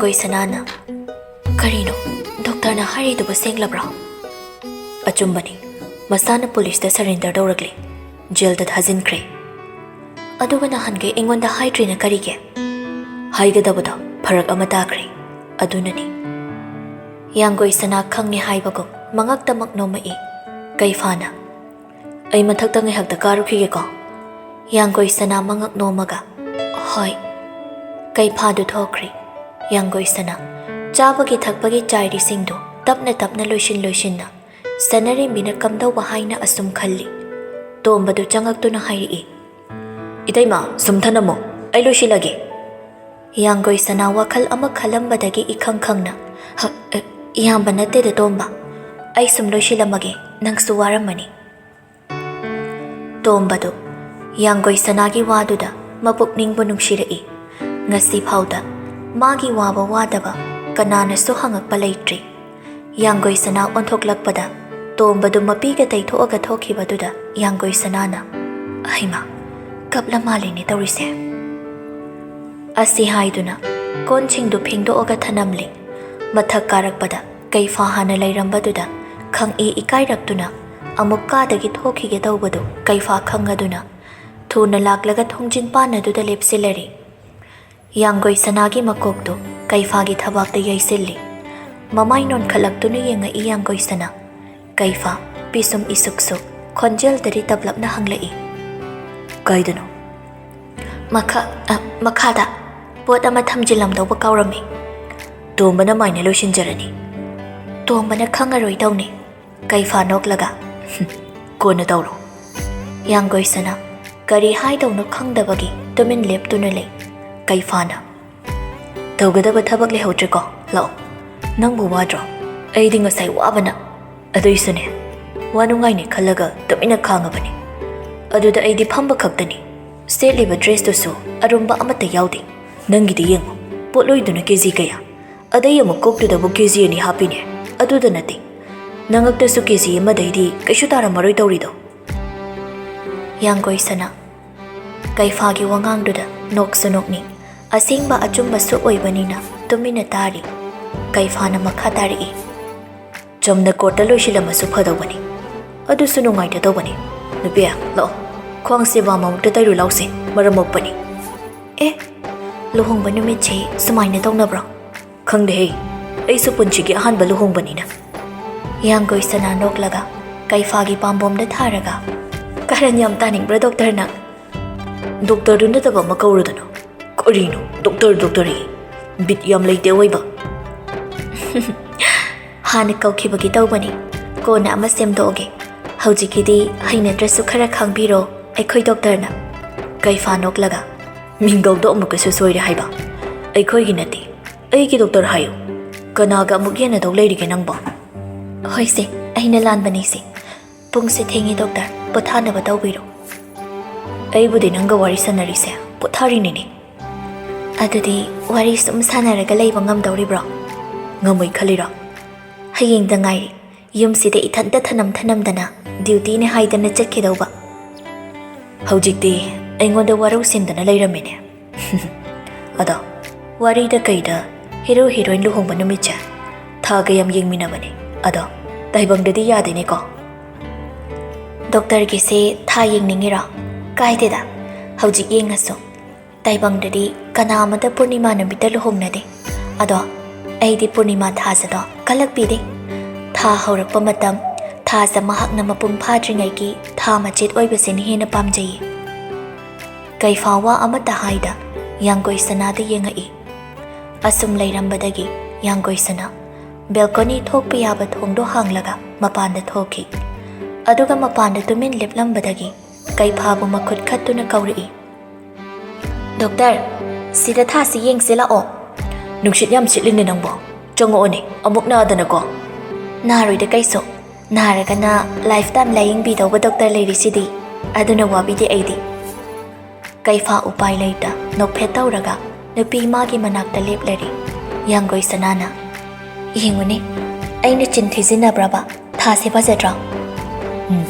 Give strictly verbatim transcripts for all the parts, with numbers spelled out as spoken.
ꯌꯥꯡꯒꯣꯏ ꯁꯅꯥꯅ, "ꯀꯔꯤꯅꯣ? ꯗꯣꯛꯇꯔꯅ ꯍꯥꯏꯔꯤꯗꯨꯕꯨ ꯁꯦꯡꯂꯕ꯭ꯔꯣ?" "ꯑꯆꯨꯝꯕꯅꯤ꯫ ꯃꯁꯥꯅ ꯄꯨꯂꯤꯁꯇ ꯁꯔꯦꯟꯗꯔ ꯇꯧꯔꯛꯂꯦ꯫ ꯖꯦꯜꯗ ꯊꯥꯖꯤꯟꯈ꯭ꯔꯦ꯫ ꯑꯗꯨꯒ ꯅꯍꯥꯟꯈꯩ ꯑꯩꯉꯣꯟꯗ ꯍꯥꯏꯗ꯭ꯔꯤꯅ ꯀꯔꯤꯒꯤ?" "ꯍꯥꯏꯒꯗꯕꯗꯣ ꯐꯔꯛ ꯑꯃ ꯇꯥꯈ꯭ꯔꯦ꯫ ꯑꯗꯨꯅꯅꯤ꯫" ꯌꯥꯡꯒꯣꯏ ꯁꯅꯥ ꯈꯪꯉꯦ ꯍꯥꯏꯕꯒꯨꯝ ꯃꯉꯛꯇꯃꯛ ꯅꯣꯝꯃꯛꯏ꯫ ꯀꯩꯐꯥꯅ, "ꯑꯩ ꯃꯊꯛꯇ ꯉꯥꯏꯍꯥꯛꯇ ꯀꯥꯔꯨꯈꯤꯒꯦꯀꯣ꯫" ꯌꯥꯡꯒꯣꯏ ꯁꯅꯥ ꯃꯉꯛ ꯅꯣꯝꯃꯒ, "ꯍꯣꯏ꯫" ꯀꯩꯐꯥꯗꯨ ꯊꯣꯛꯈ꯭ꯔꯦ꯫ ꯌꯥꯡꯒꯣꯏ ꯁꯅꯥ ꯆꯥꯕꯒꯤ ꯊꯛꯄꯒꯤ ꯆꯥꯏꯔꯤꯁꯤꯡꯗꯨ ꯇꯞꯅ ꯇꯞꯅ ꯂꯣꯏꯁꯤꯟ ꯂꯣꯏꯁꯤꯟꯅ ꯁꯅꯔꯦꯝꯕꯤꯅ ꯀꯝꯗꯧꯕ ꯍꯥꯏꯅ ꯑꯁꯨꯝ ꯈꯜꯂꯤ꯫ ꯇꯣꯝꯕꯗꯨ ꯆꯪꯉꯛꯇꯨꯅ ꯍꯥꯏꯔꯛꯏ, "ꯏꯇꯩꯃ, ꯁꯨꯝ ꯊꯅꯝꯃꯣ, ꯑꯩ ꯂꯣꯏꯁꯤꯜꯂꯒꯦ꯫" ꯌꯥꯡꯒꯣꯏ ꯁꯅꯥ ꯋꯥꯈꯜ ꯑꯃ ꯈꯜꯂꯝꯕꯗꯒꯤ ꯏꯈꯪ ꯈꯪꯅ, "ꯍ, ꯑ, ꯏꯌꯥꯝꯕ ꯅꯠꯇꯦꯗ ꯇꯣꯝꯕ, ꯑꯩ ꯁꯨꯝ ꯂꯣꯏꯁꯤꯜꯂꯝꯃꯒꯦ, ꯅꯪꯁꯨ ꯋꯥꯔꯝꯃꯅꯤ꯫" ꯇꯣꯝꯕꯗꯨ ꯌꯥꯡꯒꯣꯏ ꯁꯅꯥꯒꯤ ꯋꯥꯗꯨꯗ ꯃꯄꯨꯛꯅꯤꯡꯕꯨ ꯅꯨꯡꯁꯤꯔꯛꯏ꯫ ꯉꯁꯤ ꯐꯥꯎꯗ ꯃꯥꯒꯤ ꯋꯥꯕ ꯋꯥꯗꯕ ꯀꯅꯥꯅꯁꯨ ꯍꯪꯉꯛꯄ ꯂꯩꯇ꯭ꯔꯤ꯫ ꯌꯥꯡꯒꯣꯏ ꯁꯅꯥ ꯑꯣꯟꯊꯣꯛꯂꯛꯄꯗ ꯇꯣꯝꯕꯗꯨ ꯃꯄꯤꯒ ꯇꯩꯊꯣꯛꯑꯒ ꯊꯣꯛꯈꯤꯕꯗꯨꯗ ꯌꯥꯡꯒꯣꯏ ꯁꯅꯥꯅ, "ꯍꯩꯃꯥ, ꯀꯞꯂ ꯃꯥꯜꯂꯤꯅꯦ ꯇꯧꯔꯤꯁꯦ꯫" ꯑꯁꯤ ꯍꯥꯏꯗꯨꯅ ꯀꯣꯟꯁꯤꯡꯗꯨ ꯐꯦꯡꯗꯣꯛꯑꯒ ꯊꯅꯝꯂꯦ꯫ ꯃꯊꯛ ꯀꯥꯔꯛꯄꯗ ꯀꯩꯐꯥ ꯍꯥꯟꯅ ꯂꯩꯔꯝꯕꯗꯨꯗ ꯈꯪꯏ ꯏꯀꯥꯏꯔꯛꯇꯨꯅ ꯑꯃꯨꯛ ꯀꯥꯗꯒꯤ ꯊꯣꯛꯈꯤꯒꯦ ꯇꯧꯕꯗꯨ ꯀꯩꯐꯥ ꯈꯪꯉꯗꯨꯅ ꯊꯨꯅ ꯂꯥꯛꯂꯒ ꯊꯣꯡꯖꯤꯟ ꯄꯥꯟ ꯑꯗꯨꯗ ꯂꯦꯞꯁꯤꯜꯂꯔꯦ꯫ ꯌꯥꯡꯒꯣꯏ ꯁꯅꯥꯒꯤ ꯃꯀꯣꯛꯇꯨ ꯀꯩꯐꯥꯒꯤ ꯊꯕꯥꯛꯇ ꯌꯩꯁꯤꯜꯂꯤ꯫ ꯃꯃꯥꯏ ꯅꯣꯟꯈꯠꯂꯛꯇꯨꯅ ꯌꯦꯡꯉꯛꯏ ꯌꯥꯡꯒꯣꯏ ꯁꯅꯥ꯫ ꯀꯩꯐꯥ ꯄꯤꯁꯨꯝ ꯏꯁꯨꯛ ꯁꯨꯛ, ꯈꯣꯟꯖꯦꯜꯗꯗꯤ ꯇꯞꯂꯞꯅ ꯍꯪꯂꯛꯏ, "ꯀꯥꯏꯗꯅꯣ?" "ꯃꯈꯥ, ꯑ, ꯃꯈꯥꯗ ꯄꯣꯠ ꯑꯃ ꯊꯝꯖꯤꯜꯂꯝꯗꯧꯕ ꯀꯥꯎꯔꯝꯃꯤ꯫" "ꯇꯣꯝꯕꯅ ꯃꯥꯏꯅ ꯂꯣꯏꯁꯤꯟꯖꯔꯅꯤ꯫" "ꯇꯣꯝꯕꯅ ꯈꯪꯉꯔꯣꯏꯗꯧꯅꯤ꯫" ꯀꯩꯐꯥ ꯅꯣꯛꯂꯒ, "ꯀꯣꯟꯅ ꯇꯧꯔꯣ꯫" ꯌꯥꯡꯒꯣꯏ ꯁꯅꯥ ꯀꯔꯤ ꯍꯥꯏꯗꯧꯅꯣ ꯈꯪꯗꯕꯒꯤ ꯇꯨꯃꯤꯟ ꯂꯦꯞꯇꯨꯅ ꯂꯩ꯫ ꯀꯩꯐꯥꯅ, "ꯇꯧꯒꯗꯕ ꯊꯕꯛ ꯂꯩꯍꯧꯗ꯭ꯔꯦꯀꯣ? ꯂꯥꯛꯑꯣ꯫ ꯅꯪꯕꯨ ꯋꯥꯗ꯭ꯔꯣ? ꯑꯩꯗꯤ ꯉꯁꯥꯏ ꯋꯥꯕꯅ꯫ ꯑꯗꯨꯏꯁꯨꯅꯦ, ꯋꯥꯅꯨꯡꯉꯥꯏꯅꯤ ꯈꯜꯂꯒ ꯇꯨꯃꯤꯟꯅ ꯈꯥꯡꯉꯕꯅꯤ꯫ ꯑꯗꯨꯗ ꯑꯩꯗꯤ ꯐꯝꯕ ꯈꯛꯇꯅꯤ꯫ ꯁꯦꯠꯂꯤꯕ ꯗ꯭ꯔꯦꯁꯇꯨꯁꯨ ꯑꯔꯨꯝꯕ ꯑꯃꯠꯇ ꯌꯥꯎꯗꯦ꯫ ꯅꯪꯒꯤꯗꯤ ꯌꯦꯡꯉꯨ, ꯄꯣꯠꯂꯣꯏꯗꯨꯅ ꯀꯦꯖꯤ ꯀꯌꯥ? ꯑꯗꯩ ꯑꯃꯨꯛ ꯀꯣꯛꯇꯨꯗꯕꯨ ꯀꯦꯖꯤ ꯑꯅꯤ ꯍꯥꯞꯄꯤꯅꯦ꯫ ꯑꯗꯨꯗ ꯅꯠꯇꯦ, ꯅꯉꯛꯇꯁꯨ ꯀꯦꯖꯤ ꯑꯃꯗꯩꯗꯤ ꯀꯩꯁꯨ ꯇꯥꯔꯝꯃꯔꯣꯏ ꯇꯧꯔꯤꯗꯣ꯫" ꯌꯥꯡꯒꯣꯏ ꯁꯅꯥ ꯀꯩꯐꯥꯒꯤ ꯋꯥꯉꯥꯡꯗꯨꯗ ꯅꯣꯛꯁꯨ ꯅꯣꯛꯅꯤꯡ꯫ ꯑꯁꯦꯡꯕ ꯑꯆꯨꯝꯕꯁꯨ ꯑꯣꯏꯕꯅꯤꯅ ꯇꯨꯃꯤꯟꯅ ꯇꯥꯔꯤ꯫ ꯀꯩꯐꯥꯅ ꯃꯈꯥ ꯇꯥꯔꯛꯏ, "ꯆꯝꯅ ꯀꯣꯔꯠꯇ ꯂꯣꯏꯁꯤꯜꯂꯝꯃꯁꯨ ꯐꯗꯧꯕꯅꯤ꯫ ꯑꯗꯨꯁꯨ ꯅꯨꯡꯉꯥꯏꯇꯗꯧꯕꯅꯤ꯫ ꯅꯨꯄꯤ, ꯂꯥꯛꯑꯣ, ꯈ꯭ꯋꯥꯡꯁꯦ ꯕꯥꯝ ꯑꯃꯨꯛꯇ ꯇꯩꯔꯨ ꯂꯥꯎꯁꯦ, ꯃꯔꯝ ꯃꯣꯛꯄꯅꯤ꯫" "ꯑꯦ, ꯂꯨꯍꯣꯡꯕ ꯅꯨꯃꯤꯠꯁꯦ ꯁꯨꯃꯥꯏꯅ ꯇꯧꯅꯕ꯭ꯔꯣ?" "ꯈꯪꯗꯦꯍꯦ, ꯑꯩꯁꯨ ꯄꯨꯟꯁꯤꯒꯤ ꯑꯍꯥꯟꯕ ꯂꯨꯍꯣꯡꯕꯅꯤꯅ꯫" ꯌꯥꯡꯒꯣꯏ ꯁꯅꯥ ꯅꯣꯛꯂꯒ ꯀꯩꯐꯥꯒꯤ ꯄꯥꯝꯕꯣꯝꯗ ꯊꯥꯔꯒ, "ꯀꯔꯟ ꯌꯥꯝ ꯇꯥꯅꯤꯡꯕ꯭ꯔꯥ ꯗꯣꯛꯇꯔꯅ?" "ꯗꯣꯛꯇꯔꯗꯨ ꯅꯠꯇꯕ ꯑꯃ ꯀꯧꯔꯨꯗꯅ꯫ ꯀꯔꯤꯅꯣ ꯗꯣꯛꯇꯔ, ꯗꯣꯛꯇꯔ ꯑꯌꯦ? ꯕꯤꯠ ꯌꯥꯝ ꯂꯩꯇꯦ ꯑꯣꯏꯕ꯫" "ꯍꯥꯟꯅ ꯀꯧꯈꯤꯕꯒꯤ ꯇꯧꯕꯅꯤ, ꯀꯣꯟꯅ ꯑꯃ ꯁꯦꯝꯗꯣꯛꯑꯒꯦ꯫ ꯍꯧꯖꯤꯛꯀꯤꯗꯤ ꯍꯩꯅꯗ꯭ꯔꯁꯨ ꯈꯔ ꯈꯥꯡꯕꯤꯔꯣ, ꯑꯩꯈꯣꯏ ꯗꯣꯛꯇꯔꯅ꯫" ꯀꯩꯐꯥ ꯅꯣꯛꯂꯒ, "ꯃꯤꯡꯒꯧꯗꯣ ꯑꯃꯨꯛꯀꯁꯨ ꯁꯣꯏꯔꯦ ꯍꯥꯏꯕ꯫ ꯑꯩꯈꯣꯏꯒꯤ ꯅꯠꯇꯦ, ꯑꯩꯒꯤ ꯗꯣꯛꯇꯔ ꯍꯥꯏꯌꯨ꯫ ꯀꯅꯥꯒ ꯑꯃꯨꯛ ꯌꯦꯟꯅꯗꯧ ꯂꯩꯔꯤꯒꯦ ꯅꯪꯕꯣ?" "ꯍꯣꯏꯁꯦ, ꯑꯩꯅ ꯂꯥꯟꯕꯅꯤꯁꯦ꯫ ꯄꯨꯡꯁꯦ ꯊꯦꯡꯉꯦ ꯗꯣꯛꯇꯔ, ꯄꯣꯊꯥꯅꯕ ꯇꯧꯕꯤꯔꯣ꯫" "ꯑꯩꯕꯨꯗꯤ ꯅꯪꯒ ꯋꯥꯔꯤ ꯁꯥꯟꯅꯔꯤꯁꯦ ꯄꯣꯊꯥꯔꯤꯅꯤꯅꯦ꯫" "ꯑꯗꯨꯗꯤ ꯋꯥꯔꯤ ꯁꯨꯝ ꯁꯥꯟꯅꯔꯒ ꯂꯩꯕ ꯉꯝꯗꯧꯔꯤꯕ꯭ꯔꯣ?" "ꯉꯝꯃꯣꯏ ꯈꯜꯂꯤꯔꯣ?" "ꯍꯌꯦꯡꯗ ꯉꯥꯏꯔꯦ, ꯌꯨꯝꯁꯤꯗ ꯏꯊꯟꯇ ꯊꯅꯝ ꯊꯅꯝꯗꯅ ꯗ꯭ꯌꯨꯇꯤꯅꯦ ꯍꯥꯏꯗꯅ ꯆꯠꯈꯤꯗꯧꯕ꯫ ꯍꯧꯖꯤꯛꯇꯤ ꯑꯩꯉꯣꯟꯗ ꯋꯥꯔꯧ ꯁꯦꯝꯗꯅ ꯂꯩꯔꯝꯃꯤꯅꯦ꯫" "ꯑꯗꯣ ꯋꯥꯔꯤꯗ ꯀꯩꯗ ꯍꯤꯔꯣ ꯍꯤꯔꯣꯏꯟ ꯂꯨꯍꯣꯡꯕ ꯅꯨꯃꯤꯠꯁꯦ ꯊꯥꯒ ꯌꯥꯝ ꯌꯦꯡꯃꯤꯟꯅꯕꯅꯦ꯫ ꯑꯗꯣ ꯇꯥꯏꯕꯪꯗꯗꯤ ꯌꯥꯗꯦꯅꯦꯀꯣ꯫" "ꯗꯣꯛꯇꯔꯒꯤꯁꯦ ꯊꯥ ꯌꯦꯡꯅꯤꯡꯉꯤꯔꯣ? ꯀꯥꯏꯗꯦꯗ, ꯍꯧꯖꯤꯛ ꯌꯦꯡꯉꯁꯨ꯫ ꯇꯥꯏꯕꯪꯗꯗꯤ ꯀꯅꯥ ꯑꯃꯇ ꯄꯨꯔꯅꯤꯃꯥ ꯅꯨꯃꯤꯠꯇ ꯂꯨꯍꯣꯡꯅꯗꯦ꯫ ꯑꯗꯣ ꯑꯩꯗꯤ ꯄꯨꯔꯅꯤꯃꯥ ꯊꯥꯖꯗꯣ ꯀꯜꯂꯛꯄꯤꯗꯦ꯫ ꯊꯥ ꯍꯧꯔꯛꯄ ꯃꯇꯝ, ꯊꯥꯖ ꯃꯍꯥꯛꯅ ꯃꯄꯨꯡ ꯐꯥꯗ꯭ꯔꯤꯉꯩꯒꯤ ꯊꯥ ꯃꯆꯦꯠ ꯑꯣꯏꯕꯁꯤꯅ ꯍꯦꯟꯅ ꯄꯥꯝꯖꯩꯌꯦ꯫" ꯀꯩꯐꯥ ꯋꯥ ꯑꯃꯠꯇ ꯍꯥꯏꯗ ꯌꯥꯡꯒꯣꯏ ꯁꯅꯥꯗ ꯌꯦꯡꯉꯛꯏ꯫ ꯑꯁꯨꯝ ꯂꯩꯔꯝꯕꯗꯒꯤ ꯌꯥꯡꯒꯣꯏ ꯁꯅꯥ ꯕꯦꯜꯀꯣꯅꯤ ꯊꯣꯛꯄ ꯌꯥꯕ ꯊꯣꯡꯗꯣ ꯍꯥꯡꯂꯒ ꯃꯄꯥꯟꯗ ꯊꯣꯛꯈꯤ꯫ ꯑꯗꯨꯒ ꯃꯄꯥꯟꯗ ꯇꯨꯃꯤꯟ ꯂꯦꯞꯂꯝꯕꯗꯒꯤ ꯀꯩꯐꯥꯕꯨ ꯃꯈꯨꯠ ꯈꯠꯇꯨꯅ ꯀꯧꯔꯛꯏ, "ꯗꯣꯛꯇꯔ, ꯁꯤꯗ ꯊꯥꯁꯤ ꯌꯦꯡꯁꯤ ꯂꯥꯛꯑꯣ꯫" "ꯅꯨꯡꯁꯤꯠ ꯌꯥꯝ ꯁꯤꯠꯂꯤꯅꯦ ꯅꯪꯕꯣ, ꯆꯪꯉꯛꯑꯣꯅꯦ, ꯑꯃꯨꯛ ꯅꯥꯗꯅꯀꯣ꯫" "ꯅꯥꯔꯣꯏꯗ ꯀꯩꯁꯨ, ꯅꯥꯔꯒꯅ ꯂꯥꯏꯐ ꯇꯥꯏꯝ ꯂꯥꯏꯌꯦꯡꯕꯤꯗꯧꯕ ꯗꯣꯛꯇꯔ ꯂꯩꯔꯤꯁꯤꯗꯤ, ꯑꯗꯨꯅ ꯋꯥꯕꯤꯗꯦ ꯑꯩꯗꯤ꯫" ꯀꯩꯐꯥ ꯎꯄꯥꯏ ꯂꯩꯇ ꯅꯣꯛꯐꯦꯠ ꯇꯧꯔꯒ ꯅꯨꯄꯤ ꯃꯥꯒꯤ ꯃꯅꯥꯛꯇ ꯂꯦꯞꯂꯔꯤ꯫ ꯌꯥꯡꯒꯣꯏ ꯁꯅꯥꯅ, "ꯌꯦꯡꯉꯨꯅꯦ, ꯑꯩꯅ ꯆꯤꯟ ꯊꯤꯖꯤꯟꯅꯕ꯭ꯔꯕ? ꯊꯥꯁꯦ ꯐꯖꯗ꯭ꯔꯣ?" "ꯎꯝ,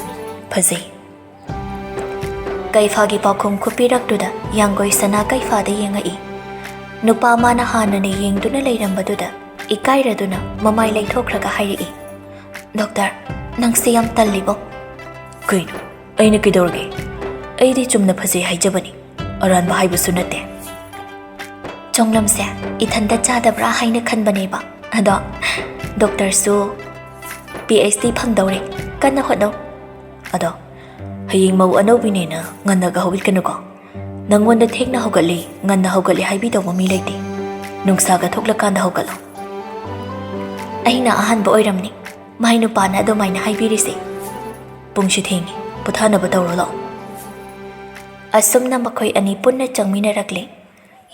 ꯐꯖꯩ꯫" ꯀꯩꯐꯥꯒꯤ ꯄꯥꯎꯈꯨꯝ ꯈꯨꯄꯤꯔꯛꯇꯨꯗ ꯌꯥꯡꯒꯣꯏ ꯁꯅꯥ ꯀꯩꯐꯥꯗ ꯌꯦꯡꯉꯛꯏ꯫ ꯅꯨꯄꯥ ꯃꯥꯅ ꯍꯥꯟꯅꯅ ꯌꯦꯡꯗꯨꯅ ꯂꯩꯔꯝꯕꯗꯨꯗ ꯏꯀꯥꯏꯔꯗꯨꯅ ꯃꯃꯥꯏ ꯂꯩꯊꯣꯛꯈ꯭ꯔꯒ ꯍꯥꯏꯔꯛꯏ, "ꯗꯣꯛꯇꯔ, ꯅꯪꯁꯦ ꯌꯥꯝ ꯇꯜꯂꯤꯕꯣ?" "ꯀꯩꯅꯣ? ꯑꯩꯅ ꯀꯩꯗꯧꯔꯒꯦ? ꯑꯩꯗꯤ ꯆꯨꯝꯅ ꯐꯖꯩ ꯍꯥꯏꯖꯕꯅꯤ, ꯑꯔꯥꯟꯕ ꯍꯥꯏꯕꯁꯨ ꯅꯠꯇꯦ꯫" ꯆꯣꯡꯂꯝꯁꯦ ꯏꯊꯟꯇ ꯆꯥꯗꯕ꯭ꯔꯥ ꯍꯥꯏꯅ ꯈꯟꯕꯅꯦꯕ꯫ ꯑꯗꯣ ꯗꯣꯛꯇꯔꯁꯨ ꯄꯤ ꯑꯩꯆ ꯗꯤ ꯐꯪꯗꯧꯔꯦ, ꯀꯟꯅ ꯍꯣꯠꯅꯧ꯫ ꯑꯗꯣ ꯍꯌꯦꯡ ꯃꯧ ꯑꯅꯧꯕꯤꯅꯦꯅ ꯉꯟꯅꯒ ꯍꯧꯒꯠꯀꯅꯨꯀꯣ꯫ ꯅꯪꯉꯣꯟꯗ ꯊꯦꯡꯅ ꯍꯧꯒꯠꯂꯤ, ꯉꯟꯅ ꯍꯧꯒꯠꯂꯤ ꯍꯥꯏꯕꯤꯗꯧꯕ ꯃꯤ ꯂꯩꯇꯦ꯫ ꯅꯨꯡꯁꯥꯒ ꯊꯣꯛꯂꯀꯥꯟꯗ ꯍꯧꯒꯠꯂꯣ꯫ ꯑꯩꯅ ꯑꯍꯥꯟꯕ ꯑꯣꯏꯔꯝꯅꯤ ꯃꯥꯏ ꯅꯨꯄꯥꯅ ꯑꯗꯨꯃꯥꯏꯅ ꯍꯥꯏꯕꯤꯔꯤꯁꯦ꯫ ꯄꯨꯡꯁꯨ ꯊꯦꯡꯉꯤ, ꯄꯣꯊꯥꯅꯕ ꯇꯧꯔꯣ ꯂꯥꯛꯑꯣ꯫ ꯑꯁꯨꯝꯅ ꯃꯈꯣꯏ ꯑꯅꯤ ꯄꯨꯟꯅ ꯆꯪꯃꯤꯟꯅꯔꯛꯂꯦ꯫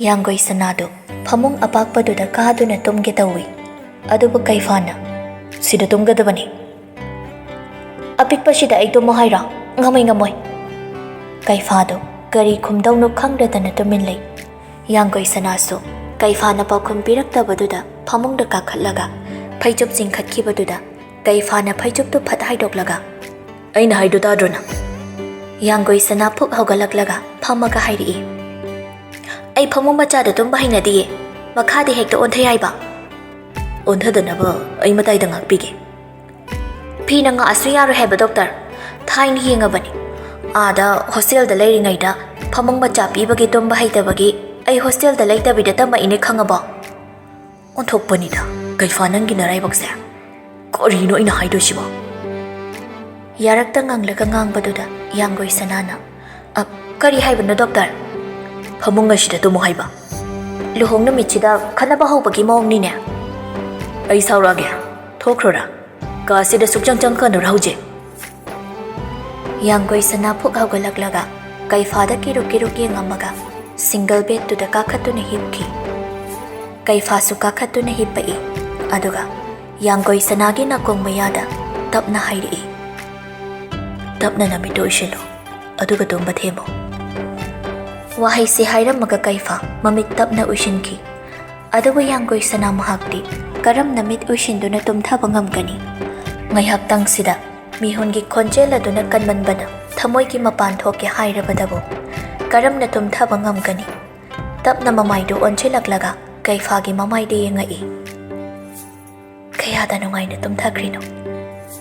ꯌꯥꯡꯒꯣꯏ ꯁꯅꯥꯗꯨ ꯐꯃꯨꯡ ꯑꯄꯥꯛꯄꯗꯨꯗ ꯀꯥꯗꯨꯅ ꯇꯨꯝꯒꯦ ꯇꯧꯏ꯫ ꯑꯗꯨꯕꯨ ꯀꯩꯐꯥꯅ, "ꯁꯤꯗ ꯇꯨꯝꯒꯗꯕꯅꯤ꯫" "ꯑꯄꯤꯛꯄꯁꯤꯗ ꯑꯩ ꯇꯨꯝꯃꯣ ꯍꯥꯏꯔꯣ? ꯉꯝꯃꯣꯏ, ꯉꯝꯃꯣꯏ꯫" ꯀꯩꯐꯥꯗꯨ ꯀꯔꯤ ꯈꯨꯝꯗꯧꯅꯣ ꯈꯪꯗꯗꯅ ꯇꯨꯃꯤꯟ ꯂꯩ꯫ ꯌꯥꯡꯒꯣꯏ ꯁꯅꯥꯁꯨ ꯀꯩꯐꯥꯅ ꯄꯥꯎꯈꯨꯝ ꯄꯤꯔꯛꯇꯕꯗꯨꯗ ꯐꯃꯨꯡꯗ ꯀꯥꯈꯠꯂꯒ ꯐꯩꯖꯨꯞ ꯆꯤꯡꯈꯠꯈꯤꯕꯗꯨꯗ ꯀꯩꯐꯥꯅ ꯐꯩꯖꯨꯞꯇꯨ ꯐꯠ ꯍꯥꯏꯗꯣꯛꯂꯒ, "ꯑꯩꯅ ꯍꯥꯏꯗꯣ ꯇꯥꯗ꯭ꯔꯣ ꯅꯪ?" ꯌꯥꯡꯒꯣꯏ ꯁꯅꯥ ꯐꯨꯛ ꯍꯧꯒꯠꯂꯛꯂꯒ ꯐꯝꯃꯒ ꯍꯥꯏꯔꯛꯏ, "ꯑꯩ ꯐꯃꯨꯡ ꯃꯆꯥꯗ ꯇꯨꯝꯕ ꯍꯩꯅꯗꯤꯌꯦ, ꯃꯈꯥꯗ ꯍꯦꯛꯇ ꯑꯣꯟꯊꯩ ꯍꯥꯏꯕ꯫" "ꯑꯣꯟꯊꯗꯅꯕ ꯑꯩ ꯃꯇꯥꯏꯗ ꯉꯥꯛꯄꯤꯒꯦ꯫" "ꯐꯤꯅ ꯉꯥꯛꯑꯁꯨ ꯌꯥꯔꯣꯏ ꯍꯥꯏꯕ ꯗꯣꯛꯇꯔ, ꯊꯥꯏꯅ ꯌꯦꯡꯉꯕꯅꯤ꯫ ꯑꯥꯗ ꯍꯣꯁꯇꯦꯜꯗ ꯂꯩꯔꯤꯉꯩꯗ ꯐꯃꯨꯡ ꯃꯆꯥ ꯄꯤꯕꯒꯤ ꯇꯨꯝꯕ ꯍꯩꯇꯕꯒꯤ ꯑꯩ ꯍꯣꯁꯇꯦꯜꯗ ꯂꯩꯇꯕꯤꯗ ꯇꯝꯃꯛꯏꯅꯦ, ꯈꯪꯉꯕꯣ?" "ꯑꯣꯟꯊꯣꯛꯄꯅꯤꯗ, ꯀꯩꯐꯥ, ꯅꯪꯒꯤ ꯅꯔꯥꯏꯕꯛꯁꯦ꯫ ꯀꯔꯤꯅꯣ ꯑꯩꯅ ꯍꯥꯏꯗꯣꯏꯁꯤꯕꯣ?" ꯌꯥꯔꯛꯇ ꯉꯪꯂꯒ ꯉꯥꯡꯕꯗꯨꯗ ꯌꯥꯡꯒꯣꯏ ꯁꯅꯥꯅ, "ꯑ, ꯀꯔꯤ ꯍꯥꯏꯕꯅꯣ ꯗꯣꯛꯇꯔ?" "ꯐꯃꯨꯡ ꯑꯁꯤꯗ ꯇꯨꯝꯃꯨ ꯍꯥꯏꯕ꯫ ꯂꯨꯍꯣꯡ ꯅꯨꯃꯤꯠꯁꯤꯗ ꯈꯠꯅꯕ ꯍꯧꯕꯒꯤ ꯃꯑꯣꯡꯅꯤꯅꯦ꯫" "ꯑꯩ ꯁꯥꯎꯔꯛꯑꯒꯦ, ꯊꯣꯛꯈ꯭ꯔꯣꯔꯥ? ꯀꯥ ꯑꯁꯤꯗ ꯁꯨꯛꯆꯪ ꯆꯪꯉꯛꯀꯅꯨꯔꯥ ꯍꯧꯖꯤꯛ?" ꯌꯥꯡꯒꯣꯏ ꯁꯅꯥ ꯐꯨꯛ ꯍꯧꯒꯠꯂꯛꯂꯒ ꯀꯩꯐꯥꯗ ꯀꯤꯔꯨꯛ ꯀꯤꯔꯨꯛ ꯌꯦꯡꯉꯝꯃꯒ ꯁꯤꯡꯒꯜ ꯕꯦꯗꯇꯨꯗ ꯀꯥꯈꯠꯇꯨꯅ ꯍꯤꯞꯈꯤ꯫ ꯀꯩꯐꯥꯁꯨ ꯀꯥꯈꯠꯇꯨꯅ ꯍꯤꯞꯄꯛꯏ꯫ ꯑꯗꯨꯒ ꯌꯥꯡꯒꯣꯏ ꯁꯅꯥꯒꯤ ꯅꯥꯀꯣꯡ ꯃꯌꯥꯗ ꯇꯞꯅ ꯍꯥꯏꯔꯛꯏ, "ꯇꯞꯅ ꯅꯃꯤꯠꯇꯨ ꯎꯏꯁꯤꯜꯂꯨ, ꯑꯗꯨꯒ ꯇꯨꯝꯕ ꯊꯦꯝꯃꯨ꯫" ꯋꯥꯍꯩꯁꯤ ꯍꯥꯏꯔꯝꯃꯒ ꯀꯩꯐꯥ ꯃꯃꯤꯠ ꯇꯞꯅ ꯎꯏꯁꯤꯟꯈꯤ꯫ ꯑꯗꯨꯕꯨ ꯌꯥꯡꯒꯣꯏ ꯁꯅꯥ ꯃꯍꯥꯛꯇꯤ ꯀꯔꯝꯅ ꯃꯤꯠ ꯎꯏꯁꯤꯟꯗꯨꯅ ꯇꯨꯝꯊꯕ ꯉꯝꯒꯅꯤ? ꯉꯥꯏꯍꯥꯛꯇꯪꯁꯤꯗ ꯃꯤꯍꯨꯟꯒꯤ ꯈꯣꯟꯖꯦꯜ ꯑꯗꯨꯅ ꯀꯟꯃꯟꯕꯅ ꯊꯃꯣꯏꯒꯤ ꯃꯄꯥꯟ ꯊꯣꯛꯀꯦ ꯍꯥꯏꯔꯕꯗꯕꯨ ꯀꯔꯝꯅ ꯇꯨꯝꯊꯕ ꯉꯝꯒꯅꯤ? ꯇꯞꯅ ꯃꯃꯥꯏꯗꯨ ꯑꯣꯟꯁꯤꯜꯂꯛꯂꯒ ꯀꯩꯐꯥꯒꯤ ꯃꯃꯥꯏꯗ ꯌꯦꯡꯉꯛꯏ꯫ "ꯀꯌꯥꯗ ꯅꯨꯡꯉꯥꯏꯅ ꯇꯨꯝꯊꯈ꯭ꯔꯤꯅꯣ,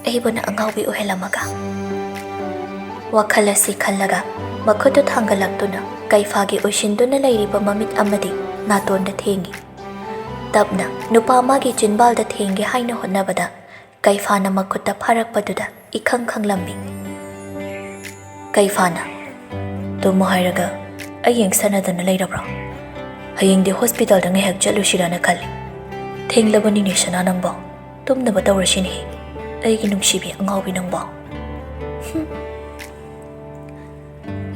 ꯑꯩꯕꯨꯅ ꯑꯉꯥꯎꯕꯤ ꯑꯣꯏꯍꯜꯂꯝꯃꯒ!" ꯋꯥꯈꯜ ꯑꯁꯤ ꯈꯜꯂꯒ ꯃꯈꯨꯠꯇꯨ ꯊꯥꯡꯒꯠꯂꯛꯇꯨꯅ ꯀꯩꯐꯥꯒꯤ ꯎꯏꯁꯤꯟꯗꯨꯅ ꯂꯩꯔꯤꯕ ꯃꯃꯤꯠ ꯑꯃꯗꯤ ꯅꯥꯇꯣꯟꯗ ꯊꯦꯡꯉꯤ꯫ ꯇꯞꯅ ꯅꯨꯄꯥ ꯑꯃꯒꯤ ꯆꯤꯟꯕꯥꯜꯗ ꯊꯦꯡꯒꯦ ꯍꯥꯏꯅ ꯍꯣꯠꯅꯕꯗ ꯀꯩꯐꯥꯅ ꯃꯈꯨꯠꯇ ꯐꯥꯔꯛꯄꯗꯨꯗ ꯏꯈꯪ ꯈꯪꯂꯝꯃꯤ꯫ ꯀꯩꯐꯥꯅ, "ꯇꯨꯝꯃꯣ ꯍꯥꯏꯔꯒ ꯑꯩ ꯌꯦꯡꯁꯟꯅꯗꯅ ꯂꯩꯔꯕ꯭ꯔꯣ? ꯍꯌꯦꯡꯗꯤ ꯍꯣꯁꯄꯤꯇꯥꯜꯗ ꯉꯥꯏꯍꯥꯛ ꯆꯠꯂꯨꯁꯤꯔꯥꯅ ꯈꯜꯂꯤ꯫ ꯊꯦꯡꯂꯕꯅꯤꯅꯦ ꯁꯅꯥ ꯅꯪꯕꯣ꯫ ꯇꯨꯝꯅꯕ ꯇꯧꯔꯁꯤꯅꯦꯍꯦ, ꯑꯩꯒꯤ ꯅꯨꯡꯁꯤꯕꯤ ꯑꯉꯥꯎꯕꯤ ꯅꯪꯕꯣ꯫" ꯍꯨꯝ꯫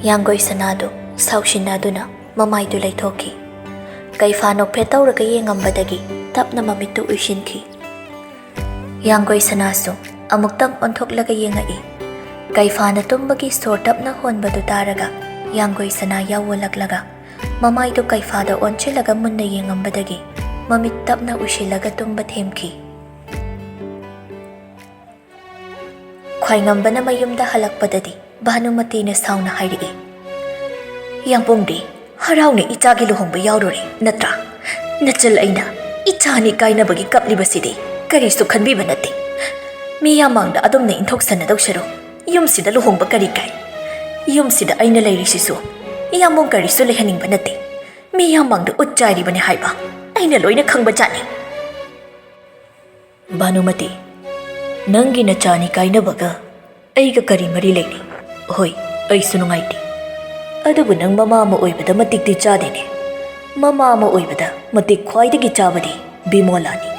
ꯌꯥꯡꯒꯣꯏ ꯁꯅꯥꯗꯨ ꯁꯥꯎꯁꯤꯟꯅꯗꯨꯅ ꯃꯃꯥꯏꯗꯨ ꯂꯩꯊꯣꯛꯈꯤ꯫ ꯀꯩꯐꯥ ꯅꯣꯛꯐꯦꯠ ꯇꯧꯔꯒ ꯌꯦꯡꯉꯝꯕꯗꯒꯤ ꯇꯞꯅ ꯃꯃꯤꯠꯇꯨ ꯎꯏꯁꯤꯟꯈꯤ꯫ ꯌꯥꯡꯒꯣꯏ ꯁꯅꯥꯁꯨ ꯑꯃꯨꯛꯇꯪ ꯑꯣꯟꯊꯣꯛꯂꯒ ꯌꯦꯡꯉꯛꯏ꯫ ꯀꯩꯐꯥꯅ ꯇꯨꯝꯕꯒꯤ ꯁꯣꯔ ꯇꯞꯅ ꯍꯣꯟꯕꯗꯨ ꯇꯥꯔꯒ ꯌꯥꯡꯒꯣꯏ ꯁꯅꯥ ꯌꯥꯎꯋꯣꯂꯛꯂꯒ ꯃꯃꯥꯏꯗꯨ ꯀꯩꯐꯥꯗ ꯑꯣꯟꯁꯤꯜꯂꯒ ꯃꯨꯟꯅ ꯌꯦꯡꯉꯝꯕꯗꯒꯤ ꯃꯃꯤꯠ ꯇꯞꯅ ꯎꯏꯁꯤꯜꯂꯒ ꯇꯨꯝꯕ ꯊꯦꯝꯈꯤ꯫ ꯈ꯭ꯋꯥꯏꯉꯝꯕꯅ ꯃꯌꯨꯝꯗ ꯍꯜꯂꯛꯄꯗꯗꯤ ꯚꯥꯅꯨꯃꯇꯤꯅ ꯁꯥꯎꯅ ꯍꯥꯏꯔꯛꯏ, "ꯌꯥꯝꯕꯨꯡꯗꯤ ꯍꯔꯥꯎꯅ ꯏꯆꯥꯒꯤ ꯂꯨꯍꯣꯡꯕ ꯌꯥꯎꯔꯨꯔꯦ ꯅꯠꯇ꯭ꯔꯥ? ꯅꯆꯜ ꯑꯩꯅ ꯏꯆꯥ ꯑꯅꯤ ꯀꯥꯏꯅꯕꯒꯤ ꯀꯞꯂꯤꯕꯁꯤꯗꯤ ꯀꯔꯤꯁꯨ ꯈꯟꯕꯤꯕ ꯅꯠꯇꯦ꯫ ꯃꯤꯌꯥꯝ ꯃꯥꯡꯗ ꯑꯗꯨꯝꯅ ꯏꯟꯊꯣꯛꯁꯟꯅꯗꯧ ꯁꯔꯨꯛ ꯌꯨꯝꯁꯤꯗ ꯂꯨꯍꯣꯡꯕ ꯀꯔꯤ ꯀꯥꯏ? ꯌꯨꯝꯁꯤꯗ ꯑꯩꯅ ꯂꯩꯔꯤꯁꯤꯁꯨ ꯌꯥꯝꯕꯨꯡ ꯀꯔꯤꯁꯨ ꯂꯩꯍꯟꯅꯤꯡꯕ ꯅꯠꯇꯦ꯫ ꯃꯤꯌꯥꯝ ꯃꯥꯡꯗ ꯎꯠ ꯆꯥꯏꯔꯤꯕꯅꯤ ꯍꯥꯏꯕ ꯑꯩꯅ ꯂꯣꯏꯅ ꯈꯪꯕ ꯖꯥꯠꯅꯤ꯫" "ꯚꯥꯅꯨꯃꯇꯤ, ꯅꯪꯒꯤ ꯅꯆꯥꯅꯤ ꯀꯥꯏꯅꯕꯒ ꯑꯩꯒ ꯀꯔꯤ ꯃꯔꯤ ꯂꯩꯅꯩ? ꯍꯣꯏ, ꯑꯩꯁꯨ ꯅꯨꯡꯉꯥꯏꯇꯦ꯫ ꯑꯗꯨꯕꯨ ꯅꯪ ꯃꯃꯥ ꯑꯃ ꯑꯣꯏꯕꯗ ꯃꯇꯤꯛꯇꯤ ꯆꯥꯗꯦꯅꯦ꯫ ꯃꯃꯥ ꯑꯃ ꯑꯣꯏꯕꯗ ꯃꯇꯤꯛ ꯈ꯭ꯋꯥꯏꯗꯒꯤ ꯆꯥꯕꯗꯤ ꯕꯤꯃꯣꯂꯥꯅꯤ꯫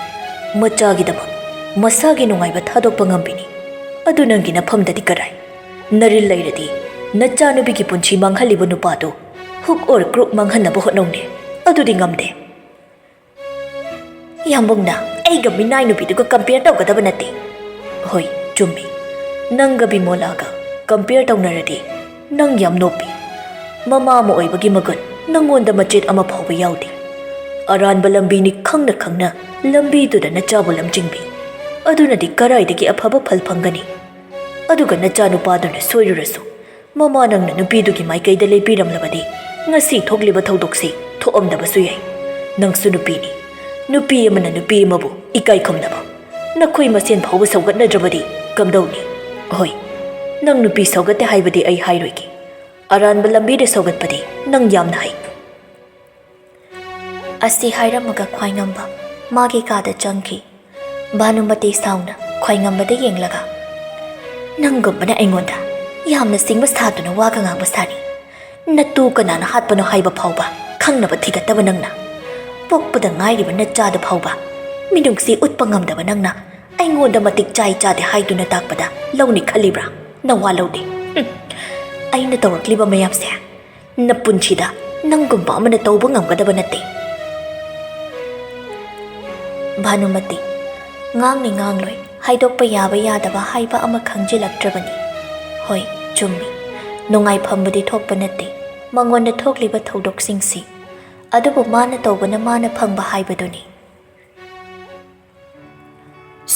ꯃꯆꯥꯒꯤꯗꯃꯛ ꯃꯁꯥꯒꯤ ꯅꯨꯡꯉꯥꯏꯕ ꯊꯥꯗꯣꯛꯄ ꯉꯝꯕꯤꯅꯤ꯫ ꯑꯗꯨ ꯅꯪꯒꯤ ꯅꯐꯝꯗꯗꯤ ꯀꯔꯥꯏ? ꯅꯔꯤꯜ ꯂꯩꯔꯗꯤ ꯅꯆꯥꯅꯨꯄꯤꯒꯤ ꯄꯨꯟꯁꯤ ꯃꯥꯡꯍꯜꯂꯤꯕ ꯅꯨꯄꯥꯗꯨ hook or crook ꯃꯥꯡꯍꯟꯅꯕ ꯍꯣꯠꯅꯧꯅꯦ꯫ ꯑꯗꯨꯗꯤ ꯉꯝꯗꯦ꯫" "ꯌꯥꯝꯕꯨꯡꯅ ꯑꯩꯒ ꯃꯤꯅꯥꯏ ꯅꯨꯄꯤꯗꯨꯒ compare ꯇꯧꯒꯗꯕ ꯅꯠꯇꯦ꯫" "ꯍꯣꯏ, ꯆꯨꯝꯃꯤ꯫ ꯅꯪꯒ ꯕꯤꯃꯣꯂꯥꯒ compare ꯇꯧꯅꯔꯗꯤ ꯅꯪ ꯌꯥꯝ ꯅꯣꯞꯄꯤ꯫ ꯃꯃꯥ ꯑꯃ ꯑꯣꯏꯕꯒꯤ ꯃꯒꯨꯟ ꯅꯪꯉꯣꯟꯗ ꯃꯆꯦꯠ ꯑꯃ ꯐꯥꯎꯕ ꯌꯥꯎꯗꯦ꯫ ꯑꯔꯥꯟꯕ ꯂꯝꯕꯤꯅꯤ ꯈꯪꯅ ꯈꯪꯅ ꯂꯝꯕꯤꯗꯨꯗ ꯅꯆꯥꯕꯨ ꯂꯝꯖꯤꯡꯕꯤ꯫ ꯑꯗꯨꯅꯗꯤ ꯀꯔꯥꯏꯗꯒꯤ ꯑꯐꯕ ꯐꯜ ꯐꯪꯒꯅꯤ? ꯑꯗꯨꯒ ꯅꯆꯥꯅꯨꯄꯥꯗꯨꯅ ꯁꯣꯏꯔꯨꯔꯁꯨ ꯃꯃꯥ ꯅꯪꯅ ꯅꯨꯄꯤꯗꯨꯒꯤ ꯃꯥꯏꯀꯩꯗ ꯂꯦꯞꯄꯤꯔꯝꯂꯕꯗꯤ ꯉꯁꯤ ꯊꯣꯛꯂꯤꯕ ꯊꯧꯗꯣꯛꯁꯤ ꯊꯣꯛꯑꯝꯗꯕꯁꯨ ꯌꯥꯏ꯫ ꯅꯪꯁꯨ ꯅꯨꯄꯤꯅꯤ꯫ ꯅꯨꯄꯤ ꯑꯃꯅ ꯅꯨꯄꯤ ꯑꯃꯕꯨ ꯏꯀꯥꯏ ꯈꯨꯝꯅꯕ꯫ ꯅꯈꯣꯏ ꯃꯁꯦꯟ ꯐꯥꯎꯕ ꯁꯧꯒꯠꯅꯗ꯭ꯔꯕꯗꯤ ꯀꯝꯗꯧꯅꯤ? ꯍꯣꯏ, ꯅꯪ ꯅꯨꯄꯤ ꯁꯧꯒꯠꯇꯦ ꯍꯥꯏꯕꯗꯤ ꯑꯩ ꯍꯥꯏꯔꯣꯏꯒꯦ꯫ ꯑꯔꯥꯟꯕ ꯂꯝꯕꯤꯗ ꯁꯧꯒꯠꯄꯗꯤ ꯅꯪ ꯌꯥꯝꯅ ꯍꯩ꯫ ꯑꯁꯤ ꯍꯥꯏꯔꯝꯃꯒ ꯈ꯭ꯋꯥꯏꯉꯝꯕ ꯃꯥꯒꯤ ꯀꯥꯗ ꯆꯪꯈꯤ꯫ ꯚꯥꯅꯨꯃꯇꯤ ꯁꯥꯎꯅ ꯈ꯭ꯋꯥꯏꯉꯝꯕꯗ ꯌꯦꯡꯂꯒ, "ꯅꯪꯒꯨꯝꯕꯅ ꯑꯩꯉꯣꯟꯗ ꯌꯥꯝꯅ ꯁꯤꯡꯕ ꯁꯥꯗꯨꯅ ꯋꯥꯒ ꯉꯥꯡꯕ ꯁꯥꯔꯤ꯫ ꯅꯇꯨ ꯀꯅꯥꯅ ꯍꯥꯠꯄꯅꯣ ꯍꯥꯏꯕ ꯐꯥꯎꯕ ꯈꯪꯅꯕ ꯊꯤꯒꯠꯇꯕ ꯅꯪꯅ, ꯄꯣꯛꯄꯗ ꯉꯥꯏꯔꯤꯕ ꯅꯆꯥꯗꯨ ꯐꯥꯎꯕ ꯃꯤꯅꯨꯡꯁꯤ ꯎꯠꯄ ꯉꯝꯗꯕ ꯅꯪꯅ ꯑꯩꯉꯣꯟꯗ ꯃꯇꯤꯛ ꯆꯥꯏ ꯆꯥꯗꯦ ꯍꯥꯏꯗꯨꯅ ꯇꯥꯛꯄꯗ ꯂꯧꯅꯤ ꯈꯜꯂꯤꯕ꯭ꯔꯥ? ꯅꯋꯥ ꯂꯧꯗꯦ꯫ ꯍꯨꯝ꯫ ꯑꯩꯅ ꯇꯧꯔꯛꯂꯤꯕ ꯃꯌꯥꯝꯁꯦ ꯅꯄꯨꯟꯁꯤꯗ ꯅꯪꯒꯨꯝꯕ ꯑꯃꯅ ꯇꯧꯕ ꯉꯝꯒꯗꯕ ꯅꯠꯇꯦ꯫" ꯚꯥꯅꯨꯃꯇꯤ, ꯉꯥꯡꯅꯤ ꯉꯥꯡꯂꯣꯏ, ꯍꯥꯏꯗꯣꯛꯄ ꯌꯥꯕ ꯌꯥꯗꯕ ꯍꯥꯏꯕ ꯑꯃ ꯈꯪꯖꯤꯜꯂꯛꯇ꯭ꯔꯕꯅꯤ꯫ ꯍꯣꯏ, ꯆꯨꯝꯃꯤ, ꯅꯨꯡꯉꯥꯏꯐꯝꯕꯨꯗꯤ ꯊꯣꯛꯄ ꯅꯠꯇꯦ ꯃꯉꯣꯟꯗ ꯊꯣꯛꯂꯤꯕ ꯊꯧꯗꯣꯛꯁꯤꯡꯁꯤ, ꯑꯗꯨꯕꯨ ꯃꯥꯅ ꯇꯧꯕꯅ ꯃꯥꯅ ꯐꯪꯕ ꯍꯥꯏꯕꯗꯨꯅꯤ꯫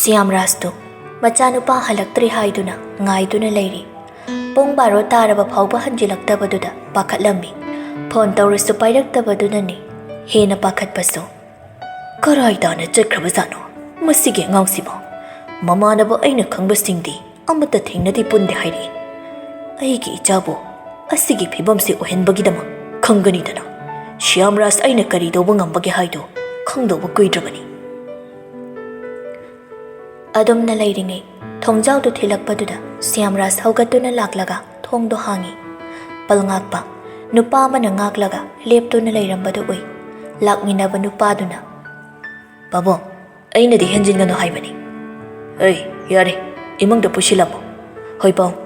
ꯁ꯭ꯌꯥꯝꯔꯥꯖꯇꯨ ꯃꯆꯥꯅꯨꯄꯥ ꯍꯜꯂꯛꯇ꯭ꯔꯤ ꯍꯥꯏꯗꯨꯅ ꯉꯥꯏꯗꯨꯅ ꯂꯩꯔꯤ꯫ ꯄꯨꯡ ꯕꯥꯔꯣ ꯇꯥꯔꯕ ꯐꯥꯎꯕ ꯍꯟꯖꯤꯜꯂꯛꯇꯕꯗꯨꯗ ꯄꯥꯈꯠꯂꯝꯃꯤ꯫ ꯐꯣꯟ ꯇꯧꯔꯁꯨ ꯄꯥꯏꯔꯛꯇꯕꯗꯨꯅꯅꯤ ꯍꯦꯟꯅ ꯄꯥꯈꯠꯄꯁꯨ꯫ "ꯀꯔꯥꯏ ꯇꯥꯅ ꯆꯠꯈ꯭ꯔꯕꯖꯥꯠꯅꯣ ꯃꯁꯤꯒꯤ ꯑꯉꯥꯡꯁꯤꯕꯣ? ꯃꯃꯥꯟꯅꯕ ꯑꯩꯅ ꯈꯪꯕꯁꯤꯡꯗꯤ ꯑꯃꯠꯇ ꯊꯦꯡꯅꯗꯤ ꯄꯨꯟꯗꯦ ꯍꯥꯏꯔꯛꯏ꯫ ꯑꯩꯒꯤ ꯏꯆꯥꯕꯨ ꯑꯁꯤꯒꯤ ꯐꯤꯕꯝꯁꯤ ꯑꯣꯏꯍꯟꯕꯒꯤꯗꯃꯛ ꯈꯪꯒꯅꯤꯗꯅ꯫ ꯁ꯭ꯌꯥꯝꯔꯥꯖ ꯑꯩꯅ ꯀꯔꯤ ꯇꯧꯕ ꯉꯝꯕꯒꯦ ꯍꯥꯏꯗꯨ ꯈꯪꯗꯧꯕ ꯀꯨꯏꯗ꯭ꯔꯕꯅꯤ꯫" ꯑꯗꯨꯝꯅ ꯂꯩꯔꯤꯉꯩ ꯊꯣꯡꯖꯥꯎꯗꯨ ꯊꯤꯜꯂꯛꯄꯗꯨꯗ ꯁ꯭ꯌꯥꯝꯔꯥꯖ ꯍꯧꯒꯠꯇꯨꯅ ꯂꯥꯛꯂꯒ ꯊꯣꯡꯗꯣ ꯍꯥꯡꯉꯤ꯫ ꯄꯜꯉꯥꯛꯄ ꯅꯨꯄꯥ ꯑꯃꯅ ꯉꯥꯛꯂꯒ ꯂꯦꯞꯇꯨꯅ ꯂꯩꯔꯝꯕꯗꯨ ꯎꯏ꯫ ꯂꯥꯛꯃꯤꯟꯅꯕ ꯅꯨꯄꯥꯗꯨꯅ, "ꯄꯥꯕꯨꯡ, ꯑꯩꯅꯗꯤ ꯍꯦꯟꯖꯤꯟꯒꯅꯨ ꯍꯥꯏꯕꯅꯤ꯫" "ꯑꯩ, ꯌꯥꯔꯦ, ꯏꯃꯨꯡꯗ ꯄꯨꯁꯤꯜꯂꯝꯃꯣ꯫" "ꯍꯣꯏ ꯄꯥꯕꯨꯡ꯫"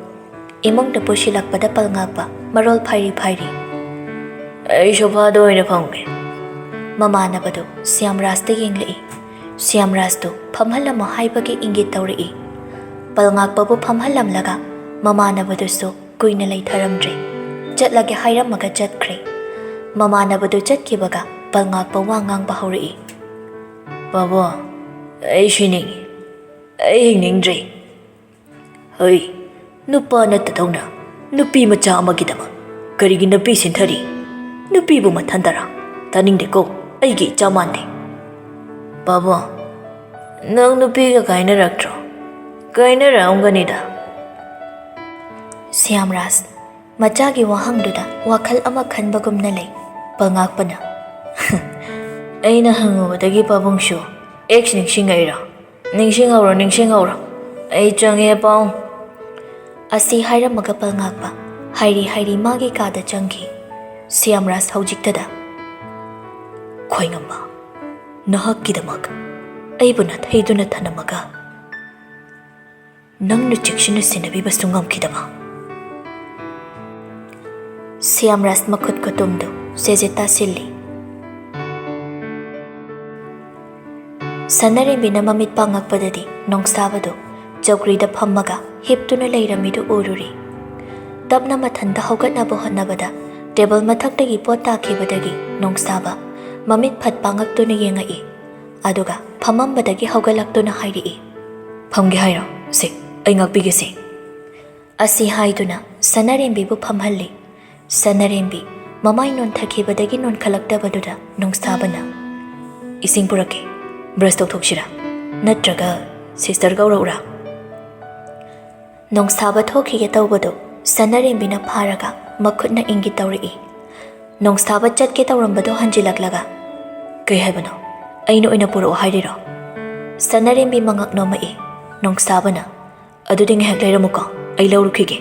ꯏꯃꯨꯡꯗ ꯄꯨꯁꯤꯜꯂꯛꯄꯗ ꯄꯜꯉꯥꯛꯄ ꯃꯔꯣꯜ ꯐꯥꯏꯔꯤ ꯐꯥꯏꯔꯤ꯫ "ꯑꯩ ꯁꯣꯐꯥꯗ ꯑꯣꯏꯅ ꯐꯝꯒꯦ꯫" ꯃꯃꯥꯟꯅꯕꯗꯨ ꯁ꯭ꯌꯥꯝꯔꯥꯖꯇ ꯌꯦꯡꯂꯛꯏ꯫ ꯁ꯭ꯌꯥꯝꯔꯥꯖꯇꯨ ꯐꯝꯍꯜꯂꯝꯃꯣ ꯍꯥꯏꯕꯒꯤ ꯏꯪꯒꯤꯠ ꯇꯧꯔꯛꯏ꯫ ꯄꯜꯉꯥꯛꯄꯕꯨ ꯐꯝꯍꯜꯂꯝꯂꯒ ꯃꯃꯥꯟꯅꯕꯗꯨꯁꯨ ꯀꯨꯏꯅ ꯂꯩꯊꯔꯝꯗ꯭ꯔꯦ꯫ ꯆꯠꯂꯒꯦ ꯍꯥꯏꯔꯝꯃꯒ ꯆꯠꯈ꯭ꯔꯦ꯫ ꯃꯃꯥꯟꯅꯕꯗꯨ ꯆꯠꯈꯤꯕꯒ ꯄꯜꯉꯥꯛꯄ ꯋꯥ ꯉꯥꯡꯕ ꯍꯧꯔꯛꯏ꯫ "ꯄꯥꯕꯨꯡ, ꯑꯩ ꯁꯤꯅꯤꯡꯉꯤ꯫ ꯑꯩ ꯍꯤꯡꯅꯤꯡꯗ꯭ꯔꯦ꯫" "ꯍꯩ, ꯅꯨꯄꯥ ꯅꯠꯇꯗꯧꯅ ꯅꯨꯄꯤ ꯃꯆꯥ ꯑꯃꯒꯤꯗꯃꯛ ꯀꯔꯤꯒꯤ ꯅꯨꯄꯤ ꯁꯤꯟꯊꯔꯤ? ꯅꯨꯄꯤꯕꯨ ꯃꯊꯟꯇꯔꯥ?" "ꯇꯥꯅꯤꯡꯗꯦꯀꯣ, ꯑꯩꯒꯤ ꯏꯆꯥ ꯃꯥꯟꯗꯦ꯫ ꯄꯥꯕꯨꯡ, ꯅꯪ ꯅꯨꯄꯤꯒ ꯀꯥꯏꯅꯔꯛꯇ꯭ꯔꯣ? ꯀꯥꯏꯅꯔꯛꯑꯝꯒꯅꯤꯗ꯫" ꯁ꯭ꯌꯥꯝꯔꯥꯖ ꯃꯆꯥꯒꯤ ꯋꯥꯍꯪꯗꯨꯗ ꯋꯥꯈꯜ ꯑꯃ ꯈꯟꯕꯒꯨꯝꯅ ꯂꯩ꯫ ꯄꯉꯥꯛꯄꯅ, "ꯑꯩꯅ ꯍꯪꯉꯨꯕꯗꯒꯤ ꯄꯥꯕꯨꯡꯁꯨ ꯑꯦꯛꯁ ꯅꯤꯡꯁꯤꯡꯉꯛꯏꯔꯣ? ꯅꯤꯡꯁꯤꯡꯍꯧꯔꯣ, ꯅꯤꯡꯁꯤꯡꯍꯧꯔꯣ꯫ ꯑꯩ ꯆꯪꯉꯦ, ꯄꯥꯕꯨꯡ꯫" ꯑꯁꯤ ꯍꯥꯏꯔꯝꯃꯒ ꯄꯉꯥꯛꯄ ꯍꯥꯏꯔꯤ ꯍꯥꯏꯔꯤ ꯃꯥꯒꯤ ꯀꯥꯗ ꯆꯪꯈꯤ꯫ ꯁ꯭ꯌꯥꯝꯔꯥꯖ ꯍꯧꯖꯤꯛꯇꯗ, "ꯈꯣꯏꯉꯝꯕ, ꯅꯍꯥꯛꯀꯤꯗꯃꯛ ꯑꯩꯕꯨ ꯅꯥꯊꯩꯗꯨꯅ ꯊꯅꯝꯃꯒ ꯅꯪꯅ ꯆꯦꯛꯁꯤꯟꯅ ꯁꯦꯟꯅꯕꯤꯕꯁꯨ ꯉꯝꯈꯤꯗꯕ꯫" ꯁ꯭ꯌꯥꯝꯔꯥꯖ ꯃꯈꯨꯠ ꯈꯨꯇꯨꯝꯗꯨ ꯆꯦꯖꯦꯠ ꯇꯥꯁꯤꯜꯂꯤ꯫ ꯁꯅꯥꯔꯦꯝꯕꯤꯅ ꯃꯃꯤꯠ ꯄꯥꯡꯉꯛꯄꯗꯗꯤ ꯅꯣꯡꯁꯥꯕꯗꯨ ꯆꯧꯀ꯭ꯔꯤꯗ ꯐꯝꯃꯒ ꯍꯤꯞꯇꯨꯅ ꯂꯩꯔꯝꯃꯤꯗꯨ ꯎꯔꯨꯔꯦ꯫ ꯇꯞꯅ ꯃꯊꯟꯇ ꯍꯧꯒꯠꯅꯕ ꯍꯣꯠꯅꯕꯗ ꯇꯦꯕꯜ ꯃꯊꯛꯇꯒꯤ ꯄꯣꯠ ꯇꯥꯈꯤꯕꯗꯒꯤ ꯅꯣꯡꯁꯥꯕ ꯃꯃꯤꯠ ꯐꯠ ꯄꯥꯡꯉꯛꯇꯨꯅ ꯌꯦꯡꯉꯛꯏ꯫ ꯑꯗꯨꯒ ꯐꯝꯃꯝꯕꯗꯒꯤ ꯍꯧꯒꯠꯂꯛꯇꯨꯅ ꯍꯥꯏꯔꯛꯏ, "ꯐꯝꯒꯦ ꯍꯥꯏꯔꯣ? ꯁꯦ, ꯑꯩ ꯉꯥꯛꯄꯤꯒꯦꯁꯦ꯫" ꯑꯁꯤ ꯍꯥꯏꯗꯨꯅ ꯁꯅꯥꯔꯦꯝꯕꯤꯕꯨ ꯐꯝꯍꯜꯂꯤ꯫ ꯁꯅꯥꯔꯦꯝꯕꯤ ꯃꯃꯥꯏ ꯅꯣꯟꯊꯈꯤꯕꯗꯒꯤ ꯅꯣꯟꯈꯠꯂꯛꯇꯕꯗꯨꯗ ꯅꯣꯡꯁꯥꯕꯅ, "ꯏꯁꯤꯡ ꯄꯨꯔꯛꯀꯦ, ꯕ꯭ꯔꯁ ꯇꯧꯊꯣꯛꯁꯤꯔꯥ? ꯅꯠꯇ꯭ꯔꯒ ꯁꯤꯁꯇꯔ ꯀꯧꯔꯛꯎꯔꯥ?" ꯅꯣꯡꯁꯥꯕ ꯊꯣꯛꯈꯤꯒꯦ ꯇꯧꯕꯗꯨ ꯁꯅꯥꯔꯦꯝꯕꯤꯅ ꯐꯥꯔꯒ ꯃꯈꯨꯠꯅ ꯏꯪꯒꯤ ꯇꯧꯔꯛꯏ꯫ ꯅꯣꯡꯁꯥꯕ ꯆꯠꯀꯦ ꯇꯧꯔꯝꯕꯗꯨ ꯍꯟꯖꯤꯜꯂꯛꯂꯒ, "ꯀꯩ ꯍꯥꯏꯕꯅꯣ? ꯑꯩꯅ ꯑꯣꯏꯅ ꯄꯨꯔꯛꯑꯣ ꯍꯥꯏꯔꯤꯔꯣ?" ꯁꯅꯥꯔꯦꯝꯕꯤ ꯃꯉꯛ ꯅꯣꯝꯃꯛꯏ꯫ ꯅꯣꯡꯁꯥꯕꯅ, "ꯑꯗꯨꯗꯤ ꯉꯥꯏꯍꯥꯛ ꯂꯩꯔꯝꯃꯨꯀꯣ, ꯑꯩ ꯂꯧꯔꯨꯈꯤꯒꯦ꯫"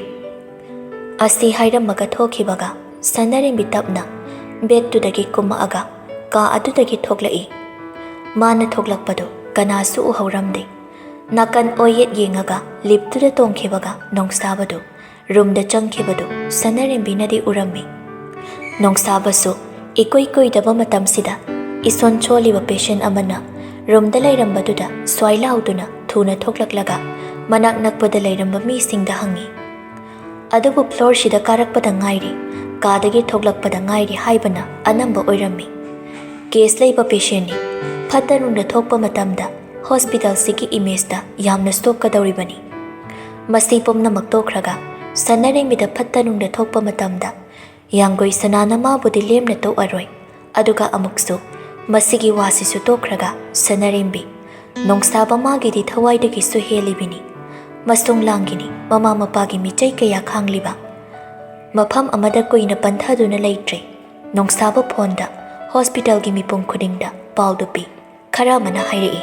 ꯑꯁꯤ ꯍꯥꯏꯔꯝꯃꯒ ꯊꯣꯛꯈꯤꯕꯒ ꯁꯅꯥꯔꯦꯝꯕꯤ ꯇꯞꯅ ꯕꯦꯠꯇꯨꯗꯒꯤ ꯀꯨꯝꯃꯛꯑꯒ ꯀꯥ ꯑꯗꯨꯗꯒꯤ ꯊꯣꯛꯂꯛꯏ꯫ ꯃꯥꯅ ꯊꯣꯛꯂꯛꯄꯗꯨ ꯀꯅꯥꯁꯨ ꯎꯍꯧꯔꯝꯗꯦ꯫ ꯅꯥꯀꯟ ꯑꯣꯏꯌꯦꯠ ꯌꯦꯡꯉꯒ ꯂꯤꯞꯇꯨꯗ ꯇꯣꯡꯈꯤꯕꯒ ꯅꯣꯡꯁꯥꯕꯗꯨ ꯔꯨꯝꯗ ꯆꯪꯈꯤꯕꯗꯨ ꯁꯅꯥꯔꯦꯝꯕꯤꯅꯗꯤ ꯎꯔꯝꯃꯤ꯫ ꯅꯣꯡꯁꯥꯕꯁꯨ ꯏꯀꯨꯏ ꯀꯨꯏꯗꯕ ꯃꯇꯝꯁꯤꯗ ꯏꯁꯣꯟ ꯁꯣꯜꯂꯤꯕ ꯄꯦꯁꯦꯟ ꯑꯃꯅ ꯔꯨꯝꯗ ꯂꯩꯔꯝꯕꯗꯨꯗ ꯁ꯭ꯋꯥꯏ ꯂꯥꯎꯗꯨꯅ ꯊꯨꯅ ꯊꯣꯛꯂꯛꯂꯒ ꯃꯅꯥꯛ ꯅꯛꯄꯗ ꯂꯩꯔꯝꯕ ꯃꯤꯁꯤꯡꯗ ꯍꯪꯉꯤ꯫ ꯑꯗꯨꯕꯨ ꯐ꯭ꯂꯣꯔꯁꯤꯗ ꯀꯥꯔꯛꯄꯗ ꯉꯥꯏꯔꯤ, ꯀꯥꯗꯒꯤ ꯊꯣꯛꯂꯛꯄꯗ ꯉꯥꯏꯔꯤ ꯍꯥꯏꯕꯅ ꯑꯅꯝꯕ ꯑꯣꯏꯔꯝꯃꯤ꯫ ꯀꯦꯁ ꯂꯩꯕ ꯄꯦꯁꯦꯟꯅꯤ꯫ ꯐꯠꯇ ꯅꯨꯡꯗ ꯊꯣꯛꯄ ꯃꯇꯝꯗ ꯍꯣꯁꯄꯤꯇꯥꯜꯁꯤꯒꯤ ꯏꯃꯦꯖꯇ ꯌꯥꯝꯅ ꯁꯣꯛꯀꯗꯧꯔꯤꯕꯅꯤ꯫ ꯃꯁꯤ ꯄꯨꯝꯅꯃꯛ ꯇꯣꯛꯈ꯭ꯔꯒ ꯁꯅꯥꯔꯦꯝꯕꯤꯗ ꯐꯠꯇ ꯅꯨꯡꯗ ꯊꯣꯛꯄ ꯃꯇꯝꯗ ꯌꯥꯡꯒꯣꯏ ꯁꯅꯥꯅ ꯃꯥꯕꯨꯗꯤ ꯂꯦꯝꯅ ꯇꯣꯛꯑꯔꯣꯏ꯫ ꯑꯗꯨꯒ ꯑꯃꯨꯛꯁꯨ ꯃꯁꯤꯒꯤ ꯋꯥꯁꯤꯁꯨ ꯇꯣꯛꯈ꯭ꯔꯒ ꯁꯅꯥꯔꯦꯝꯕꯤ, ꯅꯣꯡꯁꯥꯕ ꯃꯥꯒꯤꯗꯤ ꯊꯋꯥꯏꯗꯒꯤꯁꯨ ꯍꯦꯜꯂꯤꯕꯤꯅꯤ꯫ ꯃꯁꯨꯡ ꯂꯥꯡꯒꯤꯅꯤ, ꯃꯃꯥ ꯃꯄꯥꯒꯤ ꯃꯤꯆꯩ ꯀꯌꯥ ꯈꯥꯡꯂꯤꯕ꯫ ꯃꯐꯝ ꯑꯃꯗ ꯀꯨꯏꯅ ꯄꯟꯊꯗꯨꯅ ꯂꯩꯇ꯭ꯔꯦ꯫ ꯅꯣꯡꯁꯥꯕ ꯐꯣꯟꯗ ꯍꯣꯁꯄꯤꯇꯥꯜꯒꯤ ꯃꯤꯄꯨꯝ ꯈꯨꯗꯤꯡꯗ ꯄꯥꯎꯗꯨ ꯄꯤ꯫ ꯈꯔ ꯑꯃꯅ ꯍꯥꯏꯔꯛꯏ,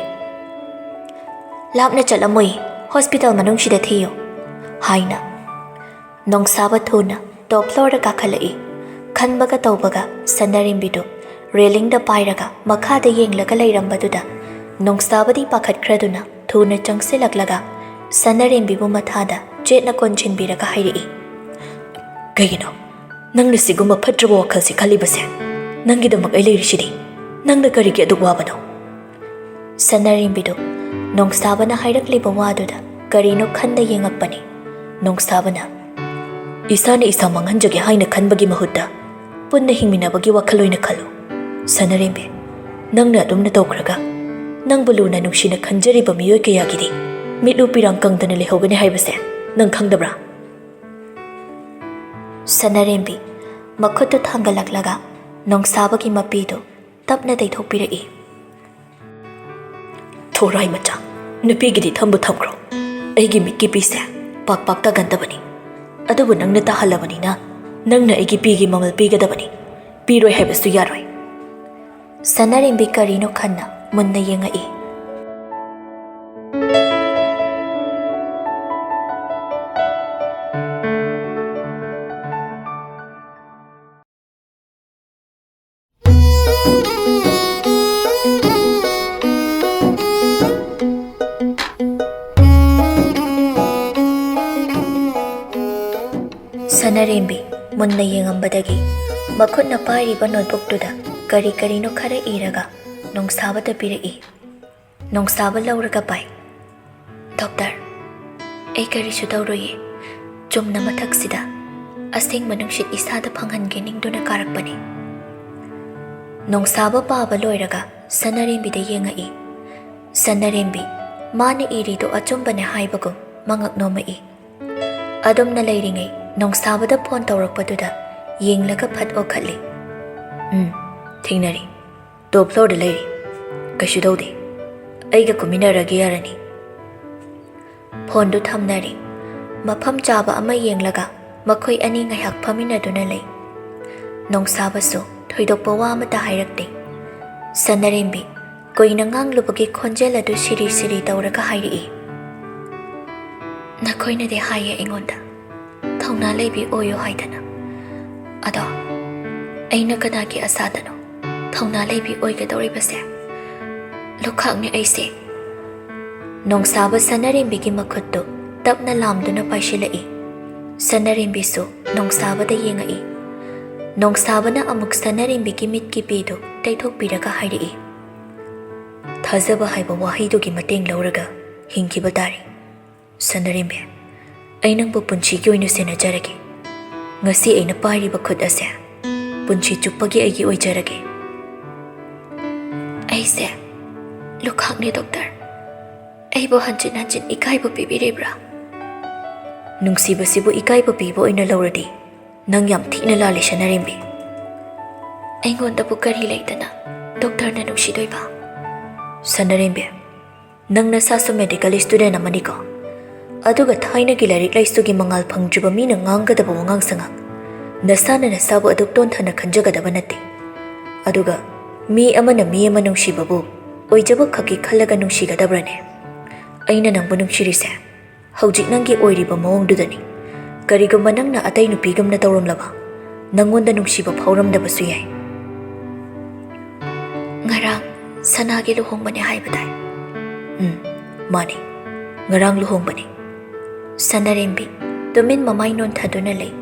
"ꯂꯥꯞꯅ ꯆꯠꯂꯝꯃꯣꯏ, ꯍꯣꯁꯄꯤꯇꯥꯜ ꯃꯅꯨꯡꯁꯤꯗ ꯊꯤꯌꯨ" ꯍꯥꯏꯅ꯫ ꯅꯣꯡꯁꯥꯕ ꯊꯨꯅ ꯇꯣꯞ ꯐ꯭ꯂꯣꯔꯗ ꯀꯥꯈꯠꯂꯛꯏ꯫ ꯈꯟꯕꯒ ꯇꯧꯕꯒ ꯁꯅꯥꯔꯦꯝꯕꯤꯗꯨ ꯔꯦꯂꯤꯡꯗ ꯄꯥꯏꯔꯒ ꯃꯈꯥꯗ ꯌꯦꯡꯂꯒ ꯂꯩꯔꯝꯕꯗꯨꯗ ꯅꯣꯡꯁꯥꯕꯗꯤ ꯄꯥꯈꯠꯈ꯭ꯔꯗꯨꯅ ꯊꯨꯅ ꯆꯪꯁꯤꯜꯂꯛꯂꯒ ꯁꯅꯥꯔꯦꯝꯕꯤꯕꯨ ꯃꯊꯥꯗ ꯆꯦꯠꯅ ꯀꯣꯟꯁꯤꯟꯕꯤꯔꯒ ꯍꯥꯏꯔꯛꯏ, "ꯀꯩꯒꯤꯅꯣ ꯅꯪꯅ ꯁꯤꯒꯨꯝꯕ ꯐꯠꯇ꯭ꯔꯕ ꯋꯥꯈꯜꯁꯤ ꯈꯜꯂꯤꯕꯁꯦ? ꯅꯪꯒꯤꯗꯃꯛ ꯑꯩ ꯂꯩꯔꯤꯁꯤꯗꯤ꯫ ꯅꯪꯅ ꯀꯔꯤꯒꯤ ꯑꯗꯨꯛ ꯋꯥꯕꯅꯣ?" ꯁꯅꯥꯔꯦꯝꯕꯤꯗꯨ ꯅꯣꯡꯁꯥꯕꯅ ꯍꯥꯏꯔꯛꯂꯤꯕ ꯋꯥꯗꯨꯗ ꯀꯔꯤꯅꯣ ꯈꯟꯗ ꯌꯦꯡꯉꯛꯄꯅꯤ꯫ ꯅꯣꯡꯁꯥꯕꯅ, "ꯏꯁꯥꯅ ꯏꯁꯥ ꯃꯥꯡꯍꯟꯖꯒꯦ ꯍꯥꯏꯅ ꯈꯟꯕꯒꯤ ꯃꯍꯨꯠꯇ ꯄꯨꯟꯅ ꯍꯤꯡꯃꯤꯟꯅꯕꯒꯤ ꯋꯥꯈꯜ ꯑꯣꯏꯅ ꯈꯜꯂꯨ꯫ ꯁꯅꯥꯔꯦꯝꯕꯤ, ꯅꯪꯅ ꯑꯗꯨꯝꯅ ꯇꯧꯈ꯭ꯔꯒ ꯅꯪꯕꯨ ꯂꯨꯅ ꯅꯨꯡꯁꯤꯅ ꯈꯟꯖꯔꯤꯕ ꯃꯤꯑꯣꯏ ꯀꯌꯥꯒꯤꯗꯤ ꯃꯤꯠꯂꯨ ꯄꯤꯔꯥꯡ ꯀꯪꯗꯅ ꯂꯩꯍꯧꯒꯅꯤ ꯍꯥꯏꯕꯁꯦ ꯅꯪ ꯈꯪꯗꯕ꯭ꯔꯥ?" ꯁꯅꯥꯔꯦꯝꯕꯤ ꯃꯈꯨꯠꯇꯨ ꯊꯥꯡꯒꯠꯂꯛꯂꯒ ꯅꯣꯡꯁꯥꯕꯒꯤ ꯃꯄꯤꯗꯨ ꯇꯞꯅ ꯇꯩꯊꯣꯛꯄꯤꯔꯛꯏ꯫ "ꯊꯣꯔꯥꯏ ꯃꯆꯥ, ꯅꯨꯄꯤꯒꯤꯗꯤ ꯊꯝꯕꯨ ꯊꯝꯈ꯭ꯔꯣ꯫ ꯑꯩꯒꯤ ꯃꯤꯠꯀꯤ ꯄꯤꯁꯦ ꯄꯥꯛ ꯄꯥꯛ ꯇꯥꯒꯟꯗꯕꯅꯤ꯫ ꯑꯗꯨꯕꯨ ꯅꯪꯅ ꯇꯥꯍꯜꯂꯕꯅꯤꯅ ꯅꯪꯅ ꯑꯩꯒꯤ ꯄꯤꯒꯤ ꯃꯃꯜ ꯄꯤꯒꯗꯕꯅꯤ꯫ ꯄꯤꯔꯣꯏ ꯍꯥꯏꯕꯁꯨ ꯌꯥꯔꯣꯏ"꯫ ꯁꯅꯥꯔꯦꯝꯕꯤ ꯀꯔꯤꯅꯣ ꯈꯟꯅ ꯃꯨꯟꯅ ꯌꯦꯡꯉꯛꯏ꯫ ꯁꯅꯥꯔꯦꯝꯕꯤ ꯃꯨꯟꯅ ꯌꯦꯡꯉꯝꯕꯗꯒꯤ ꯃꯈꯨꯠꯅ ꯄꯥꯏꯔꯤꯕ ꯅꯣꯠꯕꯨꯛꯇꯨꯗ ꯀꯔꯤ ꯀꯔꯤꯅꯣ ꯈꯔ ꯏꯔꯒ ꯅꯣꯡꯁꯥꯕꯗ ꯄꯤꯔꯛꯏ꯫ ꯅꯣꯡꯁꯥꯕ ꯂꯧꯔꯒ ꯄꯥꯏ꯫ "ꯗꯣꯛꯇꯔ, ꯑꯩ ꯀꯔꯤꯁꯨ ꯇꯧꯔꯣꯏꯌꯦ꯫ ꯆꯨꯝꯅ ꯃꯊꯛꯁꯤꯗ ꯑꯁꯦꯡꯕ ꯅꯨꯡꯁꯤꯠ ꯏꯁꯥꯗ ꯐꯪꯍꯟꯒꯦ ꯅꯤꯡꯗꯨꯅ ꯀꯥꯔꯛꯄꯅꯤ"꯫ ꯅꯣꯡꯁꯥꯕ ꯄꯥꯕ ꯂꯣꯏꯔꯒ ꯁꯅꯥꯔꯦꯝꯕꯤꯗ ꯌꯦꯡꯉꯛꯏ꯫ ꯁꯅꯥꯔꯦꯝꯕꯤ ꯃꯥꯅ ꯏꯔꯤꯗꯣ ꯑꯆꯨꯝꯕꯅꯦ ꯍꯥꯏꯕꯒꯨꯝ ꯃꯉꯛ ꯅꯣꯝꯃꯛꯏ꯫ ꯑꯗꯨꯝꯅ ꯂꯩꯔꯤꯉꯩ ꯅꯣꯡꯁꯥꯕꯗ ꯐꯣꯟ ꯇꯧꯔꯛꯄꯗꯨꯗ ꯌꯦꯡꯂꯒ ꯐꯠ ꯑꯣꯈꯠꯂꯤ꯫ "ꯎꯝ, ꯊꯦꯡꯅꯔꯤ꯫ ꯇꯣꯞ ꯐ꯭ꯂꯣꯔꯗ ꯂꯩꯔꯤ꯫ ꯀꯩꯁꯨ ꯇꯧꯗꯦ꯫ ꯑꯩꯒ ꯀꯨꯝꯃꯤꯟꯅꯔꯒꯦ ꯌꯥꯔꯅꯤ꯫ ꯐꯣꯟꯗꯨ ꯊꯝꯅꯔꯤ꯫ ꯃꯐꯝ ꯆꯥꯕ ꯑꯃ ꯌꯦꯡꯂꯒ ꯃꯈꯣꯏ ꯑꯅꯤ ꯉꯥꯏꯍꯥꯛ ꯐꯝꯃꯤꯟꯅꯗꯨꯅ ꯂꯩ꯫ ꯅꯣꯡꯁꯥꯕꯁꯨ ꯊꯣꯏꯗꯣꯛꯄ ꯋꯥ ꯑꯃꯠꯇ ꯍꯥꯏꯔꯛꯇꯦ꯫ ꯁꯅꯔꯦꯝꯕꯤ ꯀꯨꯏꯅ ꯉꯥꯡꯂꯨꯕꯒꯤ ꯈꯣꯟꯖꯦꯜ ꯑꯗꯨ ꯁꯤꯔꯤ ꯁꯤꯔꯤ ꯇꯧꯔꯒ ꯍꯥꯏꯔꯛꯏ꯫ "ꯅꯈꯣꯏꯅꯗꯤ ꯍꯥꯏꯌꯦ ꯑꯩꯉꯣꯟꯗ ꯊꯧꯅꯥ ꯂꯩꯕꯤ ꯑꯣꯏꯌꯨ ꯍꯥꯏꯗꯅ꯫ ꯑꯗꯣ ꯑꯩꯅ ꯀꯅꯥꯒꯤ ꯑꯁꯥꯗꯅꯣ ꯊꯧꯅꯥ ꯂꯩꯕꯤ ꯑꯣꯏꯒꯗꯧꯔꯤꯕꯁꯦ? ꯂꯨꯈꯥꯛꯅꯦ ꯑꯩꯁꯦ꯫" ꯅꯣꯡꯁꯥꯕ ꯁꯅꯔꯦꯝꯕꯤꯒꯤ ꯃꯈꯨꯠꯇꯨ ꯇꯞꯅ ꯂꯥꯝꯗꯨꯅ ꯄꯥꯏꯁꯤꯜꯂꯛꯏ꯫ ꯁꯅꯔꯦꯝꯕꯤꯁꯨ ꯅꯣꯡꯁꯥꯕꯗ ꯌꯦꯡꯉꯛꯏ꯫ ꯅꯣꯡꯁꯥꯕꯅ ꯑꯃꯨꯛ ꯁꯅꯔꯦꯝꯕꯤꯒꯤ ꯃꯤꯠꯀꯤ ꯄꯤꯗꯨ ꯇꯩꯊꯣꯛꯄꯤꯔꯒ ꯍꯥꯏꯔꯛꯏ꯫ "ꯊꯥꯖꯕ ꯍꯥꯏꯕ ꯋꯥꯍꯩꯗꯨꯒꯤ ꯃꯇꯦꯡ ꯂꯧꯔꯒ ꯍꯤꯡꯈꯤꯕ ꯇꯥꯔꯦ꯫ ꯁꯅꯔꯦꯝꯕꯤ, ꯑꯩ ꯅꯪꯕꯨ ꯄꯨꯟꯁꯤꯒꯤ ꯑꯣꯏꯅ ꯁꯦꯟꯅꯖꯔꯒꯦ꯫ ꯉꯁꯤ ꯑꯩꯅ ꯄꯥꯏꯔꯤꯕ ꯈꯨꯠ ꯑꯁꯦ ꯄꯨꯟꯁꯤ ꯆꯨꯞꯄꯒꯤ ꯑꯩꯒꯤ ꯑꯣꯏꯖꯔꯒꯦ꯫" "ꯑꯩꯁꯦ ꯂꯨꯈꯥꯛꯅꯦ, ꯗꯣꯛꯇꯔ꯫ ꯑꯩꯕꯨ ꯍꯟꯖꯤꯟ ꯍꯟꯖꯤꯟ ꯏꯀꯥꯏꯕ ꯄꯤꯕꯤꯔꯤꯕ꯭ꯔꯥ?" "ꯅꯨꯡꯁꯤꯕꯁꯤꯕꯨ ꯏꯀꯥꯏꯕ ꯄꯤꯕ ꯑꯣꯏꯅ ꯂꯧꯔꯗꯤ ꯅꯪ ꯌꯥꯝ ꯊꯤꯅ ꯂꯥꯜꯂꯤ, ꯁꯅꯔꯦꯝꯕꯤ꯫" "ꯑꯩꯉꯣꯟꯗꯕꯨ ꯀꯔꯤ ꯂꯩꯗꯅ ꯗꯣꯛꯇꯔꯅ ꯅꯨꯡꯁꯤꯗꯣꯏꯕ?" "ꯁꯅꯔꯦꯝꯕꯤ, ꯅꯪ ꯅꯁꯥꯁꯨ ꯃꯦꯗꯤꯀꯦꯜ ꯁ꯭ꯇꯨꯗꯦꯟ ꯑꯃꯅꯤꯀꯣ? ꯑꯗꯨꯒ ꯊꯥꯏꯅꯒꯤ ꯂꯥꯏꯔꯤꯛ ꯂꯥꯏꯁꯨꯒꯤ ꯃꯉꯥꯜ ꯐꯪꯗ꯭ꯔꯤꯕ ꯃꯤꯅ ꯉꯥꯡꯒꯗꯕ ꯋꯥꯉꯥꯡ ꯁꯉꯥꯡ ꯅꯁꯥꯅ ꯅꯁꯥꯕꯨ ꯑꯗꯨꯛ ꯇꯣꯟꯊꯅ ꯈꯟꯖꯒꯗꯕ ꯅꯠꯇꯦ꯫ ꯑꯗꯨꯒ ꯃꯤ ꯑꯃꯅ ꯃꯤ ꯑꯃ ꯅꯨꯡꯁꯤꯕꯕꯨ ꯑꯣꯏꯖꯕ ꯈꯛꯀꯤ ꯈꯜꯂꯒ ꯅꯨꯡꯁꯤꯒꯗꯕ꯭ꯔꯅꯦ? ꯑꯩꯅ ꯅꯪꯕꯨ ꯅꯨꯡꯁꯤꯔꯤꯁꯦ ꯍꯧꯖꯤꯛ ꯅꯪꯒꯤ ꯑꯣꯏꯔꯤꯕ ꯃꯑꯣꯡꯗꯨꯗꯅꯤ꯫ ꯀꯔꯤꯒꯨꯝꯕ ꯅꯪꯅ ꯑꯇꯩ ꯅꯨꯄꯤꯒꯨꯝꯅ ꯇꯧꯔꯝꯂꯕ, ꯅꯪꯉꯣꯟꯗ ꯅꯨꯡꯁꯤꯕ ꯐꯥꯎꯔꯝꯗꯕꯁꯨ ꯌꯥꯏ꯫" "ꯉꯔꯥꯡ ꯁꯅꯥꯒꯤ ꯂꯨꯍꯣꯡꯕꯅꯦ ꯍꯥꯏꯕ ꯇꯥꯏ꯫" "ꯎꯝ, ꯃꯥꯅꯦ, ꯉꯔꯥꯡ ꯂꯨꯍꯣꯡꯕꯅꯦ꯫" ꯁꯅꯔꯦꯝꯕꯤ ꯇꯨꯃꯤꯟ ꯃꯃꯥꯏ ꯅꯣꯟꯊꯗꯨꯅ ꯂꯩ꯫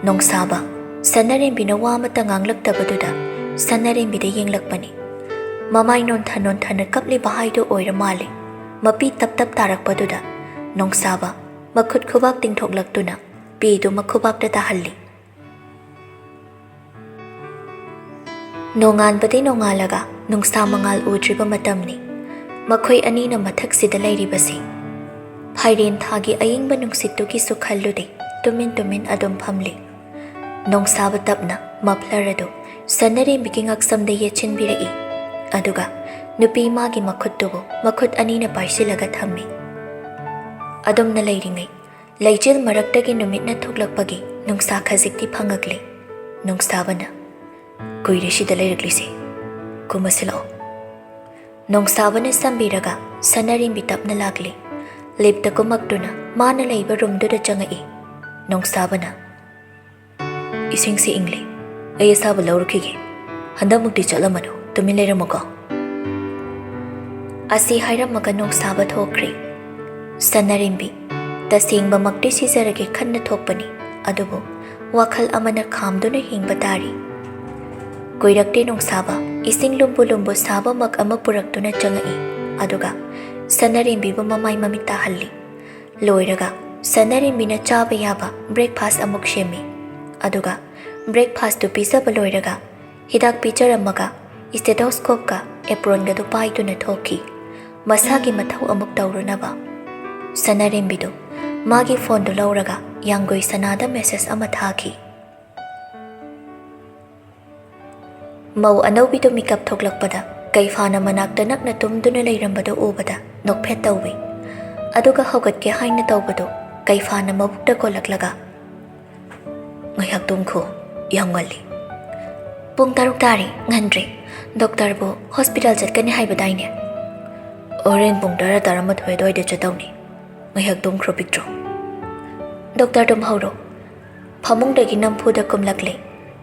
ꯅꯣꯡꯁꯥꯕ ꯁꯅꯔꯦꯝꯕꯤꯅ ꯋꯥ ꯑꯃꯠꯇ ꯉꯥꯡꯂꯛꯇꯕꯗꯨꯗ ꯁꯅꯔꯦꯝꯕꯤꯗ ꯌꯦꯡꯂꯛꯄꯅꯤ꯫ ꯃꯃꯥꯏ ꯅꯣꯟꯊ ꯅꯣꯟꯊꯅ ꯀꯞꯂꯤꯕ ꯍꯥꯏꯗꯨ ꯑꯣꯏꯔ ꯃꯥꯜꯂꯤ꯫ ꯃꯄꯤ ꯇꯞ ꯇꯞ ꯇꯥꯔꯛꯄꯗꯨꯗ ꯅꯣꯡꯁꯥꯕ ꯃꯈꯨꯠ ꯈꯨꯕꯥꯛ ꯇꯤꯡꯊꯣꯛꯂꯛꯇꯨꯅ ꯄꯤꯗꯨ ꯃꯈꯨꯕꯥꯛꯇ ꯇꯥꯍꯜꯂꯤ꯫ ꯅꯣꯡꯉꯥꯟꯕꯗꯤ ꯅꯣꯡꯉꯥꯜꯂꯒ ꯅꯨꯡꯁꯥ ꯃꯉꯥꯜ ꯎꯗ꯭ꯔꯤꯕ ꯃꯇꯝꯅꯤ꯫ ꯃꯈꯣꯏ ꯑꯅꯤꯅ ꯃꯊꯛꯁꯤꯗ ꯂꯩꯔꯤꯕꯁꯤ꯫ ꯐꯥꯏꯔꯦꯟ ꯊꯥꯒꯤ ꯑꯏꯪꯕ ꯅꯨꯡꯁꯤꯠꯇꯨꯒꯤꯁꯨ ꯈꯜꯂꯨꯗꯦ, ꯇꯨꯃꯤꯟ ꯇꯨꯃꯤꯟ ꯑꯗꯨꯝ ꯐꯝꯂꯤ꯫ ꯅꯣꯡꯁꯥꯕ ꯇꯞꯅ ꯃꯐ꯭ꯂꯔ ꯑꯗꯨ ꯁꯅꯔꯦꯝꯕꯤꯒꯤ ꯉꯛꯁꯝꯗ ꯌꯦꯠꯁꯤꯟꯕꯤꯔꯛꯏ꯫ ꯑꯗꯨꯒ ꯅꯨꯄꯤ ꯃꯥꯒꯤ ꯃꯈꯨꯠꯇꯨꯕꯨ ꯃꯈꯨꯠ ꯑꯅꯤꯅ ꯄꯥꯏꯁꯤꯜꯂꯒ ꯊꯝꯃꯤ꯫ ꯑꯗꯨꯝꯅ ꯂꯩꯔꯤꯉꯩ, ꯂꯩꯆꯤꯜ ꯃꯔꯛꯇꯒꯤ ꯅꯨꯃꯤꯠꯅ ꯊꯣꯛꯂꯛꯄꯒꯤ ꯅꯨꯡꯁꯥ ꯈꯖꯤꯛꯇꯤ ꯐꯪꯉꯛꯂꯤ꯫ ꯅꯣꯡꯁꯥꯕꯅ, "ꯀꯨꯏꯔꯦ ꯁꯤꯗ ꯂꯩꯔꯛꯂꯤꯁꯦ, ꯀꯨꯝꯃꯁꯤ ꯂꯥꯛꯑꯣ꯫" ꯅꯣꯡꯁꯥꯕꯅ ꯁꯝꯕꯤꯔꯒ ꯁꯅꯔꯦꯝꯕꯤ ꯇꯞꯅ ꯂꯥꯛꯂꯤ꯫ ꯂꯤꯞꯇ ꯀꯨꯝꯃꯛꯇꯨꯅ ꯃꯥꯅ ꯂꯩꯕ ꯔꯨꯝꯗꯨꯗ ꯆꯪꯉꯛꯏ꯫ ꯅꯣꯡꯁꯥꯕꯅ, "ꯏꯁꯤꯡꯁꯤ ꯏꯪꯂꯤ, ꯑꯩ ꯑꯁꯥꯕ ꯂꯧꯔꯨꯈꯤꯒꯦ꯫ ꯍꯟꯗꯛꯃꯨꯛꯇꯤ ꯆꯠꯂꯝꯃꯅꯨ, ꯇꯨꯃꯤꯟ ꯂꯩꯔꯝꯃꯨꯀꯣ꯫" ꯑꯁꯤ ꯍꯥꯏꯔꯝꯃꯒ ꯅꯣꯡꯁꯥꯕ ꯊꯣꯛꯈ꯭ꯔꯦ꯫ ꯁꯅꯔꯦꯝꯕꯤ, ꯇꯁꯦꯡꯕꯃꯛꯇꯤ ꯁꯤꯖꯔꯒꯦ ꯈꯟꯅ ꯊꯣꯛꯄꯅꯤ, ꯑꯗꯨꯕꯨ ꯋꯥꯈꯜ ꯑꯃꯅ ꯈꯥꯝꯗꯨꯅ ꯍꯤꯡꯕ ꯇꯥꯔꯤ꯫ ꯀꯨꯏꯔꯛꯇꯦ ꯅꯣꯡꯁꯥꯕ ꯏꯁꯤꯡ ꯂꯨꯝꯕꯨ ꯂꯨꯝꯕꯨ ꯁꯥꯕꯃꯛ ꯑꯃ ꯄꯨꯔꯛꯇꯨꯅ ꯆꯪꯉꯛꯏ, ꯑꯗꯨꯒ ꯁꯅꯔꯦꯝꯕꯤꯕꯨ ꯃꯃꯥꯏ ꯃꯃꯤꯠ ꯇꯥꯍꯜꯂꯤ꯫ ꯂꯣꯏꯔꯒ ꯁꯅꯔꯦꯝꯕꯤꯅ ꯆꯥꯕ ꯌꯥꯕ breakfast ꯑꯃꯨꯛ ꯁꯦꯝꯃꯤ, ꯑꯗꯨꯒ breakfastꯇꯨ ꯄꯤꯖꯕ ꯂꯣꯏꯔꯒ ꯍꯤꯗꯥꯛ ꯄꯤꯖꯔꯝꯃꯒ stethoscopeꯀ apronꯒꯗꯨ ꯄꯥꯏꯗꯨꯅ ꯊꯣꯛꯈꯤ, ꯃꯁꯥꯒꯤ ꯃꯊꯧ ꯑꯃꯨꯛ ꯇꯧꯔꯨꯅꯕ꯫ ꯁꯅꯔꯦꯝꯕꯤꯗꯨ ꯃꯥꯒꯤ phoneꯗꯨ ꯂꯧꯔꯒ ꯌꯥꯡꯒꯣꯏ ꯁꯅꯥꯗ message ꯑꯃ ꯊꯥꯈꯤ꯫ ꯃꯧ ꯑꯅꯧꯕꯤꯗꯨ ꯃꯤꯀꯞ ꯊꯣꯛꯂꯛꯄꯗ ꯀꯩꯐꯥꯅ ꯃꯅꯥꯛꯇ ꯅꯛꯅ ꯇꯨꯝꯗꯨꯅ ꯂꯩꯔꯝꯕꯗꯨ ꯎꯕꯗ ꯅꯣꯛꯐꯦꯠ ꯇꯧꯏ꯫ ꯑꯗꯨꯒ ꯍꯧꯒꯠꯀꯦ ꯍꯥꯏꯅ ꯇꯧꯕꯗꯨ ꯀꯩꯐꯥꯅ ꯃꯕꯨꯛꯇ ꯀꯣꯜꯂꯛꯂꯒ, "ꯉꯥꯏꯍꯥꯛ ꯇꯨꯝꯈꯣ, ꯌꯥꯝ ꯉꯜꯂꯤ꯫" "ꯄꯨꯡ ꯇꯔꯨꯛ ꯇꯥꯔꯦ, ꯉꯟꯗ꯭ꯔꯦ꯫ ꯗꯣꯛꯇꯔꯕꯨ hospital ꯆꯠꯀꯅꯤ ꯍꯥꯏꯕꯗꯥꯏꯅꯦ?" "ꯍꯣꯔꯦꯟ ꯄꯨꯡ ꯇꯔꯥ, ꯇꯔꯥꯃꯥꯊꯣꯏ ꯑꯗꯨꯋꯥꯏꯗ ꯆꯠꯇꯧꯅꯤ꯫ ꯉꯥꯏꯍꯥꯛ ꯇꯨꯝꯈ꯭ꯔꯣ, ꯄꯤꯛꯇ꯭ꯔꯨ꯫" ꯗꯣꯛꯇꯔ ꯇꯨꯝꯍꯧꯔꯣ꯫ ꯐꯃꯨꯡꯗꯒꯤ ꯅꯝꯐꯨꯗ ꯀꯨꯝꯂꯛꯂꯦ꯫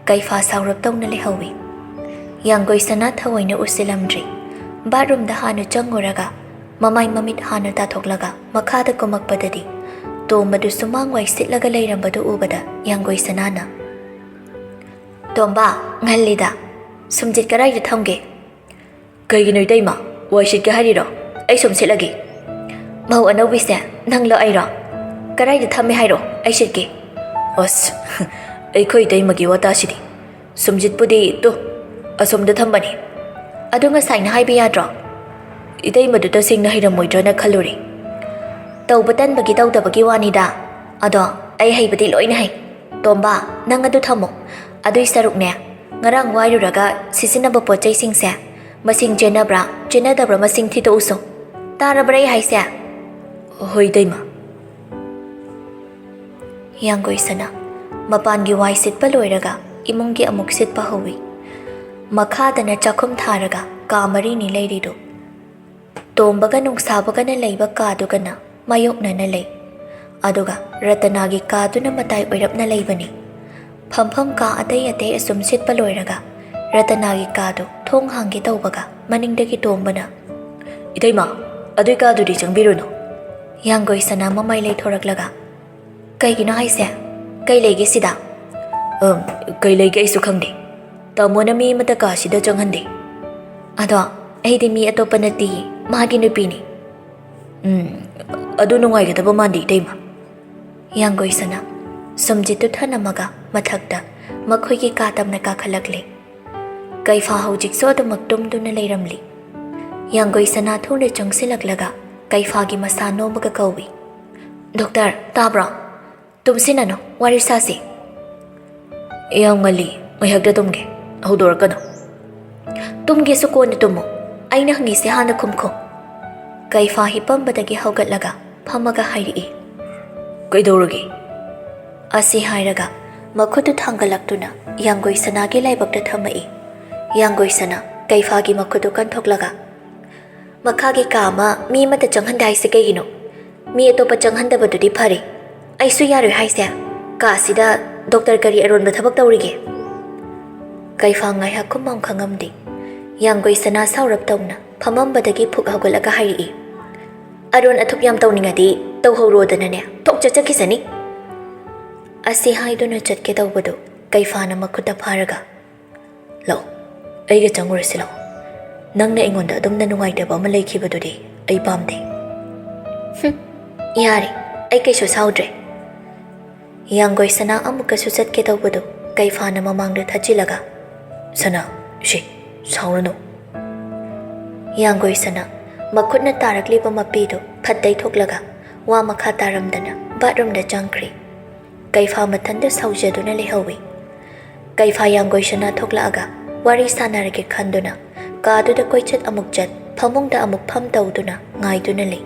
ꯀꯩꯐꯥ ꯁꯥꯎꯔꯞ ꯇꯧꯅ ꯂꯩꯍꯧꯏ꯫ ꯌꯥꯡꯒꯣꯏ ꯁꯅꯥ ꯊꯑꯣꯏꯅ ꯎꯁꯤꯜꯂꯝꯗ꯭ꯔꯤ꯫ Bathroomꯗ ꯍꯥꯟꯅ ꯆꯪꯉꯨꯔꯒ ꯃꯃꯥꯏ ꯃꯃꯤꯠ ꯍꯥꯟꯅ ꯇꯥꯊꯣꯛꯂꯒ ꯃꯈꯥꯗ ꯀꯨꯝꯃꯛꯄꯗꯗꯤ ꯇꯣꯝꯕꯗꯨ ꯁꯨꯃꯥꯡ ꯋꯥꯏ ꯁꯤꯠꯂꯒ ꯂꯩꯔꯝꯕꯗꯨ ꯎꯕꯗ ꯌꯥꯡꯒꯣꯏ ꯁꯅꯥꯅ, "ꯇꯣꯝꯕ, ꯉꯜꯂꯤꯗ꯫ ꯁꯨꯝꯖꯤꯠ ꯀꯗꯥꯏꯗ ꯊꯝꯒꯦ?" "ꯀꯩꯒꯤꯅꯣ ꯏꯇꯩꯃ? ꯋꯥꯏ ꯁꯤꯠꯀꯦ ꯍꯥꯏꯔꯤꯔꯣ? ꯑꯩ ꯁꯨꯝ ꯁꯤꯠꯂꯒꯦ꯫" "ꯃꯧ ꯑꯅꯧꯕꯤꯁꯦ ꯅꯪꯂꯣ ꯑꯩꯔꯣ? ꯀꯗꯥꯏꯗ ꯊꯝꯃꯦ ꯍꯥꯏꯔꯣ, ꯑꯩ ꯁꯤꯠꯀꯦ꯫" "ꯑꯁ, ꯑꯩꯈꯣꯏ ꯏꯇꯩꯃꯒꯤ ꯋꯥꯇꯥꯁꯤꯗꯤ꯫ ꯁꯨꯝꯖꯤꯠꯄꯨꯗꯤ ꯇꯨ, ꯑꯁꯣꯝꯗ ꯊꯝꯕꯅꯤ꯫" "ꯑꯗꯨ ꯉꯁꯥꯏꯅ ꯍꯥꯏꯕ ꯌꯥꯗ꯭ꯔꯣ?" "ꯏꯇꯩꯃꯗꯨ ꯇꯁꯦꯡꯅ ꯍꯩꯔꯝꯃꯣꯏꯗ꯭ꯔꯅ ꯈꯜꯂꯨꯔꯦ꯫" "ꯇꯧꯕ ꯇꯟꯕꯒꯤ ꯇꯧꯗꯕꯒꯤ ꯋꯥꯅꯤꯗ꯫ ꯑꯗꯣ ꯑꯩ ꯍꯩꯕꯗꯤ ꯂꯣꯏꯅ ꯍꯩ꯫ ꯇꯣꯝꯕ, ꯅꯪ ꯑꯗꯨ ꯊꯝꯃꯣ꯫ ꯑꯗꯨꯏ ꯁꯔꯨꯛꯅꯦ, "ꯉꯔꯥꯡ ꯋꯥꯏꯔꯨꯔꯒ ꯁꯤꯖꯤꯟꯅꯕ ꯄꯣꯠ ꯆꯩꯁꯤꯡꯁꯦ ꯃꯁꯤꯡ ꯆꯦꯟꯅꯕ꯭ꯔꯥ ꯆꯦꯟꯅꯗꯕ꯭ꯔꯥ ꯃꯁꯤꯡ ꯊꯤꯗꯣꯛꯎꯁꯣ꯫ ꯇꯥꯔꯕ꯭ꯔꯥ ꯑꯩ ꯍꯥꯏꯁꯦ?" "ꯍꯣꯏ, ꯏꯇꯩꯃ"꯫ ꯌꯥꯡꯒꯣꯏ ꯁꯅꯥ ꯃꯄꯥꯟꯒꯤ ꯋꯥꯏ ꯁꯤꯠꯄ ꯂꯣꯏꯔꯒ ꯏꯃꯨꯡꯒꯤ ꯑꯃꯨꯛ ꯁꯤꯠꯄ ꯍꯧꯏ꯫ ꯃꯈꯥꯗꯅ ꯆꯥꯛꯈꯨꯝ ꯊꯥꯔꯒ ꯀꯥ ꯃꯔꯤꯅꯤ ꯂꯩꯔꯤꯗꯨ꯫ ꯇꯣꯝꯕꯒ ꯅꯨꯡꯁꯥꯕꯒꯅ ꯂꯩꯕ ꯀꯥꯗꯨꯒꯅ ꯃꯥꯌꯣꯛꯅꯅ ꯂꯩ꯫ ꯑꯗꯨꯒ ꯔꯇꯅꯥꯒꯤ ꯀꯥꯗꯨꯅ ꯃꯇꯥꯏ ꯑꯣꯏꯔꯞꯅ ꯂꯩꯕꯅꯤ꯫ ꯐꯝꯐꯝ ꯀꯥ ꯑꯇꯩ ꯑꯇꯩ ꯑꯁꯨꯝ ꯁꯤꯠꯄ ꯂꯣꯏꯔꯒ ꯔꯇꯅꯥꯒꯤ ꯀꯥꯗꯨ ꯊꯣꯡ ꯍꯥꯡꯒꯦ ꯇꯧꯕꯒ ꯃꯅꯤꯡꯗꯒꯤ ꯇꯣꯝꯕꯅ, "ꯏꯇꯩꯃ, ꯑꯗꯨꯏ ꯀꯥꯗꯨꯗꯤ ꯆꯪꯕꯤꯔꯨꯅꯨ"꯫ ꯌꯥꯡꯒꯣꯏ ꯁꯅꯥ ꯃꯃꯥꯏ ꯂꯩꯊꯣꯔꯛꯂꯒ, "ꯀꯩꯒꯤꯅꯣ ꯍꯥꯏꯁꯦ? ꯀꯩ ꯂꯩꯒꯦ ꯁꯤꯗ?" "ꯑꯝ, ꯀꯩ ꯂꯩꯒꯦ ꯑꯩꯁꯨ ꯈꯪꯗꯦ꯫ ꯇꯥꯃꯣꯅ ꯃꯤ ꯑꯃꯠꯇ ꯀꯥꯁꯤꯗ ꯆꯪꯍꯟꯗꯦ"꯫ "ꯑꯗꯣ ꯑꯩꯗꯤ ꯃꯤ ꯑꯇꯣꯞꯄ ꯅꯠꯇꯤꯌꯦ, ꯃꯥꯒꯤ ꯅꯨꯄꯤꯅꯤ"꯫ "ꯎꯝ, ꯑꯗꯨ ꯅꯨꯡꯉꯥꯏꯒꯗꯕ ꯃꯥꯟꯗꯦ, ꯏꯇꯩꯃ"꯫ ꯌꯥꯡꯒꯣꯏ ꯁꯅꯥ ꯁꯨꯝꯖꯤꯠꯇꯨ ꯊꯅꯝꯃꯒ ꯃꯊꯛꯇ ꯃꯈꯣꯏꯒꯤ ꯀꯥ ꯇꯝꯅ ꯀꯥꯈꯠꯂꯛꯂꯦ꯫ ꯀꯩꯐꯥ ꯍꯧꯖꯤꯛꯁꯨ ꯑꯗꯨꯃꯛ ꯇꯨꯝꯗꯨꯅ ꯂꯩꯔꯝꯂꯤ꯫ ꯌꯥꯡꯒꯣꯏ ꯁꯅꯥ ꯊꯨꯅ ꯆꯪꯁꯤꯜꯂꯛꯂꯒ ꯀꯩꯐꯥꯒꯤ ꯃꯁꯥ ꯅꯣꯝꯃꯒ ꯀꯧꯏ, "ꯗꯣꯛꯇꯔ, ꯇꯥꯕ꯭ꯔꯣ? ꯇꯨꯝꯁꯤꯟꯅꯅꯨ, ꯋꯥꯔꯤ ꯁꯥꯁꯤ"꯫ "ꯌꯥꯝ ꯉꯜꯂꯤ, ꯉꯥꯏꯍꯥꯛꯇ ꯇꯨꯝꯒꯦ, ꯍꯧꯗꯣꯔꯛꯀꯅꯨ"꯫ "ꯇꯨꯝꯒꯦꯁꯨ ꯀꯣꯟꯅ ꯇꯨꯝꯃꯨ, ꯑꯩꯅ ꯍꯪꯉꯤꯁꯦ ꯍꯥꯟꯅ ꯈꯨꯝꯈꯣ"꯫ ꯀꯩꯐꯥ ꯍꯤꯞꯄꯝꯕꯗꯒꯤ ꯍꯧꯒꯠꯂꯒ ꯐꯝꯃꯒ ꯍꯥꯏꯔꯛꯏ, "ꯀꯩꯗꯧꯔꯒꯦ?" ꯑꯁꯤ ꯍꯥꯏꯔꯒ ꯃꯈꯨꯠꯇꯨ ꯊꯥꯡꯒꯠꯂꯛꯇꯨꯅ ꯌꯥꯡꯒꯣꯏ ꯁꯅꯥꯒꯤ ꯂꯥꯏꯕꯛꯇ ꯊꯝꯃꯛꯏ꯫ ꯌꯥꯡꯒꯣꯏ ꯁꯅꯥ ꯀꯩꯐꯥꯒꯤ ꯃꯈꯨꯠꯇꯨ ꯀꯟꯊꯣꯛꯂꯒ, "ꯃꯈꯥꯒꯤ ꯀꯥ ꯑꯃ ꯃꯤ ꯑꯃꯠꯇ ꯆꯪꯍꯟꯗꯦ ꯍꯥꯏꯁꯦ ꯀꯩꯒꯤꯅꯣ? ꯃꯤ ꯑꯇꯣꯞꯄ ꯆꯪꯍꯟꯗꯕꯗꯨꯗꯤ ꯐꯔꯦ꯫ ꯑꯩꯁꯨ ꯌꯥꯔꯣꯏ ꯍꯥꯏꯁꯦ꯫ ꯀꯥꯁꯤꯗ ꯗꯣꯛꯇꯔ ꯀꯔꯤ ꯑꯔꯣꯟꯕ ꯊꯕꯛ ꯇꯧꯔꯤꯒꯦ?" ꯀꯩꯐꯥ ꯉꯥꯏꯍꯥꯛ ꯈꯨꯝꯐꯝ ꯈꯪꯉꯝꯗꯦ꯫ ꯌꯥꯡꯒꯣꯏ ꯁꯅꯥ ꯁꯥꯎꯔꯞ ꯇꯧꯅ ꯐꯝꯃꯝꯕꯗꯒꯤ ꯐꯨꯛ ꯍꯧꯒꯠꯂꯒ ꯍꯥꯏꯔꯛꯏ, "ꯑꯔꯣꯟ ꯑꯊꯨꯞ ꯌꯥꯝ ꯇꯧꯅꯤꯡꯉꯗꯤ ꯇꯧꯍꯧꯔꯣꯗꯅꯅꯦ, ꯊꯣꯛ ꯆꯠꯆꯈꯤꯁꯅꯤ"꯫ ꯑꯁꯤ ꯍꯥꯏꯗꯨꯅ ꯆꯠꯀꯦ ꯇꯧꯕꯗꯨ ꯀꯩꯐꯥꯅ ꯃꯈꯨꯠꯇ ꯐꯥꯔꯒ, "ꯂꯥꯛꯑꯣ, ꯑꯩꯒ ꯆꯪꯉꯨꯔꯁꯤ ꯂꯥꯛꯑꯣ꯫ ꯅꯪꯅ ꯑꯩꯉꯣꯟꯗ ꯑꯗꯨꯝꯅ ꯅꯨꯡꯉꯥꯏꯇꯕ ꯑꯃ ꯂꯩꯈꯤꯕꯗꯨꯗꯤ ꯑꯩ ꯄꯥꯝꯗꯦ"꯫ "ꯍꯨꯝ, ꯌꯥꯔꯦ, ꯑꯩ ꯀꯩꯁꯨ ꯁꯥꯎꯗ꯭ꯔꯦ"꯫ ꯌꯥꯡꯒꯣꯏ ꯁꯅꯥ ꯑꯃꯨꯛꯀꯁꯨ ꯆꯠꯀꯦ ꯇꯧꯕꯗꯨ ꯀꯩꯐꯥꯅ ꯃꯃꯥꯡꯗ ꯊꯠꯆꯤꯜꯂꯒ, "ꯁꯅꯥ, ꯁꯤ, ꯁꯥꯎꯔꯅꯨ"꯫ ꯌꯥꯡꯒꯣꯏ ꯁꯅꯥ ꯃꯈꯨꯠꯅ ꯇꯥꯔꯛꯂꯤꯕ ꯃꯄꯤꯗꯨ ꯐꯠ ꯇꯩꯊꯣꯛꯂꯒ ꯋꯥ ꯃꯈꯥ ꯇꯥꯔꯝꯗꯅ ꯕꯥꯠꯔꯨꯝꯗ ꯆꯪꯈ꯭ꯔꯦ꯫ ꯀꯩꯐꯥ ꯃꯊꯟꯇ ꯁꯥꯎꯖꯗꯨꯅ ꯂꯩꯍꯧꯏ꯫ ꯀꯩꯐꯥ ꯌꯥꯡꯒꯣꯏ ꯁꯅꯥ ꯊꯣꯛꯂꯛꯑꯒ ꯋꯥꯔꯤ ꯁꯥꯟꯅꯔꯒꯦ ꯈꯟꯗꯨꯅ ꯀꯥꯗꯨꯗ ꯀꯣꯏꯆꯠ ꯑꯃꯨꯛ ꯆꯠ, ꯐꯃꯨꯡꯗ ꯑꯃꯨꯛ ꯐꯝ ꯇꯧꯗꯨꯅ ꯉꯥꯏꯗꯨꯅ ꯂꯩ꯫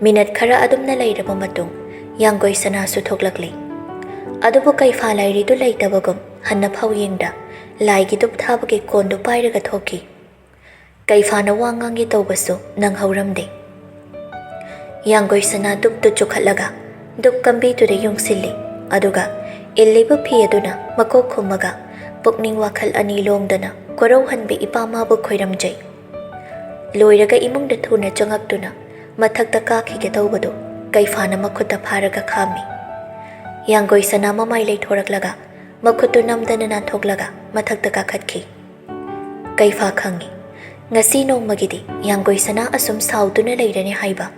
ꯃꯤꯅꯠ ꯈꯔ ꯑꯗꯨꯝꯅ ꯂꯩꯔꯕ ꯃꯇꯨꯡ ꯌꯥꯡꯒꯣꯏ ꯁꯅꯥꯁꯨ ꯊꯣꯛꯂꯛꯂꯤ꯫ ꯑꯗꯨꯕꯨ ꯀꯩꯐꯥ ꯂꯥꯏꯔꯤꯗꯨ ꯂꯩꯇꯕꯒꯨꯝ ꯍꯟꯅ ꯐꯥꯎ ꯌꯦꯡꯗ ꯂꯥꯏꯒꯤ ꯙꯨꯞ ꯊꯥꯕꯒꯤ ꯀꯣꯟꯗꯨ ꯄꯥꯏꯔꯒ ꯊꯣꯛꯈꯤ꯫ ꯀꯩꯐꯥꯅ ꯋꯥ ꯉꯥꯡꯒꯦ ꯇꯧꯕꯁꯨ ꯅꯪꯍꯧꯔꯝꯗꯦ꯫ ꯌꯥꯡꯒꯣꯏ ꯁꯅꯥ ꯙꯨꯞꯇꯨ ꯆꯨꯈꯠꯂꯒ ꯙꯨꯞ ꯀꯝꯕꯤꯗꯨꯗ ꯌꯨꯡꯁꯤꯜꯂꯤ꯫ ꯑꯗꯨꯒ ꯏꯜꯂꯤꯕ ꯐꯤ ꯑꯗꯨꯅ ꯃꯀꯣꯛ ꯈꯨꯝꯃꯒ ꯄꯨꯛꯅꯤꯡ ꯋꯥꯈꯜ ꯑꯅꯤ ꯂꯣꯡꯗꯅ ꯀꯣꯔꯧꯍꯟꯕꯤ ꯏꯄꯥ ꯃꯥꯕꯨ ꯈꯣꯏꯔꯝꯖꯩ꯫ ꯂꯣꯏꯔꯒ ꯏꯃꯨꯡꯗ ꯊꯨꯅ ꯆꯪꯉꯛꯇꯨꯅ ꯃꯊꯛꯇ ꯀꯥꯈꯤꯒꯦ ꯇꯧꯕꯗꯨ ꯀꯩꯐꯥꯅ ꯃꯈꯨꯠꯇ ꯐꯥꯔꯒ ꯈꯥꯝꯃꯤ꯫ ꯌꯥꯡꯒꯣꯏ ꯁꯅꯥ ꯃꯃꯥꯏ ꯂꯩꯊꯣꯔꯛꯂꯒ ꯃꯈꯨꯠꯇꯨ ꯅꯝꯗꯅ ꯅꯥꯟꯊꯣꯛꯂꯒ ꯃꯊꯛꯇ ꯀꯥꯈꯠꯈꯤ꯫ ꯀꯩꯐꯥ ꯈꯪꯏ, ꯉꯁꯤ ꯅꯣꯡꯃꯒꯤꯗꯤ ꯌꯥꯡꯒꯣꯏ ꯁꯅꯥ ꯑꯁꯨꯝ ꯁꯥꯎꯗꯨꯅ ꯂꯩꯔꯅꯤ ꯍꯥꯏꯕ꯫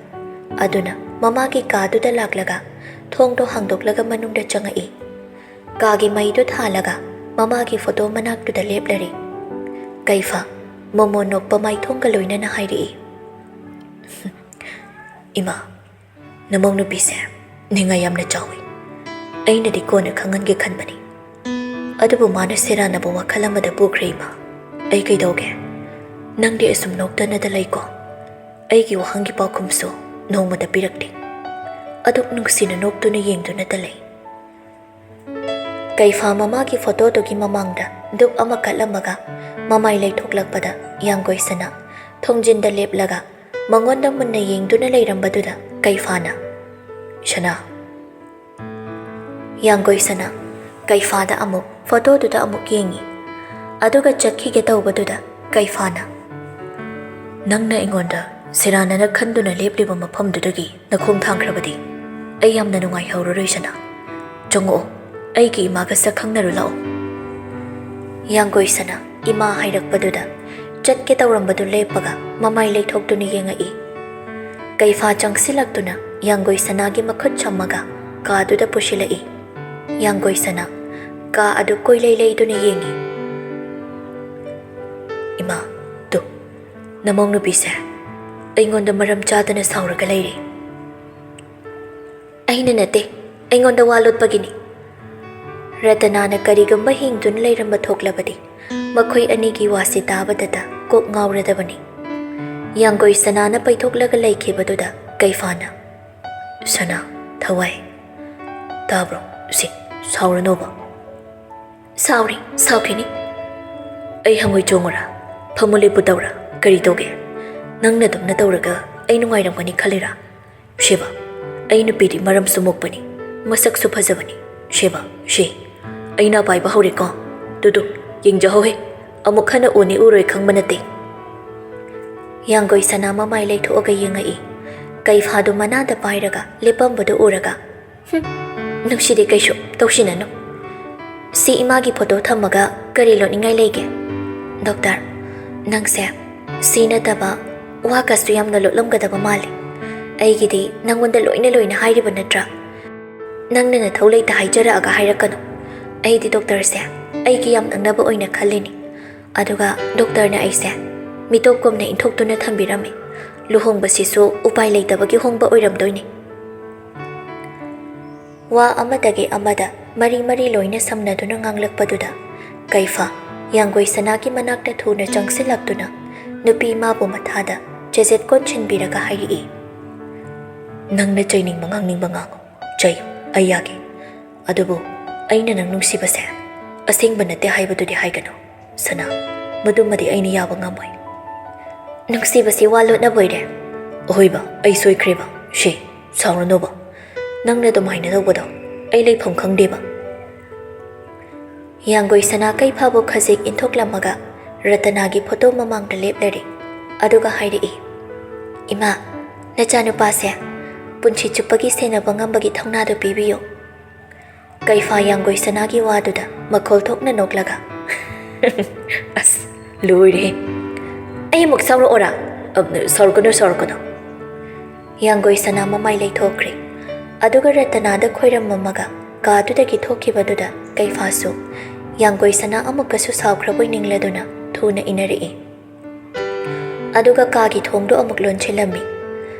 ꯑꯗꯨꯅ ꯃꯃꯥꯒꯤ ꯀꯥꯗꯨꯗ ꯂꯥꯛꯂꯒ ꯊꯣꯡꯗꯣ ꯍꯥꯡꯗꯣꯛꯂꯒ ꯃꯅꯨꯡꯗ ꯆꯪꯉꯛꯏ꯫ ꯀꯥꯒꯤ ꯃꯩꯗꯨ ꯊꯥꯜꯂꯒ ꯃꯃꯥꯒꯤ ꯐꯣꯇꯣ ꯃꯅꯥꯛꯇꯨꯗ ꯂꯦꯞꯂꯔꯦ꯫ ꯀꯩꯐꯥ ꯃꯣꯃꯣ ꯅꯣꯛꯄ ꯃꯥꯏꯊꯣꯡꯒ ꯂꯣꯏꯅꯅ ꯍꯥꯏꯔꯛꯏ, "ꯏꯃꯥ, ꯅꯃꯧ ꯅꯨꯄꯤꯁꯦ ꯅꯤꯡꯉꯥꯏ ꯌꯥꯝꯅ ꯆꯥꯎꯏ꯫ ꯑꯩꯅꯗꯤ ꯀꯣꯟꯅ ꯈꯪꯍꯟꯒꯦ ꯈꯟꯕꯅꯤ꯫ ꯑꯗꯨꯕꯨ ꯃꯥꯅ ꯁꯦꯔꯥꯟꯅꯕ ꯋꯥꯈꯜ ꯑꯃꯗ ꯄꯨꯈ꯭ꯔꯦ ꯏꯃꯥ꯫ ꯑꯩ ꯀꯩꯗꯧꯒꯦ? ꯅꯪꯗꯤ ꯑꯁꯨꯝ ꯅꯣꯛꯇꯅꯗ ꯂꯩꯀꯣ꯫ ꯑꯩꯒꯤ ꯋꯥꯍꯪꯒꯤ ꯄꯥꯎꯈꯨꯝꯁꯨ ꯅꯣꯡꯃꯗ ꯄꯤꯔꯛꯇꯦ꯫ ꯑꯗꯨꯛ ꯅꯨꯡꯁꯤꯅ ꯅꯣꯛꯇꯨꯅ ꯌꯦꯡꯗꯨꯅꯇ ꯂꯩ꯫" ꯀꯩꯐꯥ ꯃꯃꯥꯒꯤ ꯐꯣꯇꯣꯗꯨꯒꯤ ꯃꯃꯥꯡꯗ ꯙꯨꯞ ꯑꯃ ꯀꯠꯂꯝꯃꯒ ꯃꯃꯥꯏ ꯂꯩꯊꯣꯛꯂꯛꯄꯗ ꯌꯥꯡꯒꯣꯏ ꯁꯅꯥ ꯊꯣꯡꯖꯤꯟꯗ ꯂꯦꯞꯂꯒ ꯃꯉꯣꯟꯗ ꯃꯨꯟꯅ ꯌꯦꯡꯗꯨꯅ ꯂꯩꯔꯝꯕꯗꯨꯗ ꯀꯩꯐꯥꯅ, "ꯁꯅꯥ꯫" ꯌꯥꯡꯒꯣꯏ ꯁꯅꯥ ꯀꯩꯐꯥꯗ ꯑꯃꯨꯛ, ꯐꯣꯇꯣꯗꯨꯗ ꯑꯃꯨꯛ ꯌꯦꯡꯉꯤ꯫ ꯑꯗꯨꯒ ꯆꯠꯈꯤꯒꯦ ꯇꯧꯕꯗꯨꯗ ꯀꯩꯐꯥꯅ, "ꯅꯪꯅ ꯑꯩꯉꯣꯟꯗ ꯁꯦꯔꯥꯟꯅꯅ ꯈꯟꯗꯨꯅ ꯂꯦꯞꯂꯤꯕ ꯃꯐꯝꯗꯨꯗꯒꯤ ꯅꯈꯣꯡ ꯊꯥꯡꯈ꯭ꯔꯕꯗꯤ ꯑꯩ ꯌꯥꯝꯅ ꯅꯨꯡꯉꯥꯏꯍꯧꯔꯔꯣꯏ ꯁꯅꯥ꯫ ꯆꯪꯉꯛꯑꯣ, ꯑꯩꯒꯤ ꯏꯃꯥꯒ ꯁꯛ ꯈꯪꯅꯔꯨ ꯂꯥꯛꯑꯣ꯫" ꯌꯥꯡꯒꯣꯏ ꯁꯅꯥ ꯏꯃꯥ ꯍꯥꯏꯔꯛꯄꯗꯨꯗ ꯆꯠꯀꯦ ꯇꯧꯔꯝꯕꯗꯨ ꯂꯦꯞꯄꯒ ꯃꯃꯥꯏ ꯂꯩꯊꯣꯛꯇꯨꯅ ꯌꯦꯡꯉꯛꯏ꯫ ꯀꯩꯐꯥ ꯆꯪꯁꯤꯜꯂꯛꯇꯨꯅ ꯌꯥꯡꯒꯣꯏ ꯁꯅꯥꯒꯤ ꯃꯈꯨꯠ ꯁꯝꯃꯒ ꯀꯥꯗꯨꯗ ꯄꯨꯁꯤꯜꯂꯛꯏ꯫ ꯌꯥꯡꯒꯣꯏ ꯁꯅꯥ ꯀꯥ ꯑꯗꯨ ꯀꯣꯏꯂꯩ ꯂꯩꯗꯨꯅ ꯌꯦꯡꯉꯤ꯫ "ꯏꯃꯥ, ꯇꯨ, ꯅꯃꯧ ꯅꯨꯄꯤꯁꯦ ꯑꯩꯉꯣꯟꯗ ꯃꯔꯝ ꯆꯥꯗꯅ ꯁꯥꯎꯔꯒ ꯂꯩꯔꯦ꯫" "ꯑꯩꯅ ꯅꯠꯇꯦ, ꯑꯩꯉꯣꯟꯗ ꯋꯥ ꯂꯣꯠꯄꯒꯤꯅꯤ꯫" ꯔꯇꯅꯥꯅ ꯀꯔꯤꯒꯨꯝꯕ ꯍꯤꯡꯗꯨꯅ ꯂꯩꯔꯝꯕ ꯊꯣꯛꯂꯕꯗꯤ, ꯃꯈꯣꯏ ꯑꯅꯤꯒꯤ ꯋꯥꯁꯤ ꯇꯥꯕꯗꯇ ꯀꯣꯛ ꯉꯥꯎꯔꯗꯕꯅꯤ꯫ ꯌꯥꯡꯒꯣꯏ ꯁꯅꯥꯅ ꯄꯩꯊꯣꯛꯂꯒ ꯂꯩꯈꯤꯕꯗꯨꯗ ꯀꯩꯐꯥꯅ, "ꯁꯅꯥ, ꯊꯋꯥꯏ, ꯇꯥꯕ꯭ꯔꯣ? ꯁꯤ, ꯁꯥꯎꯔꯅꯣꯕ꯫" "ꯁꯥꯎꯔꯤ, ꯁꯥꯎꯈꯤꯅꯤ꯫ ꯑꯩ ꯍꯪꯉꯣꯏ ꯆꯣꯡꯉꯨꯔꯥ? ꯐꯝꯃꯨ ꯂꯦꯞꯄꯨ ꯇꯧꯔꯥ? ꯀꯔꯤ ꯇꯧꯒꯦ? ꯅꯪꯅ ꯑꯗꯨꯝꯅ ꯇꯧꯔꯒ ꯑꯩ ꯅꯨꯡꯉꯥꯏꯔꯝꯒꯅꯤ ꯈꯜꯂꯤꯔꯥ? ꯁꯦꯕꯥ, ꯑꯩ ꯅꯨꯄꯤꯗꯤ ꯃꯔꯝꯁꯨ ꯃꯣꯛꯄꯅꯤ, ꯃꯁꯛꯁꯨ ꯐꯖꯕꯅꯤ꯫ ꯁꯦꯕꯥ, ꯁꯤ, ꯑꯩꯅ ꯄꯥꯏꯕ ꯍꯧꯔꯦꯀꯣ꯫ ꯇꯨꯗꯨ, ꯌꯦꯡꯖꯍꯧꯍꯦ, ꯑꯃꯨꯛ ꯍꯟꯅ ꯎꯅꯤ ꯎꯔꯣꯏ ꯈꯪꯕ ꯅꯠꯇꯦ꯫" ꯌꯥꯡꯒꯣꯏ ꯁꯅꯥ ꯃꯃꯥꯏ ꯂꯩꯊꯣꯛꯑꯒ ꯌꯦꯡꯉꯛꯏ꯫ ꯀꯩꯐꯥꯗꯨ ꯃꯅꯥꯗ ꯄꯥꯏꯔꯒ ꯂꯦꯞꯄꯝꯕꯗꯨ ꯎꯔꯒ, "ꯍꯨꯝ, ꯅꯨꯡꯁꯤꯗꯦ ꯀꯩꯁꯨ, ꯇꯧꯁꯤꯟꯅꯅꯨ꯫ ꯁꯤ ꯏꯃꯥꯒꯤ ꯐꯣꯇꯣ ꯊꯝꯃꯒ ꯀꯔꯤ ꯂꯣꯠꯅꯤꯡꯉꯥꯏ ꯂꯩꯒꯦ? ꯗꯣꯛꯇꯔ, ꯅꯪꯁꯦ ꯁꯤ ꯅꯠꯇꯕ ꯋꯥꯒꯁꯨ ꯌꯥꯝꯅ ꯂꯣꯠꯂꯝꯒꯗꯕ ꯃꯥꯜꯂꯤ꯫ ꯑꯩꯒꯤꯗꯤ ꯅꯪꯉꯣꯟꯗ ꯂꯣꯏꯅ ꯂꯣꯏꯅ ꯍꯥꯏꯔꯤꯕ ꯅꯠꯇ꯭ꯔꯥ? ꯅꯪꯅ ꯅꯊꯧ ꯂꯩꯇ ꯍꯥꯏꯖꯔꯛꯑꯒ ꯍꯥꯏꯔꯛꯀꯅꯨ꯫ ꯑꯩꯗꯤ ꯗꯣꯛꯇꯔꯁꯦ ꯑꯩꯒꯤ ꯌꯥꯝ ꯅꯛꯅꯕ ꯑꯣꯏꯅ ꯈꯜꯂꯤꯅꯤ꯫ ꯑꯗꯨꯒ ꯗꯣꯛꯇꯔꯅ ꯑꯩꯁꯦ ꯃꯤꯇꯣꯞꯀꯨꯝꯅ ꯏꯟꯊꯣꯛꯇꯨꯅ ꯊꯝꯕꯤꯔꯝꯃꯤ꯫ ꯂꯨꯍꯣꯡꯕꯁꯤꯁꯨ ꯎꯄꯥꯏ ꯂꯩꯇꯕꯒꯤ ꯍꯣꯡꯕ ꯑꯣꯏꯔꯝꯗꯣꯏꯅꯤ꯫" ꯋꯥ ꯑꯃꯗꯒꯤ ꯑꯃꯗ ꯃꯔꯤ ꯃꯔꯤ ꯂꯣꯏꯅ ꯁꯝꯅꯗꯨꯅ ꯉꯥꯡꯂꯛꯄꯗꯨꯗ ꯀꯩꯐꯥ ꯌꯥꯡꯒꯣꯏ ꯁꯅꯥꯒꯤ ꯃꯅꯥꯛꯇ ꯊꯨꯅ ꯆꯪꯁꯤꯜꯂꯛꯇꯨꯅ ꯅꯨꯄꯤ ꯃꯥꯕꯨ ꯃꯊꯥꯗ ꯆꯦꯖꯦꯠ ꯀꯣꯟꯁꯤꯟꯕꯤꯔꯒ ꯍꯥꯏꯔꯛꯏ, "ꯅꯪꯅ ꯆꯩꯅꯤꯡꯕ ꯉꯥꯡꯅꯤꯡꯕ ꯉꯥꯡꯉꯨ, ꯆꯩꯌꯨ, ꯑꯩ ꯌꯥꯒꯦ꯫ ꯑꯗꯨꯕꯨ ꯑꯩꯅ ꯅꯪ ꯅꯨꯡꯁꯤꯕꯁꯦ ꯑꯁꯦꯡꯕ ꯅꯠꯇꯦ ꯍꯥꯏꯕꯗꯨꯗꯤ ꯍꯥꯏꯒꯅꯨ, ꯁꯅꯥ꯫ ꯃꯗꯨꯃꯗꯤ ꯑꯩꯅ ꯌꯥꯕ ꯉꯝꯃꯣꯏ꯫" "ꯅꯨꯡꯁꯤꯕꯁꯤ ꯋꯥ ꯂꯣꯠꯅꯕ ꯑꯣꯏꯔꯦ?" "ꯑꯍꯣꯏꯕ, ꯑꯩ ꯁꯣꯏꯈ꯭ꯔꯦꯕ꯫ ꯁꯤ, ꯁꯥꯎꯔꯅꯣꯕ꯫ ꯅꯪꯅ ꯑꯗꯨꯃꯥꯏꯅ ꯇꯧꯕꯗꯣ ꯑꯩ ꯂꯩꯐꯝ ꯈꯪꯗꯦꯕ꯫" ꯌꯥꯡꯒꯣꯏ ꯁꯅꯥ ꯀꯩꯐꯥꯕꯨ ꯈꯖꯤꯛ ꯏꯟꯊꯣꯛꯂꯝꯃꯒ ꯔꯇꯅꯥꯒꯤ ꯐꯣꯇꯣ ꯃꯃꯥꯡꯗ ꯂꯦꯞꯂꯔꯦ꯫ ꯑꯗꯨꯒ ꯍꯥꯏꯔꯛꯏ, "ꯏꯃꯥ, ꯅꯆꯥꯅꯨꯄꯥꯁꯦ ꯄꯨꯟꯁꯤ ꯆꯨꯞꯄꯒꯤ ꯁꯦꯟꯅꯕ ꯉꯝꯕꯒꯤ ꯊꯧꯅꯥꯗꯨ ꯄꯤꯕꯤꯌꯨ꯫" ꯀꯩꯐꯥ ꯌꯥꯡꯒꯣꯏ ꯁꯅꯥꯒꯤ ꯋꯥꯗꯨꯗ ꯃꯈꯣꯜ ꯊꯣꯛꯅ ꯅꯣꯛꯂꯒ, "ꯑꯁ, ꯂꯣꯏꯔꯦ꯫ ꯑꯩ ꯑꯃꯨꯛ ꯁꯥꯎꯔꯛꯑꯣꯔꯥ?" "ꯑ, ꯁꯥꯎꯔꯛꯀꯅꯨ, ꯁꯥꯎꯔꯛꯀꯅꯨ꯫" ꯌꯥꯡꯒꯣꯏ ꯁꯅꯥ ꯃꯃꯥꯏ ꯂꯩꯊꯣꯛꯈ꯭ꯔꯦ꯫ ꯑꯗꯨꯒ ꯔꯇꯅꯥꯗ ꯈꯣꯏꯔꯝꯃꯝꯃꯒ ꯀꯥꯗꯨꯗꯒꯤ ꯊꯣꯛꯈꯤꯕꯗꯨꯗ ꯀꯩꯐꯥꯁꯨ ꯌꯥꯡꯒꯣꯏ ꯁꯅꯥ ꯑꯃꯨꯛꯀꯁꯨ ꯁꯥꯎꯈ꯭ꯔꯕꯣꯏ ꯅꯤꯡꯂꯗꯨꯅ ꯊꯨꯅ ꯏꯟꯅꯔꯛꯏ꯫ ꯑꯗꯨꯒ ꯀꯥꯒꯤ ꯊꯣꯡꯗꯣ ꯑꯃꯨꯛ ꯂꯣꯟꯁꯤꯜꯂꯝꯃꯤ꯫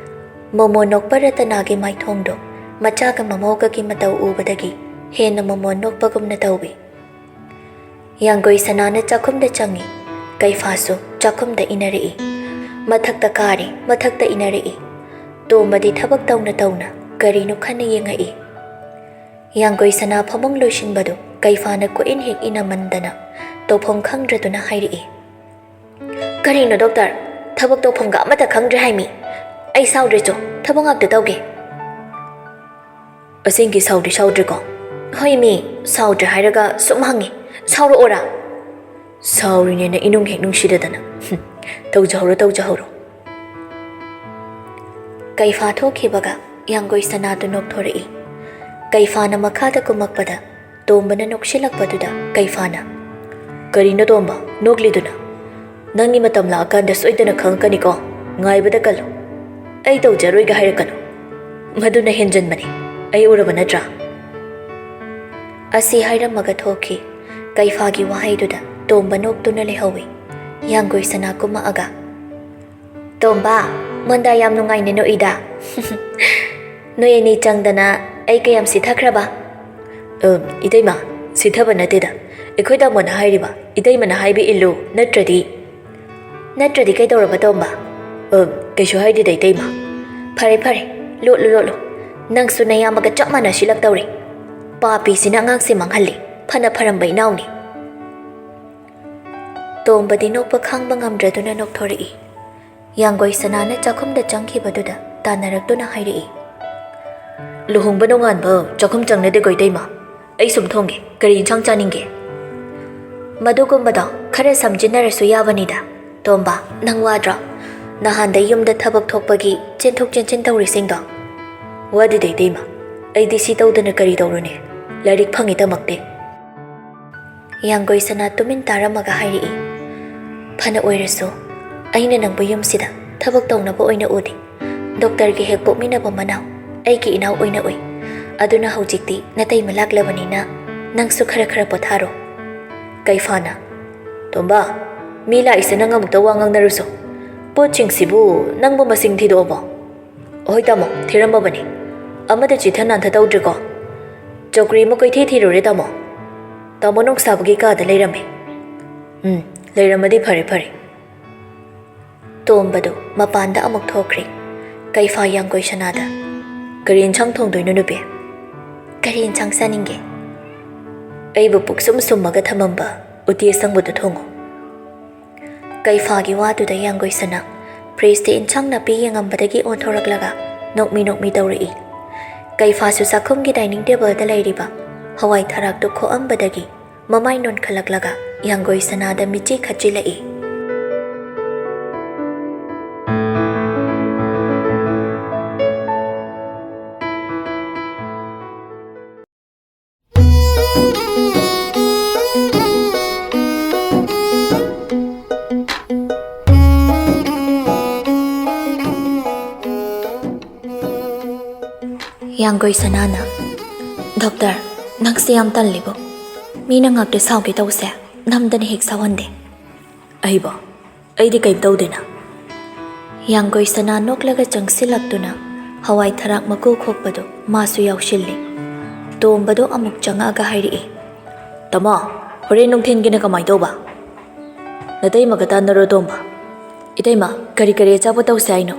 ꯃꯣꯃꯣ ꯅꯣꯛꯄ ꯔꯇꯅꯥꯒꯤ ꯃꯥꯏꯊꯣꯡꯗꯣ ꯃꯆꯥꯒ ꯃꯃꯧꯒꯒꯤ ꯃꯇꯧ ꯎꯕꯗꯒꯤ ꯍꯦꯟꯅ ꯃꯃꯣꯟ ꯅꯣꯛꯄꯒꯨꯝꯅ ꯇꯧꯏ꯫ ꯌꯥꯡꯒꯣꯏ ꯁꯅꯥꯅ ꯆꯥꯛꯈꯨꯝꯗ ꯆꯪꯏ꯫ ꯀꯩꯐꯥꯁꯨ ꯆꯥꯛꯈꯨꯝꯗ ꯏꯟꯅꯔꯛꯏ꯫ ꯃꯊꯛꯇ ꯀꯥꯔꯤ, ꯃꯊꯛꯇ ꯏꯟꯅꯔꯛꯏ꯫ ꯇꯣꯝꯕꯗꯤ ꯊꯕꯛ ꯇꯧꯅ ꯇꯧꯅ ꯀꯔꯤꯅꯣ ꯈꯟꯅ ꯌꯦꯡꯉꯛꯏ꯫ ꯌꯥꯡꯒꯣꯏ ꯁꯅꯥ ꯐꯃꯨꯡ ꯂꯣꯏꯁꯤꯟꯕꯗꯨ ꯀꯩꯐꯥꯅ ꯀꯣꯏꯏꯟ ꯍꯦꯛ ꯏꯟꯅꯃꯟꯗꯅ ꯇꯧꯐꯝ ꯈꯪꯗ꯭ꯔꯗꯨꯅ ꯍꯥꯏꯔꯛꯏ꯫ "ꯀꯔꯤꯅꯣ ꯗꯣꯛꯇꯔ? ꯊꯕꯛ ꯇꯧꯐꯝꯒ ꯑꯃꯠꯇ ꯈꯪꯗ꯭ꯔꯦ ꯍꯥꯏꯃꯤ꯫ ꯑꯩ ꯁꯥꯎꯗ꯭ꯔꯦ ꯆꯣ, ꯊꯕꯛ ꯉꯥꯛꯇ ꯇꯧꯒꯦ꯫" "ꯑꯁꯦꯡꯒꯤ ꯁꯥꯎꯗꯤ ꯁꯥꯎꯗ꯭ꯔꯦꯀꯣ?" "ꯍꯣꯏ ꯃꯤ, ꯁꯥꯎꯗ꯭ꯔꯦ ꯍꯥꯏꯔꯒ ꯁꯨꯝ ꯍꯪꯉꯤ꯫ ꯁꯥꯎꯔꯛꯑꯣꯔꯥ?" "ꯁꯥꯎꯔꯤꯅꯦꯅ ꯏꯅꯨꯡ ꯍꯦꯛ ꯅꯨꯡꯁꯤꯗꯗꯅ꯫ ꯍꯨꯝ, ꯇꯧꯖꯍꯧꯔꯣ, ꯇꯧꯖꯍꯧꯔꯣ꯫" ꯀꯩꯐꯥ ꯊꯣꯛꯈꯤꯕꯒ ꯌꯥꯡꯒꯣꯏ ꯁꯅꯥꯗꯨ ꯅꯣꯛꯊꯣꯔꯛꯏ꯫ ꯀꯩꯐꯥꯅ ꯃꯈꯥꯗ ꯀꯨꯝꯃꯛꯄꯗ ꯇꯣꯝꯕꯅ ꯅꯣꯛꯁꯤꯜꯂꯛꯄꯗꯨꯗ ꯀꯩꯐꯥꯅ, "ꯀꯔꯤꯅꯣ ꯇꯣꯝꯕ, ꯅꯣꯛꯂꯤꯗꯨꯅ? ꯅꯪꯒꯤ ꯃꯇꯝ ꯂꯥꯛꯑꯀꯥꯟꯗ ꯁꯣꯏꯗꯅ ꯈꯪꯉꯛꯀꯅꯤꯀꯣ꯫ ꯉꯥꯏꯕꯗ ꯀꯜꯂꯨ꯫ ꯑꯩ ꯇꯧꯖꯔꯣꯏꯒ ꯍꯥꯏꯔꯛꯀꯅꯨ꯫ ꯃꯗꯨꯅ ꯍꯦꯟꯖꯟꯕꯅꯤ꯫ ꯑꯩ ꯎꯔꯕ ꯅꯠꯇ꯭ꯔꯥ?" ꯑꯁꯤ ꯍꯥꯏꯔꯝꯃꯒ ꯊꯣꯛꯈꯤ꯫ ꯀꯩꯐꯥꯒꯤ ꯋꯥꯍꯩꯗꯨꯗ ꯇꯣꯝꯕ ꯅꯣꯛꯇꯨꯅ ꯂꯩꯍꯧꯏ꯫ ꯌꯥꯡꯒꯣꯏ ꯁꯅꯥ ꯀꯨꯝꯃꯛꯑꯒ, "ꯇꯣꯝꯕ, ꯃꯣꯟꯗꯥ ꯌꯥꯝ ꯅꯨꯡꯉꯥꯏꯅ ꯅꯣꯛꯏꯗ꯫ ꯅꯣꯏ ꯑꯅꯤ ꯆꯪꯗꯅ ꯑꯩ ꯀꯌꯥꯝ ꯁꯤꯊꯈ꯭ꯔꯕ?" "ꯑ, ꯏꯇꯩꯃ, ꯁꯤꯊꯕ ꯅꯠꯇꯦꯗ꯫ ꯑꯩꯈꯣꯏ ꯇꯥꯃꯣꯅ ꯍꯥꯏꯔꯤꯕ, ꯏꯇꯩꯃꯅ ꯍꯥꯏꯕ ꯏꯜꯂꯨ, ꯅꯠꯇ꯭ꯔꯗꯤ꯫" "ꯅꯠꯇ꯭ꯔꯗꯤ ꯀꯩꯗꯧꯔꯕ ꯇꯣꯝꯕ?" "ꯑ, ꯀꯩꯁꯨ ꯍꯥꯏꯗꯦꯗ ꯏꯇꯩꯃ꯫" "ꯐꯔꯦ ꯐꯔꯦ, ꯂꯣꯠꯂꯨ ꯂꯣꯠꯂꯨ꯫ ꯅꯪꯁꯨ ꯅꯌꯥꯝꯕꯒ ꯆꯞ ꯃꯥꯟꯅꯁꯤꯜꯂꯛꯇꯧꯔꯦ꯫ ꯄꯥꯄꯤꯁꯤꯅ ꯑꯉꯥꯡꯁꯦ ꯃꯥꯡꯍꯜꯂꯤ꯫ ꯐꯅ ꯐꯔꯝꯕ ꯏꯅꯥꯎꯅꯤ꯫" ꯇꯣꯝꯕꯗꯤ ꯅꯣꯛꯄ ꯈꯥꯡꯕ ꯉꯝꯗ꯭ꯔꯗꯨꯅ ꯅꯣꯛꯊꯣꯔꯛꯏ꯫ ꯌꯥꯡꯒꯣꯏ ꯁꯅꯥꯅ ꯆꯥꯛꯈꯨꯝꯗ ꯆꯪꯈꯤꯕꯗꯨꯗ ꯇꯥꯟꯅꯔꯛꯇꯨꯅ ꯍꯥꯏꯔꯛꯏ꯫ "ꯂꯨꯍꯣꯡꯕ ꯅꯣꯡꯉꯥꯟꯕ ꯆꯥꯛꯈꯨꯝ ꯆꯪꯅꯗꯦꯀꯣ ꯏꯇꯩꯃ꯫ ꯑꯩ ꯁꯨꯝ ꯊꯣꯡꯒꯦ, ꯀꯔꯤ ꯏꯟꯁꯥꯡ ꯆꯥꯅꯤꯡꯒꯦ?" "ꯃꯗꯨꯒꯨꯝꯕꯗꯣ ꯈꯔ ꯁꯝꯖꯤꯟꯅꯔꯁꯨ ꯌꯥꯕꯅꯤꯗ꯫ ꯇꯣꯝꯕ, ꯅꯪ ꯋꯥꯗ꯭ꯔꯣ? ꯅꯍꯥꯟꯗꯩ ꯌꯨꯝꯗ ꯊꯕꯛ ꯊꯣꯛꯄꯒꯤ ꯆꯦꯟꯊꯣꯛ ꯆꯦꯟꯁꯤꯟ ꯇꯧꯔꯤꯁꯤꯡꯗꯣ?" "ꯋꯥꯗꯦꯗ ꯏꯇꯩꯃ, ꯑꯩꯗꯤ ꯁꯤ ꯇꯧꯗꯅ ꯀꯔꯤ ꯇꯧꯔꯨꯅꯤ? ꯂꯥꯏꯔꯤꯛ ꯐꯪꯉꯤ ꯇꯝꯃꯛꯇꯦ꯫" ꯌꯥꯡꯒꯣꯏ ꯁꯅꯥ ꯇꯨꯃꯤꯟ ꯇꯥꯔꯝꯃꯒ ꯍꯥꯏꯔꯛꯏ, "ꯐꯅ ꯑꯣꯏꯔꯁꯨ, ꯑꯩꯅ ꯅꯪꯕꯨ ꯌꯨꯝꯁꯤꯗ ꯊꯕꯛ ꯇꯧꯅꯕ ꯑꯣꯏꯅ ꯎꯗꯦ꯫ ꯗꯣꯛꯇꯔꯒꯤ ꯍꯦꯛ ꯄꯣꯛꯃꯤꯟꯅꯕ ꯃꯅꯥꯎ ꯑꯩꯒꯤ ꯏꯅꯥꯎ ꯑꯣꯏꯅ ꯎꯏ꯫ ꯑꯗꯨꯅ ꯍꯧꯖꯤꯛꯇꯤ ꯅꯇꯩꯃ ꯂꯥꯛꯂꯕꯅꯤꯅ ꯅꯪꯁꯨ ꯈꯔ ꯈꯔ ꯄꯣꯊꯥꯔꯣ꯫" ꯀꯩꯐꯥꯅ, "ꯇꯣꯝꯕ, ꯃꯤ ꯂꯥꯛꯏꯁꯦ ꯅꯪ ꯑꯃꯨꯛꯇ ꯋꯥ ꯉꯥꯡꯅꯔꯨꯁꯣ꯫ ꯄꯣꯠꯁꯤꯡꯁꯤꯕꯨ ꯅꯪꯕꯨ ꯃꯁꯤꯡ ꯊꯤꯗꯣꯛꯑꯕꯣ?" "ꯍꯣꯏ ꯇꯥꯃꯣ, ꯊꯤꯔꯝꯃꯕꯅꯤ꯫ ꯑꯃꯗ ꯆꯤꯊ ꯅꯥꯟꯊ ꯇꯧꯗ꯭ꯔꯤꯀꯣ?" ꯆꯧꯀ꯭ꯔꯤ ꯑꯃ ꯀꯣꯏꯊꯤ ꯊꯤꯔꯨꯔꯦ, ꯇꯥꯃꯣ꯫ ꯇꯥꯃꯣ ꯅꯣꯡꯁꯥꯕꯒꯤ ꯀꯥꯗ ꯂꯩꯔꯝꯃꯦ꯫ ꯎꯝ, ꯂꯩꯔꯝꯃꯗꯤ ꯐꯔꯦ, ꯐꯔꯦ꯫ ꯇꯣꯝꯕꯗꯨ ꯃꯄꯥꯟꯗ ꯑꯃꯨꯛ ꯊꯣꯛꯈ꯭ꯔꯦ꯫ ꯀꯩꯐꯥ ꯌꯥꯡꯒꯣꯏ ꯁꯅꯥꯗ, "ꯀꯔꯤ ꯏꯟꯁꯥꯡ ꯊꯣꯡꯗꯣꯏꯅꯣ, ꯅꯨꯄꯤ?" "ꯀꯔꯤ ꯏꯟꯁꯥꯡ ꯆꯥꯅꯤꯡꯒꯦ?" "ꯑꯩꯕꯨ ꯄꯨꯛꯁꯨꯝ ꯁꯨꯝꯃꯒ ꯊꯝꯃꯝꯕ ꯎꯇꯤ ꯑꯁꯪꯕꯗꯨ ꯊꯣꯡꯉꯨ꯫" ꯀꯩꯐꯥꯒꯤ ꯋꯥꯗꯨꯗ ꯌꯥꯡꯒꯣꯏ ꯁꯅꯥ ꯐ꯭ꯔꯤꯖꯇ ꯏꯟꯁꯥꯡ ꯅꯥꯄꯤ ꯌꯦꯡꯉꯝꯕꯗꯒꯤ ꯑꯣꯟꯊꯣꯔꯛꯂꯒ ꯅꯣꯛꯃꯤ ꯅꯣꯛꯃꯤ ꯇꯧꯔꯛꯏ꯫ ꯀꯩꯐꯥꯁꯨ ꯆꯥꯛꯈꯨꯝꯒꯤ ꯗꯥꯏꯅꯤꯡ ꯇꯦꯕꯜꯗ ꯂꯩꯔꯤꯕ ꯍꯋꯥꯏ ꯊꯔꯥꯛꯇꯨ ꯈꯣꯛꯑꯝꯕꯗꯒꯤ ꯃꯃꯥꯏ ꯅꯣꯟꯈꯠꯂꯛꯂꯒ ꯌꯥꯡꯒꯣꯏ ꯁꯅꯥꯗ ꯃꯤꯠꯆꯤ ꯈꯠꯆꯤꯜꯂꯛꯏ꯫ ꯌꯥꯡꯒꯣꯏ ꯁꯅꯥꯅ, "ꯗꯣꯛꯇꯔ, ꯅꯪꯁꯦ ꯌꯥꯝ ꯇꯜꯂꯤꯕꯣ꯫ ꯃꯤꯅ ꯉꯥꯛꯇ ꯁꯥꯎꯒꯦ ꯇꯧꯁꯦ, ꯅꯝꯗꯅ ꯍꯦꯛ ꯁꯥꯎꯍꯟꯗꯦ꯫" "ꯑꯩꯕꯣ? ꯑꯩꯗꯤ ꯀꯩꯝ ꯇꯧꯗꯦꯅ꯫" ꯌꯥꯡꯒꯣꯏ ꯁꯅꯥ ꯅꯣꯛꯂꯒ ꯆꯪꯁꯤꯜꯂꯛꯇꯨꯅ ꯍꯋꯥꯏ ꯊꯔꯥꯛ ꯃꯀꯨ ꯈꯣꯛꯄꯗꯨ ꯃꯥꯁꯨ ꯌꯥꯎꯁꯤꯜꯂꯤ꯫ ꯇꯣꯝꯕꯗꯣ ꯑꯃꯨꯛ ꯆꯪꯉꯛꯑꯒ ꯍꯥꯏꯔꯛꯏ, "ꯇꯥꯃꯣ, ꯍꯣꯔꯦꯟ ꯅꯨꯡꯊꯤꯟꯒꯤꯅ ꯀꯃꯥꯏ ꯇꯧꯕ? ꯅꯇꯩꯃꯒ ꯇꯥꯟꯅꯔꯣ, ꯇꯣꯝꯕ꯫" "ꯏꯇꯩꯃ, ꯀꯔꯤ ꯀꯔꯤ ꯑꯆꯥꯄꯣꯠ ꯇꯧꯁꯦ ꯍꯥꯏꯅꯣ?"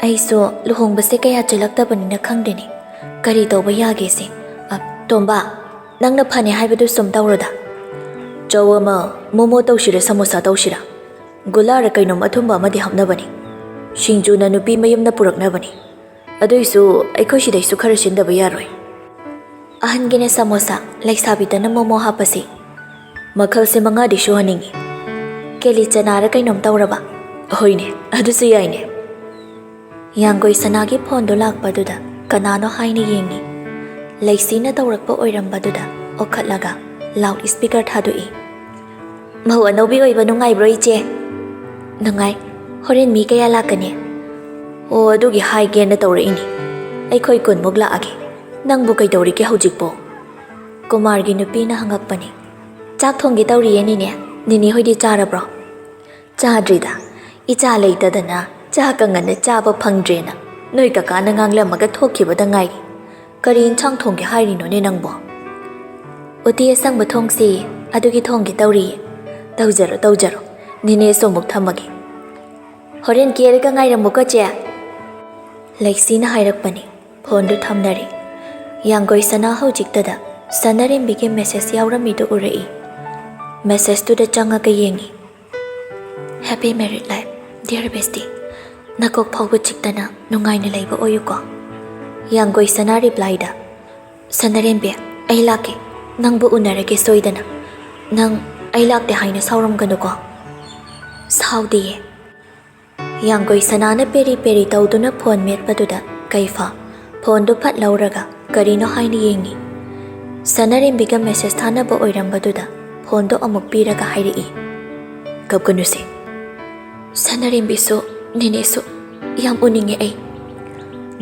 "ꯑꯩꯁꯨ ꯂꯨꯍꯣꯡꯕꯁꯦ ꯀꯌꯥ ꯆꯦꯜꯂꯛꯇꯕꯅꯤꯅ ꯈꯪꯗꯦꯅꯦ, ꯀꯔꯤ ꯇꯧꯕ ꯌꯥꯒꯦꯁꯦ꯫ ꯑ, ꯇꯣꯝꯕ, ꯅꯪꯅ ꯐꯅꯤ ꯍꯥꯏꯕꯗꯨ ꯁꯨꯝ ꯇꯧꯔꯣꯗ꯫ ꯆꯧ ꯑꯃ, ꯃꯣꯃꯣ ꯇꯧꯁꯤꯔ, ꯁꯃꯣꯁꯥ ꯇꯧꯁꯤꯔ? ꯒꯨꯂꯥꯔ ꯀꯩꯅꯣꯝ ꯑꯊꯨꯝꯕ ꯑꯃꯗꯤ ꯍꯥꯞꯅꯕꯅꯤ꯫ ꯁꯤꯡꯖꯨꯅ ꯅꯨꯄꯤ ꯃꯌꯨꯝꯅ ꯄꯨꯔꯛꯅꯕꯅꯤ꯫ ꯑꯗꯨꯏꯁꯨ ꯑꯩꯈꯣꯏ ꯁꯤꯗꯩꯁꯨ ꯈꯔ ꯁꯤꯟꯗꯕ ꯌꯥꯔꯣꯏ꯫" "ꯑꯍꯟꯒꯤꯅ ꯁꯃꯣꯁꯥ, ꯂꯩꯁꯥꯕꯤꯗꯅ ꯃꯣꯃꯣ ꯍꯥꯞꯄꯁꯤ꯫ ꯃꯈꯜꯁꯦ ꯃꯉꯥꯗꯤ ꯁꯨꯍꯟꯅꯤꯡꯉꯤ꯫ ꯀꯦꯂꯤ ꯆꯅꯥꯔ ꯀꯩꯅꯣꯝ ꯇꯧꯔꯕ?" "ꯍꯣꯏꯅꯦ, ꯑꯗꯨꯁꯨ ꯌꯥꯏꯅꯦ꯫" ꯌꯥꯡꯒꯣꯏ ꯁꯅꯥꯒꯤ ꯐꯣꯟꯗꯣ ꯂꯥꯛꯄꯗꯨꯗ ꯀꯅꯥꯅꯣ ꯍꯥꯏꯅ ꯌꯦꯡꯉꯤ꯫ ꯂꯩꯁꯤꯅ ꯇꯧꯔꯛꯄ ꯑꯣꯏꯔꯝꯕꯗꯨꯗ ꯑꯣꯈꯠꯂꯒ ꯂꯥꯎꯗ ꯁ꯭ꯄꯤꯀꯔ ꯊꯥꯗꯣꯛꯏ꯫ "ꯃꯧ ꯑꯅꯧꯕꯤ ꯑꯣꯏꯕ ꯅꯨꯡꯉꯥꯏꯕ꯭ꯔꯣ, ꯏꯆꯦ?" "ꯅꯨꯡꯉꯥꯏ꯫ ꯍꯣꯔꯦꯟ ꯃꯤ ꯀꯌꯥ ꯂꯥꯛꯀꯅꯤ?" "ꯑꯣ, ꯑꯗꯨꯒꯤ ꯍꯥꯏꯒꯦꯅ ꯇꯧꯔꯛꯏꯅꯤ꯫ ꯑꯩꯈꯣꯏ ꯀꯨꯟꯃꯨꯛ ꯂꯥꯛꯑꯒꯦ꯫ ꯅꯪꯕꯨ ꯀꯩꯗꯧꯔꯤꯒꯦ ꯍꯧꯖꯤꯛꯄꯣ?" ꯀꯨꯃꯥꯔꯒꯤ ꯅꯨꯄꯤꯅ ꯍꯪꯉꯛꯄꯅꯤ꯫ "ꯆꯥꯛ ꯊꯣꯡꯒꯦ ꯇꯧꯔꯤꯌꯦ, ꯅꯦꯅꯦ꯫ ꯅꯦꯅꯦ ꯍꯣꯏꯗꯤ ꯆꯥꯔꯕ꯭ꯔꯣ?" "ꯆꯥꯗ꯭ꯔꯤꯗ꯫ ꯏꯆꯥ ꯂꯩꯇꯗꯅ ꯆꯥꯛꯀ ꯉꯟꯅ ꯆꯥꯕ ꯐꯪꯗ꯭ꯔꯦꯅ ꯅꯣꯏ ꯀꯀꯥꯅ ꯉꯥꯡꯂꯝꯃꯒ ꯊꯣꯛꯈꯤꯕꯗ ꯉꯥꯏꯔꯤ꯫ "ꯀꯔꯤ ꯏꯟꯁꯥꯡ ꯊꯣꯡꯒꯦ ꯍꯥꯏꯔꯤꯅꯣꯅꯦ ꯅꯪꯕꯣ?" "ꯎꯇꯤ ꯑꯁꯪꯕ ꯊꯣꯡꯁꯤ, ꯑꯗꯨꯒꯤ ꯊꯣꯡꯒꯦ ꯇꯧꯔꯤ꯫" "ꯇꯧꯖꯔꯣ, ꯇꯧꯖꯔꯣ꯫ ꯅꯦꯅꯦꯁꯨ ꯑꯃꯨꯛ ꯊꯝꯃꯒꯦ꯫ ꯍꯣꯔꯦꯟ ꯀꯦꯔꯒ ꯉꯥꯏꯔꯝꯃꯨꯀꯣ, ꯆꯦ꯫" ꯂꯩꯁꯤꯅ ꯍꯥꯏꯔꯛꯄꯅꯤ꯫ ꯐꯣꯟꯗꯨ ꯊꯝꯅꯔꯦ꯫ ꯌꯥꯡꯒꯣꯏ ꯁꯅꯥ ꯍꯧꯖꯤꯛꯇꯗ ꯁꯅꯥꯔꯦꯝꯕꯤꯒꯤ ꯃꯦꯁꯦꯖ ꯌꯥꯎꯔꯝꯃꯤꯗꯨ ꯎꯔꯛꯏ꯫ ꯃꯦꯁꯦꯖꯇꯨꯗ ꯆꯪꯉꯒ ꯌꯦꯡꯉꯤ꯫ "Happy married life, dear bestie꯫ ꯅꯀꯣꯛ ꯐꯥꯎꯕ ꯆꯤꯛꯇꯅ ꯅꯨꯡꯉꯥꯏꯅ ꯂꯩꯕ ꯑꯣꯏꯌꯨꯀꯣ꯫" ꯌꯥꯡꯒꯣꯏ ꯁꯅꯥ ꯔꯤꯄ꯭ꯂꯥꯏꯗ, "ꯁꯅꯥꯔꯦꯝꯕꯤ, ꯑꯩ ꯂꯥꯛꯀꯦ꯫ ꯅꯪꯕꯨ ꯎꯅꯔꯒꯦ ꯁꯣꯏꯗꯅ꯫ ꯅꯪ ꯑꯩ ꯂꯥꯛꯇꯦ ꯍꯥꯏꯅ ꯁꯥꯎꯔꯝꯒꯅꯨꯀꯣ꯫" "ꯁꯥꯎꯗꯤꯌꯦ꯫" ꯌꯥꯡꯒꯣꯏ ꯁꯅꯥꯅ ꯄꯦꯔꯤ ꯄꯦꯔꯤ ꯇꯧꯗꯨꯅ ꯐꯣꯟ ꯃꯦꯠꯄꯗꯨꯗ ꯀꯩꯐꯥ ꯐꯣꯟꯗꯨ ꯐꯠ ꯂꯧꯔꯒ ꯀꯔꯤꯅꯣ ꯍꯥꯏꯅ ꯌꯦꯡꯉꯤ꯫ ꯁꯅꯥꯔꯦꯝꯕꯤꯒ ꯃꯦꯁꯦꯖ ꯊꯥꯅꯕ ꯑꯣꯏꯔꯝꯕꯗꯨꯗ ꯐꯣꯟꯗꯨ ꯑꯃꯨꯛ ꯄꯤꯔꯒ ꯍꯥꯏꯔꯛꯏ, "ꯀꯞꯀꯅꯨꯁꯦ꯫ ꯁꯅꯥꯔꯦꯝꯕꯤꯁꯨ ꯅꯦꯅꯦꯁꯨ ꯌꯥꯝ ꯎꯅꯤꯡꯉꯦ ꯑꯩ꯫"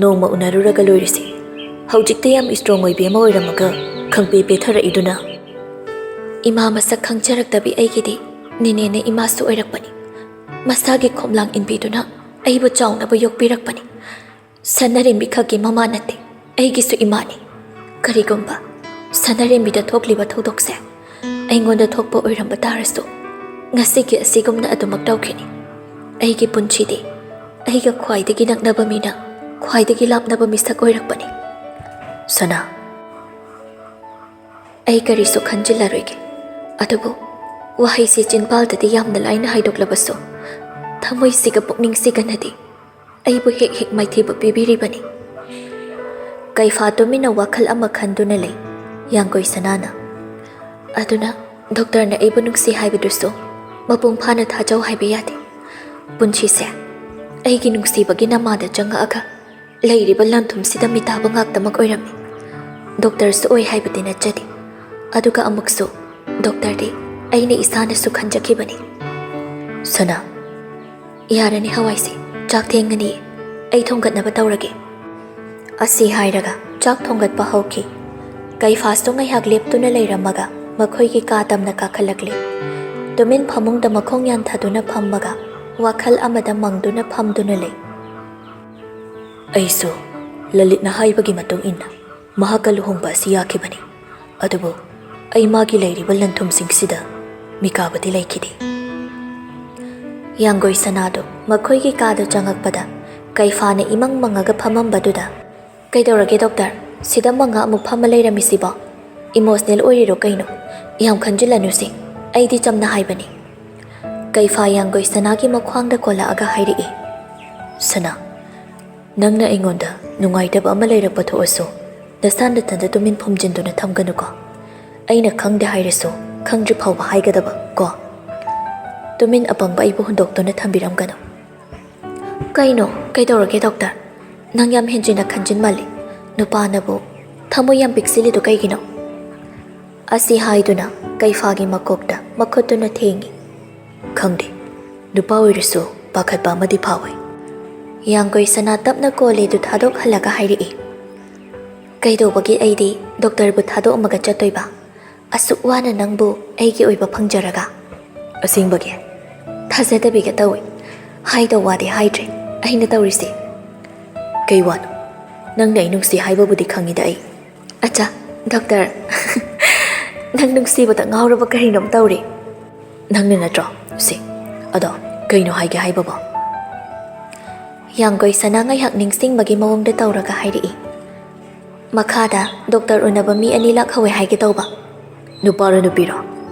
"ꯅꯣꯡꯃ ꯎꯅꯔꯨꯔꯒ ꯂꯣꯏꯔꯦꯁꯦ꯫ ꯍꯧꯖꯤꯛꯇ ꯌꯥꯝ ꯏꯁꯇ꯭ꯔꯣꯡ ꯑꯣꯏꯕꯤ ꯑꯃ ꯑꯣꯏꯔꯝꯃꯒ ꯈꯪꯄꯦ ꯄꯦꯊꯔꯛꯏꯗꯨꯅ?" "ꯏꯃꯥ ꯃꯁꯛ ꯈꯪꯖꯔꯛꯇꯕꯤ ꯑꯩꯒꯤꯗꯤ ꯅꯦꯅꯦꯅ ꯏꯃꯥꯁꯨ ꯑꯣꯏꯔꯛꯄꯅꯤ꯫ ꯃꯁꯥꯒꯤ ꯈꯣꯝꯂꯥꯡ ꯏꯟꯕꯤꯗꯨꯅ ꯑꯩꯕꯨ ꯆꯥꯎꯅꯕ ꯌꯣꯛꯄꯤꯔꯛꯄꯅꯤ꯫ ꯁꯅꯥꯔꯦꯝꯕꯤ ꯈꯛꯀꯤ ꯃꯃꯥ ꯅꯠꯇꯦ, ꯑꯩꯒꯤꯁꯨ ꯏꯃꯥꯅꯤ꯫ ꯀꯔꯤꯒꯨꯝꯕ ꯁꯅꯥꯔꯦꯝꯕꯤꯗ ꯊꯣꯛꯂꯤꯕ ꯊꯧꯗꯣꯛꯁꯦ ꯑꯩꯉꯣꯟꯗ ꯊꯣꯛꯄ ꯑꯣꯏꯔꯝꯕ ꯇꯥꯔꯁꯨ, ꯉꯁꯤꯒꯤ ꯑꯁꯤꯒꯨꯝꯅ ꯑꯗꯨꯃꯛ ꯇꯧꯈꯤꯅꯤ꯫ ꯑꯩꯒꯤ ꯄꯨꯟꯁꯤꯗꯤ ꯑꯩꯒ ꯈ꯭ꯋꯥꯏꯗꯒꯤ ꯅꯛꯅꯕ ꯃꯤꯅ ꯈ꯭ꯋꯥꯏꯗꯒꯤ ꯂꯥꯞꯅꯕ ꯃꯤꯁꯛ ꯑꯣꯏꯔꯛꯄꯅꯤ꯫ ꯁꯅꯥ, ꯑꯩ ꯀꯔꯤꯁꯨ ꯈꯟꯖꯤꯜꯂꯔꯣꯏꯒꯦ꯫ ꯑꯗꯨꯕꯨ ꯋꯥꯍꯩꯁꯤ ꯆꯤꯟꯕꯥꯜꯗꯗꯤ ꯌꯥꯝꯅ ꯂꯥꯏꯅ ꯍꯥꯏꯗꯣꯛꯂꯕꯁꯨ, ꯊꯃꯣꯏꯁꯤꯒ ꯄꯨꯛꯅꯤꯡꯁꯤꯒꯅꯗꯤ ꯑꯩꯕꯨ ꯍꯦꯛ ꯍꯦꯛ ꯃꯥꯏꯊꯤꯕ ꯄꯤꯕꯤꯔꯤꯕꯅꯤ꯫" ꯀꯩꯐꯥ ꯇꯨꯃꯤꯟꯅ ꯋꯥꯈꯜ ꯑꯃ ꯈꯟꯗꯨꯅ ꯂꯩ꯫ ꯌꯥꯡꯒꯣꯏ ꯁꯅꯥꯅ, "ꯑꯗꯨꯅ ꯗꯣꯛꯇꯔꯅ ꯑꯩꯕꯨ ꯅꯨꯡꯁꯤ ꯍꯥꯏꯕꯗꯨꯁꯨ ꯃꯄꯨꯡ ꯐꯥꯅ ꯊꯥꯖꯧ ꯍꯥꯏꯕ ꯌꯥꯗꯦ꯫ ꯄꯨꯟꯁꯤꯁꯦ ꯑꯩꯒꯤ ꯅꯨꯡꯁꯤꯕꯒꯤ ꯅꯃꯥꯗ ꯆꯪꯉꯛꯑꯒ ꯂꯩꯔꯤꯕ ꯂꯟꯊꯨꯝꯁꯤꯗ ꯃꯤꯇꯥꯕ ꯉꯥꯛꯇꯃꯛ ꯑꯣꯏꯔꯝꯃꯤ꯫ ꯗꯣꯛꯇꯔꯁꯨ ꯑꯣꯏ ꯍꯥꯏꯕꯗꯤ ꯅꯠꯆꯗꯦ꯫ ꯑꯗꯨꯒ ꯑꯃꯨꯛꯁꯨ ꯗꯣꯛꯇꯔꯗꯤ ꯑꯩꯅ ꯏꯁꯥꯅꯁꯨ ꯈꯟꯖꯈꯤꯕꯅꯤ꯫" "ꯁꯅꯥ, ꯌꯥꯔꯅꯤ ꯍꯋꯥꯏꯁꯦ, ꯆꯥꯛ ꯊꯦꯡꯉꯅꯤ꯫ ꯑꯩ ꯊꯣꯡꯒꯠꯅꯕ ꯇꯧꯔꯒꯦ꯫" ꯑꯁꯤ ꯍꯥꯏꯔꯒ ꯆꯥꯛ ꯊꯣꯡꯒꯠꯄ ꯍꯧꯈꯤ꯫ ꯀꯩꯐꯥꯁꯨ ꯉꯥꯏꯍꯥꯛ ꯂꯦꯞꯇꯨꯅ ꯂꯩꯔꯝꯃꯒ ꯃꯈꯣꯏꯒꯤ ꯀꯥ ꯇꯝꯅ ꯀꯥꯈꯠꯂꯛꯂꯦ꯫ ꯇꯨꯃꯤꯟ ꯐꯃꯨꯡꯗ ꯃꯈꯣꯡ ꯌꯥꯟꯊꯗꯨꯅ ꯐꯝꯃꯒ ꯋꯥꯈꯜ ꯑꯃꯗ ꯃꯪꯗꯨꯅ ꯐꯝꯗꯨꯅ ꯂꯩ꯫ "ꯑꯩꯁꯨ ꯂꯂꯤꯠꯅ ꯍꯥꯏꯕꯒꯤ ꯃꯇꯨꯡ ꯏꯟꯅ ꯃꯍꯥꯛꯀ ꯂꯨꯍꯣꯡꯕ ꯑꯁꯤ ꯌꯥꯈꯤꯕꯅꯤ꯫ ꯑꯗꯨꯕꯨ ꯑꯩ ꯃꯥꯒꯤ ꯂꯩꯔꯤꯕ ꯂꯟꯊꯨꯝꯁꯤꯡꯁꯤꯗ ꯃꯤꯀꯥꯕꯗꯤ ꯂꯩꯈꯤꯗꯦ꯫ ꯌꯥꯡꯒꯣꯏ ꯁꯅꯥꯗꯨ ꯃꯈꯣꯏꯒꯤ ꯀꯥꯗ ꯆꯪꯉꯛꯄꯗ ꯀꯩꯐꯥꯅ ꯏꯃꯪ ꯃꯪꯉꯒ ꯐꯝꯃꯝꯕꯗꯨꯗ, "ꯀꯩꯗꯧꯔꯒꯦ ꯗꯣꯛꯇꯔ? ꯁꯤꯗ ꯃꯪꯉ ꯑꯃꯨꯛ ꯐꯝꯃ ꯂꯩꯔꯝꯃꯤꯁꯤꯕꯣ? ꯏꯃꯣꯁꯅꯦꯜ ꯑꯣꯏꯔꯤꯔꯣ ꯀꯩꯅꯣ? ꯌꯥꯝ ꯈꯟꯖꯤꯜꯂꯅꯨꯁꯦ, ꯑꯩꯗꯤ ꯆꯝꯅ ꯍꯥꯏꯕꯅꯤ꯫" ꯀꯩꯐꯥ ꯌꯥꯡꯒꯣꯏ ꯁꯅꯥꯒꯤ ꯃꯈ꯭ꯋꯥꯡꯗ ꯀꯣꯜꯂꯛꯑꯒ ꯍꯥꯏꯔꯛꯏ, "ꯁꯅꯥ, ꯅꯪꯅ ꯑꯩꯉꯣꯟꯗ ꯅꯨꯡꯉꯥꯏꯇꯕ ꯑꯃ ꯂꯩꯔꯛꯄ ꯊꯣꯛꯑꯁꯨ ꯅꯁꯥ ꯅꯊꯟꯗ ꯇꯨꯃꯤꯟ ꯐꯨꯝꯖꯤꯟꯗꯨꯅ ꯊꯝꯒꯅꯨꯀꯣ꯫ ꯑꯩꯅ ꯈꯪꯗꯦ ꯍꯥꯏꯔꯁꯨ ꯈꯪꯗ꯭ꯔꯤ ꯐꯥꯎꯕ ꯍꯥꯏꯒꯗꯕ ꯀꯣ꯫ ꯇꯨꯃꯤꯟ ꯑꯄꯪꯕ ꯑꯩꯕꯨ ꯍꯨꯟꯗꯣꯛꯇꯨꯅ ꯊꯝꯕꯤꯔꯝꯒꯅꯨ꯫" "ꯀꯩꯅꯣ? ꯀꯩꯗꯧꯔꯒꯦ ꯗꯣꯛꯇꯔ? ꯅꯪ ꯌꯥꯝ ꯍꯦꯟꯖꯤꯟꯅ ꯈꯟꯖꯤꯟꯃꯜꯂꯤ꯫ ꯅꯨꯄꯥꯅꯕꯨ ꯊꯃꯣꯏ ꯌꯥꯝ ꯄꯤꯛꯁꯤꯜꯂꯤꯗꯨ ꯀꯩꯒꯤꯅꯣ?" ꯑꯁꯤ ꯍꯥꯏꯗꯨꯅ ꯀꯩꯐꯥꯒꯤ ꯃꯀꯣꯛꯇ ꯃꯈꯨꯠꯇꯨꯅ ꯊꯦꯡꯉꯤ꯫ "ꯈꯪꯗꯦ, ꯅꯨꯄꯥ ꯑꯣꯏꯔꯁꯨ ꯄꯥꯈꯠꯄ ꯑꯃꯗꯤ ꯐꯥꯎꯏ꯫" ꯌꯥꯡꯒꯣꯏ ꯁꯅꯥ ꯇꯞꯅ ꯀꯣꯂꯦꯗꯨ ꯊꯥꯗꯣꯛꯍꯜꯂꯒ ꯍꯥꯏꯔꯛꯏ, "ꯀꯩꯗꯧꯕꯒꯤ ꯑꯩꯗꯤ ꯗꯣꯛꯇꯔꯕꯨ ꯊꯥꯗꯣꯛꯑꯝꯃꯒ ꯆꯠꯇꯣꯏꯕ? ꯑꯁꯨꯛ ꯋꯥꯅ ꯅꯪꯕꯨ ꯑꯩꯒꯤ ꯑꯣꯏꯕ ꯐꯪꯖꯔꯒ꯫" "ꯑꯁꯦꯡꯕꯒꯤ?" "ꯊꯥꯖꯗꯕꯤꯒ ꯇꯧꯏ꯫ ꯍꯥꯏꯗꯧ ꯋꯥꯗꯤ ꯍꯥꯏꯗ꯭ꯔꯦ ꯑꯩꯅ ꯇꯧꯔꯤꯁꯦ꯫" "ꯀꯩ ꯋꯥꯅꯣ? ꯅꯪꯅ ꯑꯩ ꯅꯨꯡꯁꯤ ꯍꯥꯏꯕꯕꯨꯗꯤ ꯈꯪꯉꯤꯗ ꯑꯩ꯫" "ꯑꯆꯥ, ꯗꯣꯛꯇꯔ, ꯅꯪ ꯅꯨꯡꯁꯤꯕꯗ ꯉꯥꯎꯔꯕ ꯀꯔꯤꯅꯣꯝ ꯇꯧꯔꯦ꯫" "ꯅꯪꯅ ꯅꯠꯇ꯭ꯔꯣ? ꯁꯤ, ꯑꯗꯣ ꯀꯩꯅꯣ ꯍꯥꯏꯒꯦ ꯍꯥꯏꯕꯕꯣ?" ꯌꯥꯡꯒꯣꯏ ꯁꯅꯥ ꯉꯥꯏꯍꯥꯛ ꯅꯤꯡꯁꯤꯡꯕꯒꯤ ꯃꯑꯣꯡꯗ ꯇꯧꯔꯒ ꯍꯥꯏꯔꯛꯏ, "ꯃꯈꯥꯗ ꯗꯣꯛꯇꯔ ꯎꯅꯕ ꯃꯤ ꯑꯅꯤ ꯂꯥꯛꯍꯧꯋꯦ ꯍꯥꯏꯒꯦ ꯇꯧꯕ꯫" "ꯅꯨꯄꯥꯔꯣ ꯅꯨꯄꯤꯔꯣ?"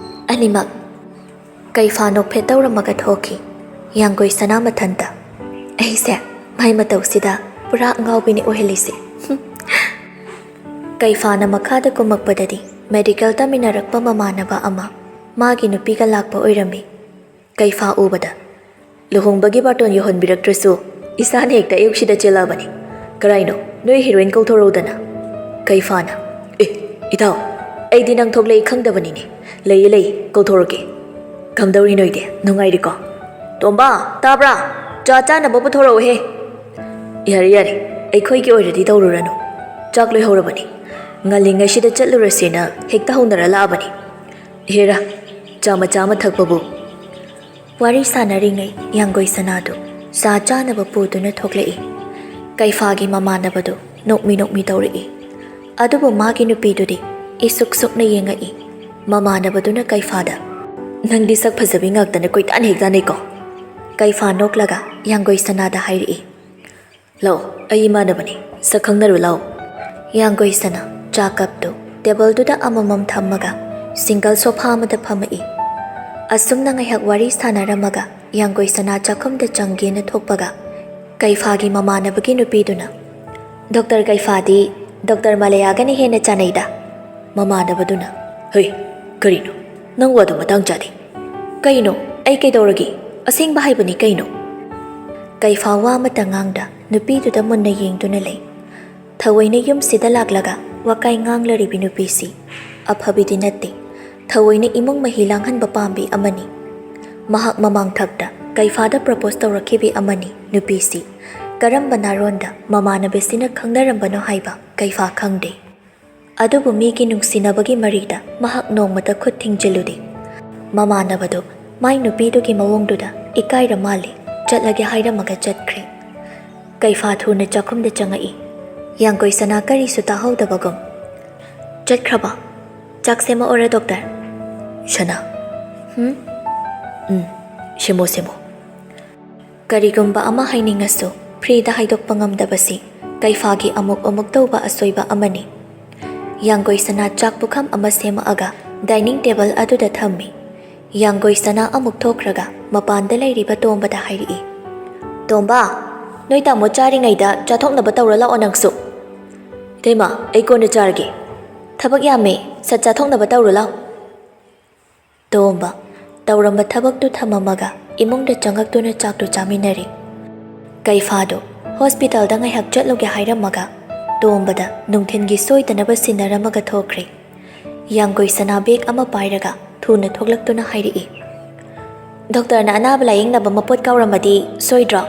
"ꯑꯅꯤꯃꯛ꯫" ꯀꯩꯐꯥ ꯅꯣꯛꯐꯦꯠ ꯇꯧꯔꯝꯃꯒ ꯊꯣꯛꯈꯤ꯫ ꯌꯥꯡꯒꯣꯏ ꯁꯅꯥ ꯃꯊꯟꯇ, "ꯑꯩꯁꯦ ꯃꯥꯏ ꯃꯇꯧꯁꯤꯗ ꯄꯨꯔꯥ ꯉꯥꯎꯕꯤꯅꯤ ꯑꯣꯏꯍꯜꯂꯤꯁꯦ꯫" ꯀꯩꯐꯥꯅ ꯃꯈꯥꯗ ꯀꯨꯝꯃꯛꯄꯗꯗꯤ ꯃꯦꯗꯤꯀꯦꯜ ꯇꯝꯃꯤꯟꯅꯔꯛꯄ ꯃꯃꯥꯟꯅꯕ ꯑꯃ ꯃꯥꯒꯤ ꯅꯨꯄꯤꯒ ꯂꯥꯛꯄ ꯑꯣꯏꯔꯝꯃꯤ꯫ ꯀꯩꯐꯥ ꯎꯕꯗ, "ꯂꯨꯍꯣꯡꯕꯒꯤ ꯕꯥꯇꯣꯟ ꯌꯧꯍꯟꯕꯤꯔꯛꯇ꯭ꯔꯁꯨ ꯏꯁꯥꯅ ꯍꯦꯛꯇ ꯑꯌꯨꯛꯁꯤꯗ ꯆꯦꯜꯂꯛꯑꯕꯅꯤ꯫ ꯀꯔꯥꯏꯅꯣ? ꯅꯣꯏ ꯍꯤꯔꯣꯏꯟ ꯀꯧꯊꯣꯔꯛꯎꯗꯅ꯫" ꯀꯩꯐꯥꯅ, "ꯑꯦ, ꯏꯇꯥꯎ, ꯑꯩꯗꯤ ꯅꯪ ꯊꯣꯛꯂꯛꯏ ꯈꯪꯗꯕꯅꯤꯅꯦ꯫ ꯂꯩꯌꯦ, ꯂꯩꯌꯦ, ꯀꯧꯊꯣꯔꯛꯀꯦ꯫ ꯀꯝꯗꯧꯔꯤ ꯅꯣꯏꯗꯤ? ꯅꯨꯡꯉꯥꯏꯔꯤꯀꯣ? ꯇꯣꯝꯕ, ꯇꯥꯕ꯭ꯔꯥ? ꯆꯥ ꯆꯥꯅꯕ ꯄꯨꯊꯣꯔꯛꯎꯍꯦ꯫" "ꯌꯥꯔꯦ, ꯌꯥꯔꯦ, ꯑꯩꯈꯣꯏꯒꯤ ꯑꯣꯏꯔꯗꯤ ꯇꯧꯔꯨꯔꯅꯨ꯫ ꯆꯥꯛ ꯂꯣꯏꯍꯧꯔꯕꯅꯤ꯫ ꯉꯜꯂꯤꯉꯩꯁꯤꯗ ꯆꯠꯂꯨꯔꯁꯦꯅ ꯍꯦꯛꯇ ꯍꯧꯅꯔ ꯂꯥꯛꯑꯕꯅꯤ꯫ ꯍꯦꯔꯥ, ꯆꯥ ꯃꯆꯥ ꯑꯃ ꯊꯛꯄꯕꯨ꯫" ꯋꯥꯔꯤ ꯁꯥꯟꯅꯔꯤꯉꯩ ꯌꯥꯡꯒꯣꯏ ꯁꯅꯥꯗꯨ ꯆꯥ ꯆꯥꯅꯕ ꯄꯨꯗꯨꯅ ꯊꯣꯛꯂꯛꯏ꯫ ꯀꯩꯐꯥꯒꯤ ꯃꯃꯥꯟꯅꯕꯗꯨ ꯅꯣꯛꯃꯤ ꯅꯣꯛꯃꯤ ꯇꯧꯔꯛꯏ꯫ ꯑꯗꯨꯕꯨ ꯃꯥꯒꯤ ꯅꯨꯄꯤꯗꯨꯗꯤ ꯏꯁꯨꯛ ꯁꯨꯛꯅ ꯌꯦꯡꯉꯛꯏ꯫ ꯃꯃꯥꯟꯅꯕꯗꯨꯅ ꯀꯩꯐꯥꯗ, "ꯅꯪꯗꯤ ꯁꯛ ꯐꯖꯕꯤ ꯉꯥꯛꯇꯅ ꯀꯣꯏꯇꯥꯟ ꯍꯦꯛ ꯇꯥꯟꯅꯩꯀꯣ?" ꯀꯩꯐꯥ ꯅꯣꯛꯂꯒ ꯌꯥꯡꯒꯣꯏ ꯁꯅꯥꯗ ꯍꯥꯏꯔꯛꯏ꯫ "ꯂꯥꯛꯑꯣ, ꯑꯩ ꯏꯃꯥꯟꯅꯕꯅꯤ, ꯁꯛ ꯈꯪꯅꯔꯨ ꯂꯥꯛꯑꯣ꯫" ꯌꯥꯡꯒꯣꯏ ꯁꯅꯥ ꯆꯥ ꯀꯞꯇꯨ ꯇꯦꯕꯜꯗꯨꯗ ꯑꯃꯃꯝ ꯊꯝꯃꯒ ꯁꯤꯡꯒꯜ ꯁꯣꯐꯥ ꯑꯃꯗ ꯐꯝꯃꯛꯏ꯫ ꯑꯁꯨꯝꯅ ꯉꯥꯏꯍꯥꯛ ꯋꯥꯔꯤ ꯁꯥꯟꯅꯔꯝꯃꯒ ꯌꯥꯡꯒꯣꯏ ꯁꯅꯥ ꯆꯥꯛꯈꯨꯝꯗ ꯆꯪꯒꯦꯅ ꯊꯣꯛꯄꯒ ꯀꯩꯐꯥꯒꯤ ꯃꯃꯥꯟꯅꯕꯒꯤ ꯅꯨꯄꯤꯗꯨꯅ, "ꯗꯣꯛꯇꯔ ꯀꯩꯐꯥꯗꯤ ꯗꯣꯛꯇꯔ ꯃꯥꯂꯦꯌꯥꯒꯅ ꯍꯦꯟꯅ ꯆꯥꯅꯩꯗ꯫" ꯃꯃꯥꯟꯅꯕꯗꯨꯅ, "ꯍꯩ, ꯀꯔꯤꯅꯣ? ꯅꯪ ꯋꯥꯗꯣ ꯃꯇꯥꯡ ꯆꯥꯗꯦ꯫" "ꯀꯩꯅꯣ? ꯑꯩ ꯀꯩꯗꯧꯔꯒꯦ? ꯑꯁꯦꯡꯕ ꯍꯥꯏꯕꯅꯤ ꯀꯩꯅꯣ?" ꯀꯩꯐꯥ ꯋꯥ ꯑꯃꯠꯇ ꯉꯥꯡꯗ ꯅꯨꯄꯤꯗꯨꯗ ꯃꯨꯟꯅ ꯌꯦꯡꯗꯨꯅ ꯂꯩ꯫ ꯊꯑꯣꯏꯅ ꯌꯨꯝꯁꯤꯗ ꯂꯥꯛꯂꯒ ꯋꯥꯀꯥꯏ ꯉꯥꯡꯂꯔꯤꯕꯤ ꯅꯨꯄꯤꯁꯤ ꯑꯐꯕꯤꯗꯤ ꯅꯠꯇꯦ꯫ ꯊꯑꯣꯏꯅ ꯏꯃꯨꯡ ꯃꯍꯤ ꯂꯥꯡꯍꯟꯕ ꯄꯥꯝꯕꯤ ꯑꯃꯅꯤ꯫ ꯃꯍꯥꯛ ꯃꯃꯥꯡ ꯊꯛꯇ ꯀꯩꯐꯥꯗ ꯄ꯭ꯔꯄꯣꯁ ꯇꯧꯔꯛꯈꯤꯕꯤ ꯑꯃꯅꯤ ꯅꯨꯄꯤꯁꯤ꯫ ꯀꯔꯝꯕ ꯅꯥꯔꯣꯟꯗ ꯃꯃꯥꯟꯅꯕꯤꯁꯤꯅ ꯈꯪꯅꯔꯝꯕꯅꯣ ꯍꯥꯏꯕ ꯀꯩꯐꯥ ꯈꯪꯗꯦ꯫ ꯑꯗꯨꯕꯨ ꯃꯤꯒꯤ ꯅꯨꯡꯁꯤꯅꯕꯒꯤ ꯃꯔꯤꯗ ꯃꯍꯥꯛ ꯅꯣꯡꯃꯇ ꯈꯨꯠ ꯊꯤꯡꯖꯤꯜꯂꯨꯗꯦ꯫ ꯃꯃꯥꯟꯅꯕꯗꯨ ꯃꯥꯏ ꯅꯨꯄꯤꯗꯨꯒꯤ ꯃꯑꯣꯡꯗꯨꯗ ꯏꯀꯥꯏꯔ ꯃꯥꯜꯂꯦ, ꯆꯠꯂꯒꯦ ꯍꯥꯏꯔꯝꯃꯒ ꯆꯠꯈ꯭ꯔꯦ꯫ ꯀꯩꯐꯥ ꯊꯨꯅ ꯆꯥꯛꯈꯨꯝꯗ ꯆꯪꯉꯛꯏ꯫ ꯌꯥꯡꯒꯣꯏ ꯁꯅꯥ ꯀꯔꯤꯁꯨ ꯇꯥꯍꯧꯗꯕꯒꯨꯝ, "ꯆꯠꯈ꯭ꯔꯕ? ꯆꯥꯛ ꯁꯦꯝꯃꯛꯑꯣꯔ ꯗꯣꯛꯇꯔ?" "ꯁꯅꯥ, ꯍꯨꯝ? ꯎꯝ, ꯁꯦꯝꯃꯣ, ꯁꯦꯝꯃꯣ꯫" ꯀꯔꯤꯒꯨꯝꯕ ꯑꯃ ꯍꯥꯏꯅꯤꯡꯉꯁꯨ ꯐ꯭ꯔꯤꯗ ꯍꯥꯏꯗꯣꯛꯄ ꯉꯝꯗꯕꯁꯤ ꯀꯩꯐꯥꯒꯤ ꯑꯃꯨꯛ ꯑꯃꯨꯛ ꯇꯧꯕ ꯑꯁꯣꯏꯕ ꯑꯃꯅꯤ꯫ ꯌꯥꯡꯒꯣꯏ ꯁꯅꯥ ꯆꯥꯛ ꯄꯨꯈꯝ ꯑꯃ ꯁꯦꯝꯃꯛꯑꯒ ꯗꯥꯏꯅꯤꯡ ꯇꯦꯕꯜ ꯑꯗꯨꯗ ꯊꯝꯃꯤ꯫ ꯌꯥꯡꯒꯣꯏ ꯁꯅꯥ ꯑꯃꯨꯛ ꯊꯣꯛꯈ꯭ꯔꯒ ꯃꯄꯥꯟꯗ ꯂꯩꯔꯤꯕ ꯇꯣꯝꯕꯗ ꯍꯥꯏꯔꯛꯏ, "ꯇꯣꯝꯕ, ꯅꯣꯏ ꯇꯥꯃꯣ ꯆꯥꯔꯤꯉꯩꯗ ꯆꯥꯊꯣꯛꯅꯕ ꯇꯧꯔ ꯂꯥꯛꯑꯣ ꯅꯪꯁꯨ꯫" "ꯏꯇꯩꯃ, ꯑꯩ ꯀꯣꯟꯅ ꯆꯥꯔꯒꯦ꯫" "ꯊꯕꯛ ꯌꯥꯝꯃꯦ, ꯁꯠ ꯆꯥꯊꯣꯛꯅꯕ ꯇꯧꯔꯨ ꯂꯥꯎ꯫" ꯇꯣꯝꯕ ꯇꯧꯔꯝꯕ ꯊꯕꯛꯇꯨ ꯊꯝꯃꯝꯃꯒ ꯏꯃꯨꯡꯗ ꯆꯪꯉꯛꯇꯨꯅ ꯆꯥꯛꯇꯨ ꯆꯥꯃꯤꯟꯅꯔꯦ꯫ ꯀꯩꯐꯥꯗꯨ ꯍꯣꯁꯄꯤꯇꯥꯜꯗ ꯉꯥꯏꯍꯥꯛ ꯆꯠꯂꯨꯒꯦ ꯍꯥꯏꯔꯝꯃꯒ ꯇꯣꯝꯕꯗ ꯅꯨꯡꯊꯤꯜꯒꯤ ꯁꯣꯏꯗꯅꯕ ꯁꯤꯟꯅꯔꯝꯃꯒ ꯊꯣꯛꯈ꯭ꯔꯦ꯫ ꯌꯥꯡꯒꯣꯏ ꯁꯅꯥ ꯕꯦꯒ ꯑꯃ ꯄꯥꯏꯔꯒ ꯊꯨꯅ ꯊꯣꯛꯂꯛꯇꯨꯅ ꯍꯥꯏꯔꯛꯏ, "ꯗꯣꯛꯇꯔꯅ ꯑꯅꯥꯕ ꯂꯥꯌꯦꯡꯅꯕ ꯃꯄꯣꯠ ꯀꯥꯎꯔꯝꯃꯗꯤ ꯁꯣꯏꯗ꯭ꯔꯣ?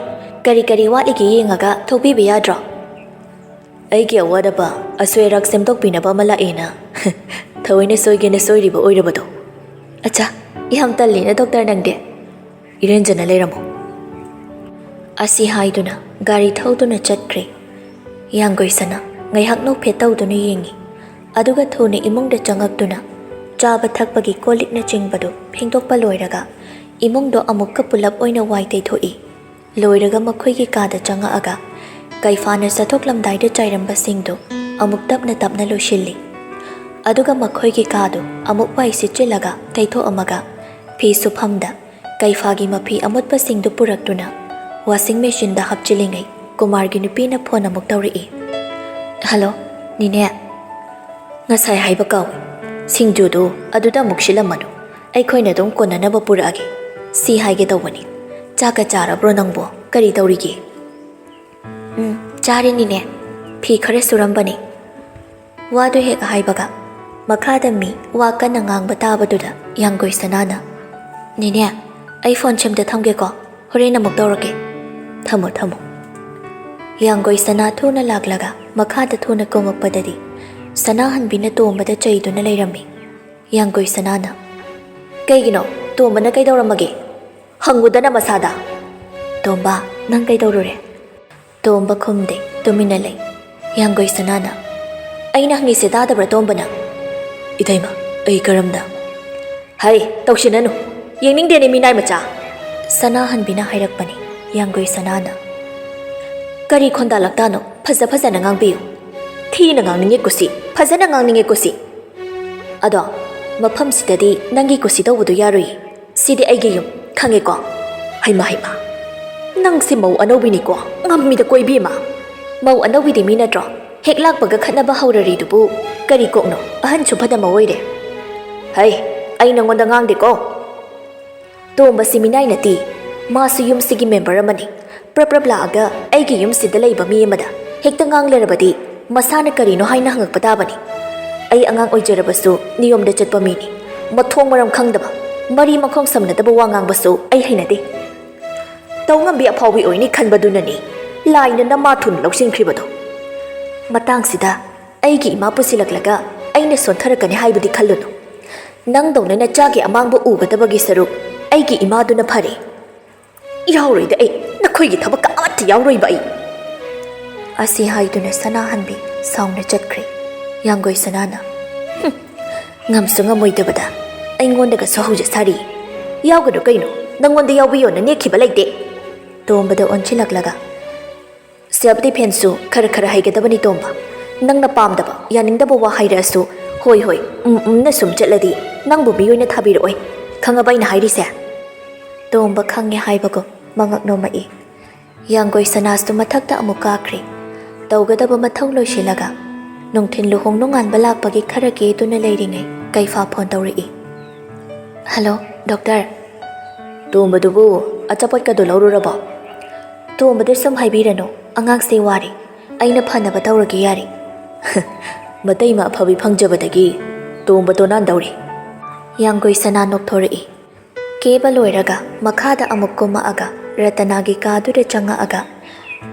ꯀꯔꯤ ꯀꯔꯤ ꯋꯥꯠꯂꯤꯒꯦ ꯌꯦꯡꯉꯒ ꯊꯣꯛꯄꯤꯕ ꯌꯥꯗ꯭ꯔꯣ?" "ꯑꯩꯒꯤ ꯑꯋꯥꯠ ꯑꯄꯥ ꯑꯁꯣꯏ ꯑꯔꯥꯛ ꯁꯦꯝꯗꯣꯛꯄꯤꯅꯕ ꯑꯃ ꯂꯥꯛꯑꯦꯅ ꯊꯑꯣꯏꯅ ꯁꯣꯏꯒꯦꯅ ꯁꯣꯏꯔꯤꯕ ꯑꯣꯏꯔꯕꯗꯣ?" "ꯑꯆꯥ, ꯌꯥꯝ ꯇꯜꯂꯤꯅ ꯗꯣꯛꯇꯔ ꯅꯪꯗꯤ꯫ ꯏꯔꯦꯟꯖꯅ ꯂꯩꯔꯝꯃꯣ꯫" ꯑꯁꯤ ꯍꯥꯏꯗꯨꯅ ꯒꯥꯔꯤ ꯊꯧꯗꯨꯅ ꯆꯠꯈ꯭ꯔꯦ꯫ ꯌꯥꯡꯒꯣꯏ ꯁꯅꯥ ꯉꯥꯏꯍꯥꯛ ꯅꯣꯛꯐꯦꯠ ꯇꯧꯗꯨꯅ ꯌꯦꯡꯉꯤ꯫ ꯑꯗꯨꯒ ꯊꯨꯅ ꯏꯃꯨꯡꯗ ꯆꯪꯉꯛꯇꯨꯅ ꯆꯥꯕ ꯊꯛꯄꯒꯤ ꯀꯣꯜ ꯂꯤꯛꯅꯆꯤꯡꯕꯗꯨ ꯐꯦꯡꯗꯣꯛꯄ ꯂꯣꯏꯔꯒ ꯏꯃꯨꯡꯗꯣ ꯑꯃꯨꯛꯀ ꯄꯨꯂꯞ ꯑꯣꯏꯅ ꯋꯥꯏ ꯇꯩꯊꯣꯛꯏ꯫ ꯂꯣꯏꯔꯒ ꯃꯈꯣꯏꯒꯤ ꯀꯥꯗ ꯆꯪꯉꯛꯑꯒ ꯀꯩꯐꯥꯅ ꯆꯠꯊꯣꯛꯂꯝꯗꯥꯏꯗ ꯆꯥꯏꯔꯝꯕꯁꯤꯡꯗꯨ ꯑꯃꯨꯛ ꯇꯞꯅ ꯇꯞꯅ ꯂꯣꯏꯁꯤꯜꯂꯤ꯫ ꯑꯗꯨꯒ ꯃꯈꯣꯏꯒꯤ ꯀꯥꯗꯨ ꯑꯃꯨꯛ ꯋꯥꯏ ꯁꯤꯠꯆꯤꯜꯂꯒ ꯇꯩꯊꯣꯛꯑꯝꯃꯒ ꯐꯤ ꯁꯨꯐꯝꯗ ꯀꯩꯐꯥꯒꯤ ꯃꯐꯤ ꯑꯃꯣꯠꯄꯁꯤꯡꯗꯨ ꯄꯨꯔꯛꯇꯨꯅ ꯋꯥꯁꯤꯡ ꯃꯦꯆꯤꯟꯗ ꯍꯥꯞꯆꯤꯜꯂꯤꯉꯩ ꯀꯨꯃꯥꯔꯒꯤ ꯅꯨꯄꯤꯅ ꯐꯣꯟ ꯑꯃꯨꯛ ꯇꯧꯔꯛꯏ꯫ "ꯍꯜꯂꯣ, ꯅꯤꯅꯦ꯫ ꯉꯁꯥꯏ ꯍꯥꯏꯕ ꯀꯥꯎꯏ꯫ ꯁꯤꯡꯖꯨꯗꯨ ꯑꯗꯨꯗ ꯑꯃꯨꯛ ꯁꯤꯜꯂꯝꯃꯅꯨ꯫ ꯑꯩꯈꯣꯏꯅ ꯑꯗꯨꯝ ꯀꯣꯟꯅꯅꯕ ꯄꯨꯔꯛꯑꯒꯦ꯫ ꯁꯤ ꯍꯥꯏꯒꯦ ꯇꯧꯕꯅꯤ꯫ ꯆꯥꯛꯀ ꯆꯥꯔꯕ꯭ꯔꯣ ꯅꯪꯕꯣ? ꯀꯔꯤ ꯇꯧꯔꯤꯒꯦ?" "ꯎꯝ, ꯆꯥꯔꯦ ꯅꯤꯅꯦ꯫ ꯐꯤ ꯈꯔ ꯁꯨꯔꯝꯕꯅꯤ꯫" ꯋꯥꯗꯨ ꯍꯦꯛ ꯍꯥꯏꯕꯒ ꯃꯈꯥꯗ ꯃꯤ ꯋꯥ ꯀꯟꯅ ꯉꯥꯡꯕ ꯇꯥꯕꯗꯨꯗ ꯌꯥꯡꯒꯣꯏ ꯁꯅꯥꯅ, "ꯅꯤꯅꯦ, ꯑꯩ ꯐꯣꯟ ꯁꯤꯝꯗ ꯊꯝꯒꯦꯀꯣ꯫ ꯍꯣꯔꯦꯟ ꯑꯃꯨꯛ ꯇꯧꯔꯛꯀꯦ꯫ ꯊꯝꯃꯣ, ꯊꯝꯃꯣ꯫" ꯌꯥꯡꯒꯣꯏ ꯁꯅꯥ ꯊꯨꯅ ꯂꯥꯛꯂꯒ ꯃꯈꯥꯗ ꯊꯨꯅ ꯀꯨꯝꯃꯛꯄꯗꯗꯤ ꯁꯅꯥꯍꯟꯕꯤꯅ ꯇꯣꯝꯕꯗ ꯆꯩꯗꯨꯅ ꯂꯩꯔꯝꯃꯤ꯫ ꯌꯥꯡꯒꯣꯏ ꯁꯅꯥꯅ, "ꯀꯩꯒꯤꯅꯣ? ꯇꯣꯝꯕꯅ ꯀꯩꯗꯧꯔꯝꯃꯒꯦ? ꯍꯪꯉꯨꯗꯅ ꯃꯁꯥꯗ꯫" "ꯇꯣꯝꯕ, ꯅꯪ ꯀꯩꯗꯧꯔꯨꯔꯦ?" ꯇꯣꯝꯕ ꯈꯨꯝꯗꯦ, ꯇꯨꯃꯤꯟꯅ ꯂꯩ꯫ ꯌꯥꯡꯒꯣꯏ ꯁꯅꯥꯅ, "ꯑꯩꯅ ꯍꯪꯉꯤꯁꯦ ꯇꯥꯗꯕ꯭ꯔꯥ ꯇꯣꯝꯕꯅ?" "ꯏꯇꯩꯃ, ꯑꯩ ꯀꯔꯝꯅ?" "ꯍꯩ, ꯇꯧꯁꯤꯟꯅꯅꯨ꯫ ꯌꯦꯡꯅꯤꯡꯗꯦꯅꯦ ꯃꯤꯅꯥꯏ ꯃꯆꯥ꯫" ꯁꯅꯥꯍꯟꯕꯤꯅ ꯍꯥꯏꯔꯛꯄꯅꯤ꯫ ꯌꯥꯡꯒꯣꯏ ꯁꯅꯥꯅ, "ꯀꯔꯤ ꯈꯣꯟꯗꯥ ꯂꯛꯇꯥꯅꯣ? ꯐꯖ ꯐꯖꯅ ꯉꯥꯡꯕꯤꯌꯨ꯫ ꯊꯤꯅ ꯉꯥꯡꯅꯤꯡꯉꯦ ꯀꯨꯁꯤ, ꯐꯖꯅ ꯉꯥꯡꯅꯤꯡꯉꯦ ꯀꯨꯁꯤ꯫ ꯑꯗꯣ ꯃꯐꯝꯁꯤꯗꯗꯤ ꯅꯪꯒꯤ ꯀꯨꯁꯤ ꯇꯧꯕꯗꯨ ꯌꯥꯔꯣꯏꯌꯦ꯫ ꯁꯤꯗꯤ ꯑꯩꯒꯤ ꯌꯨꯝ, ꯈꯪꯉꯦꯀꯣ?" "ꯍꯩꯃꯥ, ꯍꯩꯃꯥ, ꯅꯪꯁꯦ ꯃꯧ ꯑꯅꯧꯕꯤꯅꯤꯀꯣ, ꯉꯝꯃꯤꯗꯀꯣ ꯏꯕꯦꯝꯃ꯫ ꯃꯧ ꯑꯅꯧꯕꯤꯗꯤ ꯃꯤ ꯅꯠꯇ꯭ꯔꯣ? ꯍꯦꯛ ꯂꯥꯛꯄꯒ ꯈꯠꯅꯕ ꯍꯧꯔꯔꯤꯗꯨꯕꯨ ꯀꯔꯤ ꯀꯣꯛꯅꯣ? ꯑꯍꯟꯁꯨ ꯐꯅ ꯃꯧ ꯑꯣꯏꯔꯦ꯫" "ꯍꯩ, ꯑꯩ ꯅꯪꯉꯣꯟꯗ ꯉꯥꯡꯗꯦꯀꯣ꯫ ꯇꯣꯝꯕꯁꯤ ꯃꯤꯅꯥꯏ ꯅꯠꯇꯦ, ꯃꯥꯁꯨ ꯌꯨꯝꯁꯤꯒꯤ ꯃꯦꯝꯕꯔ ꯑꯃꯅꯤ꯫ ꯄ꯭ꯔꯞ ꯄ꯭ꯔꯞ ꯂꯥꯛꯑꯒ ꯑꯩꯒꯤ ꯌꯨꯝꯁꯤꯗ ꯂꯩꯕ ꯃꯤ ꯑꯃꯗ ꯍꯦꯛꯇ ꯉꯥꯡ ꯂꯩꯔꯕꯗꯤ ꯃꯁꯥꯅ ꯀꯔꯤꯅꯣ ꯍꯥꯏꯅ ꯍꯪꯉꯛꯄ ꯇꯥꯕꯅꯤ꯫ ꯑꯩ ꯑꯉꯥꯡ ꯑꯣꯏꯖꯔꯕꯁꯨ ꯅꯤꯌꯣꯝꯗ ꯆꯠꯄ ꯃꯤꯅꯤ꯫ ꯃꯊꯣꯡ ꯃꯔꯝ ꯈꯪꯗꯕ, ꯃꯔꯤ ꯃꯈꯣꯡ ꯁꯝꯅꯗꯕ ꯋꯥ ꯉꯥꯡꯕꯁꯨ ꯑꯩ ꯍꯩꯅꯗꯦ꯫ ꯇꯧ ꯉꯝꯕꯤ ꯑꯐꯥꯎꯕꯤ ꯑꯣꯏꯅꯤ ꯈꯟꯕꯗꯨꯅꯅꯤ ꯂꯥꯏꯅ ꯅꯃꯥ ꯊꯨꯅ ꯂꯧꯁꯤꯟꯈ꯭ꯔꯤꯕꯗꯣ꯫ ꯃꯇꯥꯡꯁꯤꯗ ꯑꯩꯒꯤ ꯏꯃꯥ ꯄꯨꯁꯤꯜꯂꯛꯂꯒ ꯑꯩꯅ ꯁꯣꯟꯊꯔꯛꯀꯅꯤ ꯍꯥꯏꯕꯗꯤ ꯈꯜꯂꯨꯅꯨ꯫ ꯅꯪꯗꯧꯅ ꯅꯆꯥꯒꯤ ꯑꯃꯥꯡꯕ ꯎꯒꯗꯕꯒꯤ ꯁꯔꯨꯛ ꯑꯩꯒꯤ ꯏꯃꯥꯗꯨꯅ ꯐꯔꯦ꯫ ꯌꯥꯎꯔꯣꯏꯗ ꯑꯩ, ꯅꯈꯣꯏꯒꯤ ꯊꯕꯛꯀ ꯑꯃꯠꯇ ꯌꯥꯎꯔꯣꯏꯕ ꯑꯩ꯫" ꯑꯁꯤ ꯍꯥꯏꯗꯨꯅ ꯁꯅꯥꯍꯟꯕꯤ ꯁꯥꯎꯅ ꯆꯠꯈ꯭ꯔꯦ꯫ ꯌꯥꯡꯒꯣꯏ ꯁꯅꯥꯅ, "ꯍꯨꯝ, ꯉꯝꯁꯨ ꯉꯝꯃꯣꯏꯗꯕꯗ ꯑꯩꯉꯣꯟꯗꯒꯁꯨ ꯍꯧꯖ ꯁꯥꯔꯤ꯫ ꯌꯥꯎꯒꯅꯨ ꯀꯩꯅꯣ, ꯅꯪꯉꯣꯟꯗ ꯌꯥꯎꯕꯤꯌꯣꯅ ꯅꯦꯛꯈꯤꯕ ꯂꯩꯇꯦ꯫" ꯇꯣꯝꯕꯗ ꯑꯣꯟꯁꯤꯜꯂꯛꯂꯒ, "ꯁꯦꯜꯐ ꯗꯤꯐꯦꯟꯁꯁꯨ ꯈꯔ ꯈꯔ ꯍꯩꯒꯗꯕꯅꯤ ꯇꯣꯝꯕ꯫ ꯅꯪꯅ ꯄꯥꯝꯗꯕ, ꯌꯥꯅꯤꯡꯗꯕ ꯋꯥ ꯍꯥꯏꯔꯛꯑꯁꯨ, ꯍꯣꯏ ꯍꯣꯏ, ꯎꯝ ꯎꯝꯅ ꯁꯨꯝ ꯆꯠꯂꯗꯤ ꯅꯪꯕꯨ ꯃꯤꯑꯣꯏꯅ ꯊꯥꯕꯤꯔꯛꯑꯣꯏ꯫ ꯈꯪꯉꯕ ꯑꯩꯅ ꯍꯥꯏꯔꯤꯁꯦ?" ꯇꯣꯝꯕ ꯈꯪꯉꯦ ꯍꯥꯏꯕꯒꯨꯝ ꯃꯉꯛ ꯅꯣꯝꯃꯛꯏ꯫ ꯌꯥꯡꯒꯣꯏ ꯁꯅꯥꯁꯇꯨ ꯃꯊꯛꯇ ꯑꯃꯨꯛ ꯀꯥꯈ꯭ꯔꯦ꯫ ꯇꯧꯒꯗꯕ ꯃꯊꯧ ꯂꯣꯏꯁꯤꯜꯂꯒ ꯅꯨꯡꯊꯤꯜ ꯂꯨꯍꯣꯡ ꯅꯣꯡꯉꯥꯟꯕ ꯂꯥꯛꯄꯒꯤ ꯈꯔ ꯀꯦꯗꯨꯅ ꯂꯩꯔꯤꯉꯩ ꯀꯩꯐꯥ ꯐꯣꯟ ꯇꯧꯔꯛꯏ꯫ "Hello, doctor." "ꯇꯣꯝꯕꯗꯨꯕꯨ ꯑꯆꯥꯄꯣꯠꯀꯗꯣ ꯂꯧꯔꯨꯔꯕꯣ?" "ꯇꯣꯝꯕꯗ ꯁꯨꯝ ꯍꯥꯏꯕꯤꯔꯅꯨ, ꯑꯉꯥꯡꯁꯦ ꯋꯥꯔꯦ꯫ ꯑꯩꯅ ꯐꯅꯕ ꯇꯧꯔꯒꯦ ꯌꯥꯔꯦ꯫" "ꯃꯇꯩꯃ ꯑꯐꯕꯤ ꯐꯪꯖꯕꯗꯒꯤ ꯇꯣꯝꯕ ꯇꯣꯅꯥꯟꯗꯧꯔꯦ꯫" ꯌꯥꯡꯒꯣꯏ ꯁꯅꯥ ꯅꯣꯛꯊꯣꯔꯛꯏ꯫ ꯀꯦꯕ ꯂꯣꯏꯔꯒ ꯃꯈꯥꯗ ꯑꯃꯨꯛ ꯀꯨꯝꯃꯛꯑꯒ ꯔꯇꯅꯥꯒꯤ ꯀꯥꯗꯨꯗ ꯆꯪꯉꯛꯑꯒ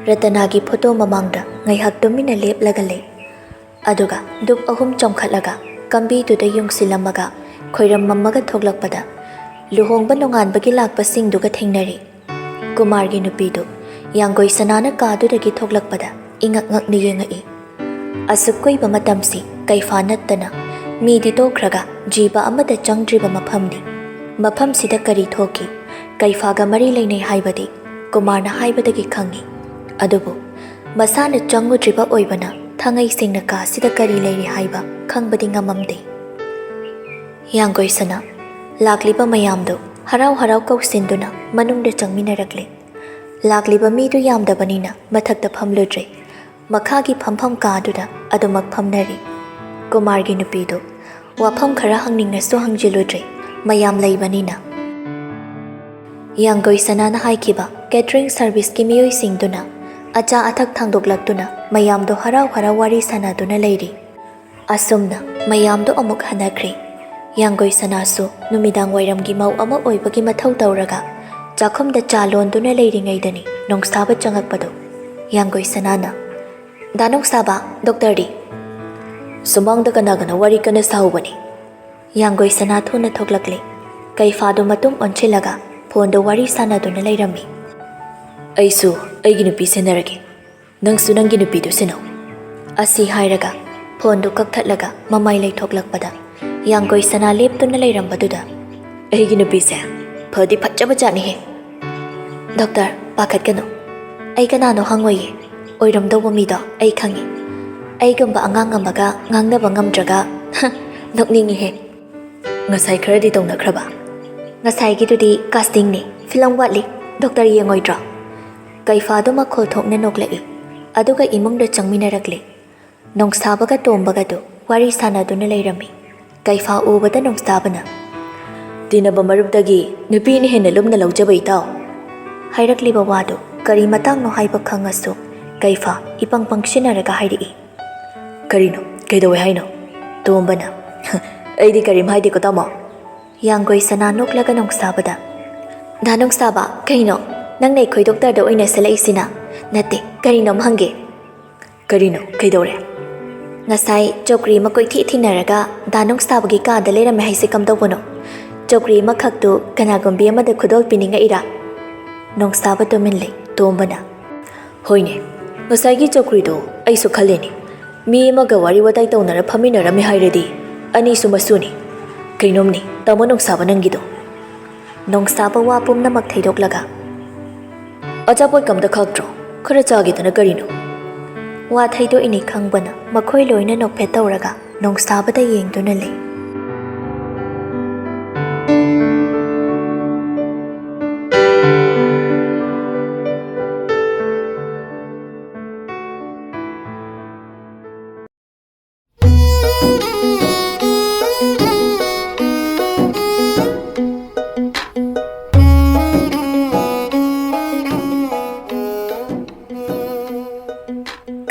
ꯔꯇꯅꯥꯒꯤ ꯐꯣꯇꯣ ꯃꯃꯥꯡꯗ ꯉꯥꯏꯍꯥꯛ ꯇꯨꯃꯤꯟꯅ ꯂꯦꯞꯂꯒ ꯂꯩ꯫ ꯑꯗꯨꯒ ꯙꯨꯞ ꯑꯍꯨꯝ ꯆꯣꯡꯈꯠꯂꯒ ꯀꯝꯕꯤꯗꯨꯗ ꯌꯨꯡꯁꯤꯜꯂꯝꯃꯒ ꯈꯣꯏꯔꯝꯃꯝꯃꯒ ꯊꯣꯛꯂꯛꯄꯗ ꯂꯨꯍꯣꯡꯕ ꯅꯣꯡꯉꯥꯟꯕꯒꯤ ꯂꯥꯛꯄꯁꯤꯡꯗꯨꯒ ꯊꯦꯡꯅꯔꯤ꯫ ꯀꯨꯃꯥꯔꯒꯤ ꯅꯨꯄꯤꯗꯨ ꯌꯥꯡꯒꯣꯏ ꯁꯅꯥꯅ ꯀꯥꯗꯨꯗꯒꯤ ꯊꯣꯛꯂꯛꯄꯗ ꯏꯉꯛ ꯉꯛꯅ ꯌꯦꯡꯉꯛꯏ꯫ ꯑꯁꯨꯛ ꯀꯨꯏꯕ ꯃꯇꯝꯁꯤ ꯀꯩꯐꯥ ꯅꯠꯇꯅ ꯃꯤꯗꯤ ꯇꯣꯛꯈ꯭ꯔꯒ ꯖꯤꯕ ꯑꯃꯗ ꯆꯪꯗ꯭ꯔꯤꯕ ꯃꯐꯝꯅꯤ꯫ ꯃꯐꯝꯁꯤꯗ ꯀꯔꯤ ꯊꯣꯛꯈꯤ? ꯀꯩꯐꯥꯒ ꯃꯔꯤ ꯂꯩꯅꯩ ꯍꯥꯏꯕꯗꯤ ꯀꯨꯃꯥꯔꯅ ꯍꯥꯏꯕꯗꯒꯤ ꯈꯪꯉꯤ꯫ ꯑꯗꯨꯕꯨ ꯃꯁꯥꯅ ꯆꯪꯉꯨꯗ꯭ꯔꯤꯕ ꯑꯣꯏꯕꯅ ꯊꯥꯡꯉꯩ ꯁꯦꯡꯅ ꯀꯥꯁꯤꯗ ꯀꯔꯤ ꯂꯩꯔꯤ ꯍꯥꯏꯕ ꯈꯪꯕꯗꯤ ꯉꯝꯃꯝꯗꯦ꯫ ꯌꯥꯡꯒꯣꯏ ꯁꯅꯥ, ꯂꯥꯛꯂꯤꯕ ꯃꯌꯥꯝꯗꯨ ꯍꯔꯥꯎ ꯍꯔꯥꯎ ꯀꯧꯁꯤꯟꯗꯨꯅ ꯃꯅꯨꯡꯗ ꯆꯪꯃꯤꯟꯅꯔꯛꯂꯦ꯫ ꯂꯥꯛꯂꯤꯕ ꯃꯤꯗꯨ ꯌꯥꯝꯗꯕꯅꯤꯅ ꯃꯊꯛꯇ ꯐꯝꯂꯨꯗ꯭ꯔꯦ꯫ ꯃꯈꯥꯒꯤ ꯐꯝꯐꯝ ꯀꯥꯗꯨꯗ ꯑꯗꯨꯃꯛ ꯐꯝꯅꯔꯤ꯫ ꯀꯨꯃꯥꯔꯒꯤ ꯅꯨꯄꯤꯗꯨ ꯋꯥꯐꯝ ꯈꯔ ꯍꯪꯅꯤꯡꯂꯁꯨ ꯍꯪꯖꯤꯜꯂꯨꯗ꯭ꯔꯦ, ꯃꯌꯥꯝ ꯂꯩꯕꯅꯤꯅ꯫ ꯌꯥꯡꯒꯣꯏ ꯁꯅꯥꯅ ꯍꯥꯏꯈꯤꯕ ꯀꯦꯇꯔꯤꯡ ꯁꯔꯚꯤꯁꯀꯤ ꯃꯤꯑꯣꯏꯁꯤꯡꯗꯨꯅ ꯑꯆꯥ ꯑꯊꯛ ꯊꯥꯡꯗꯣꯛꯂꯛꯇꯨꯅ ꯃꯌꯥꯝꯗꯣ ꯍꯔꯥꯎ ꯍꯔꯥꯎ ꯋꯥꯔꯤ ꯁꯥꯟꯅꯗꯨꯅ ꯂꯩꯔꯤ꯫ ꯑꯁꯨꯝꯅ ꯃꯌꯥꯝꯗꯣ ꯑꯃꯨꯛ ꯍꯟꯅꯈ꯭ꯔꯦ꯫ ꯌꯥꯡꯒꯣꯏ ꯁꯅꯥꯁꯨ ꯅꯨꯃꯤꯗꯥꯡ ꯋꯥꯏꯔꯝꯒꯤ ꯃꯧ ꯑꯃ ꯑꯣꯏꯕꯒꯤ ꯃꯊꯧ ꯇꯧꯔꯒ ꯆꯥꯛꯈꯨꯝꯗ ꯆꯥ ꯂꯣꯟꯗꯨꯅ ꯂꯩꯔꯤꯉꯩꯗꯅꯤ ꯅꯣꯡꯁꯥꯕ ꯆꯪꯉꯛꯄꯗꯣ꯫ ꯌꯥꯡꯒꯣꯏ ꯁꯅꯥꯅ, "ꯗꯥ ꯅꯣꯡꯁꯥꯕ, ꯗꯣꯛꯇꯔꯗꯤ?" "ꯁꯨꯃꯥꯡꯗ ꯀꯅꯥ ꯀꯅꯥ ꯋꯥꯔꯤ ꯀꯟꯅ ꯁꯥꯍꯧꯕꯅꯤ꯫" ꯌꯥꯡꯒꯣꯏ ꯁꯅꯥ ꯊꯨꯅ ꯊꯣꯛꯂꯛꯂꯦ꯫ ꯀꯩꯐꯥꯗꯨ ꯃꯇꯨꯡ ꯑꯣꯟꯁꯤꯜꯂꯒ ꯐꯣꯟꯗ ꯋꯥꯔꯤ ꯁꯥꯟꯅꯗꯨꯅ ꯂꯩꯔꯝꯃꯤ꯫ "ꯑꯩꯁꯨ ꯑꯩꯒꯤ ꯅꯨꯄꯤ ꯁꯦꯟꯅꯔꯒꯦ, ꯅꯪꯁꯨ ꯅꯪꯒꯤ ꯅꯨꯄꯤꯗꯨ ꯁꯦꯟꯅꯧ꯫" ꯑꯁꯤ ꯍꯥꯏꯔꯒ ꯐꯣꯟꯗꯨ ꯀꯛꯊꯠꯂꯒ ꯃꯃꯥꯏ ꯂꯩꯊꯣꯛꯂꯛꯄꯗ ꯌꯥꯡꯒꯣꯏ ꯁꯅꯥ ꯂꯦꯞꯇꯨꯅ ꯂꯩꯔꯝꯕꯗꯨꯗ, "ꯑꯩꯒꯤ ꯅꯨꯄꯤꯁꯦ ꯐꯗꯤ ꯐꯠꯖꯕ ꯖꯥꯠꯅꯤꯍꯦ꯫ ꯗꯣꯛꯇꯔ, ꯄꯥꯈꯠꯀꯅꯨ꯫ ꯑꯩ ꯀꯅꯥꯅꯣ ꯈꯪꯉꯣꯏꯌꯦ꯫ ꯑꯣꯏꯔꯝꯗꯧꯕ ꯃꯤꯗꯣ ꯑꯩ ꯈꯪꯉꯤ꯫ ꯑꯩꯒꯨꯝꯕ ꯑꯉꯥꯡ ꯑꯃꯒ ꯉꯥꯡꯅꯕ ꯉꯝꯗ꯭ꯔꯒ, ꯅꯣꯛꯅꯤꯡꯉꯤꯍꯦ꯫ ꯉꯁꯥꯏ ꯈꯔꯗꯤ ꯇꯧꯅꯈ꯭ꯔꯕ?" "ꯉꯁꯥꯏꯒꯤꯗꯨꯗꯤ casting ꯅꯤ, film ꯋꯥꯠꯂꯤ꯫ ꯗꯣꯛꯇꯔ ꯌꯦꯡꯉꯣꯏꯗ꯭ꯔꯣ?" ꯀꯩꯐꯥꯗꯨ ꯃꯈꯣꯜ ꯊꯣꯛꯅ ꯅꯣꯛꯂꯛꯏ, ꯑꯗꯨꯒ ꯏꯃꯨꯡꯗ ꯆꯪꯃꯤꯟꯅꯔꯛꯂꯦ꯫ ꯅꯣꯡꯁꯥꯕꯒ ꯇꯣꯝꯕꯒꯗꯨ ꯋꯥꯔꯤ ꯁꯥꯟꯅꯗꯨꯅ ꯂꯩꯔꯝꯃꯤ꯫ ꯀꯩꯐꯥ ꯎꯕꯗ ꯅꯣꯡꯁꯥꯕꯅ, "ꯇꯤꯟꯅꯕ ꯃꯔꯨꯞꯇꯒꯤ ꯅꯨꯄꯤꯅ ꯍꯦꯟꯅ ꯂꯨꯝꯅ ꯂꯧꯖꯕ ꯏꯇꯥꯎ," ꯍꯥꯏꯔꯛꯂꯤꯕ ꯋꯥꯗꯨ ꯀꯔꯤ ꯃꯇꯥꯡꯅꯣ ꯍꯥꯏꯕ ꯈꯪꯉꯁꯨ ꯀꯩꯐꯥ ꯏꯄꯪ ꯄꯪꯁꯤꯟꯅꯔꯒ ꯍꯥꯏꯔꯛꯏ꯫ "ꯀꯔꯤꯅꯣ? ꯀꯩꯗꯧꯋꯦ ꯍꯥꯏꯅꯣ?" ꯇꯣꯝꯕꯅ, "ꯑꯩꯗꯤ ꯀꯔꯤꯝ ꯍꯥꯏꯗꯦꯀꯣ, ꯇꯥꯃꯣ꯫" ꯌꯥꯡꯒꯣꯏ ꯁꯅꯥ ꯅꯣꯛꯂꯒ ꯅꯣꯡꯁꯥꯕꯗ, "ꯗꯥ ꯅꯣꯡꯁꯥꯕ, ꯀꯩꯅꯣ? ꯅꯪꯅ ꯑꯩꯈꯣꯏ ꯗꯣꯛꯇꯔꯗ ꯑꯣꯏꯅ ꯁꯤꯜꯂꯛꯏꯁꯤꯅ? ꯅꯠꯇꯦ, ꯀꯔꯤꯅꯣꯝ ꯍꯪꯒꯦ꯫" "ꯀꯔꯤꯅꯣ? ꯀꯩꯗꯧꯔꯦ?" "ꯉꯁꯥꯏ ꯆꯧꯀ꯭ꯔꯤ ꯑꯃ ꯀꯣꯏꯊꯤ ꯊꯤꯅꯔꯒ ꯗꯥ ꯅꯣꯡꯁꯥꯕꯒꯤ ꯀꯥꯗ ꯂꯩꯔꯝꯃꯦ ꯍꯥꯏꯁꯦ ꯀꯝꯗꯧꯕꯅꯣ? ꯆꯧꯀ꯭ꯔꯤ ꯑꯃꯈꯛꯇꯨ ꯀꯅꯥꯒꯨꯝꯕꯤ ꯑꯃꯗ ꯈꯨꯗꯣꯜ ꯄꯤꯅꯤꯡꯉꯛꯏꯔꯥ?" ꯅꯣꯡꯁꯥꯕ ꯇꯨꯃꯤꯟ ꯂꯩ꯫ ꯇꯣꯝꯕꯅ, "ꯍꯣꯏꯅꯦ, ꯉꯁꯥꯏꯒꯤ ꯆꯧꯀ꯭ꯔꯤꯗꯣ ꯑꯩꯁꯨ ꯈꯜꯂꯤꯅꯦ꯫ ꯃꯤ ꯑꯃꯒ ꯋꯥꯔꯤ ꯋꯥꯇꯥꯏ ꯇꯧꯅꯔ ꯐꯝꯃꯤꯟꯅꯔꯝꯃꯦ ꯍꯥꯏꯔꯗꯤ ꯑꯅꯤꯁꯨ ꯃꯁꯨꯅꯤ꯫ ꯀꯩꯅꯣꯝꯅꯤ, ꯇꯥꯃꯣ ꯅꯣꯡꯁꯥꯕ ꯅꯪꯒꯤꯗꯣ꯫" ꯅꯣꯡꯁꯥꯕ ꯋꯥ ꯄꯨꯝꯅꯃꯛ ꯊꯩꯗꯣꯛꯂꯒ, "ꯑꯆꯥꯄꯣꯠ ꯀꯝꯇ ꯈꯥꯛꯇ꯭ꯔꯣ? ꯈꯔ ꯆꯥꯒꯦꯗꯅ ꯀꯔꯤꯅꯣ?" ꯋꯥ ꯊꯩꯗꯣꯛꯏꯅꯤ ꯈꯪꯕꯅ ꯃꯈꯣꯏ ꯂꯣꯏꯅ ꯅꯣꯛꯐꯦꯠ ꯇꯧꯔꯒ ꯅꯣꯡꯁꯥꯕꯗ ꯌꯦꯡꯗꯨꯅ ꯂꯩ꯫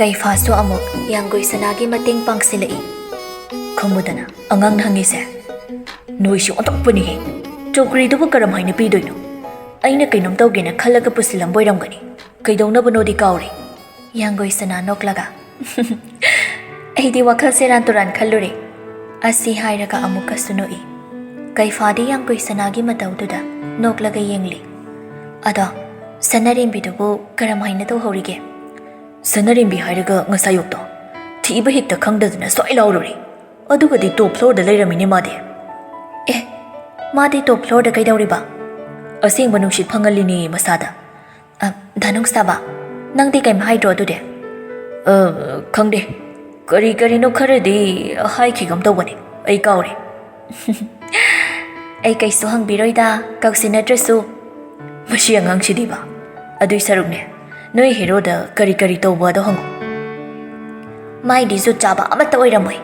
ꯀꯩꯐꯥꯁꯨ ꯑꯃꯨꯛ ꯌꯥꯡꯒꯣꯏ ꯁꯅꯥꯒꯤ ꯃꯇꯦꯡ ꯄꯥꯡꯁꯤꯜꯂꯛꯏ꯫ "ꯈꯪꯕꯗꯅ ꯑꯉꯥꯡꯅ ꯍꯪꯉꯤꯁꯦ꯫ ꯅꯣꯏꯁꯨ ꯑꯣꯟꯊꯣꯛꯄꯅꯤꯍꯦ꯫ ꯆꯧꯀ꯭ꯔꯤꯗꯨꯕꯨ ꯀꯔꯝꯍꯥꯏꯅ ꯄꯤꯗꯣꯏꯅꯣ? ꯑꯩꯅ ꯀꯩꯅꯣꯝ ꯇꯧꯒꯦꯅ ꯈꯜꯂꯒ ꯄꯨꯁꯤꯜꯂꯝꯕ ꯑꯣꯏꯔꯝꯒꯅꯤ꯫ ꯀꯩꯗꯧꯅꯕꯅꯣꯗꯤ ꯀꯥꯎꯔꯦ꯫" ꯌꯥꯡꯒꯣꯏ ꯁꯅꯥ ꯅꯣꯛꯂꯒ, "ꯑꯩꯗꯤ ꯋꯥꯈꯜ ꯁꯦꯔꯥꯟ ꯇꯨꯔꯥꯟ ꯈꯜꯂꯨꯔꯦ꯫" ꯑꯁꯤ ꯍꯥꯏꯔꯒ ꯑꯃꯨꯛꯀꯁꯨ ꯅꯣꯛꯏ꯫ ꯀꯩꯐꯥꯗꯤ ꯌꯥꯡꯒꯣꯏ ꯁꯅꯥꯒꯤ ꯃꯇꯧꯗꯨꯗ ꯅꯣꯛꯂꯒ ꯌꯦꯡꯂꯤ꯫ "ꯑꯗꯣ ꯁꯅꯥꯔꯦꯝꯕꯤꯗꯨꯕꯨ ꯀꯔꯝꯍꯥꯏꯅ ꯇꯧꯍꯧꯔꯤꯒꯦ?" "ꯁꯅꯥꯔꯦꯝꯕꯤ ꯍꯥꯏꯔꯒ ꯉꯁꯥꯏ ꯑꯌꯨꯛꯇꯣ ꯊꯤꯕ ꯍꯦꯛꯇ ꯈꯪꯗꯗꯅ ꯁ꯭ꯋꯥꯏ ꯂꯥꯎꯔꯨꯔꯦ꯫ ꯑꯗꯨꯒꯗꯤ ꯇꯣꯞ ꯐ꯭ꯂꯣꯔꯗ ꯂꯩꯔꯝꯃꯤꯅꯦ ꯃꯥꯗꯤ꯫ ꯑꯦ, ꯃꯥꯗꯤ ꯇꯣꯞ ꯐ꯭ꯂꯣꯔꯗ ꯀꯩꯗꯧꯔꯤꯕ? ꯑꯁꯦꯡꯕ ꯅꯨꯡꯁꯤꯠ ꯐꯪꯍꯜꯂꯤꯅꯦ ꯃꯁꯥꯗ꯫ ꯑ, ꯙꯅꯨꯡꯁꯥꯕ, ꯅꯪꯗꯤ ꯀꯩꯝ ꯍꯥꯏꯗ꯭ꯔꯣ ꯑꯗꯨꯗꯤ? ꯑ, ꯈꯪꯗꯦ꯫ ꯀꯔꯤ ꯀꯔꯤꯅꯣ ꯈꯔꯗꯤ ꯍꯥꯏꯈꯤꯒꯨꯝ ꯇꯧꯕꯅꯦ꯫ ꯑꯩ ꯀꯥꯎꯔꯦ꯫ ꯑꯩ ꯀꯩꯁꯨ ꯍꯪꯕꯤꯔꯣꯏꯗ, ꯀꯧꯁꯤꯟꯅꯗ꯭ꯔꯁꯨ꯫ ꯃꯁꯤ ꯑꯉꯥꯡꯁꯤꯗꯤꯕ꯫ ꯑꯗꯨꯏ ꯁꯔꯨꯛꯅꯦ, ꯅꯣꯏ ꯍꯦꯔꯣꯗ ꯀꯔꯤ ꯀꯔꯤ ꯇꯧꯕꯗꯣ ꯍꯪꯉꯨ꯫ ꯃꯥꯏꯗꯤ ꯖꯨꯠ ꯆꯥꯕ ꯑꯃꯠꯇ ꯑꯣꯏꯔꯝꯃꯣꯏ꯫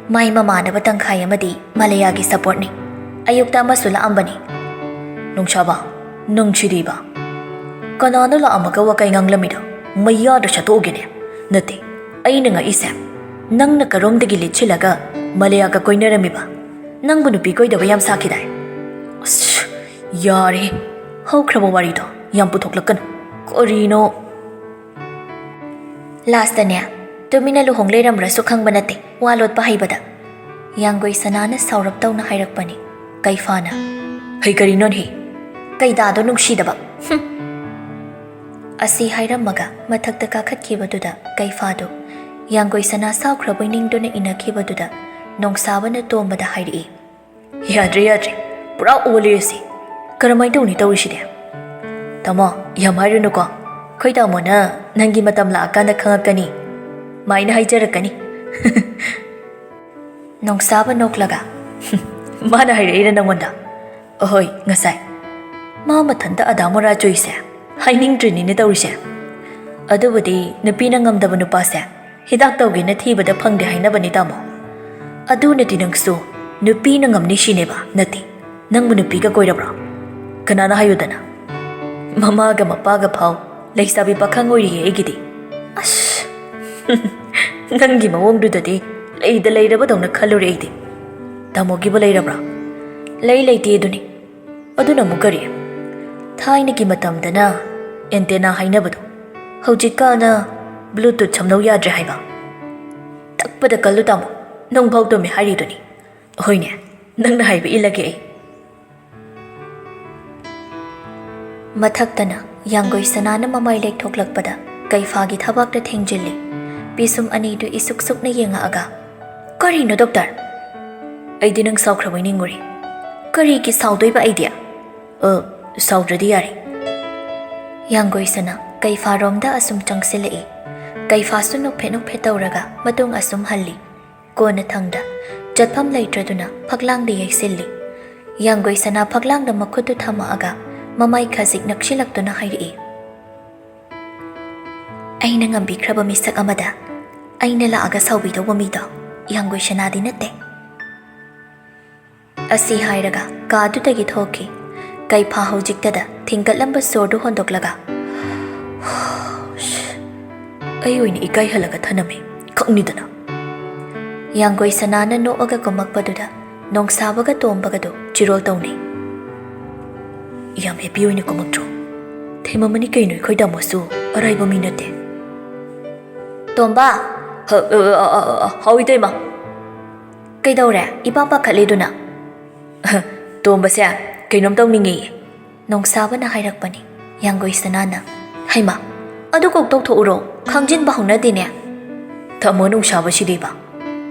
ꯃꯥꯏ ꯃꯃꯥꯟꯅꯕ ꯇꯪꯈꯥꯏ ꯑꯃꯗꯤ ꯃꯂꯌꯥꯒꯤ ꯁꯄꯣꯔꯠꯅꯤ꯫ ꯑꯌꯨꯛꯇ ꯑꯃꯁꯨ ꯂꯥꯛꯑꯝꯕꯅꯤ꯫ ꯅꯨꯡꯁꯥꯕ, ꯅꯪꯁꯤꯗꯤꯕ꯫ ꯀꯅꯥꯅꯣ ꯂꯥꯛꯑꯝꯃꯒ ꯋꯥꯀꯩ ꯉꯥꯡꯂꯝꯃꯤꯗꯣ? ꯃꯩꯌꯥꯗ ꯁꯠꯇꯣꯛꯎꯒꯦꯅꯦ꯫ ꯅꯠꯇꯦ, ꯑꯩꯅ ꯉꯛꯏꯁꯦ, ꯅꯪꯅ ꯀꯔꯣꯝꯗꯒꯤ ꯂꯤꯠꯁꯤꯜꯂꯒ ꯃꯂꯌꯥꯒ ꯀꯣꯏꯅꯔꯝꯃꯤꯕ? ꯅꯪꯕꯨ ꯅꯨꯄꯤ ꯀꯣꯏꯗꯕ ꯌꯥꯝ ꯁꯥꯈꯤꯗꯥꯏ? ꯑꯁ, ꯌꯥꯔꯦ, ꯍꯧꯈ꯭ꯔꯕ ꯋꯥꯔꯤꯗꯣ ꯌꯥꯝ ꯄꯨꯊꯣꯛꯂꯛꯀꯅꯨ꯫ ꯀꯔꯤꯅꯣ? ꯂꯥꯁꯇꯅꯦ, ꯇꯨꯃꯤꯟꯅ ꯂꯨꯍꯣꯡ ꯂꯩꯔꯝꯕ꯭ꯔꯁꯨ ꯈꯪꯕ ꯅꯠꯇꯦ, ꯋꯥ ꯂꯣꯠꯄ ꯍꯩꯕꯗ꯫ ꯌꯥꯡꯒꯣꯏ ꯁꯅꯥꯅ ꯁꯥꯎꯔꯞ ꯇꯧꯅ ꯍꯥꯏꯔꯛꯄꯅꯤ꯫ ꯀꯩꯐꯥꯅ, "ꯍꯩ ꯀꯔꯤꯅꯣꯅꯦ? ꯀꯩꯗꯥꯗꯣ ꯅꯨꯡꯁꯤꯗꯕ꯫ ꯍꯨꯝ!" ꯑꯁꯤ ꯍꯥꯏꯔꯝꯃꯒ ꯃꯊꯛꯇ ꯀꯥꯈꯠꯈꯤꯕꯗꯨꯗ ꯀꯩꯐꯥꯗꯨ ꯌꯥꯡꯒꯣꯏ ꯁꯅꯥ ꯁꯥꯎꯈ꯭ꯔꯕꯣꯏ ꯅꯤꯡꯗꯨꯅ ꯏꯟꯅꯈꯤꯕꯗꯨꯗ ꯅꯣꯡꯁꯥꯕꯅ ꯇꯣꯝꯕꯗ ꯍꯥꯏꯔꯛꯏ, "ꯌꯥꯗ꯭ꯔꯦ, ꯌꯥꯗ꯭ꯔꯦ, ꯄꯨꯔꯥ ꯑꯣꯜꯂꯦ ꯑꯁꯤ꯫ ꯀꯔꯝꯍꯥꯏꯅ ꯇꯧꯅꯤ ꯇꯧꯔꯤꯁꯤꯗꯤ?" "ꯇꯥꯃꯣ, ꯌꯥꯝ ꯍꯥꯏꯔꯨꯅꯨꯀꯣ꯫ ꯑꯩꯈꯣꯏ ꯇꯥꯃꯣꯅ ꯅꯪꯒꯤ ꯃꯇꯝ ꯂꯥꯛꯑꯀꯥꯟꯗ ꯈꯪꯉꯛꯀꯅꯤ꯫ ꯃꯥꯏꯅ ꯍꯥꯏꯖꯔꯛꯀꯅꯤ꯫" ꯅꯣꯡꯁꯥꯕ ꯅꯣꯛꯂꯒ, "ꯃꯥꯅ ꯍꯥꯏꯔꯛꯏꯔ ꯅꯪꯉꯣꯟꯗ?" "ꯑꯍꯣꯏ, ꯉꯁꯥꯏ꯫ ꯃꯥ ꯃꯊꯟꯇ ꯑꯗꯥ ꯃꯣꯔꯥ ꯆꯨꯏꯁꯦ ꯍꯥꯏꯅꯤꯡꯗ꯭ꯔꯤꯅꯤꯅꯦ ꯇꯧꯔꯤꯁꯦ꯫ ꯑꯗꯨꯕꯨꯗꯤ ꯅꯨꯄꯤꯅ ꯉꯝꯗꯕ ꯅꯨꯄꯥꯁꯦ ꯍꯤꯗꯥꯛ ꯇꯧꯒꯦꯅ ꯊꯤꯕꯗ ꯐꯪꯗꯦ ꯍꯥꯏꯅꯕꯅꯤ, ꯇꯥꯃꯣ꯫ ꯑꯗꯨꯅꯗꯤ ꯅꯪꯁꯨ ꯅꯨꯄꯤꯅ ꯉꯝꯅꯤ ꯁꯤꯅꯦꯕ, ꯅꯠꯇꯦ꯫ ꯅꯪꯕꯨ ꯅꯨꯄꯤꯒ ꯀꯣꯏꯔꯕ꯭ꯔꯣ? ꯀꯅꯥꯅ ꯍꯥꯏꯌꯨꯗꯅ? ꯃꯃꯥꯒ ꯃꯄꯥꯒ ꯐꯥꯎ ꯂꯩꯁꯥꯕꯤ ꯄꯥꯈꯪ ꯑꯣꯏꯔꯤꯌꯦ ꯑꯩꯒꯤꯗꯤ꯫" "ꯑꯁ, ꯅꯪꯒꯤ ꯃꯑꯣꯡꯗꯨꯗꯗꯤ ꯂꯩꯗ ꯂꯩꯔꯕꯗꯧꯅ ꯈꯜꯂꯨꯔꯦ ꯑꯩꯗꯤ꯫ ꯇꯥꯃꯣꯒꯤꯕꯨ ꯂꯩꯔꯕ꯭ꯔꯥ?" "ꯂꯩ ꯂꯩꯇꯦ ꯑꯗꯨꯅꯤ꯫ ꯑꯗꯨꯅ ꯑꯃꯨꯛ ꯀꯔꯤ? ꯊꯥꯏꯅꯒꯤ ꯃꯇꯝꯗꯅ antenna ꯍꯥꯏꯅꯕꯗꯣ, ꯍꯧꯖꯤꯛꯀꯥꯟꯅ Bluetooth ꯁꯝꯅꯧ ꯌꯥꯗ꯭ꯔꯦ ꯍꯥꯏꯕ꯫ ꯇꯛꯄꯗ ꯀꯜꯂꯨ ꯇꯥꯃꯣ, ꯅꯪꯐꯥꯎ ꯇꯨꯝꯃꯦ ꯍꯥꯏꯔꯤꯗꯨꯅꯤ꯫ ꯍꯣꯏꯅꯦ, ꯅꯪꯅ ꯍꯥꯏꯕ ꯏꯜꯂꯒꯦ ꯑꯩ꯫" ꯃꯊꯛꯇꯅ ꯌꯥꯡꯒꯣꯏ ꯁꯅꯥꯅ ꯃꯃꯥꯏ ꯂꯦꯛꯊꯣꯛꯂꯛꯄꯗ ꯀꯩꯐꯥꯒꯤ ꯊꯕꯥꯛꯇ ꯊꯦꯡꯖꯤꯜꯂꯤ꯫ ꯄꯤꯁꯨꯝ ꯑꯅꯤꯗꯨ ꯏꯁꯨꯛ ꯁꯨꯛꯅ ꯌꯦꯡꯉꯛꯑꯒ, "ꯀꯔꯤꯅꯣ ꯗꯣꯛꯇꯔ?" "ꯑꯩꯗꯤ ꯅꯪ ꯁꯥꯎꯈ꯭ꯔꯕꯣꯏ ꯅꯤꯡꯉꯨꯔꯦ꯫ ꯀꯔꯤꯒꯤ ꯁꯥꯎꯗꯣꯏꯕ ꯑꯩꯗꯤ? ꯑ, ꯁꯥꯎꯗ꯭ꯔꯗꯤ ꯌꯥꯔꯦ꯫" ꯌꯥꯡꯒꯣꯏꯁꯅꯥ ꯀꯩꯐꯥꯔꯣꯝꯗ ꯑꯁꯨꯝ ꯆꯪꯁꯤꯜꯂꯛꯏ꯫ ꯀꯩꯐꯥꯁꯨ ꯅꯣꯛꯐꯦꯠ ꯅꯣꯛꯐꯦꯠ ꯇꯧꯔꯒ ꯃꯇꯨꯡ ꯑꯁꯨꯝ ꯍꯜꯂꯤ꯫ ꯀꯣꯟꯅꯊꯪꯗ ꯆꯠꯐꯝ ꯂꯩꯇ꯭ꯔꯗꯨꯅ ꯐꯛꯂꯥꯡꯗ ꯌꯩꯁꯤꯜꯂꯤ꯫ ꯌꯥꯡꯒꯣꯏꯁꯅꯥ ꯐꯛꯂꯥꯡꯗ ꯃꯈꯨꯠꯇꯨ ꯊꯝꯃꯛꯑꯒ ꯃꯃꯥꯏ ꯈꯖꯤꯛ ꯅꯛꯁꯤꯜꯂꯛꯇꯨꯅ ꯍꯥꯏꯔꯛꯏ, "ꯑꯩꯅ ꯉꯝꯕꯤꯈ꯭ꯔꯕ ꯃꯤꯁꯛ ꯑꯃꯗ ꯑꯩꯅ ꯂꯥꯛꯑꯒ ꯁꯥꯎꯕꯤꯗꯧꯕ ꯃꯤꯗꯣ ꯌꯥꯡꯒꯣꯏꯁꯅꯥꯗꯤ ꯅꯠꯇꯦ꯫" ꯑꯁꯤ ꯍꯥꯏꯔꯒ ꯀꯥꯗꯨꯗꯒꯤ ꯊꯣꯛꯈꯤ꯫ ꯀꯩꯐꯥ ꯍꯧꯖꯤꯛꯇꯗ ꯊꯤꯡꯒꯠꯂꯝꯕ ꯁꯣꯔꯗꯨ ꯍꯣꯟꯗꯣꯛꯂꯒ, "ꯑꯩ ꯑꯣꯏꯅ ꯏꯀꯥꯏꯍꯜꯂꯒ ꯊꯅꯝꯃꯤ ꯈꯛꯅꯤꯗꯅ꯫" ꯌꯥꯡꯒꯣꯏꯁꯅꯥꯅ ꯅꯣꯛꯑꯒ ꯀꯨꯝꯃꯛꯄꯗꯨꯗ ꯅꯣꯡꯁꯥꯕꯒ ꯇꯣꯝꯕꯒꯗꯨ ꯆꯤꯔꯣꯜ ꯇꯧꯅꯩ꯫ "ꯌꯥꯝ ꯍꯦꯄꯤ ꯑꯣꯏꯅ ꯀꯨꯝꯃꯛꯇ꯭ꯔꯣ? ꯊꯦꯝꯃꯝꯃꯅꯤ ꯀꯩꯅꯣ, ꯑꯩꯈꯣꯏ ꯇꯥꯃꯣꯁꯨ ꯑꯔꯥꯏꯕ ꯃꯤ ꯅꯠꯇꯦ꯫" "ꯇꯣꯝꯕ!" "ꯍ-, ꯑ, ꯑ, ꯑ, ꯑ, ꯍꯥꯎ ꯏꯇꯩꯃ꯫" "ꯀꯩꯗꯧꯔꯦ? ꯏꯄꯥ ꯄꯥꯈꯠꯂꯤꯗꯨꯅ?" "ꯇꯣꯝꯕꯁꯦ ꯀꯩꯅꯣꯝ ꯇꯧꯅꯤꯡꯉꯦꯌꯦ꯫" ꯅꯣꯡꯁꯥꯕꯅ ꯍꯥꯏꯔꯛꯄꯅꯤ꯫ ꯌꯥꯡꯒꯣꯏꯁꯅꯥꯅ, "ꯍꯩꯃꯥ, ꯑꯗꯨ ꯀꯣꯛ ꯇꯧꯊꯣꯛꯎꯔꯣ, ꯈꯪꯖꯤꯟꯕ ꯍꯧꯅꯗꯦꯅꯦ꯫" "ꯇꯥꯃꯣ ꯅꯣꯡꯁꯥꯕ ꯁꯤꯗꯤꯕ꯫"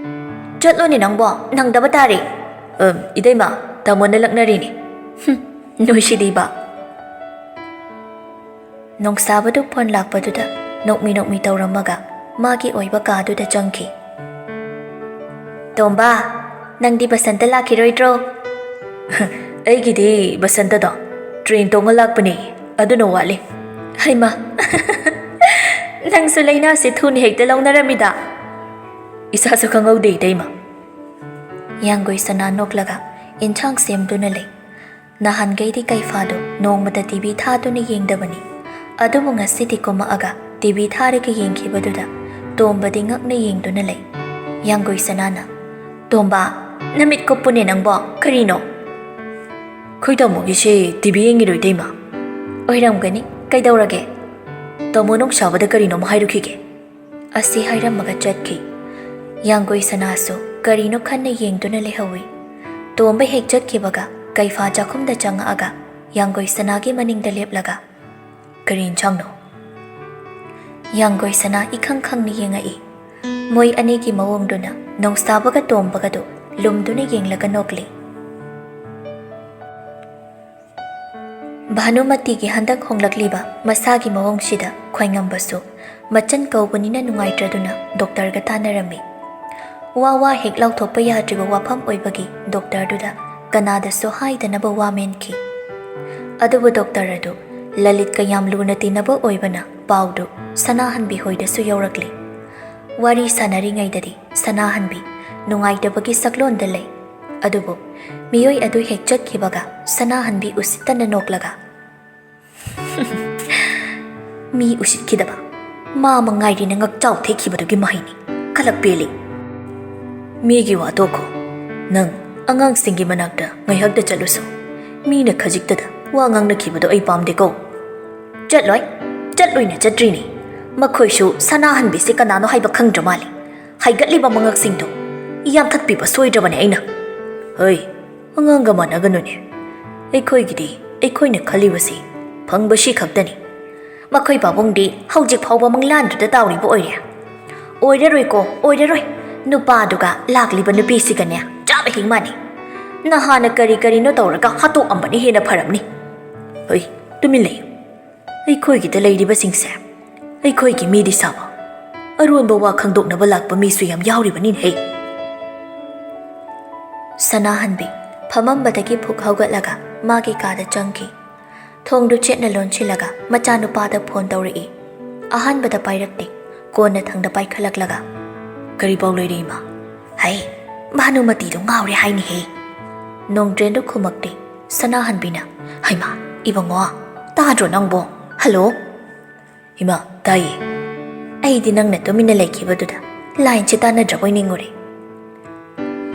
"ꯆꯠꯂꯣꯅꯦ ꯅꯪꯕꯣ, ꯅꯪꯗꯕ ꯇꯥꯔꯦ꯫" "ꯑ, ꯏꯇꯩꯃ, ꯇꯥꯃꯣꯅ ꯂꯛꯅꯔꯤꯅꯦ꯫" "ꯍꯨꯝ, ꯅꯣꯏꯁꯤꯗꯤꯕ꯫" ꯅꯣꯡꯁꯥꯕꯗꯨ ꯐꯣꯟ ꯂꯥꯛꯄꯗꯨꯗ ꯅꯣꯛꯃꯤ ꯅꯣꯛꯃꯤ ꯇꯧꯔꯝꯃꯒ ꯃꯥꯒꯤ ꯑꯣꯏꯕ ꯀꯥꯗꯨꯗ ꯆꯪꯈꯤ꯫ "ꯇꯣꯝꯕ, ꯅꯪꯗꯤ ꯕꯁꯟꯇ ꯂꯥꯛꯈꯤꯔꯣꯏꯗ꯭ꯔꯣ?" "ꯑꯩꯒꯤꯗꯤ ꯕꯁꯟꯇꯗꯣ ꯇ꯭ꯔꯦꯟ ꯇꯣꯡꯉ ꯂꯥꯛꯄꯅꯦ, ꯑꯗꯨꯅ ꯋꯥꯠꯂꯤ꯫" "ꯍꯩꯃꯥ, ꯅꯪꯁꯨ ꯂꯥꯏꯅꯥꯁꯦ ꯊꯨꯅ ꯍꯦꯛꯇ ꯂꯧꯅꯔꯝꯃꯤꯗ꯫" "ꯏꯁꯥꯁꯨ ꯈꯪꯍꯧꯗꯦ ꯏꯇꯩꯃ꯫" ꯌꯥꯡꯒꯣꯏꯁꯅꯥ ꯅꯣꯛꯂꯒ ꯏꯟꯁꯥꯡ ꯁꯦꯝꯗꯨꯅ ꯂꯩ꯫ ꯅꯍꯥꯟꯈꯩꯗꯤ ꯀꯩꯐꯥꯗꯨ ꯅꯣꯡꯃꯇ ꯇꯤ ꯚꯤ ꯊꯥꯗꯨꯅ ꯌꯦꯡꯗꯕꯅꯤ꯫ ꯑꯗꯨꯕꯨ ꯉꯁꯤꯗꯤ ꯀꯨꯝꯃꯛꯑꯒ ꯇꯤ ꯚꯤ ꯊꯥꯔꯒ ꯌꯦꯡꯈꯤꯕꯗꯨꯗ ꯇꯣꯝꯕꯗꯤ ꯉꯛꯅ ꯌꯦꯡꯗꯨꯅ ꯂꯩ꯫ ꯌꯥꯡꯒꯣꯏꯁꯅꯥꯅ, "ꯇꯣꯝꯕ, ꯅꯃꯤꯠ ꯀꯨꯞꯄꯨꯅꯦ ꯅꯪꯕꯣ, ꯀꯔꯤꯅꯣ?" "ꯑꯩꯈꯣꯏ ꯇꯥꯃꯣꯒꯤꯁꯦ ꯇꯤ ꯚꯤ ꯌꯦꯡꯉꯤꯔꯣ ꯏꯇꯩꯃ?" "ꯑꯣꯏꯔꯝꯒꯅꯤ, ꯀꯩꯗꯧꯔꯒꯦ?" "ꯇꯥꯃꯣ ꯅꯣꯡꯁꯥꯕꯗ ꯀꯔꯤꯅꯣꯝ ꯍꯥꯏꯔꯨꯈꯤꯒꯦ꯫" ꯑꯁꯤ ꯍꯥꯏꯔꯝꯃꯒ ꯆꯠꯈꯤ꯫ ꯌꯥꯡꯒꯣꯏꯁꯅꯥꯁꯨ ꯀꯔꯤꯅꯣ ꯈꯟꯅ ꯌꯦꯡꯗꯨꯅ ꯂꯩꯍꯧꯏ꯫ ꯇꯣꯝꯕ ꯍꯦꯛ ꯆꯠꯈꯤꯕꯒ ꯀꯩꯐꯥ ꯆꯥꯛꯈꯨꯝꯗ ꯆꯪꯉꯛꯑꯒ ꯌꯥꯡꯒꯣꯏꯁꯅꯥꯒꯤ ꯃꯅꯤꯡꯗ ꯂꯦꯞꯂꯒ, "ꯀꯔꯤ ꯏꯟꯁꯥꯡꯅꯣ?" ꯌꯥꯡꯒꯣꯏ ꯁꯅꯥ ꯏꯈꯪ ꯈꯪꯅ ꯌꯦꯡꯉꯛꯏ꯫ ꯃꯣꯏ ꯑꯅꯤꯒꯤ ꯃꯑꯣꯡꯗꯨꯅ ꯅꯣꯡꯁꯥꯕꯒ ꯇꯣꯝꯕꯒꯗꯨ ꯂꯨꯝꯗꯨꯅ ꯌꯦꯡꯂꯒ ꯅꯣꯛꯂꯤ꯫ ꯚꯥꯅꯨꯃꯇꯤꯒꯤ ꯍꯟꯗꯛ ꯍꯣꯡꯂꯛꯂꯤꯕ ꯃꯁꯥꯒꯤ ꯃꯑꯣꯡꯁꯤꯗ ꯈ꯭ꯋꯥꯏꯉꯝꯕꯁꯨ ꯃꯆꯟ ꯀꯧꯕꯅꯤꯅ ꯅꯨꯡꯉꯥꯏꯇ꯭ꯔꯗꯨꯅ ꯗꯣꯛꯇꯔꯒ ꯇꯥꯟꯅꯔꯝꯃꯤ꯫ ꯋꯥ ꯋꯥ ꯍꯦꯛ ꯂꯥꯎꯊꯣꯛꯄ ꯌꯥꯗ꯭ꯔꯤꯕ ꯋꯥꯐꯝ ꯑꯣꯏꯕꯒꯤ ꯗꯣꯛꯇꯔꯗꯨꯗ ꯀꯅꯥꯗꯁꯨ ꯍꯥꯏꯗꯅꯕ ꯋꯥ ꯃꯦꯟꯈꯤ꯫ ꯑꯗꯨꯕꯨ ꯗꯣꯛꯇꯔ ꯑꯗꯨ ꯂꯂꯤꯠꯀ ꯌꯥꯝ ꯂꯨꯅ ꯇꯤꯟꯅꯕ ꯑꯣꯏꯕꯅ ꯄꯥꯎꯗꯨ ꯁꯅꯥꯍꯟꯕꯤ ꯍꯣꯏꯗꯁꯨ ꯌꯧꯔꯛꯂꯤ꯫ ꯋꯥꯔꯤ ꯁꯥꯟꯅꯔꯤꯉꯩꯗꯗꯤ ꯁꯅꯥꯍꯟꯕꯤ ꯅꯨꯡꯉꯥꯏꯇꯕꯒꯤ ꯁꯛꯂꯣꯟꯗ ꯂꯩ꯫ ꯑꯗꯨꯕꯨ ꯃꯤꯑꯣꯏ ꯑꯗꯨ ꯍꯦꯛ ꯆꯠꯈꯤꯕꯒ ꯁꯅꯥꯍꯟꯕꯤ ꯎꯁꯤꯠꯇꯅ ꯅꯣꯛꯂꯒ, "ꯃꯤ ꯎꯁꯤꯠꯈꯤꯗꯕ, ꯃꯥ ꯃꯉꯥꯏꯔꯤꯅ ꯉꯛꯆꯥꯎ ꯊꯦꯛꯈꯤꯕꯗꯨꯒꯤ ꯃꯍꯩꯅꯤ꯫ ꯀꯂꯛ ꯄꯦꯜꯂꯤ꯫ ꯃꯤꯒꯤ ꯋꯥ ꯇꯣꯛꯈꯣ꯫ ꯅꯪ ꯑꯉꯥꯡꯁꯤꯡꯒꯤ ꯃꯅꯥꯛꯇ ꯉꯥꯏꯍꯥꯛꯇ ꯆꯠꯂꯨꯁꯨ꯫ ꯃꯤꯅ ꯈꯖꯤꯛꯇꯗ ꯋꯥ ꯉꯥꯡꯅꯈꯤꯕꯗꯣ ꯑꯩ ꯄꯥꯝꯗꯦꯀꯣ꯫" "ꯆꯠꯂꯣꯏ, ꯆꯠꯂꯣꯏꯅ ꯆꯠꯇ꯭ꯔꯤꯅꯤ꯫ ꯃꯈꯣꯏꯁꯨ ꯁꯅꯥꯍꯟꯕꯤꯁꯦ ꯀꯅꯥꯅꯣ ꯍꯥꯏꯕ ꯈꯪꯗ꯭ꯔ ꯃꯥꯜꯂꯦ꯫ ꯍꯥꯏꯒꯠꯂꯤꯕ ꯃꯉꯛꯁꯤꯡꯗꯨ ꯌꯥꯟꯊꯠꯄꯤꯕ ꯁꯣꯏꯗ꯭ꯔꯕꯅꯦ ꯑꯩꯅ꯫" "ꯍꯩ, ꯑꯉꯥꯡꯒ ꯃꯥꯟꯅꯒꯅꯨꯅꯦ꯫ ꯑꯩꯈꯣꯏꯒꯤꯗꯤ ꯑꯩꯈꯣꯏꯅ ꯈꯜꯂꯤꯕꯁꯤ ꯐꯪꯕꯁꯤ ꯈꯛꯇꯅꯤ꯫ ꯃꯈꯣꯏ ꯄꯥꯕꯨꯡꯗꯤ ꯍꯧꯖꯤꯛ ꯐꯥꯎꯕ ꯃꯪꯂꯥꯟꯗꯨꯗ ꯇꯥꯎꯔꯤꯕ ꯑꯣꯏꯔꯦ꯫" "ꯑꯣꯏꯔꯔꯣꯏꯀꯣ, ꯑꯣꯏꯔꯔꯣꯏ꯫ ꯅꯨꯄꯥꯗꯨꯒ ꯂꯥꯛꯂꯤꯕ ꯅꯨꯄꯤꯁꯤꯒꯅꯦ ꯆꯥꯕ ꯍꯤꯡ ꯃꯥꯟꯅꯩ꯫ ꯅꯍꯥꯟꯅ ꯀꯔꯤ ꯀꯔꯤꯅꯣ ꯇꯧꯔꯒ ꯍꯥꯠꯇꯣꯛꯑꯝꯕꯅ ꯍꯦꯟꯅ ꯐꯔꯝꯅꯤ꯫" "ꯍꯩ, ꯇꯨꯃꯤꯟ ꯂꯩꯌꯨ꯫ ꯑꯩꯈꯣꯏꯒꯤꯗ ꯂꯩꯔꯤꯕꯁꯤꯡꯁꯦ ꯑꯩꯈꯣꯏꯒꯤ ꯃꯤꯗꯤ ꯁꯥꯕ, ꯑꯔꯣꯟꯕ ꯋꯥ ꯈꯪꯗꯣꯛꯅꯕ ꯂꯥꯛꯄ ꯃꯤꯁꯨ ꯌꯥꯝ ꯌꯥꯎꯔꯤꯕꯅꯤꯅꯦꯍꯦ꯫" ꯁꯅꯥꯍꯟꯕꯤ ꯐꯝꯃꯝꯕꯗꯒꯤ ꯐꯨꯛ ꯍꯧꯒꯠꯂꯒ ꯃꯥꯒꯤ ꯀꯥꯗ ꯆꯪꯈꯤ꯫ ꯊꯣꯡꯗꯨ ꯆꯦꯠꯅ ꯂꯣꯟꯁꯤꯜꯂꯒ ꯃꯆꯥꯅꯨꯄꯥꯗ ꯐꯣꯟ ꯇꯧꯔꯛꯏ꯫ ꯑꯍꯥꯟꯕꯗ ꯄꯥꯏꯔꯛꯇꯦ, ꯀꯣꯟꯅꯊꯪꯗ ꯄꯥꯏꯈꯠꯂꯛꯂꯒ, "ꯀꯔꯤ ꯄꯥꯎ ꯂꯩꯔꯦ, ꯏꯃꯥ?" "ꯍꯩ, ꯚꯥꯅꯨꯃꯇꯤꯗꯣ ꯉꯥꯎꯔꯦ ꯍꯥꯏꯅꯤꯍꯦ꯫" ꯅꯣꯡꯗ꯭ꯔꯦꯟꯗꯨ ꯈꯨꯝꯃꯛꯇꯦ꯫ ꯁꯅꯥꯍꯟꯕꯤꯅ, "ꯍꯩꯃꯥ, ꯏꯕꯨꯡꯉꯣ, ꯇꯥꯗ꯭ꯔꯣ ꯅꯪꯕꯣ? ꯍꯜꯂꯣ?" "ꯏꯃꯥ, ꯇꯥꯏꯌꯦ꯫" "ꯑꯩꯗꯤ ꯅꯪꯅ ꯇꯨꯃꯤꯟꯅ ꯂꯩꯈꯤꯕꯗꯨꯗ ꯂꯥꯏꯟꯁꯦ ꯇꯥꯟꯅꯗ꯭ꯔꯕꯣꯏ ꯅꯤꯡꯉꯨꯔꯦ꯫"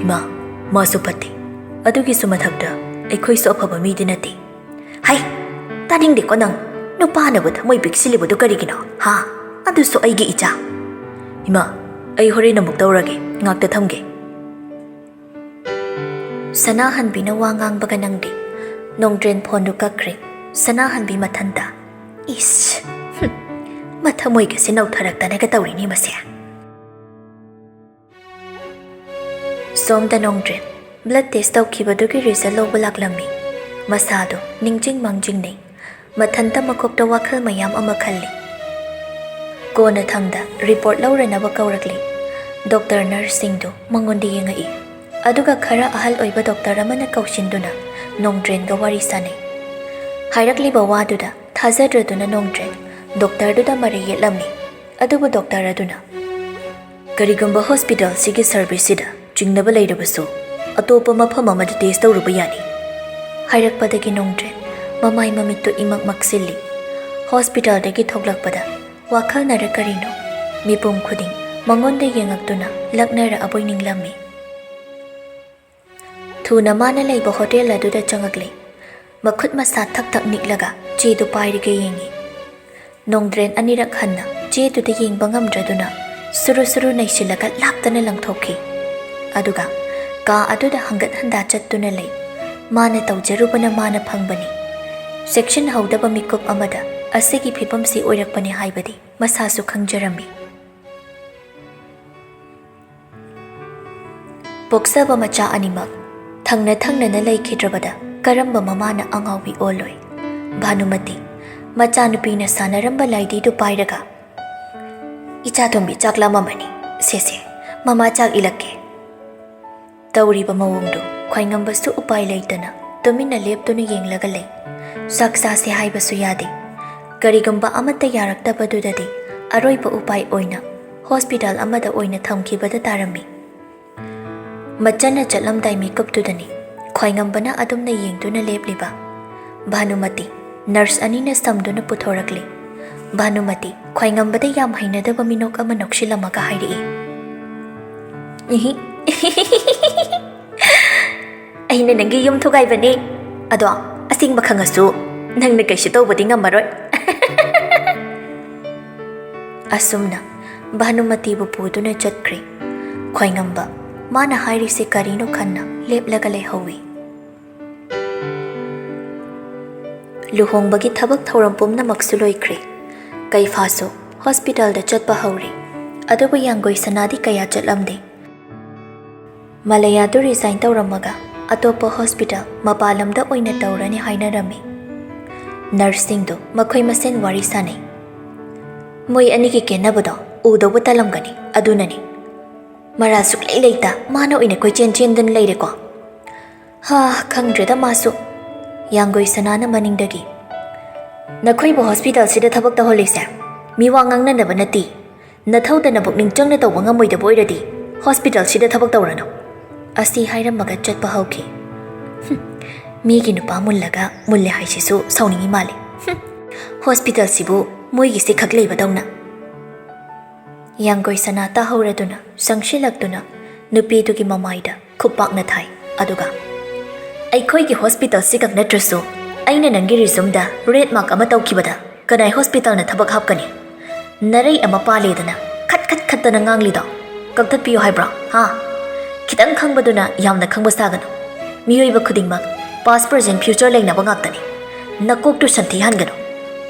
"ꯏꯃꯥ, ꯃꯥꯁꯨ ꯐꯠꯇꯦ꯫ ꯑꯗꯨꯒꯤꯁꯨ ꯃꯊꯛꯇ ꯑꯩꯈꯣꯏꯁꯨ ꯑꯐꯕ ꯃꯤꯗꯤ ꯅꯠꯇꯦ꯫" "ꯍꯩ, ꯇꯥꯅꯤꯡꯗꯦꯀꯣ ꯅꯪ꯫ ꯅꯨꯄꯥꯅꯕꯨ ꯊꯃꯣꯏ ꯄꯤꯛꯁꯤꯜꯂꯤꯕꯗꯨ ꯀꯔꯤꯒꯤꯅꯣ, ꯍꯥ? ꯑꯗꯨꯁꯨ ꯑꯩꯒꯤ ꯏꯆꯥ꯫" "ꯏꯃꯥ, ꯑꯩ ꯍꯣꯔꯦꯟ ꯑꯃꯨꯛ ꯇꯧꯔꯒꯦ, ꯉꯥꯛꯇ ꯊꯝꯒꯦ꯫" ꯁꯅꯥꯍꯟꯕꯤꯅ ꯋꯥ ꯉꯥꯡꯕꯒ ꯅꯪꯗꯦ꯫ ꯅꯣꯡꯗ꯭ꯔꯦꯟ ꯐꯣꯟꯗꯨ ꯀꯛꯈ꯭ꯔꯦ꯫ ꯁꯅꯥꯍꯟꯕꯤ ꯃꯊꯟꯇ, "ꯏꯁ, ꯍꯨꯝ, ꯃꯊꯃꯣꯏꯒꯁꯦ ꯅꯧꯊꯔꯛꯇꯅꯒ ꯇꯧꯔꯤꯅꯤ ꯃꯁꯦ꯫ ꯁꯣꯝꯗ ꯅꯣꯡꯗ꯭ꯔꯦꯟ blood test ꯇꯧꯈꯤꯕꯗꯨꯒꯤ result ꯂꯧꯕ ꯂꯥꯛꯂꯝꯃꯤ꯫ ꯃꯁꯥꯗꯣ ꯅꯤꯡꯖꯤꯡ ꯃꯥꯡꯖꯤꯡꯅꯩ꯫ ꯃꯊꯟꯇ ꯃꯀꯣꯛꯇ ꯋꯥꯈꯜ ꯃꯌꯥꯝ ꯑꯃ ꯈꯜꯂꯤ꯫ ꯀꯣꯟꯅꯊꯪꯗ report ꯂꯧꯔꯅꯕ ꯀꯧꯔꯛꯂꯤ꯫ Doctor nurseꯁꯤꯡꯗꯨ ꯃꯉꯣꯟꯗ ꯌꯦꯡꯉꯛꯏ꯫ ꯑꯗꯨꯒ ꯈꯔ ꯑꯍꯜ ꯑꯣꯏꯕ doctor ꯑꯃꯅ ꯀꯧꯁꯤꯟꯗꯨꯅ ꯅꯣꯡꯗ꯭ꯔꯦꯟꯒ ꯋꯥꯔꯤ ꯁꯥꯅꯩ꯫ ꯍꯥꯏꯔꯛꯂꯤꯕ ꯋꯥꯗꯨꯗ ꯊꯥꯖꯗ꯭ꯔꯗꯨꯅ ꯅꯣꯡꯗ꯭ꯔꯦꯟ doctorꯗꯨꯗ ꯃꯔꯩ ꯌꯦꯠꯂꯝꯃꯤ꯫ ꯑꯗꯨꯕꯨ doctor ꯑꯗꯨꯅ, "ꯀꯔꯤꯒꯨꯝꯕ hospitalꯁꯤꯒꯤ serviceꯁꯤꯗ ꯆꯤꯡꯅꯕ ꯂꯩꯔꯕꯁꯨ, ꯑꯇꯣꯞꯄ ꯃꯐꯝ ꯑꯃꯗ test ꯇꯧꯔꯨꯕ ꯌꯥꯅꯤ" ꯍꯥꯏꯔꯛꯄꯗꯒꯤ ꯅꯣꯡꯗ꯭ꯔꯦꯟ ꯃꯃꯥꯏ ꯃꯃꯤꯠꯇꯨ ꯏꯃꯛ ꯃꯛꯁꯤꯜꯂꯤ꯫ Hospitalꯗꯒꯤ ꯊꯣꯛꯂꯛꯄꯗ ꯋꯥꯈꯜꯅꯔ ꯀꯔꯤꯅꯣ, ꯃꯤꯄꯨꯝ ꯈꯨꯗꯤꯡ ꯃꯉꯣꯟꯗ ꯌꯦꯡꯉꯛꯇꯨꯅ ꯂꯛꯅꯔꯛꯑꯕꯣꯏ ꯅꯤꯡꯂꯝꯃꯤ꯫ ꯊꯨꯅ ꯃꯥꯅ ꯂꯩꯕ hotel ꯑꯗꯨꯗ ꯆꯪꯉꯛꯂꯦ꯫ ꯃꯈꯨꯠ ꯃꯁꯥ ꯊꯛ ꯊꯛ ꯅꯤꯛꯂꯒ ꯆꯦꯗꯨ ꯄꯥꯏꯔꯒ ꯌꯦꯡꯉꯤ꯫ ꯅꯣꯡꯗ꯭ꯔꯦꯟ ꯑꯅꯤꯔꯛ ꯍꯟꯅ ꯆꯦꯗꯨꯗ ꯌꯦꯡꯕ ꯉꯝꯗ꯭ꯔꯗꯨꯅ ꯁꯨꯔꯨ ꯁꯨꯔꯨ ꯅꯩꯁꯤꯜꯂꯒ ꯂꯥꯞꯇꯅ ꯂꯪꯊꯣꯛꯈꯤ꯫ ꯑꯗꯨꯒ ꯀꯥ ꯑꯗꯨꯗ ꯍꯪꯒꯠ ꯍꯟꯗꯥ ꯆꯠꯇꯨꯅ ꯂꯩ꯫ ꯃꯥꯅ ꯇꯧꯖꯔꯨꯕꯅ ꯃꯥꯅ ꯐꯪꯕꯅꯤ꯫ ꯆꯦꯛꯁꯤꯟꯍꯧꯗꯕ ꯃꯤꯀꯨꯞ ꯑꯃꯗ ꯑꯁꯤꯒꯤ ꯐꯤꯕꯝꯁꯤ ꯑꯣꯏꯔꯛꯄꯅꯤ ꯍꯥꯏꯕꯗꯤ ꯃꯁꯥꯁꯨ ꯈꯪꯖꯔꯝꯃꯤ꯫ ꯄꯣꯛꯆꯕ ꯃꯆꯥ ꯑꯅꯤꯃꯛ ꯊꯪꯅ ꯊꯪꯅꯅ ꯂꯩꯈꯤꯗ꯭ꯔꯕꯗ ꯀꯔꯝꯕ ꯃꯃꯥꯅ ꯑꯉꯥꯎꯕꯤ ꯑꯣꯜꯂꯣꯏ? ꯚꯥꯅꯨꯃꯇꯤ ꯃꯆꯥꯅꯨꯄꯤꯅ ꯁꯥꯟꯅꯔꯝꯕ ꯂꯥꯏꯙꯤꯗꯨ ꯄꯥꯏꯔꯒ, "ꯏꯆꯥꯇꯣꯝꯕꯤ ꯆꯥꯛ ꯂꯥꯝꯃꯝꯃꯅꯤ, ꯁꯦ ꯁꯦ, ꯃꯃꯥ ꯆꯥꯛ ꯏꯜꯂꯛꯀꯦ" ꯇꯧꯔꯤꯕ ꯃꯑꯣꯡꯗꯨ ꯈ꯭ꯋꯥꯏꯉꯝꯕꯁꯨ ꯎꯄꯥꯏ ꯂꯩꯇꯅ ꯇꯨꯃꯤꯟꯅ ꯂꯦꯞꯇꯨꯅ ꯌꯦꯡꯂꯒ ꯂꯩ꯫ ꯆꯥꯛ ꯆꯥꯁꯦ ꯍꯥꯏꯕꯁꯨ ꯌꯥꯗꯦ꯫ ꯀꯔꯤꯒꯨꯝꯕ ꯑꯃꯠꯇ ꯌꯥꯔꯛꯇꯕꯗꯨꯗꯗꯤ ꯑꯔꯣꯏꯕ ꯎꯄꯥꯏ ꯑꯣꯏꯅ hospital ꯑꯃꯗ ꯑꯣꯏꯅ ꯊꯝꯈꯤꯕꯗ ꯇꯥꯔꯝꯃꯤ꯫ ꯃꯆꯟꯅ ꯆꯠꯂꯝꯗꯥꯏ ꯃꯤꯀꯨꯞꯇꯨꯗꯅꯤ ꯈ꯭ꯋꯥꯏꯉꯝꯕꯅ ꯑꯗꯨꯝꯅ ꯌꯦꯡꯗꯨꯅ ꯂꯦꯞꯂꯤꯕ꯫ ꯚꯥꯅꯨꯃꯇꯤ nurse ꯑꯅꯤꯅ ꯁꯝꯗꯨꯅ ꯄꯨꯊꯣꯔꯛꯂꯤ꯫ ꯚꯥꯅꯨꯃꯇꯤ ꯈ꯭ꯋꯥꯏꯉꯝꯕꯗ ꯌꯥꯝ ꯍꯩꯅꯗꯕ ꯃꯤꯅꯣꯛ ꯑꯃ ꯅꯣꯛꯁꯤꯜꯂꯝꯃꯒ ꯍꯥꯏꯔꯛꯏ, "ꯏꯍꯤ, ꯑꯩꯅ ꯅꯪꯒꯤ ꯌꯨꯝ ꯊꯨꯒꯥꯏꯕꯅꯤ꯫ ꯑꯗꯣ ꯑꯁꯦꯡꯕ ꯈꯪꯉꯁꯨ ꯅꯪꯅ ꯀꯩꯁꯨ ꯇꯧꯕꯗꯤ ꯉꯝꯃꯔꯣꯏ" ꯑꯁꯨꯝꯅ ꯚꯥꯅꯨꯃꯇꯤꯕꯨ ꯄꯨꯗꯨꯅ ꯆꯠꯈ꯭ꯔꯦ꯫ ꯈ꯭ꯋꯥꯏꯉꯝꯕ ꯃꯥꯅ ꯍꯥꯏꯔꯤꯁꯦ ꯀꯔꯤꯅꯣ ꯈꯟꯅ ꯂꯦꯞꯂꯒ ꯂꯩꯍꯧꯏ꯫ ꯂꯨꯍꯣꯡꯕꯒꯤ ꯊꯕꯛ ꯊꯧꯔꯝ ꯄꯨꯝꯅꯃꯛꯁꯨ ꯂꯣꯏꯈ꯭ꯔꯦ꯫ ꯀꯩꯐꯥꯁꯨ ꯍꯣꯁꯄꯤꯇꯥꯜꯗ ꯆꯠꯄ ꯍꯧꯔꯦ꯫ ꯑꯗꯨꯕꯨ ꯌꯥꯡꯒꯣꯏ ꯁꯅꯥꯗꯤ ꯀꯌꯥ ꯆꯠꯂꯝꯗꯦ꯫ ꯃꯂꯌꯥꯗꯨ ꯔꯤꯖꯥꯏꯟ ꯇꯧꯔꯝꯃꯒ ꯑꯇꯣꯞꯄ ꯍꯣꯁꯄꯤꯇꯥꯜ ꯃꯄꯥꯟ ꯂꯝꯗ ꯑꯣꯏꯅ ꯇꯧꯔꯅꯤ ꯍꯥꯏꯅꯔꯝꯃꯤ꯫ ꯅꯔꯁꯁꯤꯡꯗꯨ ꯃꯈꯣꯏ ꯃꯁꯦꯟ ꯋꯥꯔꯤ ꯁꯥꯅꯩ꯫ "ꯃꯣꯏ ꯑꯅꯤꯒꯤ ꯀꯦꯟꯅꯕꯗꯣ ꯎꯗꯧꯕ ꯇꯜꯂꯝꯒꯅꯤ, ꯑꯗꯨꯅꯅꯤ꯫ ꯃꯔꯥꯜ ꯁꯨꯛꯂꯩ ꯂꯩꯇ ꯃꯥꯅ ꯑꯣꯏꯅ ꯀꯣꯏꯆꯦꯟ ꯆꯦꯟꯗꯨꯅ ꯂꯩꯔꯦꯀꯣ꯫ ꯍꯥ, ꯈꯪꯗ꯭ꯔꯦꯗ ꯃꯥꯁꯨ꯫" ꯌꯥꯡꯒꯣꯏ ꯁꯅꯥꯅ ꯃꯅꯤꯡꯗꯒꯤ, "ꯅꯈꯣꯏꯕꯨ ꯍꯣꯁꯄꯤꯇꯥꯜꯁꯤꯗ ꯊꯕꯛ ꯇꯧꯍꯜꯂꯤꯁꯦ ꯃꯤ ꯋꯥ ꯉꯥꯡꯅꯅꯕ ꯅꯠꯇꯦ꯫ ꯅꯊꯧꯗꯅ ꯄꯨꯛꯅꯤꯡ ꯆꯪꯅ ꯇꯧꯕ ꯉꯝꯃꯣꯏꯗꯕ ꯑꯣꯏꯔꯗꯤ ꯍꯣꯁꯄꯤꯇꯥꯜꯁꯤꯗ ꯊꯕꯛ ꯇꯧꯔꯅꯨ꯫" ꯑꯁꯤ ꯍꯥꯏꯔꯝꯃꯒ ꯆꯠꯄ ꯍꯧꯈꯤ꯫ "ꯍꯨꯝ, ꯃꯤꯒꯤ ꯅꯨꯄꯥ ꯃꯨꯜꯂꯒ ꯃꯨꯜꯂꯦ ꯍꯥꯏꯁꯤꯁꯨ ꯁꯥꯎꯅꯤꯡꯉꯤ ꯃꯥꯜꯂꯦ꯫ ꯍꯨꯝ, ꯍꯣꯁꯄꯤꯇꯥꯜꯁꯤꯕꯨ ꯃꯣꯏꯒꯤꯁꯦ ꯈꯛ ꯂꯩꯕꯗꯧꯅ꯫" ꯌꯥꯡꯒꯣꯏ ꯁꯅꯥ ꯇꯥꯍꯧꯔꯗꯨꯅ ꯆꯪꯁꯤꯜꯂꯛꯇꯨꯅ ꯅꯨꯄꯤꯗꯨꯒꯤ ꯃꯃꯥꯏꯗ ꯈꯨꯄꯥꯛꯅ ꯊꯥꯏ꯫ ꯑꯗꯨꯒ, "ꯑꯩꯈꯣꯏꯒꯤ ꯍꯣꯁꯄꯤꯇꯥꯜꯁꯤꯈꯛ ꯅꯠꯇ꯭ꯔꯁꯨ, ꯑꯩꯅ ꯅꯪꯒꯤ ꯔꯤꯖꯨꯝꯗ ꯔꯦꯗ ꯃꯥꯔꯛ ꯑꯃ ꯇꯧꯈꯤꯕꯗ ꯀꯅꯥꯏ ꯍꯣꯁꯄꯤꯇꯥꯜꯅ ꯊꯕꯛ ꯍꯥꯞꯀꯅꯤ? ꯅꯔꯩ ꯑꯃ ꯄꯥꯜꯂꯦꯗꯅ ꯈꯠ ꯈꯠ ꯈꯠꯇꯅ ꯉꯥꯡꯂꯤꯗꯣ ꯀꯛꯊꯠꯄꯤꯌꯨ ꯍꯥꯏꯕ꯭ꯔꯣ, ꯍꯥ? ꯈꯤꯇꯪ ꯈꯪꯕꯗꯨꯅ ꯌꯥꯝꯅ ꯈꯪꯕ ꯁꯥꯒꯅꯨ꯫ ꯃꯤꯑꯣꯏꯕ ꯈꯨꯗꯤꯡꯃꯛ past, present, future ꯂꯩꯅꯕ ꯉꯥꯛꯇꯅꯤ꯫ ꯅꯀꯣꯛꯇꯨ ꯁꯟꯊꯤ ꯍꯥꯟꯒꯅꯨ꯫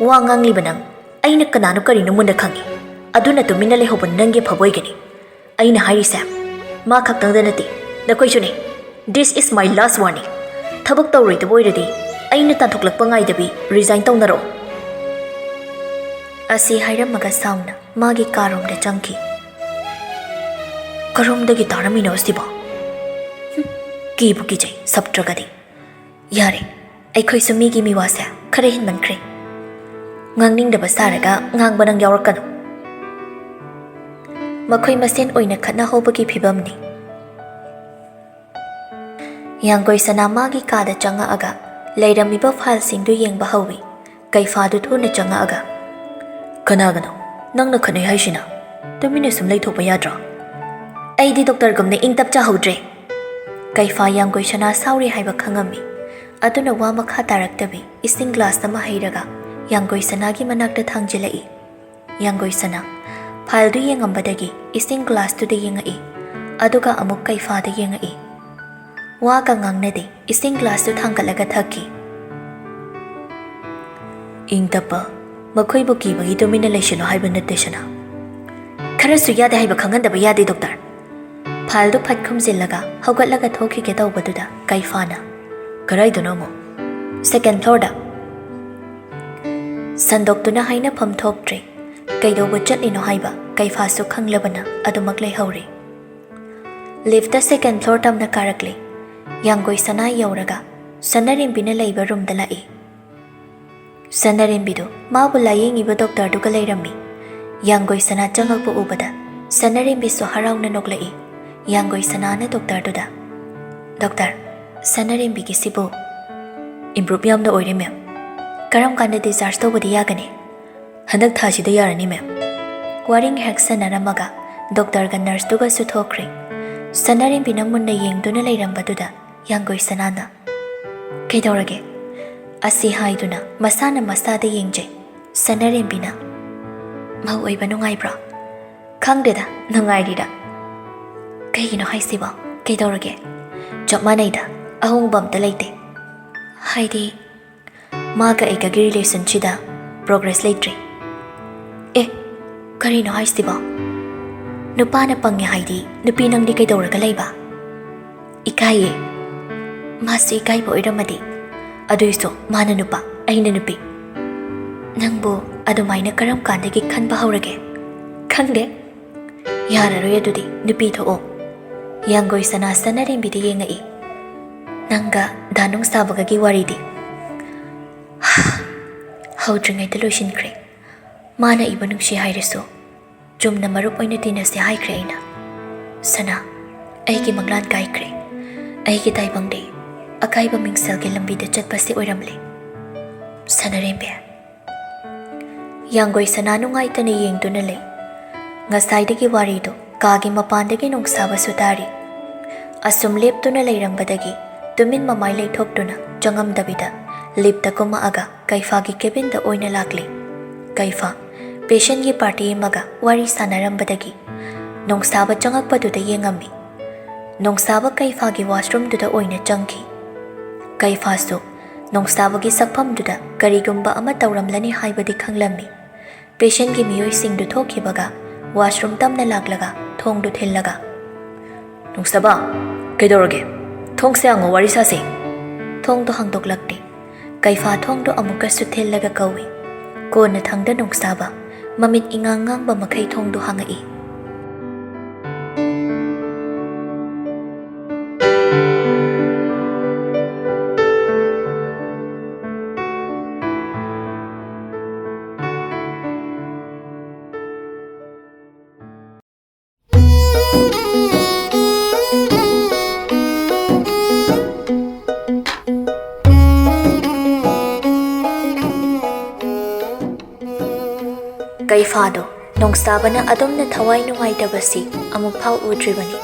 ꯋꯥ ꯉꯥꯡꯂꯤꯕ ꯅꯪ ꯑꯩꯅ ꯀꯅꯥꯅꯣ ꯀꯔꯤꯅꯣ ꯃꯨꯟꯅ ꯈꯪꯏ꯫ ꯑꯗꯨꯅ ꯇꯨꯃꯤꯟꯅ ꯂꯩꯍꯧꯕ ꯅꯪꯒꯤ ꯑꯐꯕ ꯑꯣꯏꯒꯅꯤ꯫ ꯑꯩꯅ ꯍꯥꯏꯔꯤꯁꯦ ꯃꯥ ꯈꯛꯇꯪꯗ ꯅꯠꯇꯦ, ꯅꯈꯣꯏꯁꯨꯅꯤ꯫ This is my last warning. ꯊꯕꯛ ꯇꯧꯔꯣꯏꯗꯕ ꯑꯣꯏꯔꯗꯤ ꯑꯩꯅ ꯇꯥꯟꯊꯣꯛꯂꯛꯄ ꯉꯥꯏꯗꯕꯤ ꯔꯤꯖꯥꯏꯟ ꯇꯧꯅꯔꯛꯑꯣ꯫" ꯑꯁꯤ ꯍꯥꯏꯔꯝꯃꯒ ꯁꯥꯎꯅ ꯃꯥꯒꯤ ꯀꯥꯔꯣꯝꯗ ꯆꯪꯈꯤ꯫ "ꯀꯔꯣꯝꯗꯒꯤ ꯇꯥꯔꯝꯃꯤꯅꯣ ꯑꯁꯤꯕꯣ? ꯍꯨꯝ, ꯀꯤꯕꯨ ꯀꯤꯖꯩ ꯁꯞꯇ꯭ꯔꯒꯗꯤ꯫ ꯌꯥꯔꯦ, ꯑꯩꯈꯣꯏꯁꯨ ꯃꯤꯒꯤ ꯃꯤꯋꯥꯁꯦ ꯈꯔ ꯍꯦꯟꯃꯟꯈ꯭ꯔꯦ꯫ ꯉꯥꯡꯅꯤꯡꯗꯕ ꯁꯥꯔꯒ ꯉꯥꯡꯕ ꯅꯪ ꯌꯥꯎꯔꯛꯀꯅꯨ꯫" ꯃꯈꯣꯏ ꯃꯁꯦꯟ ꯑꯣꯏꯅ ꯈꯠꯅꯍꯧꯕꯒꯤ ꯐꯤꯕꯝꯅꯤ꯫ ꯌꯥꯡꯒꯣꯏ ꯁꯅꯥ ꯃꯥꯒꯤ ꯀꯥꯗ ꯆꯪꯉꯛꯑꯒ ꯂꯩꯔꯝꯃꯤꯕ ꯐꯥꯏꯜꯁꯤꯡꯗꯨ ꯌꯦꯡꯕ ꯍꯧꯏ꯫ ꯀꯩꯐꯥꯗꯨ ꯊꯨꯅ ꯆꯪꯉꯛꯑꯒ, "ꯀꯅꯥꯒꯅꯣ ꯅꯪꯅ ꯈꯠꯅꯩ ꯍꯥꯏꯁꯤꯅ? ꯇꯨꯃꯤꯟꯅ ꯁꯨꯝ ꯂꯩꯊꯣꯛꯄ ꯌꯥꯗ꯭ꯔꯣ?" "ꯑꯩꯗꯤ ꯗꯣꯛꯇꯔꯒꯨꯝꯅ ꯏꯪ ꯇꯞꯆꯍꯧꯗ꯭ꯔꯦ꯫" ꯀꯩꯐꯥ ꯌꯥꯡꯒꯣꯏ ꯁꯅꯥ ꯁꯥꯎꯔꯤ ꯍꯥꯏꯕ ꯈꯪꯉꯝꯃꯤ꯫ ꯑꯗꯨꯅ ꯋꯥ ꯃꯈꯥ ꯇꯥꯔꯛꯇꯕꯤ ꯏꯁꯤꯡ ꯒ꯭ꯂꯥꯁ ꯑꯃ ꯍꯩꯔꯒ ꯌꯥꯡꯒꯣꯏ ꯁꯅꯥꯒꯤ ꯃꯅꯥꯛꯇ ꯊꯥꯡꯖꯤꯜꯂꯛꯏ꯫ ꯌꯥꯡꯒꯣꯏ ꯁꯅꯥ ꯐꯥꯏꯜꯗꯨ ꯌꯦꯡꯉꯝꯕꯗꯒꯤ ꯏꯁꯤꯡ ꯒ꯭ꯂꯥꯁꯇꯨꯗ ꯌꯦꯡꯉꯛꯏ, ꯑꯗꯨꯒ ꯑꯃꯨꯛ ꯀꯩꯐꯥꯗ ꯌꯦꯡꯉꯛꯏ꯫ ꯋꯥꯒ ꯉꯥꯡꯅꯗꯦ, ꯏꯁꯤꯡ ꯒ꯭ꯂꯥꯁꯇꯨ ꯊꯥꯡꯒꯠꯂꯒ ꯊꯛꯈꯤ꯫ "ꯏꯪ ꯇꯞꯄ, ꯃꯈꯣꯏꯕꯨ ꯀꯤꯕꯒꯤ ꯇꯨꯃꯤꯟꯅ ꯂꯩꯁꯤꯜꯂꯣ ꯍꯥꯏꯕ ꯅꯠꯇꯦ, ꯁꯅꯥ꯫ ꯈꯔꯁꯨ ꯌꯥꯗꯦ ꯍꯥꯏꯕ ꯈꯪꯍꯟꯗꯕ ꯌꯥꯗꯦ, ꯗꯣꯛꯇꯔ꯫ ꯐꯥꯏꯜꯗꯨ ꯐꯠ ꯈꯨꯝꯖꯤꯜꯂꯒ ꯍꯧꯒꯠꯂꯒ ꯊꯣꯛꯈꯤꯒꯦ ꯇꯧꯕꯗꯨꯗ ꯀꯩꯐꯥꯅ, "ꯀꯔꯥꯏꯗꯅꯣ ꯑꯃꯨꯛ?" "ꯁꯦꯀꯦꯟ ꯐ꯭ꯂꯣꯔꯗ꯫" ꯁꯟꯗꯣꯛꯇꯨꯅ ꯍꯥꯏꯅꯐꯝ ꯊꯣꯛꯇ꯭ꯔꯦ꯫ ꯀꯩꯗꯧꯕ ꯆꯠꯂꯤꯅꯣ ꯍꯥꯏꯕ ꯀꯩꯐꯥꯁꯨ ꯈꯪꯂꯕꯅ ꯑꯗꯨꯃꯛ ꯂꯩꯍꯧꯔꯦ꯫ ꯂꯤꯐꯇ ꯁꯦꯀꯦꯟ ꯐ꯭ꯂꯣꯔ ꯇꯝꯅ ꯀꯥꯔꯛꯂꯦ꯫ ꯌꯥꯡꯒꯣꯏ ꯁꯅꯥ ꯌꯧꯔꯒ ꯁꯅꯥꯔꯦꯝꯕꯤꯅ ꯂꯩꯕ ꯔꯨꯝꯗ ꯂꯥꯛꯏ꯫ ꯁꯅꯥꯔꯦꯝꯕꯤꯗꯨ ꯃꯥꯕꯨ ꯂꯥꯌꯦꯡꯉꯤꯕ ꯗꯣꯛꯇꯔꯗꯨꯒ ꯂꯩꯔꯝꯃꯤ꯫ ꯌꯥꯡꯒꯣꯏ ꯁꯅꯥ ꯆꯪꯉꯛꯄ ꯎꯕꯗ ꯁꯅꯥꯔꯦꯝꯕꯤꯁꯨ ꯍꯔꯥꯎꯅ ꯅꯣꯛꯂꯛꯏ꯫ ꯌꯥꯡꯒꯣꯏ ꯁꯅꯥꯅ ꯗꯣꯛꯇꯔꯗꯨꯗ, "ꯗꯣꯛꯇꯔ, ꯁꯅꯥꯔꯦꯝꯕꯤꯒꯤꯁꯤꯕꯨ?" "ꯏꯝꯄ꯭ꯔꯨꯞ ꯌꯥꯝꯅ ꯑꯣꯏꯔꯦ, ꯃꯦꯝ꯫ ꯀꯔꯝ ꯀꯥꯟꯗ ꯗꯤꯁꯆꯥꯔꯖ ꯇꯧꯕꯗꯤ ꯌꯥꯒꯅꯤ?" "ꯍꯟꯗꯛ ꯊꯥꯁꯤꯗ ꯌꯥꯔꯅꯤ, ꯃꯦꯝ꯫" ꯋꯥꯔꯤ ꯉꯥꯏꯍꯥꯛ ꯁꯥꯟꯅꯔꯝꯃꯒ ꯗꯣꯛꯇꯔꯒ ꯅꯔꯁꯇꯨꯒꯁꯨ ꯊꯣꯛꯈ꯭ꯔꯦ꯫ ꯁꯅꯥꯔꯦꯝꯕꯤꯅ ꯃꯨꯟꯅ ꯌꯦꯡꯗꯨꯅ ꯂꯩꯔꯝꯕꯗꯨꯗ ꯌꯥꯡꯒꯣꯏ ꯁꯅꯥꯅ, "ꯀꯩꯗꯧꯔꯒꯦ?" ꯑꯁꯤ ꯍꯥꯏꯗꯨꯅ ꯃꯁꯥꯅ ꯃꯁꯥꯗ ꯌꯦꯡꯖꯩ꯫ ꯁꯅꯥꯔꯦꯝꯕꯤꯅ, "ꯃꯧ ꯑꯣꯏꯕ ꯅꯨꯡꯉꯥꯏꯕ꯭ꯔꯣ?" "ꯈꯪꯗꯦꯗ, ꯅꯨꯡꯉꯥꯏꯔꯤꯔꯥ?" "ꯀꯩꯒꯤꯅꯣ ꯍꯥꯏꯁꯤꯕꯣ? ꯀꯩꯗꯧꯔꯒꯦ?" "ꯆꯞ ꯃꯥꯟꯅꯩꯗ, ꯑꯍꯣꯡꯕ ꯑꯝꯇ ꯂꯩꯇꯦ꯫" "ꯍꯥꯏꯗꯤ?" "ꯃꯥꯒ ꯑꯩꯒꯒꯤ ꯔꯤꯂꯦꯁꯟꯁꯤꯗ ꯄ꯭ꯔꯣꯒ꯭ꯔꯦꯁ ꯂꯩꯇ꯭ꯔꯤ꯫" "ꯑꯦ, ꯀꯔꯤꯅꯣ ꯍꯥꯏꯁꯤꯕꯣ? ꯅꯨꯄꯥꯅ ꯄꯪꯉꯦ ꯍꯥꯏꯗꯤ ꯅꯨꯄꯤ ꯅꯪꯗꯤ ꯀꯩꯗꯧꯔꯒ ꯂꯩꯕ?" "ꯏꯀꯥꯏꯌꯦ꯫" "ꯃꯥꯁꯨ ꯏꯀꯥꯏꯕ ꯑꯣꯏꯔꯝꯃꯗꯤ?" "ꯑꯗꯨꯏꯁꯨ ꯃꯥꯅ ꯅꯨꯄꯥ, ꯑꯩꯅ ꯅꯨꯄꯤ꯫" "ꯅꯪꯕꯨ ꯑꯗꯨꯃꯥꯏꯅ ꯀꯔꯝ ꯀꯥꯟꯗꯒꯤ ꯈꯟꯕ ꯍꯧꯔꯒꯦ?" "ꯈꯪꯗꯦ꯫" "ꯌꯥꯔꯔꯣꯏ ꯑꯗꯨꯗꯤ, ꯅꯨꯄꯤ ꯊꯣꯛꯑꯣ꯫" ꯌꯥꯡꯒꯣꯏ ꯁꯅꯥ ꯁꯅꯥꯔꯦꯝꯕꯤꯗ ꯌꯦꯡꯉꯛꯏ꯫ "ꯅꯪꯒ ꯗꯥ ꯅꯨꯡꯁꯥꯕꯒꯒꯤ ꯋꯥꯔꯤꯗꯤ?" ꯍꯧꯗ꯭ꯔꯤꯉꯩꯗ ꯂꯣꯏꯁꯤꯟꯈ꯭ꯔꯦ꯫ ꯃꯥꯅ ꯑꯩꯕꯨ ꯅꯨꯡꯁꯤ ꯍꯥꯏꯔꯁꯨ, ꯆꯨꯝꯅ ꯃꯔꯨꯞ ꯑꯣꯏꯅ ꯇꯤꯟꯅꯁꯦ ꯍꯥꯏꯈ꯭ꯔꯦ ꯑꯩꯅ꯫ ꯁꯅꯥ, ꯑꯩꯒꯤ ꯃꯪꯂꯥꯟ ꯀꯥꯏꯈ꯭ꯔꯦ꯫ ꯑꯩꯒꯤ ꯇꯥꯏꯕꯪꯗꯤ ꯑꯀꯥꯏꯕ ꯃꯤꯡꯁꯦꯜꯒꯤ ꯂꯝꯕꯤꯗ ꯆꯠꯄꯁꯤ ꯑꯣꯏꯔꯝꯂꯦ꯫ ꯁꯅꯥꯔꯦꯝꯕꯤ꯫ ꯌꯥꯡꯒꯣꯏ ꯁꯅꯥ ꯅꯨꯡꯉꯥꯏꯇꯅ ꯌꯦꯡꯗꯨꯅ ꯂꯩ꯫ ꯉꯁꯥꯏꯗꯒꯤ ꯋꯥꯔꯤꯗꯨ ꯀꯥꯒꯤ ꯃꯄꯥꯟꯗꯒꯤ ꯅꯣꯡꯁꯥꯕꯁꯨ ꯇꯥꯔꯤ꯫ ꯑꯁꯨꯝ ꯂꯦꯞꯇꯨꯅ ꯂꯩꯔꯝꯕꯗꯒꯤ ꯇꯨꯃꯤꯟ ꯃꯃꯥꯏ ꯂꯩꯊꯣꯛꯇꯨꯅ ꯆꯪꯉꯝꯗꯕꯤꯗ ꯂꯤꯞꯇ ꯀꯨꯝꯃꯛꯑꯒ ꯀꯩꯐꯥꯒꯤ ꯀꯦꯕꯤꯟꯗ ꯑꯣꯏꯅ ꯂꯥꯛꯂꯤ꯫ ꯀꯩꯐꯥ, ꯄꯦꯁꯦꯟꯒꯤ ꯄꯥꯔꯇꯤ ꯑꯃꯒ ꯋꯥꯔꯤ ꯁꯥꯟꯅꯔꯝꯕꯗꯒꯤ ꯅꯣꯡꯁꯥꯕ ꯆꯪꯉꯛꯄꯗꯨꯗ ꯌꯦꯡꯉꯝꯃꯤ꯫ ꯅꯣꯡꯁꯥꯕ ꯀꯩꯐꯥꯒꯤ ꯋꯥꯁꯔꯨꯝꯗꯨꯗ ꯑꯣꯏꯅ ꯆꯪꯈꯤ꯫ ꯀꯩꯐꯥꯁꯨ ꯅꯣꯡꯁꯥꯕꯒꯤ ꯁꯛꯐꯝꯗꯨꯗ ꯀꯔꯤꯒꯨꯝꯕ ꯑꯃ ꯇꯧꯔꯝꯂꯅꯤ ꯍꯥꯏꯕꯗꯤ ꯈꯪꯂꯝꯃꯤ꯫ ꯄꯦꯁꯦꯟꯒꯤ ꯃꯤꯑꯣꯏꯁꯤꯡꯗꯨ ꯊꯣꯛꯈꯤꯕꯒ ꯋꯥꯁꯔꯨꯝ ꯇꯞꯅ ꯂꯥꯛꯂꯒ ꯊꯣꯡꯗꯨ ꯊꯤꯜꯂꯒ, "ꯅꯣꯡꯁꯥꯕ, ꯀꯩꯗꯧꯔꯒꯦ? ꯊꯣꯡꯁꯦ ꯍꯥꯡꯉꯣ, ꯋꯥꯔꯤ ꯁꯥꯁꯦ꯫" ꯊꯣꯡꯗꯣ ꯍꯥꯡꯗꯣꯛꯂꯛꯇꯦ꯫ ꯀꯩꯐꯥ ꯊꯣꯡꯗꯣ ꯑꯃꯨꯛꯀꯁꯨ ꯊꯤꯜꯂꯒ ꯀꯧꯏ꯫ ꯀꯣꯟꯅꯊꯪꯗ ꯅꯣꯡꯁꯥꯕ ꯃꯃꯤꯠ ꯏꯉꯥꯡ ꯉꯥꯡꯕ ꯃꯈꯩ ꯊꯣꯡꯗꯣ ꯍꯥꯡꯉꯛꯏ꯫ ꯀꯩꯐꯥꯗꯣ ꯅꯣꯡꯁꯥꯕꯅ ꯑꯗꯨꯝꯅ ꯊꯋꯥꯏ ꯅꯨꯡꯉꯥꯏꯇꯕꯁꯤ ꯑꯃꯨꯛꯐꯥꯎ ꯎꯗ꯭ꯔꯤꯕꯅꯤ꯫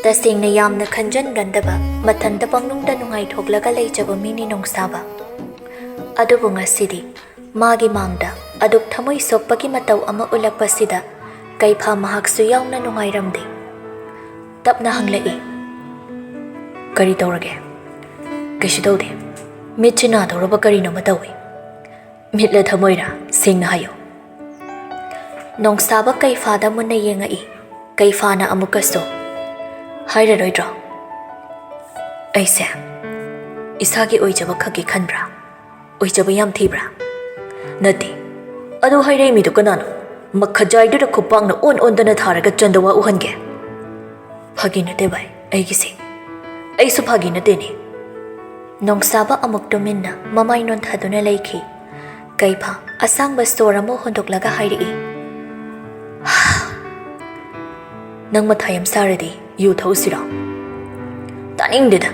ꯇꯁꯦꯡꯅ ꯌꯥꯝꯅ ꯈꯟꯖꯟꯒꯟꯗꯕ, ꯃꯊꯟꯇ ꯄꯪꯅꯨꯡꯗ ꯅꯨꯡꯉꯥꯏꯊꯣꯛꯂꯒ ꯂꯩꯖꯕ ꯃꯤꯅꯤ ꯅꯣꯡꯁꯥꯕ꯫ ꯑꯗꯨꯕꯨ ꯉꯁꯤꯗꯤ ꯃꯥꯒꯤ ꯃꯥꯡꯗ ꯑꯗꯨꯛ ꯊꯃꯣꯏ ꯁꯣꯛꯄꯒꯤ ꯃꯇꯧ ꯑꯃ ꯎꯠꯂꯛꯄꯁꯤꯗ ꯀꯩꯐꯥ ꯃꯍꯥꯛꯁꯨ ꯌꯥꯎꯅ ꯅꯨꯡꯉꯥꯏꯔꯝꯗꯦ꯫ ꯇꯞꯅ ꯍꯪꯂꯛꯏ, "ꯀꯔꯤ ꯇꯧꯔꯒꯦ?" "ꯀꯩꯁꯨ ꯇꯧꯗꯦ꯫ ꯃꯤꯠꯁꯤ ꯅꯥꯗꯧꯔꯕ ꯀꯔꯤꯅꯣꯃ ꯇꯧꯏ꯫" "ꯃꯤꯠꯂ ꯊꯃꯣꯏꯔ? ꯁꯦꯡꯅ ꯍꯥꯏꯌꯨ꯫" ꯅꯣꯡꯁꯥꯕ ꯀꯩꯐꯥꯗ ꯃꯨꯟꯅ ꯌꯦꯡꯉꯛꯏ꯫ ꯀꯩꯐꯥꯅ ꯑꯃꯨꯛꯀꯁꯨ, "ꯍꯥꯏꯔꯔꯣꯏꯗ꯭ꯔꯣ?" "ꯑꯩꯁꯦ ꯏꯁꯥꯒꯤ ꯑꯣꯏꯖꯕ ꯈꯛꯀꯤ ꯈꯟꯕ꯭ꯔꯥ? ꯑꯣꯏꯖꯕ ꯌꯥꯝ ꯊꯤꯕ꯭ꯔꯥ?" "ꯅꯠꯇꯦ꯫ ꯑꯗꯨ ꯍꯥꯏꯔꯛꯏ ꯃꯤꯗꯨ ꯀꯅꯥꯅꯣ? ꯃꯈꯖꯥꯏꯗꯨꯗ ꯈꯨꯄꯥꯛꯅ ꯑꯣꯟ ꯑꯣꯟꯗꯅ ꯊꯥꯔꯒ ꯆꯟꯗꯋꯥ ꯎꯍꯟꯒꯦ?" "ꯐꯥꯒꯤ ꯅꯠꯇꯦ ꯚꯥꯏ, ꯑꯩꯒꯤꯁꯦ꯫ ꯑꯩꯁꯨ ꯐꯥꯒꯤ ꯅꯠꯇꯦꯅꯦ꯫" ꯅꯣꯡꯁꯥꯕ ꯑꯃꯨꯛ ꯇꯨꯃꯤꯟꯅ ꯃꯃꯥꯏ ꯅꯣꯟꯊꯗꯨꯅ ꯂꯩꯈꯤ꯫ ꯀꯩꯐꯥ ꯑꯁꯥꯡꯕ ꯁꯣꯔ ꯑꯃ ꯍꯣꯟꯗꯣꯛꯂꯒ ꯍꯥꯏꯔꯛꯏ, "ꯅꯪ ꯃꯊꯥ ꯌꯥꯝ ꯁꯥꯔꯗꯤ ꯌꯨ ꯊꯛꯎꯁꯤꯔꯣ?" "ꯇꯥꯅꯤꯡꯗꯦꯗ꯫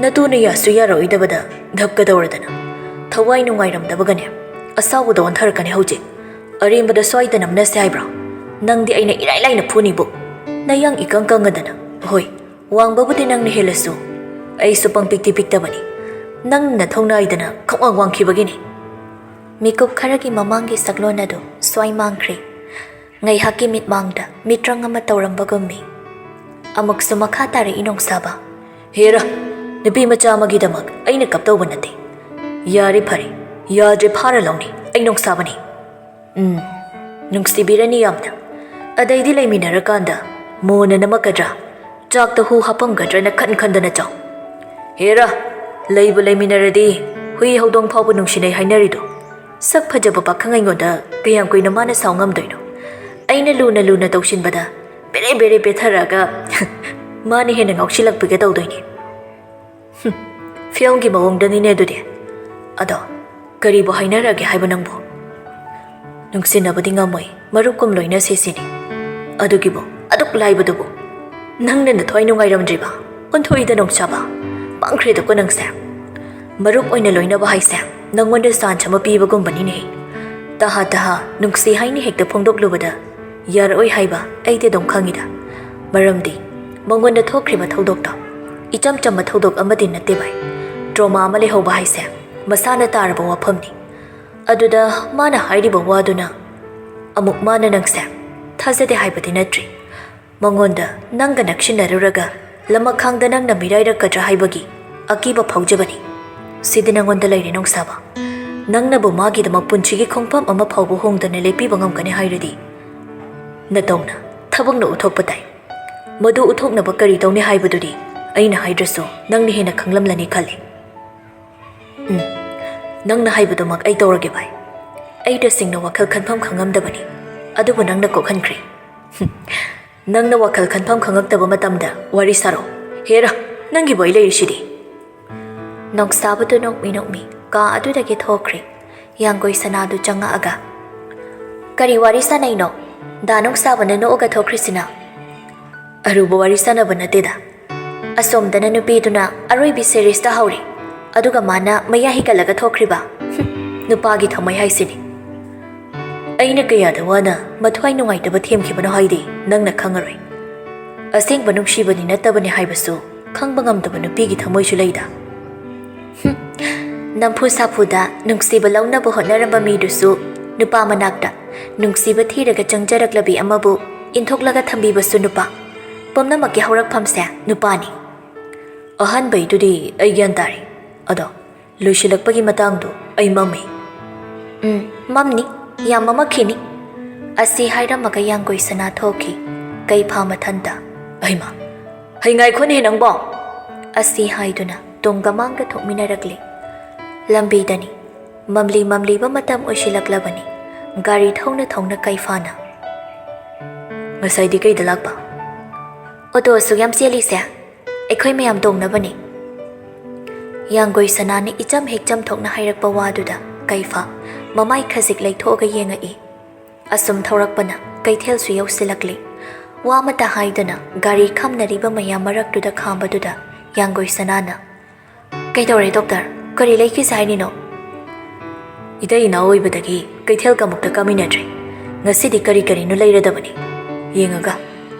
ꯅꯇꯨꯅ ꯌꯥꯁꯨ ꯌꯥꯔꯛꯑꯣꯏꯗꯕꯗ ꯙꯞꯀ ꯇꯧꯔꯗꯅ꯫ ꯊꯋꯥꯏ ꯅꯨꯡꯉꯥꯏꯔꯝꯗꯕꯒꯅꯦ ꯑꯁꯥꯎꯕꯗ ꯑꯣꯟꯊꯔꯛꯀꯅꯤ ꯍꯧꯖꯤꯛ꯫ ꯑꯔꯦꯝꯕꯗ ꯁ꯭ꯋꯥꯏꯗ ꯅꯝꯅꯁꯦ ꯍꯥꯏꯕ꯭ꯔꯣ? ꯅꯪꯗꯤ ꯑꯩꯅ ꯏꯔꯥꯏ ꯂꯥꯏꯅ ꯐꯨꯅꯤꯕꯨ꯫ ꯅꯌꯥꯡ ꯏꯀꯪ ꯀꯪꯉꯗꯅ꯫ ꯍꯣꯏ, ꯋꯥꯡꯕꯕꯨꯗꯤ ꯅꯪꯅ ꯍꯦꯜꯂꯁꯨ, ꯑꯩꯁꯨ ꯄꯪꯄꯤꯛꯇꯤ ꯄꯤꯛꯇꯕꯅꯤ꯫ ꯅꯪꯅ ꯊꯧꯅꯥꯏꯗꯅ ꯈꯪꯋꯥꯡ ꯋꯥꯡꯈꯤꯕꯒꯤꯅꯤ꯫" ꯃꯤꯀꯨꯞ ꯈꯔꯒꯤ ꯃꯃꯥꯡꯒꯤ ꯁꯛꯂꯣꯟ ꯑꯗꯨ ꯁ꯭ꯋꯥꯏ ꯃꯥꯡꯈ꯭ꯔꯦ꯫ ꯉꯥꯏꯍꯥꯛꯀꯤ ꯃꯤꯠꯃꯥꯡꯗ ꯃꯤꯇ꯭ꯔꯪ ꯑꯃ ꯇꯧꯔꯝꯕꯒꯨꯝꯃꯤ꯫ ꯑꯃꯨꯛꯁꯨ ꯃꯈꯥ ꯇꯥꯔꯛꯏ ꯅꯣꯡꯁꯥꯕ꯫ "ꯍꯦꯔꯥ, ꯅꯨꯄꯤ ꯃꯆꯥ ꯑꯃꯒꯤꯗꯃꯛ ꯑꯩꯅ ꯀꯞꯇꯧꯕ ꯅꯠꯇꯦ꯫ ꯌꯥꯔꯦ ꯐꯔꯦ, ꯌꯥꯗ꯭ꯔꯦ ꯐꯥꯔ ꯂꯧꯅꯤ, ꯑꯩ ꯅꯣꯡꯁꯥꯕꯅꯤ꯫ ꯎꯝ, ꯅꯨꯡꯁꯤꯕꯤꯔꯅꯤ ꯌꯥꯝꯅ꯫ ꯑꯗꯩꯗꯤ ꯂꯩꯃꯤꯟꯅꯔꯀꯥꯟꯗ ꯃꯣꯟꯅ ꯅꯝꯃꯛꯀꯗ꯭ꯔꯥ, ꯆꯥꯛꯇ ꯍꯨ ꯍꯥꯞꯄꯝꯒꯗ꯭ꯔꯅ ꯈꯟ ꯈꯟꯗꯅ ꯆꯥꯎ꯫ ꯍꯦꯔꯥ, ꯂꯩꯕꯨ ꯂꯩꯃꯤꯟꯅꯔꯗꯤ ꯍꯨꯏ ꯍꯧꯗꯣꯡ ꯐꯥꯎꯕ ꯅꯨꯡꯁꯤꯅꯩ ꯍꯥꯏꯅꯔꯤꯗꯣ꯫ ꯁꯛ ꯐꯖꯕ ꯄꯥꯈꯪ ꯑꯩꯉꯣꯟꯗ ꯀꯌꯥꯝ ꯀꯨꯏꯅ ꯃꯥꯅ ꯁꯥꯎ ꯉꯝꯗꯣꯏꯅꯣ? ꯑꯩꯅ ꯂꯨꯅ ꯂꯨꯅ ꯇꯧꯁꯤꯟꯕꯗ ꯕꯦꯔꯦ ꯕꯦꯔꯦ ꯄꯦꯊꯔꯛꯑꯒ ꯃꯥꯅ ꯍꯦꯟꯅ ꯉꯥꯎꯁꯤꯜꯂꯛꯄꯤꯒ ꯇꯧꯗꯣꯏꯅꯦ꯫ ꯍꯨꯝ, ꯐꯤꯜꯝꯒꯤ ꯃꯑꯣꯡꯗꯅꯤꯅꯦ ꯑꯗꯨꯗꯤ꯫ ꯑꯗꯣ ꯀꯔꯤꯕꯨ ꯍꯥꯏꯅꯔꯒꯦ ꯍꯥꯏꯕ ꯅꯪꯕꯨ? ꯅꯨꯡꯁꯤꯅꯕꯗꯤ ꯉꯝꯃꯣꯏ, ꯃꯔꯨꯞꯀꯨꯝ ꯂꯣꯏꯅꯁꯦ ꯁꯤꯅꯤ꯫ ꯑꯗꯨꯒꯤꯕꯨ ꯑꯗꯨꯛ ꯂꯥꯏꯕꯗꯨꯕꯨ? ꯅꯪꯅ ꯅꯊ꯭ꯋꯥꯏ ꯅꯨꯡꯉꯥꯏꯔꯝꯗ꯭ꯔꯤꯕ? ꯑꯣꯟꯊꯣꯛꯏꯗ ꯅꯣꯡꯁꯥꯕ, ꯄꯪꯈ꯭ꯔꯦꯗꯀꯣ ꯅꯪꯁꯦ꯫ ꯃꯔꯨꯞ ꯑꯣꯏꯅ ꯂꯣꯏꯅꯕ ꯍꯥꯏꯁꯦ ꯅꯪꯉꯣꯟꯗ ꯆꯥꯟꯁ ꯑꯃ ꯄꯤꯕꯒꯨꯝꯕꯅꯤꯅꯦ꯫ ꯇꯍꯥ ꯇꯍꯥ ꯅꯨꯡꯁꯤ ꯍꯥꯏꯅ ꯍꯦꯛꯇ ꯐꯣꯡꯗꯣꯛꯂꯨꯕꯗ ꯌꯥꯔꯛꯑꯣꯏ ꯍꯥꯏꯕ ꯑꯩꯗꯤ ꯑꯗꯨꯝ ꯈꯪꯉꯤꯗ꯫ ꯃꯔꯝꯗꯤ ꯃꯉꯣꯟꯗ ꯊꯣꯛꯈ꯭ꯔꯤꯕ ꯊꯧꯗꯣꯛꯇꯣ ꯏꯆꯝ ꯆꯝꯕ ꯊꯧꯗꯣꯛ ꯑꯃꯗꯤ ꯅꯠꯇꯦ ꯚꯥꯏ꯫ ꯇ꯭ꯔꯣꯃꯥ ꯑꯃ ꯂꯩꯍꯧꯕ ꯍꯥꯏꯁꯦ ꯃꯁꯥꯅ ꯇꯥꯔꯕ ꯋꯥꯐꯝꯅꯤ꯫ ꯑꯗꯨꯗ ꯃꯥꯅ ꯍꯥꯏꯔꯤꯕ ꯋꯥꯗꯨꯅ ꯑꯃꯨꯛ ꯃꯥꯅ ꯅꯪꯁꯦ ꯊꯥꯖꯗꯦ ꯍꯥꯏꯕꯗꯤ ꯅꯠꯇ꯭ꯔꯤ꯫ ꯃꯉꯣꯟꯗ ꯅꯪꯒ ꯅꯛꯁꯤꯟꯅꯔꯨꯔꯒ ꯂꯃꯈꯥꯡꯗ ꯅꯪꯅ ꯃꯤꯔꯥꯏꯔꯛꯀꯗ꯭ꯔꯥ ꯍꯥꯏꯕꯒꯤ ꯑꯀꯤꯕ ꯐꯥꯎꯖꯕꯅꯤ꯫ ꯁꯤꯗꯤ ꯅꯉꯣꯟꯗ ꯂꯩꯔꯦ ꯅꯣꯡꯁꯥꯕ꯫ ꯅꯪꯅꯕꯨ ꯃꯥꯒꯤꯗꯃꯛ ꯄꯨꯟꯁꯤꯒꯤ ꯈꯣꯡꯐꯝ ꯑꯃ ꯐꯥꯎꯕ ꯍꯣꯡꯗꯅ ꯂꯦꯞꯄꯤꯕ ꯉꯝꯒꯅꯤ ꯍꯥꯏꯔꯗꯤ ꯅꯇꯧꯅ, ꯊꯕꯛꯅ ꯎꯠꯊꯣꯛꯄ ꯇꯥꯏ꯫ ꯃꯗꯨ ꯎꯠꯊꯣꯛꯅꯕ ꯀꯔꯤ ꯇꯧꯅꯤ ꯍꯥꯏꯕꯗꯨꯗꯤ ꯑꯩꯅ ꯍꯥꯏꯗ꯭ꯔꯁꯨ ꯅꯪꯅ ꯍꯦꯟꯅ ꯈꯪꯂꯝꯂꯅꯤ ꯈꯜꯂꯤ꯫ ꯎꯝ, ꯅꯪꯅ ꯍꯥꯏꯕꯗꯨꯃꯛ ꯑꯩ ꯇꯧꯔꯒꯦ ꯚꯥꯏ꯫ ꯑꯩ ꯇꯁꯦꯡꯅ ꯋꯥꯈꯜ ꯈꯟꯐꯝ ꯈꯪꯉꯝꯗꯕꯅꯤ, ꯑꯗꯨꯕꯨ ꯅꯪꯅ ꯀꯣꯛꯍꯟꯈ꯭ꯔꯦ꯫ ꯍꯨꯝ, ꯅꯪꯅ ꯋꯥꯈꯜ ꯈꯟꯐꯝ ꯈꯪꯉꯛꯇꯕ ꯃꯇꯝꯗ ꯋꯥꯔꯤ ꯁꯥꯔꯣ꯫ ꯍꯦꯔꯥ, ꯅꯪꯒꯤꯕꯨ ꯑꯩ ꯂꯩꯔꯤꯁꯤꯗꯤ꯫ ꯅꯣꯡꯁꯥꯕꯗꯨ ꯅꯣꯛꯃꯤ ꯅꯣꯛꯃꯤ ꯀꯥ ꯑꯗꯨꯗꯒꯤ ꯊꯣꯛꯈ꯭ꯔꯦ꯫ ꯌꯥꯡꯒꯣꯏ ꯁꯅꯥꯗꯨ ꯆꯪꯉꯛꯑꯒ, "ꯀꯔꯤ ꯋꯥꯔꯤ ꯁꯥꯅꯩꯅꯣ? ꯗꯥ ꯅꯣꯡꯁꯥꯕꯅ ꯅꯣꯛꯑꯒ ꯊꯣꯛꯈ꯭ꯔꯤꯁꯤꯅ?" "ꯑꯔꯨꯕ ꯋꯥꯔꯤ ꯁꯥꯟꯅꯕ ꯅꯠꯇꯦꯗ꯫ ꯑꯁꯣꯝꯗꯅ ꯅꯨꯄꯤꯗꯨꯅ ꯑꯔꯣꯏꯕꯤ ꯁꯦꯔꯤꯁꯇ ꯍꯧꯔꯤ, ꯑꯗꯨꯒ ꯃꯥꯅ ꯃꯌꯥ ꯍꯤꯒꯠꯂꯒ ꯊꯣꯛꯈ꯭ꯔꯤꯕ꯫ ꯍꯨꯝ, ꯅꯨꯄꯥꯒꯤ ꯊꯃꯣꯏ ꯍꯥꯏꯁꯤꯅꯤ꯫ ꯑꯩꯅ ꯀꯌꯥꯗ ꯋꯥꯅ ꯃꯊ꯭ꯋꯥꯏ ꯅꯨꯡꯉꯥꯏꯇꯕ ꯊꯦꯝꯈꯤꯕꯅꯣ ꯍꯥꯏꯗꯤ ꯅꯪꯅ ꯈꯪꯉꯔꯣꯏ꯫ ꯑꯁꯦꯡꯕ ꯅꯨꯡꯁꯤꯕꯅꯤ ꯅꯠꯇꯕꯅꯤ ꯍꯥꯏꯕꯁꯨ ꯈꯪꯕ ꯉꯝꯗꯕ ꯅꯨꯄꯤꯒꯤ ꯊꯃꯣꯏꯁꯨ ꯂꯩꯗ꯫ ꯍꯨꯝ, ꯅꯝꯐꯨ ꯁꯥꯐꯨꯗ ꯅꯨꯡꯁꯤꯕ ꯂꯧꯅꯕ ꯍꯣꯠꯅꯔꯝꯕ ꯃꯤꯗꯨꯁꯨ ꯅꯨꯄꯥ ꯃꯅꯥꯛꯇ ꯅꯨꯡꯁꯤꯕ ꯊꯤꯔꯒ ꯆꯪꯖꯔꯛꯂꯕꯤ ꯑꯃꯕꯨ ꯏꯟꯊꯣꯛꯂꯒ ꯊꯝꯕꯤꯕꯁꯨ ꯅꯨꯄꯥ꯫ ꯄꯨꯝꯅꯃꯛꯀꯤ ꯍꯧꯔꯛꯐꯝꯁꯦ ꯅꯨꯄꯥꯅꯤ꯫ ꯑꯍꯥꯟꯕꯩꯗꯨꯗꯤ ꯑꯩ ꯒ꯭ꯌꯥꯟ ꯇꯥꯔꯦ, ꯑꯗꯣ ꯂꯣꯏꯁꯤꯜꯂꯛꯄꯒꯤ ꯃꯇꯥꯡꯗꯣ ꯑꯩ ꯃꯝꯃꯤ꯫ "ꯎꯝ, ꯃꯝꯅꯤ, ꯌꯥꯝ ꯃꯝꯃꯛꯈꯤꯅꯤ," ꯑꯁꯤ ꯍꯥꯏꯔꯝꯃꯒ ꯌꯥꯡꯒꯣꯏ ꯁꯅꯥ ꯊꯣꯛꯈꯤ꯫ ꯀꯩꯐꯥ ꯃꯊꯟꯇ, "ꯑꯩꯃ, ꯍꯩ ꯉꯥꯏꯈꯣꯅꯦ ꯅꯪꯕꯣ!" ꯑꯁꯤ ꯍꯥꯏꯗꯨꯅ ꯇꯨꯡꯒ ꯃꯥꯡꯒ ꯊꯣꯛꯃꯤꯟꯅꯔꯛꯂꯤ꯫ ꯂꯝꯕꯤꯗꯅꯤ꯫ ꯃꯝꯂꯤ ꯃꯝꯂꯤꯕ ꯃꯇꯝ ꯑꯣꯏꯁꯤꯜꯂꯛꯂꯕꯅꯤ꯫ ꯒꯥꯔꯤ ꯊꯧꯅ ꯊꯧꯅ ꯀꯩꯐꯥꯅ, "ꯉꯁꯥꯏꯗꯤ ꯀꯩꯗ ꯂꯥꯛꯄ?" "ꯑꯣꯇꯣ ꯑꯁꯨꯛ ꯌꯥꯝ ꯆꯦꯜꯂꯤꯁꯦ ꯑꯩꯈꯣꯏ ꯃꯌꯥꯝ ꯇꯣꯡꯅꯕꯅꯤ꯫" ꯌꯥꯡꯒꯣꯏ ꯁꯅꯥꯅ ꯏꯆꯝ ꯍꯦꯛ ꯆꯝꯊꯣꯛꯅ ꯍꯥꯏꯔꯛꯄ ꯋꯥꯗꯨꯗ ꯀꯩꯐꯥ ꯃꯃꯥꯏ ꯈꯖꯤꯛ ꯂꯩꯊꯣꯛꯑꯒ ꯌꯦꯡꯉꯛꯏ꯫ ꯑꯁꯨꯝ ꯊꯧꯔꯛꯄꯅ ꯀꯩꯊꯦꯜꯁꯨ ꯌꯧꯁꯤꯜꯂꯛꯂꯤ꯫ ꯋꯥ ꯑꯃꯠꯇ ꯍꯥꯏꯗꯅ ꯒꯥꯔꯤ ꯈꯝꯅꯔꯤꯕ ꯃꯌꯥꯝ ꯃꯔꯛꯇꯨꯗ ꯈꯥꯝꯕꯗꯨꯗ ꯌꯥꯡꯒꯣꯏ ꯁꯅꯥꯅ, "ꯀꯩꯗꯧꯔꯦ ꯗꯣꯛꯇꯔ? ꯀꯔꯤ ꯂꯩꯈꯤꯁꯦ ꯍꯥꯏꯔꯤꯅꯣ?" "ꯏꯇꯩ ꯏꯅꯥꯎ ꯑꯣꯏꯕꯗꯒꯤ ꯀꯩꯊꯦꯜ ꯀꯃꯨꯛꯇ ꯀꯥꯃꯤꯟꯅꯗ꯭ꯔꯤ꯫ ꯉꯁꯤꯗꯤ ꯀꯔꯤ ꯀꯔꯤꯅꯣ ꯂꯩꯔꯗꯕꯅꯤ꯫ ꯌꯦꯡꯉꯒ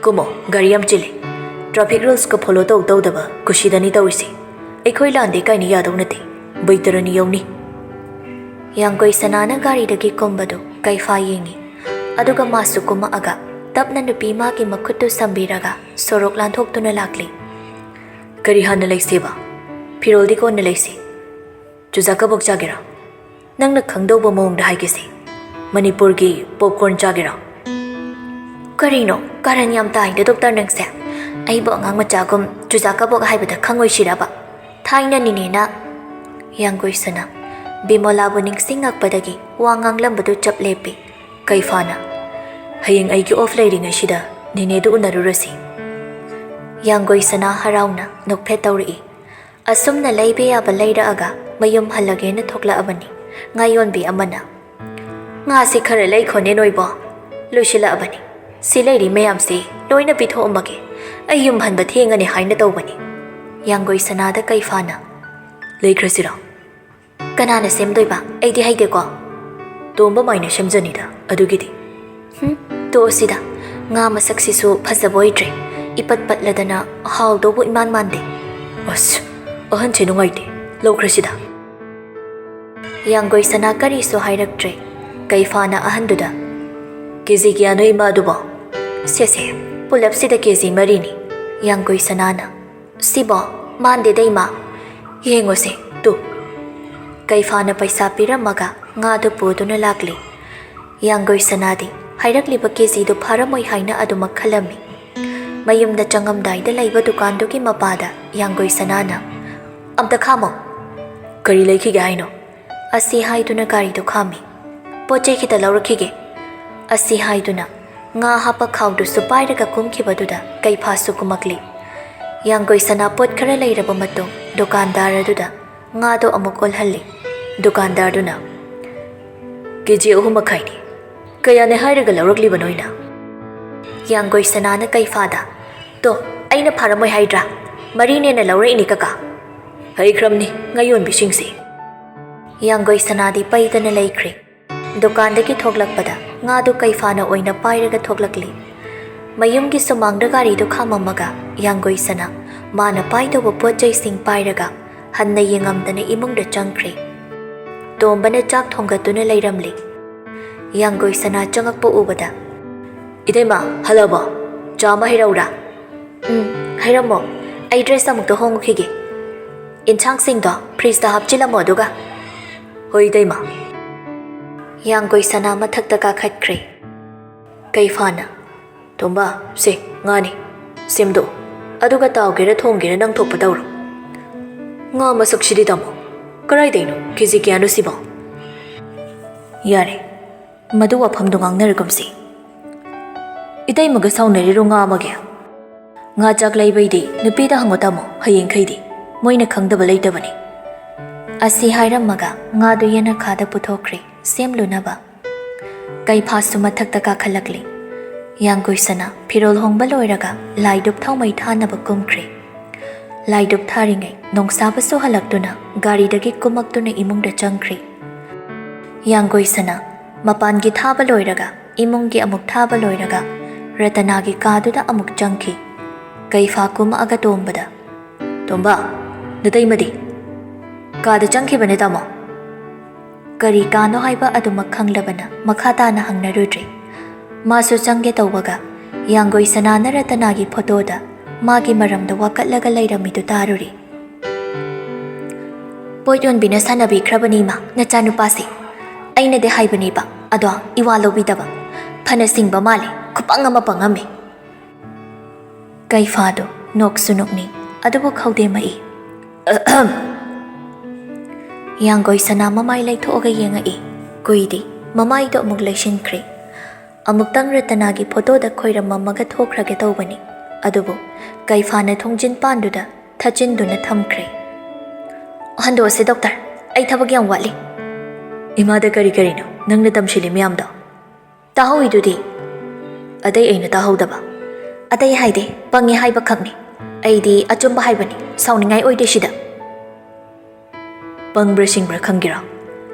ꯀꯨꯝꯃꯣ, ꯒꯥꯔꯤ ꯌꯥꯝ ꯆꯤꯜꯂꯤ꯫ Traffic rulesꯀ follow ꯇꯧ ꯇꯧꯗꯕ ꯀꯨꯁꯤꯗꯅꯤ ꯇꯧꯔꯤꯁꯤ꯫ ꯑꯩꯈꯣꯏ ꯂꯥꯟꯗꯦ ꯀꯥꯏꯅ ꯌꯥꯗꯧ ꯅꯠꯇꯦ꯫ ꯕꯩꯇꯔꯅꯤ ꯌꯧꯅꯤ꯫" ꯌꯥꯡꯒꯣꯏ ꯁꯅꯥꯅ ꯒꯥꯔꯤꯗꯒꯤ ꯀꯨꯝꯕꯗꯨ ꯀꯩꯐꯥ ꯌꯦꯡꯉꯤ꯫ ꯑꯗꯨꯒ ꯃꯥꯁꯨ ꯀꯨꯝꯃꯛꯑꯒ ꯇꯞꯅ ꯅꯨꯄꯤ ꯃꯥꯒꯤ ꯃꯈꯨꯠꯇꯨ ꯁꯝꯕꯤꯔꯒ ꯁꯣꯔꯣꯛ ꯂꯥꯟꯊꯣꯛꯇꯨꯅ ꯂꯥꯛꯂꯤ꯫ "ꯀꯔꯤ ꯍꯥꯟꯅ ꯂꯩꯁꯦꯕ? ꯐꯤꯔꯣꯜꯗꯤ ꯀꯣꯟꯅ ꯂꯩꯁꯤ꯫ ꯆꯨꯖꯥꯛ ꯀꯕꯣꯛ ꯆꯥꯒꯦꯔꯥ? ꯅꯪꯅ ꯈꯪꯗꯧꯕ ꯃꯑꯣꯡꯗ ꯍꯥꯏꯒꯦꯁꯦ꯫ ꯃꯅꯤꯄꯨꯔꯒꯤ popcorn ꯆꯥꯒꯦꯔꯥ?" "ꯀꯔꯤꯅꯣ? ꯀꯥꯔꯟ ꯌꯥꯝ ꯇꯥꯏꯗ ꯗꯣꯛꯇꯔ ꯅꯪꯁꯦ꯫ ꯑꯩꯕꯨ ꯑꯉꯥꯡ ꯃꯆꯥꯒꯨꯝ ꯆꯨꯖꯥꯛ ꯀꯕꯣꯛ ꯍꯥꯏꯕꯗ ꯈꯪꯉꯣꯏꯁꯤꯔꯕ? ꯊꯥꯏꯅ ꯅꯤꯅꯦꯅ꯫" ꯌꯥꯡꯒꯣꯏ ꯁꯅꯥ ꯕꯤꯃꯣꯂꯥꯕꯨ ꯅꯤꯡꯁꯤꯡꯉꯛꯄꯗꯒꯤ ꯋꯥ ꯉꯥꯡꯂꯝꯕꯗꯨ ꯆꯞ ꯂꯦꯞꯄꯤ꯫ ꯀꯩꯐꯥꯅ, "ꯍꯌꯦꯡ ꯑꯩꯒꯤ off ꯂꯩꯔꯤꯉꯩꯁꯤꯗ ꯅꯤꯅꯦꯗꯨ ꯎꯅꯔꯨꯔꯁꯤ꯫" ꯌꯥꯡꯒꯣꯏ ꯁꯅꯥ ꯍꯔꯥꯎꯅ ꯅꯣꯛꯐꯦꯠ ꯇꯧꯔꯛꯏ꯫ ꯑꯁꯨꯝꯅ ꯂꯩꯕ ꯌꯥꯕ ꯂꯩꯔꯛꯑꯒ ꯃꯌꯨꯝ ꯍꯜꯂꯒꯦꯅ ꯊꯣꯛꯂꯛꯑꯕꯅꯤ ꯉꯥꯌꯣꯟꯕꯤ ꯑꯃꯅ꯫ "ꯉꯥꯁꯦ ꯈꯔ ꯂꯩꯈꯣꯅꯦ ꯅꯣꯏꯕꯣ꯫ ꯂꯣꯏꯁꯤꯜꯂꯛꯑꯕꯅꯤ꯫ ꯁꯤ ꯂꯩꯔꯤ ꯃꯌꯥꯝꯁꯤ ꯂꯣꯏꯅ ꯄꯤꯊꯣꯛꯑꯝꯃꯒꯦ꯫ ꯑꯩ ꯌꯨꯝ ꯍꯟꯕ ꯊꯦꯡꯉꯅꯤ ꯍꯥꯏꯅ ꯇꯧꯕꯅꯤ꯫" ꯌꯥꯡꯒꯣꯏ ꯁꯅꯥꯗ ꯀꯩꯐꯥꯅ, "ꯂꯩꯈ꯭ꯔꯁꯤꯔꯣ?" "ꯀꯅꯥꯅ ꯁꯦꯝꯗꯣꯏꯕ? ꯑꯩꯗꯤ ꯍꯩꯇꯦꯀꯣ꯫" "ꯇꯣꯝꯕ ꯃꯥꯏꯅ ꯁꯦꯝꯖꯅꯤꯗ ꯑꯗꯨꯒꯤꯗꯤ꯫" "ꯍꯨꯝ, ꯇꯣꯛꯑꯁꯤꯗ꯫ ꯉꯥ ꯃꯁꯛꯁꯤꯁꯨ ꯐꯖꯕ ꯑꯣꯏꯗ꯭ꯔꯦ꯫ ꯏꯄꯠ ꯄꯠꯂꯗꯅ ꯍꯥꯎꯗꯧꯕ ꯏꯃꯥꯟ ꯃꯥꯟꯗꯦ꯫" "ꯑꯁ, ꯑꯍꯟꯁꯦ ꯅꯨꯡꯉꯥꯏꯇꯦ꯫ ꯂꯧꯈ꯭ꯔꯁꯤꯗ꯫" ꯌꯥꯡꯒꯣꯏ ꯁꯅꯥ ꯀꯔꯤꯁꯨ ꯍꯥꯏꯔꯛꯇ꯭ꯔꯦ꯫ ꯀꯩꯐꯥꯅ ꯑꯍꯟꯗꯨꯗ, "ꯀꯦ ꯖꯤ ꯀꯌꯥꯅꯣ ꯏꯃꯥ ꯑꯗꯨꯕꯣ?" "ꯁꯦ ꯁꯦ, ꯄꯨꯂꯞꯁꯤꯗ ꯀꯦ ꯖꯤ ꯃꯔꯤꯅꯤ꯫" ꯌꯥꯡꯒꯣꯏ ꯁꯅꯥꯅ, "ꯁꯤꯕꯣ?" "ꯃꯥꯟꯗꯦꯗ ꯏꯃꯥ, ꯌꯦꯡꯉꯨꯁꯦ ꯇꯨ꯫" ꯀꯩꯐꯥꯅ ꯄꯩꯁꯥ ꯄꯤꯔꯝꯃꯒ ꯉꯥꯗꯨ ꯄꯨꯗꯨꯅ ꯂꯥꯛꯂꯤ꯫ ꯌꯥꯡꯒꯣꯏ ꯁꯅꯥꯗꯤ ꯍꯥꯏꯔꯛꯂꯤꯕ ꯀꯦꯖꯤꯗꯨ ꯐꯥꯔꯝꯃꯣꯏ ꯍꯥꯏꯅ ꯑꯗꯨꯃꯛ ꯈꯜꯂꯝꯃꯤ꯫ ꯃꯌꯨꯝꯗ ꯆꯪꯉꯝꯗꯥꯏꯗ ꯂꯩꯕ ꯗꯨꯀꯥꯟꯗꯨꯒꯤ ꯃꯄꯥꯗ ꯌꯥꯡꯒꯣꯏ ꯁꯅꯥꯅ, "ꯑꯝꯇ ꯈꯥꯝꯃꯣ꯫" "ꯀꯔꯤ ꯂꯩꯈꯤꯒꯦ ꯍꯥꯏꯅꯣ?" ꯑꯁꯤ ꯍꯥꯏꯗꯨꯅ ꯒꯥꯔꯤꯗꯨ ꯈꯥꯝꯃꯤ꯫ "ꯄꯣꯠ ꯆꯩ ꯈꯤꯇ ꯂꯧꯔꯛꯈꯤꯒꯦ꯫" ꯑꯁꯤ ꯍꯥꯏꯗꯨꯅ ꯉꯥ ꯍꯥꯞꯄ ꯈꯥꯎꯗꯨꯁꯨ ꯄꯥꯏꯔꯒ ꯀꯨꯝꯈꯤꯕꯗꯨꯗ ꯀꯩꯐꯥꯁꯨ ꯀꯨꯝꯃꯛꯂꯤ꯫ ꯌꯥꯡꯒꯣꯏ ꯁꯅꯥ ꯄꯣꯠ ꯈꯔ ꯂꯩꯔꯕ ꯃꯇꯨꯡ ꯗꯨꯀꯥꯟꯗꯥꯔ ꯑꯗꯨꯗ ꯉꯥꯗꯣ ꯑꯃꯨꯛ ꯑꯣꯜꯍꯜꯂꯤ꯫ ꯗꯨꯀꯥꯟꯗꯥꯔꯗꯨꯅ, "ꯀꯦꯖꯤ ꯑꯍꯨꯝ ꯃꯈꯥꯏꯅꯤ꯫ ꯀꯌꯥꯅꯦ ꯍꯥꯏꯔꯒ ꯂꯧꯔꯛꯂꯤꯕꯅꯣ ꯑꯩꯅ?" ꯌꯥꯡꯒꯣꯏ ꯁꯅꯥꯅ ꯀꯩꯐꯥꯗ, "ꯇꯣ, ꯑꯩꯅ ꯐꯥꯔꯝꯃꯣꯏ ꯍꯥꯏꯗ꯭ꯔꯥ? ꯃꯔꯤꯅꯦꯅ ꯂꯧꯔꯛꯏꯅꯤ ꯀꯀꯥ꯫" "ꯍꯩꯈ꯭ꯔꯝꯅꯤ ꯉꯥꯌꯣꯟꯕꯤꯁꯤꯡꯁꯤ꯫" ꯌꯥꯡꯒꯣꯏ ꯁꯅꯥꯗꯤ ꯄꯩꯗꯅ ꯂꯩꯈ꯭ꯔꯦ꯫ ꯗꯨꯀꯥꯟꯗꯒꯤ ꯊꯣꯛꯂꯛꯄꯗ ꯉꯥꯗꯨ ꯀꯩꯐꯥꯅ ꯑꯣꯏꯅ ꯄꯥꯏꯔꯒ ꯊꯣꯛꯂꯛꯂꯤ꯫ ꯃꯌꯨꯝꯒꯤ ꯁꯨꯃꯥꯡꯗ ꯒꯥꯔꯤꯗꯨ ꯈꯥꯝꯃꯝꯃꯒ ꯌꯥꯡꯒꯣꯏ ꯁꯅꯥ ꯃꯥꯅ ꯄꯥꯏꯗꯧꯕ ꯄꯣꯠ ꯆꯩꯁꯤꯡ ꯄꯥꯏꯔꯒ ꯍꯟꯅ ꯌꯦꯡꯉꯝꯗꯅ ꯏꯃꯨꯡꯗ ꯆꯪꯈ꯭ꯔꯦ꯫ ꯇꯣꯝꯕꯅ ꯆꯥꯛ ꯊꯣꯡꯒꯠꯇꯨꯅ ꯂꯩꯔꯝꯂꯤ꯫ ꯌꯥꯡꯒꯣꯏ ꯁꯅꯥ ꯆꯪꯉꯛꯄ ꯎꯕꯗ, "ꯏꯇꯩꯃ, ꯍꯜꯂꯛꯑꯕꯣ? ꯆꯥ ꯑꯃ ꯍꯩꯔꯛꯎꯔꯥ?" "ꯎꯝ, ꯍꯩꯔꯝꯃꯣ꯫ ꯑꯩ ꯗ꯭ꯔꯦꯁ ꯑꯃꯨꯛꯇ ꯍꯣꯡꯉꯨꯈꯤꯒꯦ꯫ ꯏꯟꯁꯥꯡꯁꯤꯡꯗꯣ ꯐ꯭ꯔꯤꯖꯇ ꯍꯥꯞꯆꯤꯜꯂꯝꯃꯣ ꯑꯗꯨꯒ꯫" "ꯍꯣꯏ ꯏꯇꯩꯃ꯫" ꯌꯥꯡꯒꯣꯏ ꯁꯅꯥ ꯃꯊꯛꯇ ꯀꯥꯈꯠꯈ꯭ꯔꯦ꯫ ꯀꯩꯐꯥꯅ, "ꯇꯣꯝꯕ, ꯁꯦ, ꯉꯥꯅꯤ꯫ ꯁꯦꯝꯗꯣꯛꯑꯣ꯫ ꯑꯗꯨꯒ ꯇꯥꯎꯒꯦꯔꯥ ꯊꯣꯡꯒꯦꯔꯥ ꯅꯪ ꯊꯣꯛꯄ ꯇꯧꯔꯣ꯫" "ꯉꯥ ꯃꯁꯛꯁꯤꯗꯤ ꯇꯥꯃꯣ꯫ ꯀꯔꯥꯏꯗꯩꯅꯣ? ꯀꯦꯖꯤ ꯀꯌꯥꯅꯣ ꯁꯤꯕꯣ?" "ꯌꯥꯔꯦ, ꯃꯗꯨ ꯋꯥꯐꯝꯗꯣ ꯉꯥꯡꯅꯔꯒꯨꯝꯁꯤ꯫ ꯏꯇꯩꯃꯒ ꯁꯥꯎꯅꯔꯤꯔꯣ ꯉꯥ ꯑꯃꯒꯤ? ꯉꯥ ꯆꯥꯛ ꯂꯩꯕꯩꯗꯤ ꯅꯨꯄꯤꯗ ꯍꯪꯉꯣ ꯇꯥꯃꯣ, ꯍꯌꯦꯡꯈꯩꯗꯤ꯫ ꯃꯣꯏꯅ ꯈꯪꯗꯕ ꯂꯩꯇꯕꯅꯤ꯫" ꯑꯁꯤ ꯍꯥꯏꯔꯝꯃꯒ ꯉꯥꯗꯨ ꯌꯦꯅꯈꯥꯗ ꯄꯨꯊꯣꯛꯈ꯭ꯔꯦ ꯁꯦꯝꯂꯨꯅꯕ꯫ ꯀꯩꯐꯥꯁꯨ ꯃꯊꯛꯇ ꯀꯥꯈꯠꯂꯛꯂꯤ꯫ ꯌꯥꯡꯒꯣꯏ ꯁꯅꯥ ꯐꯤꯔꯣꯜ ꯍꯣꯡꯕ ꯂꯣꯏꯔꯒ ꯂꯥꯏꯗꯨꯛ ꯊꯥꯎꯃꯩ ꯊꯥꯅꯕ ꯀꯨꯝꯈ꯭ꯔꯦ꯫ ꯂꯥꯏꯗꯨꯛ ꯊꯥꯔꯤꯉꯩ ꯅꯣꯡꯁꯥꯕꯁꯨ ꯍꯜꯂꯛꯇꯨꯅ ꯒꯥꯔꯤꯗꯒꯤ ꯀꯨꯝꯃꯛꯇꯨꯅ ꯏꯃꯨꯡꯗ ꯆꯪꯈ꯭ꯔꯦ꯫ ꯌꯥꯡꯒꯣꯏ ꯁꯅꯥ ꯃꯄꯥꯟꯒꯤ ꯊꯥꯕ ꯂꯣꯏꯔꯒ ꯏꯃꯨꯡꯒꯤ ꯑꯃꯨꯛ ꯊꯥꯕ ꯂꯣꯏꯔꯒ ꯔꯇꯅꯥꯒꯤ ꯀꯥꯗꯨꯗ ꯑꯃꯨꯛ ꯆꯪꯈꯤ꯫ ꯀꯩꯐꯥ ꯀꯨꯝꯃꯛꯑꯒ ꯇꯣꯝꯕꯗ, "ꯇꯣꯝꯕ, ꯅꯇꯩꯃꯗꯤ?" "ꯀꯥꯗ ꯆꯪꯈꯤꯕꯅꯦ ꯇꯥꯃꯣ꯫" ꯀꯔꯤ ꯀꯥꯅꯣ ꯍꯥꯏꯕ ꯑꯗꯨꯃꯛ ꯈꯪꯂꯕꯅ ꯃꯈꯥ ꯇꯥꯅ ꯍꯪꯅꯔꯨꯗ꯭ꯔꯦ꯫ ꯃꯥꯁꯨ ꯆꯪꯒꯦ ꯇꯧꯕꯒ ꯌꯥꯡꯒꯣꯏ ꯁꯅꯥꯅ ꯔꯇꯅꯥꯒꯤ ꯐꯣꯇꯣꯗ ꯃꯥꯒꯤ ꯃꯔꯝꯗ ꯋꯥꯀꯠꯂꯒ ꯂꯩꯔꯝꯃꯤꯗꯨ ꯇꯥꯔꯨꯔꯦ꯫ "ꯄꯣꯠ ꯌꯣꯟꯕꯤꯅ ꯁꯥꯟꯅꯕꯤꯈ꯭ꯔꯕꯅꯤ ꯏꯃꯥ, ꯅꯆꯥꯅꯨꯄꯥꯁꯦ꯫ ꯑꯩꯅꯗꯤ ꯍꯥꯏꯕꯅꯦꯕ, ꯑꯗꯣ ꯏꯋꯥ ꯂꯧꯕꯤꯗꯕ꯫ ꯐꯅ ꯁꯤꯡꯕ ꯃꯥꯜꯂꯦ, ꯈꯨꯄꯪ ꯑꯃ ꯄꯪꯉꯝꯃꯦ꯫" ꯀꯩꯐꯥꯗꯨ ꯅꯣꯛꯁꯨ ꯅꯣꯛꯅꯤꯡ, ꯑꯗꯨꯕꯨ ꯈꯧꯗꯦꯝꯃꯛꯏ꯫ ꯌꯥꯡꯒꯣꯏ ꯁꯅꯥ ꯃꯃꯥꯏ ꯂꯩꯊꯣꯛꯑꯒ ꯌꯦꯡꯉꯛꯏ꯫ ꯀꯨꯏꯗꯦ, ꯃꯃꯥꯏꯗꯣ ꯑꯃꯨꯛ ꯂꯩꯁꯤꯟꯈ꯭ꯔꯦ꯫ ꯑꯃꯨꯛꯇꯪ ꯔꯇꯅꯥꯒꯤ ꯐꯣꯇꯣꯗ ꯈꯣꯏꯔꯝꯃꯝꯃꯒ ꯊꯣꯛꯈ꯭ꯔꯒꯦ ꯇꯧꯕꯅꯤ, ꯑꯗꯨꯕꯨ ꯀꯩꯐꯥꯅ ꯊꯣꯡꯖꯤꯟ ꯄꯥꯟꯗꯨꯗ ꯊꯠꯆꯤꯟꯗꯨꯅ ꯊꯝꯈ꯭ꯔꯦ꯫ "ꯍꯟꯗꯣꯛꯑꯁꯦ ꯗꯣꯛꯇꯔ, ꯑꯩ ꯊꯕꯛ ꯌꯥꯝ ꯋꯥꯠꯂꯤ꯫" "ꯏꯃꯥꯗ ꯀꯔꯤ ꯀꯔꯤꯅꯣ ꯅꯪꯅ ꯇꯝꯁꯤꯜꯂꯤ ꯃꯌꯥꯝꯗꯣ? ꯇꯥꯍꯧꯏꯗꯨꯗꯤ꯫" "ꯑꯇꯩ ꯑꯩꯅ ꯇꯥꯍꯧꯗꯕ꯫" "ꯑꯇꯩ ꯍꯥꯏꯗꯦ, ꯄꯪꯉꯦ ꯍꯥꯏꯕ ꯈꯛꯅꯤ꯫ ꯑꯩꯗꯤ ꯑꯆꯨꯝꯕ ꯍꯥꯏꯕꯅꯤ, ꯁꯥꯎꯅꯤꯡꯉꯥꯏ ꯑꯣꯏꯗꯦ ꯁꯤꯗ꯫" "ꯄꯪꯕ꯭ꯔꯥ ꯁꯤꯡꯕ꯭ꯔꯥ ꯈꯪꯒꯦꯔꯥ?"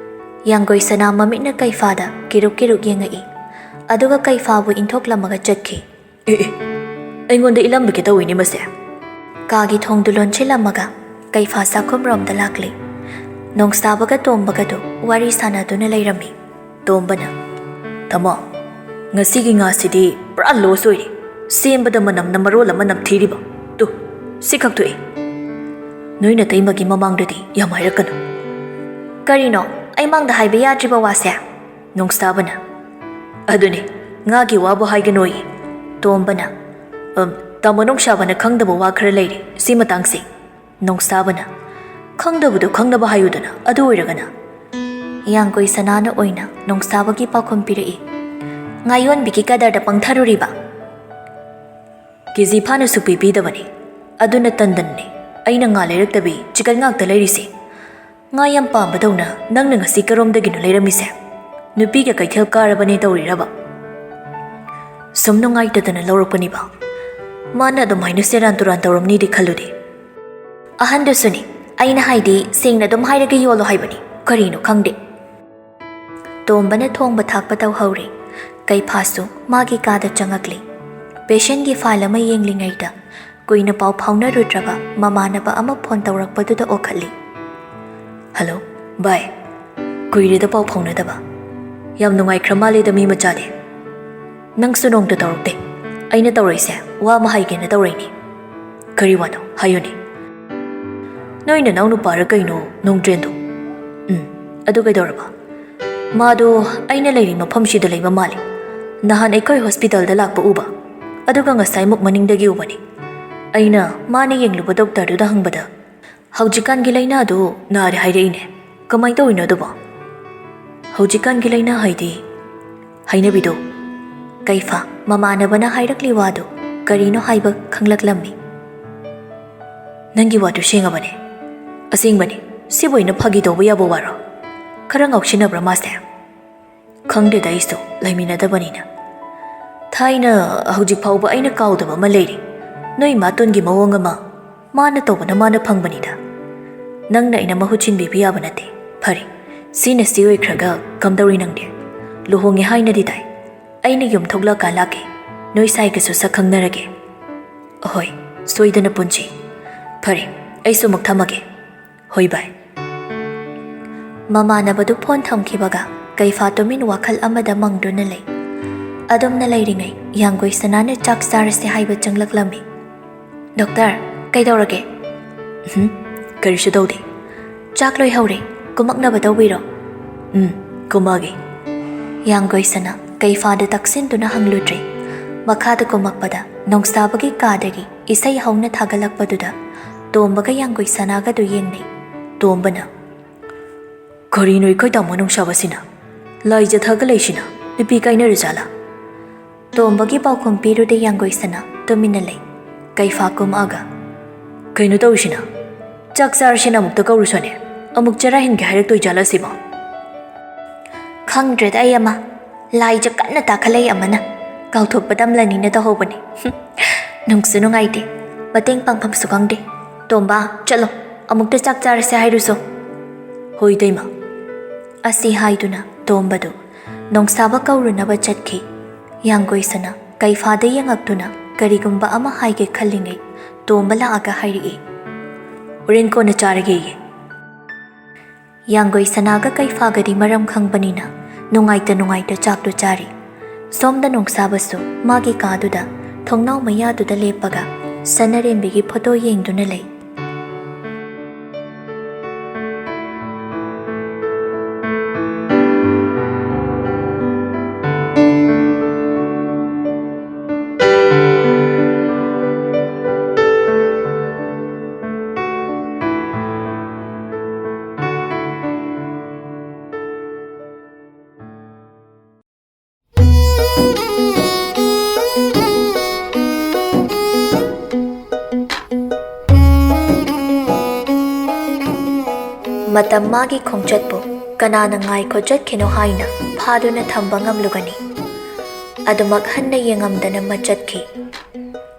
ꯌꯥꯡꯒꯣꯏ ꯁꯅꯥ ꯃꯃꯤꯠꯅ ꯀꯩꯐꯥꯗ ꯀꯤꯔꯨꯛ ꯀꯤꯔꯨꯛ ꯌꯦꯡꯉꯛꯏ, ꯑꯗꯨꯒ ꯀꯩꯐꯥꯕꯨ ꯏꯟꯊꯣꯛꯂꯝꯃꯒ ꯆꯠꯈꯤ꯫ "ꯑꯦ ꯑꯦ, ꯑꯩꯉꯣꯟꯗ ꯏꯜꯂꯝꯕꯒꯤ ꯇꯧꯏꯅꯦ ꯃꯁꯦ꯫" ꯀꯥꯒꯤ ꯊꯣꯡꯗꯨ ꯂꯣꯟꯁꯤꯜꯂꯝꯃꯒ ꯀꯩꯐꯥ ꯆꯥꯛꯈꯨꯝꯔꯣꯝꯗ ꯂꯥꯛꯂꯤ꯫ ꯅꯣꯡꯁꯥꯕꯒ ꯇꯣꯝꯕꯒꯗꯨ ꯋꯥꯔꯤ ꯁꯥꯟꯅꯗꯨꯅ ꯂꯩꯔꯝꯃꯤ꯫ ꯇꯣꯝꯕꯅ, "ꯇꯥꯃꯣ, ꯉꯁꯤꯒꯤ ꯉꯥꯁꯤꯗꯤ ꯄꯨꯔꯥ ꯂꯣꯁ ꯑꯣꯏꯔꯦ꯫ ꯁꯦꯝꯕꯗ ꯃꯅꯝꯅ ꯃꯔꯣꯜ ꯑꯃ ꯅꯝꯊꯤꯔꯤꯕ꯫ ꯇꯨ, ꯁꯤ ꯈꯛ ꯊꯣꯛꯑꯦ꯫ ꯅꯣꯏ ꯅꯇꯩꯃꯒꯤ ꯃꯃꯥꯡꯗꯗꯤ ꯌꯥꯝ ꯍꯥꯏꯔꯛꯀꯅꯨ꯫" "ꯀꯔꯤꯅꯣ? ꯑꯩ ꯃꯥꯡꯗ ꯍꯥꯏꯕ ꯌꯥꯗ꯭ꯔꯤꯕ ꯋꯥꯁꯦ?" ꯅꯣꯡꯁꯥꯕꯅ, "ꯑꯗꯨꯅꯦ, ꯉꯥꯒꯤ ꯋꯥꯕꯨ ꯍꯥꯏꯒꯅꯣꯌꯦ꯫" ꯇꯣꯝꯕꯅ, "ꯑꯝ, ꯇꯥꯃꯣ ꯅꯣꯡꯁꯥꯕꯅ ꯈꯪꯗꯕ ꯋꯥ ꯈꯔ ꯂꯩꯔꯦ ꯁꯤ ꯃꯇꯥꯡꯁꯦ꯫" ꯅꯣꯡꯁꯥꯕꯅ, "ꯈꯪꯗꯕꯗꯣ ꯈꯪꯅꯕ ꯍꯥꯏꯌꯨꯗꯅ, ꯑꯗꯨ ꯑꯣꯏꯔꯒꯅ꯫" ꯌꯥꯡꯒꯣꯏ ꯁꯅꯥꯅ ꯑꯣꯏꯅ ꯅꯣꯡꯁꯥꯕꯒꯤ ꯄꯥꯎꯈꯨꯝ ꯄꯤꯔꯛꯏ꯫ "ꯉꯥ ꯌꯣꯟꯕꯤꯒꯤ ꯀꯗꯔꯗ ꯄꯪꯊꯔꯨꯔꯤꯕ?" "ꯀꯦꯖꯤ ꯐꯥꯅ ꯁꯨꯛꯄꯤ ꯄꯤꯗꯕꯅꯤ꯫ ꯑꯗꯨꯅ ꯇꯟꯗꯟꯅꯤ꯫ ꯑꯩꯅ ꯉꯥ ꯂꯩꯔꯛꯇꯕꯤ ꯆꯤꯀꯟ ꯉꯥꯛꯇ ꯂꯩꯔꯤꯁꯦ꯫ ꯉꯥ ꯌꯥꯝ ꯄꯥꯝꯕꯗꯧꯅ ꯅꯪꯅ ꯉꯁꯤ ꯀꯔꯣꯝꯗꯒꯤꯅꯣ ꯂꯩꯔꯝꯃꯤꯁꯦ? ꯅꯨꯄꯤꯒ ꯀꯩꯊꯦꯜ ꯀꯥꯔꯕꯅꯦ ꯇꯧꯔꯤꯔꯕ?" "ꯁꯨꯝ ꯅꯨꯡꯉꯥꯏꯇꯗꯅ ꯂꯧꯔꯛꯄꯅꯤꯕ꯫ ꯃꯥꯅ ꯑꯗꯨꯃꯥꯏꯅ ꯁꯦꯔꯥꯟ ꯇꯨꯔꯥꯟ ꯇꯧꯔꯝꯅꯤꯗꯤ ꯈꯜꯂꯨꯗꯦ꯫" "ꯑꯍꯟꯗꯨꯁꯨꯅꯤ, ꯑꯩꯅ ꯍꯥꯏꯗꯤ ꯁꯦꯡꯅ ꯑꯗꯨꯝ ꯍꯥꯏꯔꯒ ꯌꯣꯜꯂꯣ ꯍꯥꯏꯕꯅꯤ, ꯀꯔꯤꯅꯣ ꯈꯪꯗꯦ꯫" ꯇꯣꯝꯕꯅ ꯊꯣꯡꯕ ꯊꯥꯛꯄ ꯇꯧꯍꯧꯔꯤ꯫ ꯀꯩꯐꯥꯁꯨ ꯃꯥꯒꯤ ꯀꯥꯗ ꯆꯪꯉꯛꯂꯤ꯫ ꯄꯦꯁꯦꯟꯒꯤ ꯐꯥꯏꯜ ꯑꯃ ꯌꯦꯡꯂꯤꯉꯩꯗ ꯀꯨꯏꯅ ꯄꯥꯎ ꯐꯥꯎꯅꯔꯨꯗ꯭ꯔꯕ ꯃꯃꯥꯟꯅꯕ ꯑꯃ ꯐꯣꯟ ꯇꯧꯔꯛꯄꯗꯨꯗ ꯑꯣꯛꯈꯠꯂꯤ꯫ "ꯍꯜꯂꯣ, ꯚꯥꯏ꯫ ꯀꯨꯏꯔꯦꯗ ꯄꯥꯎ ꯐꯥꯎꯅꯗꯕ꯫ ꯌꯥꯝ ꯅꯨꯡꯉꯥꯏꯈ꯭ꯔ ꯃꯥꯜꯂꯦꯗ ꯃꯤ ꯃꯆꯥꯗꯤ꯫ ꯅꯪꯁꯨ ꯅꯣꯡꯇ ꯇꯧꯔꯛꯇꯦ꯫ ꯑꯩꯅ ꯇꯧꯔꯛꯏꯁꯦ ꯋꯥ ꯑꯃ ꯍꯥꯏꯒꯦꯅ ꯇꯧꯔꯛꯏꯅꯤ꯫ ꯀꯔꯤ ꯋꯥꯅꯣ? ꯍꯥꯏꯌꯨꯅꯦ꯫ ꯅꯣꯏ ꯅꯅꯥꯎ ꯅꯨꯄꯥꯔ ꯀꯩꯅꯣ, ꯅꯣꯡꯗ꯭ꯔꯦꯟꯗꯣ? ꯎꯝ, ꯑꯗꯨ ꯀꯩꯗꯧꯔꯕ? ꯃꯥꯗꯣ ꯑꯩꯅ ꯂꯩꯔꯤ ꯃꯐꯝꯁꯤꯗ ꯂꯩꯕ ꯃꯥꯜꯂꯦ꯫ ꯅꯍꯥꯟ ꯑꯩꯈꯣꯏ ꯍꯣꯁꯄꯤꯇꯥꯜꯗ ꯂꯥꯛꯄ ꯎꯕ, ꯑꯗꯨꯒ ꯉꯁꯥꯏꯃꯨꯛ ꯃꯅꯤꯡꯗꯒꯤ ꯎꯕꯅꯤ꯫ ꯑꯩꯅ ꯃꯥꯅ ꯌꯦꯡꯂꯨꯕ ꯗꯣꯛꯇꯔꯗꯨꯗ ꯍꯪꯕꯗ, "ꯍꯧꯖꯤꯛꯀꯥꯟꯒꯤ ꯂꯥꯏꯅꯥꯗꯨ ꯅꯥꯔꯦ" ꯍꯥꯏꯔꯛꯏꯅꯦ꯫ "ꯀꯃꯥꯏꯅ ꯇꯧꯔꯤꯅꯣ ꯑꯗꯨꯕꯣ?" "ꯍꯧꯖꯤꯛꯀꯥꯟꯒꯤ ꯂꯥꯏꯅꯥ ꯍꯥꯏꯗꯤ?" "ꯍꯩꯅꯕꯤꯗꯣ꯫" ꯀꯩꯐꯥ ꯃꯃꯥꯟꯅꯕꯅ ꯍꯥꯏꯔꯛꯂꯤ ꯋꯥꯗꯨ ꯀꯔꯤꯅꯣ ꯍꯥꯏꯕ ꯈꯪꯂꯛꯂꯝꯃꯤ꯫ "ꯅꯪꯒꯤ ꯋꯥꯗꯨ ꯁꯦꯡꯉꯕꯅꯦ꯫ ꯑꯁꯦꯡꯕꯅꯤ, ꯁꯤꯕꯨ ꯑꯩꯅ ꯐꯥꯒꯤ ꯇꯧꯕ ꯌꯥꯕ ꯋꯥꯔꯣ? ꯈꯔ ꯉꯥꯎꯁꯤꯟꯅꯕ꯭ꯔꯥ ꯃꯥꯁꯦ?" "ꯈꯪꯗꯦꯗ ꯑꯩꯁꯨ, ꯂꯩꯃꯤꯟꯅꯗꯕꯅꯤꯅ꯫ ꯊꯥꯏꯅ ꯍꯧꯖꯤꯛ ꯐꯥꯎꯕ ꯑꯩꯅ ꯀꯥꯎꯗꯕ ꯑꯃ ꯂꯩꯔꯤ꯫ ꯅꯣꯏ ꯏꯃꯥꯇꯣꯟꯒꯤ ꯃꯑꯣꯡ ꯑꯃ, ꯃꯥꯅ ꯇꯧꯕꯅ ꯃꯥꯅ ꯐꯪꯕꯅꯤꯗ꯫ ꯅꯪꯅ ꯑꯩꯅ ꯃꯍꯨꯠ ꯁꯤꯟꯕꯤꯕ ꯌꯥꯕ ꯅꯠꯇꯦ꯫ ꯐꯔꯦ, ꯁꯤꯅ ꯁꯤ ꯑꯣꯏꯈ꯭ꯔꯒ ꯀꯝꯗꯧꯔꯤ ꯅꯪꯗꯤ? ꯂꯨꯍꯣꯡꯉꯦ ꯍꯥꯏꯅꯗꯤ ꯇꯥꯏ꯫ ꯑꯩꯅ ꯌꯨꯝ ꯊꯣꯛꯂꯛꯑꯀꯥꯟ ꯂꯥꯛꯀꯦ꯫ ꯅꯣꯏ ꯁꯥꯏꯒꯁꯨ ꯁꯛ ꯈꯪꯅꯔꯒꯦ꯫" "ꯑꯍꯣꯏ, ꯁꯣꯏꯗꯅ ꯄꯨꯟꯁꯤ꯫ ꯐꯔꯦ, ꯑꯩꯁꯨ ꯑꯃꯨꯛ ꯊꯝꯃꯒꯦ꯫" "ꯍꯣꯏ ꯚꯥꯏ꯫" ꯃꯃꯥꯟꯅꯕꯗꯨ ꯐꯣꯟ ꯊꯝꯈꯤꯕꯒ ꯀꯩꯐꯥ ꯇꯨꯃꯤꯟ ꯋꯥꯈꯜ ꯑꯃꯗ ꯃꯪꯗꯨꯅ ꯂꯩ꯫ ꯑꯗꯨꯝꯅ ꯂꯩꯔꯤꯉꯩ ꯌꯥꯡꯒꯣꯏ ꯁꯅꯥꯅ ꯆꯥꯛ ꯆꯥꯔꯁꯦ ꯍꯥꯏꯕ ꯆꯪꯂꯛꯂꯝꯃꯤ꯫ "ꯗꯣꯛꯇꯔ, ꯀꯩꯗꯧꯔꯒꯦ?" "ꯎꯝ, ꯀꯔꯤꯁꯨ ꯇꯧꯗꯦ꯫ ꯆꯥꯛ ꯂꯣꯏꯍꯧꯔꯦ, ꯀꯨꯝꯃꯛꯅꯕ ꯇꯧꯕꯤꯔꯣ꯫" "ꯎꯝ, ꯀꯨꯝꯃꯛꯑꯒꯦ꯫" ꯌꯥꯡꯒꯣꯏ ꯁꯅꯥ ꯀꯩꯐꯥꯗ ꯇꯛꯁꯤꯟꯗꯨꯅ ꯍꯪꯂꯨꯗ꯭ꯔꯦ꯫ ꯃꯈꯥꯗ ꯀꯨꯝꯃꯛꯄꯗ ꯅꯣꯡꯁꯥꯕꯒꯤ ꯀꯥꯗꯒꯤ ꯏꯁꯩ ꯍꯧꯅ ꯊꯥꯒꯠꯂꯛꯄꯗꯨꯗ ꯇꯣꯝꯕꯒ ꯌꯥꯡꯒꯣꯏ ꯁꯅꯥꯒꯗꯨ ꯌꯦꯡꯅꯩ꯫ ꯇꯣꯝꯕꯅ, "ꯀꯔꯤꯅꯣ ꯑꯩꯈꯣꯏ ꯇꯥꯃꯣ ꯅꯨꯡꯁꯥꯕꯁꯤꯅ? ꯂꯥꯏ ꯆꯠꯊꯒ ꯂꯩꯁꯤꯅ? ꯅꯨꯄꯤ ꯀꯥꯏꯅꯔꯖꯥꯠꯂꯥ?" ꯇꯣꯝꯕꯒꯤ ꯄꯥꯎꯈꯨꯝ ꯄꯤꯔꯨꯗꯦ ꯌꯥꯡꯒꯣꯏ ꯁꯅꯥ, ꯇꯨꯃꯤꯟꯅ ꯂꯩ꯫ ꯀꯩꯐꯥ ꯀꯨꯝꯃꯛꯑꯒ, "ꯀꯩꯅꯣ ꯇꯧꯔꯤꯁꯤꯅ? ꯆꯥꯛ ꯆꯥꯔꯁꯤꯅ ꯑꯃꯨꯛꯇ ꯀꯧꯔꯨꯁꯣꯅꯦ꯫ ꯑꯃꯨꯛ ꯆꯔꯥ ꯍꯦꯟꯒꯦ ꯍꯥꯏꯔꯛꯇꯣꯏ ꯖꯥꯠꯂ ꯁꯤꯕꯣ?" "ꯈꯪꯗ꯭ꯔꯦꯗ ꯑꯩ ꯑꯃ꯫ ꯂꯥꯏꯁꯦ ꯀꯟꯅ ꯇꯥꯈꯠꯂꯛꯏ ꯑꯃꯅ꯫ ꯀꯥꯎꯊꯣꯛꯄ ꯇꯝꯂꯅꯤꯅ ꯇꯧꯍꯧꯕꯅꯦ꯫ ꯅꯨꯡꯁꯨ ꯅꯨꯡꯉꯥꯏꯇꯦ꯫ ꯃꯇꯦꯡ ꯄꯥꯡꯐꯝꯁꯨ ꯈꯪꯗꯦ꯫ ꯇꯣꯝꯕ, ꯆꯠꯂꯣ꯫ ꯑꯃꯨꯛꯇ ꯆꯥꯛ ꯆꯥꯔꯁꯦ ꯍꯥꯏꯔꯨꯁꯣ꯫" "ꯍꯣꯏ, ꯏꯇꯩꯃ꯫" ꯑꯁꯤ ꯍꯥꯏꯗꯨꯅ ꯇꯣꯝꯕꯗꯨ ꯅꯣꯡꯁꯥꯕ ꯀꯧꯔꯨꯅꯕ ꯆꯠꯈꯤ꯫ ꯌꯥꯡꯒꯣꯏ ꯁꯅꯥ ꯀꯩꯐꯥꯗ ꯌꯦꯡꯉꯛꯇꯨꯅ ꯀꯔꯤꯒꯨꯝꯕ ꯑꯃ ꯍꯥꯏꯒꯦ ꯈꯜꯂꯤꯉꯩ ꯇꯣꯝꯕ ꯂꯥꯛꯑꯒ ꯍꯥꯏꯔꯛꯏ, "ꯍꯣꯔꯦꯟ ꯀꯣꯟꯅ ꯆꯥꯔꯒꯦꯌꯦ꯫" ꯌꯥꯡꯒꯣꯏ ꯁꯅꯥꯒ ꯀꯩꯐꯥꯒꯗꯤ ꯃꯔꯝ ꯈꯪꯕꯅꯤꯅ ꯅꯨꯡꯉꯥꯏꯇ ꯅꯨꯡꯉꯥꯏꯇ ꯆꯥꯛꯇꯨ ꯆꯥꯔꯤ꯫ ꯁꯣꯝꯗ ꯅꯣꯡꯁꯥꯕꯁꯨ ꯃꯥꯒꯤ ꯀꯥꯗꯨꯗ ꯊꯣꯡꯅꯥꯎ ꯃꯌꯥꯗꯨꯗ ꯂꯦꯞꯄꯒ ꯁꯅꯥꯔꯦꯝꯕꯤꯒꯤ ꯐꯣꯇꯣ ꯌꯦꯡꯗꯨꯅ ꯂꯩ꯫ ꯃꯇꯝ ꯃꯥꯒꯤ ꯈꯣꯡꯆꯠꯄꯨ ꯀꯅꯥꯅ ꯉꯥꯏꯈꯣ ꯆꯠꯈꯤꯅꯣ ꯍꯥꯏꯅ ꯐꯥꯗꯨꯅ ꯊꯝꯕ ꯉꯝꯂꯨꯒꯅꯤ? ꯑꯗꯨꯃꯛ ꯍꯟꯅ ꯌꯦꯡꯉꯝꯗꯅ ꯃꯥ ꯆꯠꯈꯤ꯫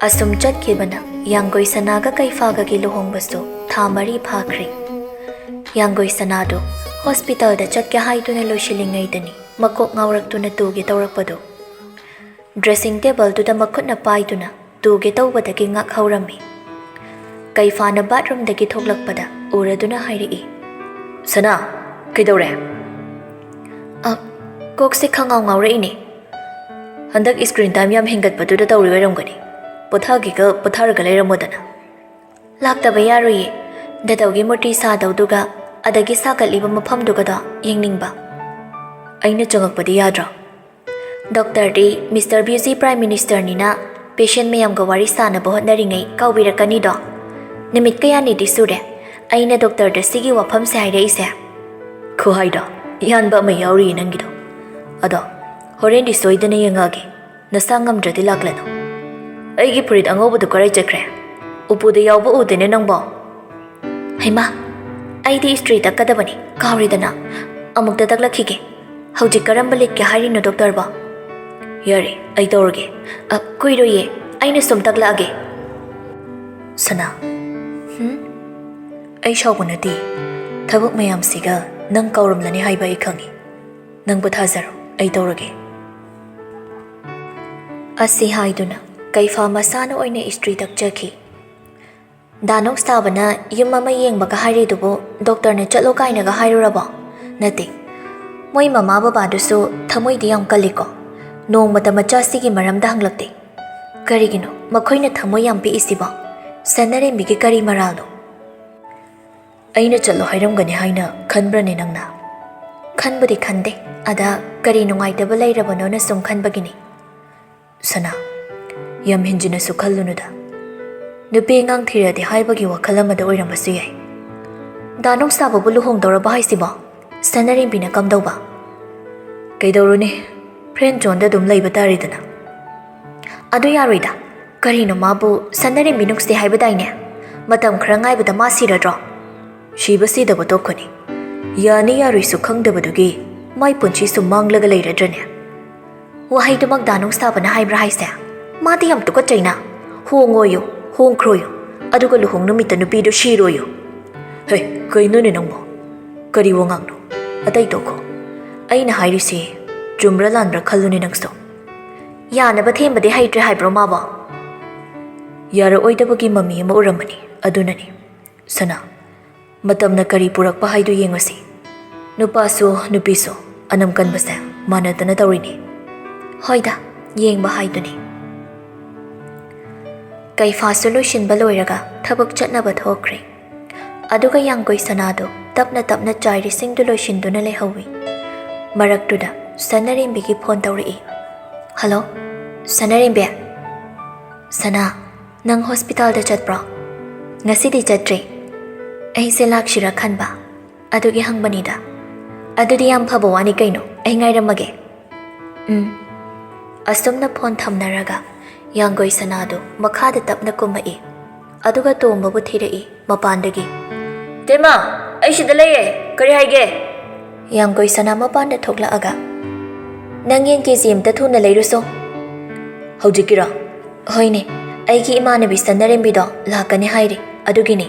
ꯑꯁꯨꯝ ꯆꯠꯈꯤꯕꯅ ꯌꯥꯡꯒꯣꯏ ꯁꯅꯥꯒ ꯀꯩꯐꯥꯒꯒꯤ ꯂꯨꯍꯣꯡꯕꯁꯨ ꯊꯥ ꯃꯔꯤ ꯐꯥꯈ꯭ꯔꯦ꯫ ꯌꯥꯡꯒꯣꯏ ꯁꯅꯥꯗꯨ ꯍꯣꯁꯄꯤꯇꯥꯜꯗ ꯆꯠꯀꯦ ꯍꯥꯏꯗꯨꯅ ꯂꯣꯏꯁꯤꯜꯂꯤꯉꯩꯗꯅꯤ ꯃꯀꯣꯛ ꯉꯥꯎꯔꯛꯇꯨꯅ ꯇꯨꯒꯦ ꯇꯧꯔꯛꯄꯗꯨ꯫ ꯗ꯭ꯔꯦꯁꯤꯡ ꯇꯦꯕꯜꯗꯨꯗ ꯃꯈꯨꯠꯅ ꯄꯥꯏꯗꯨꯅ ꯇꯨꯒꯦ ꯇꯧꯕꯗꯒꯤ ꯉꯛ ꯍꯧꯔꯝꯃꯤ꯫ ꯀꯩꯐꯥꯅ ꯕꯥꯠꯔꯨꯝꯗꯒꯤ ꯊꯣꯛꯂꯛꯄꯗ ꯎꯔꯗꯨꯅ ꯍꯥꯏꯔꯛꯏ, "ꯁꯅꯥ, ꯀꯩꯗꯧꯔꯦ?" "ꯑ, ꯀꯣꯛꯁꯦ ꯈꯪꯉꯥꯎ ꯉꯥꯎꯔꯛꯏꯅꯦ꯫ ꯍꯟꯗꯛ ꯁ꯭ꯀ꯭ꯔꯤꯟ ꯇꯥꯏꯝ ꯌꯥꯝ ꯍꯦꯟꯒꯠꯄꯗꯨꯗ ꯇꯧꯔꯤ ꯑꯣꯏꯔꯝꯒꯅꯤ꯫ ꯄꯣꯊꯥꯒꯦꯒ ꯄꯣꯊꯥꯔꯒ ꯂꯩꯔꯝꯃꯣꯗꯅ꯫" "ꯂꯥꯛꯇꯕ ꯌꯥꯔꯣꯏꯌꯦ꯫ ꯗꯦꯇꯣꯜꯒꯤ ꯃꯨꯔꯇꯤ ꯁꯥꯗꯧꯗꯨꯒ ꯑꯗꯒꯤ ꯁꯥꯒꯠꯂꯤꯕ ꯃꯐꯝꯗꯨꯒꯗꯣ ꯌꯦꯡꯅꯤꯡꯕ꯫" "ꯑꯩꯅ ꯆꯪꯉꯛꯄꯗꯤ ꯌꯥꯗ꯭ꯔꯣ?" "ꯗꯣꯛꯇꯔꯗꯤ ꯃꯤꯁꯇꯔ ꯕ꯭ꯌꯨꯖꯤ ꯄ꯭ꯔꯥꯏꯝ ꯃꯤꯅꯤꯁꯇꯔꯅꯤꯅ ꯄꯦꯁꯦꯟ ꯃꯌꯥꯝꯒ ꯋꯥꯔꯤ ꯁꯥꯟꯅꯕ ꯍꯣꯠꯅꯔꯤꯉꯩ ꯀꯥꯎꯕꯤꯔꯛꯀꯅꯤꯗꯣ꯫ ꯅꯨꯃꯤꯠ ꯀꯌꯥꯅꯤꯗꯤ ꯁꯨꯔꯦ ꯑꯩꯅ ꯗꯣꯛꯇꯔꯗ ꯁꯤꯒꯤ ꯋꯥꯐꯝꯁꯦ ꯍꯥꯏꯔꯛꯏꯁꯦ꯫" "ꯈꯨꯍꯥꯏꯗꯣ ꯏꯌꯥꯟꯕ ꯑꯃ ꯌꯥꯎꯔꯤꯌꯦ ꯅꯪꯒꯤꯗꯣ꯫ ꯑꯗꯣ ꯍꯣꯔꯦꯟꯗꯤ ꯁꯣꯏꯗꯅ ꯌꯦꯡꯉꯛꯑꯒꯦ꯫ ꯅꯁꯥ ꯉꯝꯗ꯭ꯔꯗꯤ ꯂꯥꯛꯂꯅꯨ꯫" "ꯑꯩꯒꯤ ꯐꯨꯔꯤꯠ ꯑꯉꯧꯕꯗꯨ ꯀꯔꯥꯏ ꯆꯠꯈ꯭ꯔꯦ? ꯎꯄꯨꯗ ꯌꯥꯎꯕ ꯎꯗꯦꯅꯦ ꯅꯪꯕꯣ꯫" "ꯍꯩꯃꯥ, ꯑꯩꯗꯤ ꯏꯁꯇ꯭ꯔꯤ ꯇꯛꯀꯗꯕꯅꯤ, ꯀꯥꯎꯔꯦꯗꯅ꯫ ꯑꯃꯨꯛꯇ ꯇꯛꯂꯛꯈꯤꯒꯦ꯫ ꯍꯧꯖꯤꯛ ꯀꯔꯝꯕ ꯂꯤꯠꯀꯦ ꯍꯥꯏꯔꯤꯅꯣ, ꯗꯣꯛꯇꯔꯕꯣ?" "ꯌꯥꯔꯦ, ꯑꯩ ꯇꯧꯔꯒꯦ꯫" "ꯑ, ꯀꯨꯏꯔꯣꯏꯌꯦ, ꯑꯩꯅ ꯁꯨꯝ ꯇꯛꯂꯛꯑꯒꯦ꯫" "ꯁꯅꯥ꯫" "ꯍꯨꯝ?" "ꯑꯩ ꯁꯥꯎꯕ ꯅꯠꯇꯦ꯫ ꯊꯕꯛ ꯃꯌꯥꯝꯁꯤꯒ ꯅꯪ ꯀꯥꯎꯔꯝꯂꯅꯤ ꯍꯥꯏꯕ ꯑꯩ ꯈꯪꯉꯤ꯫ ꯅꯪ ꯄꯣꯊꯥꯖꯔꯣ, ꯑꯩ ꯇꯧꯔꯒꯦ꯫" ꯑꯁꯤ ꯍꯥꯏꯗꯨꯅ ꯀꯩꯐꯥ ꯃꯁꯥꯅ ꯑꯣꯏꯅ ꯏꯁꯇ꯭ꯔꯤ ꯇꯛꯆꯈꯤ꯫ ꯗꯥ ꯅꯣꯛꯁꯇꯥꯕꯅ ꯌꯨꯝ ꯑꯃ ꯌꯦꯡꯕꯒ ꯍꯥꯏꯔꯤꯗꯨꯕꯨ ꯗꯣꯛꯇꯔꯅ ꯆꯠꯂꯣ ꯀꯥꯏꯅꯒ ꯍꯥꯏꯔꯨꯔꯕꯣ? ꯅꯠꯇꯦ꯫ ꯃꯣꯏ ꯃꯃꯥ ꯕꯕꯥꯗꯨꯁꯨ ꯊꯃꯣꯏꯗꯤ ꯌꯥꯝ ꯀꯜꯂꯤꯀꯣ꯫ ꯅꯣꯡꯃꯇ ꯃꯆꯥꯁꯤꯒꯤ ꯃꯔꯝꯗ ꯍꯪꯂꯛꯇꯦ꯫ ꯀꯔꯤꯒꯤꯅꯣ? ꯃꯈꯣꯏꯅ ꯊꯃꯣꯏ ꯌꯥꯝ ꯄꯤꯛꯏꯁꯤꯕꯣ? ꯁꯅꯥꯔꯦꯝꯕꯤꯒꯤ ꯀꯔꯤ ꯃꯔꯥꯜꯅꯣ? ꯑꯩꯅ ꯆꯠꯂꯣ ꯍꯥꯏꯔꯝꯒꯅꯤ ꯍꯥꯏꯅ ꯈꯟꯕ꯭ꯔꯅꯦ ꯅꯪꯅ? ꯈꯟꯕꯨꯗꯤ ꯈꯟꯗꯦ, ꯑꯗ ꯀꯔꯤ ꯅꯨꯡꯉꯥꯏꯇꯕ ꯂꯩꯔꯕꯅꯣꯅ ꯁꯨꯝ ꯈꯟꯕꯒꯤꯅꯤ꯫ ꯁꯅꯥ, ꯌꯥꯝ ꯍꯦꯟꯖꯤꯟꯅꯁꯨ ꯈꯜꯂꯨꯅꯨꯗ꯫ ꯅꯨꯄꯤ ꯑꯉꯥꯡ ꯊꯤꯔꯗꯤ ꯍꯥꯏꯕꯒꯤ ꯋꯥꯈꯜ ꯑꯃꯗ ꯑꯣꯏꯔꯝꯕꯁꯨ ꯌꯥꯏ꯫ ꯗꯥ ꯅꯨꯡꯁꯥꯕꯕꯨ ꯂꯨꯍꯣꯡꯗꯧꯔꯕ ꯍꯥꯏꯁꯤꯕꯣ? ꯁꯅꯥꯔꯦꯝꯕꯤꯅ ꯀꯝꯗꯧꯕ? ꯀꯩꯗꯧꯔꯨꯅꯤ, friend zone ꯗ ꯑꯗꯨꯝ ꯂꯩꯕ ꯇꯥꯔꯦꯗꯅ꯫ ꯑꯗꯨ ꯌꯥꯔꯣꯏꯗ꯫ ꯀꯔꯤꯅꯣ ꯃꯥꯕꯨ ꯁꯅꯥꯔꯦꯝꯕꯤ ꯅꯨꯡꯁꯤ ꯍꯥꯏꯕꯗꯥꯏꯅꯦ? ꯃꯇꯝ ꯈꯔ ꯉꯥꯏꯕꯗ ꯃꯥ ꯁꯤꯔꯗ꯭ꯔꯣ? ꯁꯤꯕ ꯁꯤꯗꯕ ꯇꯣꯛꯈꯣꯅꯤ꯫ ꯌꯥꯅꯤ ꯌꯥꯔꯣꯏꯁꯨ ꯈꯪꯗꯕꯗꯨꯒꯤ ꯃꯥꯏ ꯄꯨꯟꯁꯤ ꯁꯨꯝ ꯃꯥꯡꯂꯒ ꯂꯩꯔꯗ꯭ꯔꯅꯦ? ꯋꯥꯍꯩꯗꯨꯃꯛ ꯗꯥ ꯅꯨꯡꯁꯥꯕꯅ ꯍꯥꯏꯕ꯭ꯔꯥ ꯍꯥꯏꯁꯦ? ꯃꯥꯗꯤ ꯌꯥꯝ ꯇꯨꯀꯠꯆꯩꯅ꯫ ꯍꯣꯡꯉꯣꯌꯨ, ꯍꯣꯡꯈ꯭ꯔꯣꯌꯨ, ꯑꯗꯨꯒ ꯂꯨꯍꯣꯡ ꯅꯨꯃꯤꯠꯇ ꯅꯨꯄꯤꯗꯨ ꯁꯤꯔꯣꯌꯨ꯫ ꯍꯦ, ꯀꯩꯅꯣꯅꯦ ꯅꯪꯕꯣ? ꯀꯔꯤ ꯋꯥꯉꯥꯡꯅꯣ? ꯑꯇꯩ ꯇꯣꯛꯈꯣ꯫ ꯑꯩꯅ ꯍꯥꯏꯔꯤꯁꯤ ꯆꯨꯝꯕ꯭ꯔꯥ ꯂꯥꯟꯕ꯭ꯔꯥ ꯈꯜꯂꯨꯅꯦ ꯅꯪꯁꯨ꯫ ꯌꯥꯅꯕ ꯊꯦꯝꯕꯗꯤ ꯍꯩꯇ꯭ꯔꯦ ꯍꯥꯏꯕ꯭ꯔꯣ ꯃꯥꯕꯣ? ꯌꯥꯔꯛꯑꯣꯏꯗꯕꯒꯤ ꯃꯃꯤ ꯑꯃ ꯎꯔꯝꯕꯅꯤ, ꯑꯗꯨꯅꯅꯤ꯫ ꯁꯅꯥ, ꯃꯇꯝꯅ ꯀꯔꯤ ꯄꯨꯔꯛꯄ ꯍꯥꯏꯗꯨ ꯌꯦꯡꯉꯁꯤ꯫ ꯅꯨꯄꯥꯁꯨ ꯅꯨꯄꯤꯁꯨ ꯑꯅꯝ ꯀꯟꯕꯁꯦ ꯃꯥꯟꯅꯗꯅ ꯇꯧꯔꯤꯅꯤ꯫ ꯍꯣꯏꯗ, ꯌꯦꯡꯕ ꯍꯥꯏꯗꯨꯅꯤ꯫ ꯀꯩꯐꯥꯁꯨ ꯂꯣꯏꯁꯤꯟꯕ ꯂꯣꯏꯔꯒ ꯊꯕꯛ ꯆꯠꯅꯕ ꯊꯣꯛꯈ꯭ꯔꯦ꯫ ꯑꯗꯨꯒ ꯌꯥꯡꯒꯣꯏ ꯁꯅꯥꯗꯨ ꯇꯞꯅ ꯇꯞꯅ ꯆꯥꯏꯔꯤꯁꯤꯡꯗꯨ ꯂꯣꯏꯁꯤꯟꯗꯨꯅ ꯂꯩꯍꯧꯏ꯫ ꯃꯔꯛꯇꯨꯗ ꯁꯅꯥꯔꯦꯝꯕꯤꯒꯤ phone ꯇꯧꯔꯛꯏ꯫ "ꯍꯜꯂꯣ, ꯁꯅꯥꯔꯦꯝꯕꯤ?" "ꯁꯅꯥ, ꯅꯪ hospital ꯗ ꯆꯠꯄ꯭ꯔꯣ?" "ꯉꯁꯤꯗꯤ ꯆꯠꯇ꯭ꯔꯦ꯫ ꯑꯩꯁꯦ ꯂꯥꯛꯁꯤꯔꯥ ꯈꯟꯕ, ꯑꯗꯨꯒꯤ ꯍꯪꯕꯅꯤꯗ꯫" "ꯑꯗꯨꯗꯤ ꯌꯥꯝ ꯐꯕ ꯋꯥꯅꯤ ꯀꯩꯅꯣ, ꯑꯩ ꯉꯥꯏꯔꯝꯃꯒꯦ꯫" "ꯎꯝ꯫" ꯑꯁꯨꯝꯅ phone ꯊꯝꯅꯔꯒ ꯌꯥꯡꯒꯣꯏ ꯁꯅꯥꯗꯨ ꯃꯈꯥꯗ ꯇꯞꯅ ꯀꯨꯝꯃꯛꯏ꯫ ꯑꯗꯨꯒ ꯇꯣꯝꯕꯕꯨ ꯊꯤꯔꯛꯏ ꯃꯄꯥꯟꯗꯒꯤ꯫ "ꯇꯦꯃꯥ, ꯑꯩ ꯁꯤꯗ ꯂꯩꯌꯦ, ꯀꯔꯤ ꯍꯥꯏꯒꯦ?" ꯌꯥꯡꯒꯣꯏ ꯁꯅꯥ ꯃꯄꯥꯟꯗ ꯊꯣꯛꯂꯛꯑꯒ, "ꯅꯪ ꯌꯦꯟ KG ꯑꯃꯇ ꯊꯨꯅ ꯂꯩꯔꯨꯁꯣ꯫" "ꯍꯧꯖꯤꯛꯀꯤꯔꯣ?" "ꯍꯣꯏꯅꯦ, ꯑꯩꯒꯤ ꯏꯃꯥꯟꯅꯕꯤ ꯁꯅꯥꯔꯦꯝꯕꯤꯗꯣ ꯂꯥꯛꯀꯅꯤ ꯍꯥꯏꯔꯤ, ꯑꯗꯨꯒꯤꯅꯤ꯫"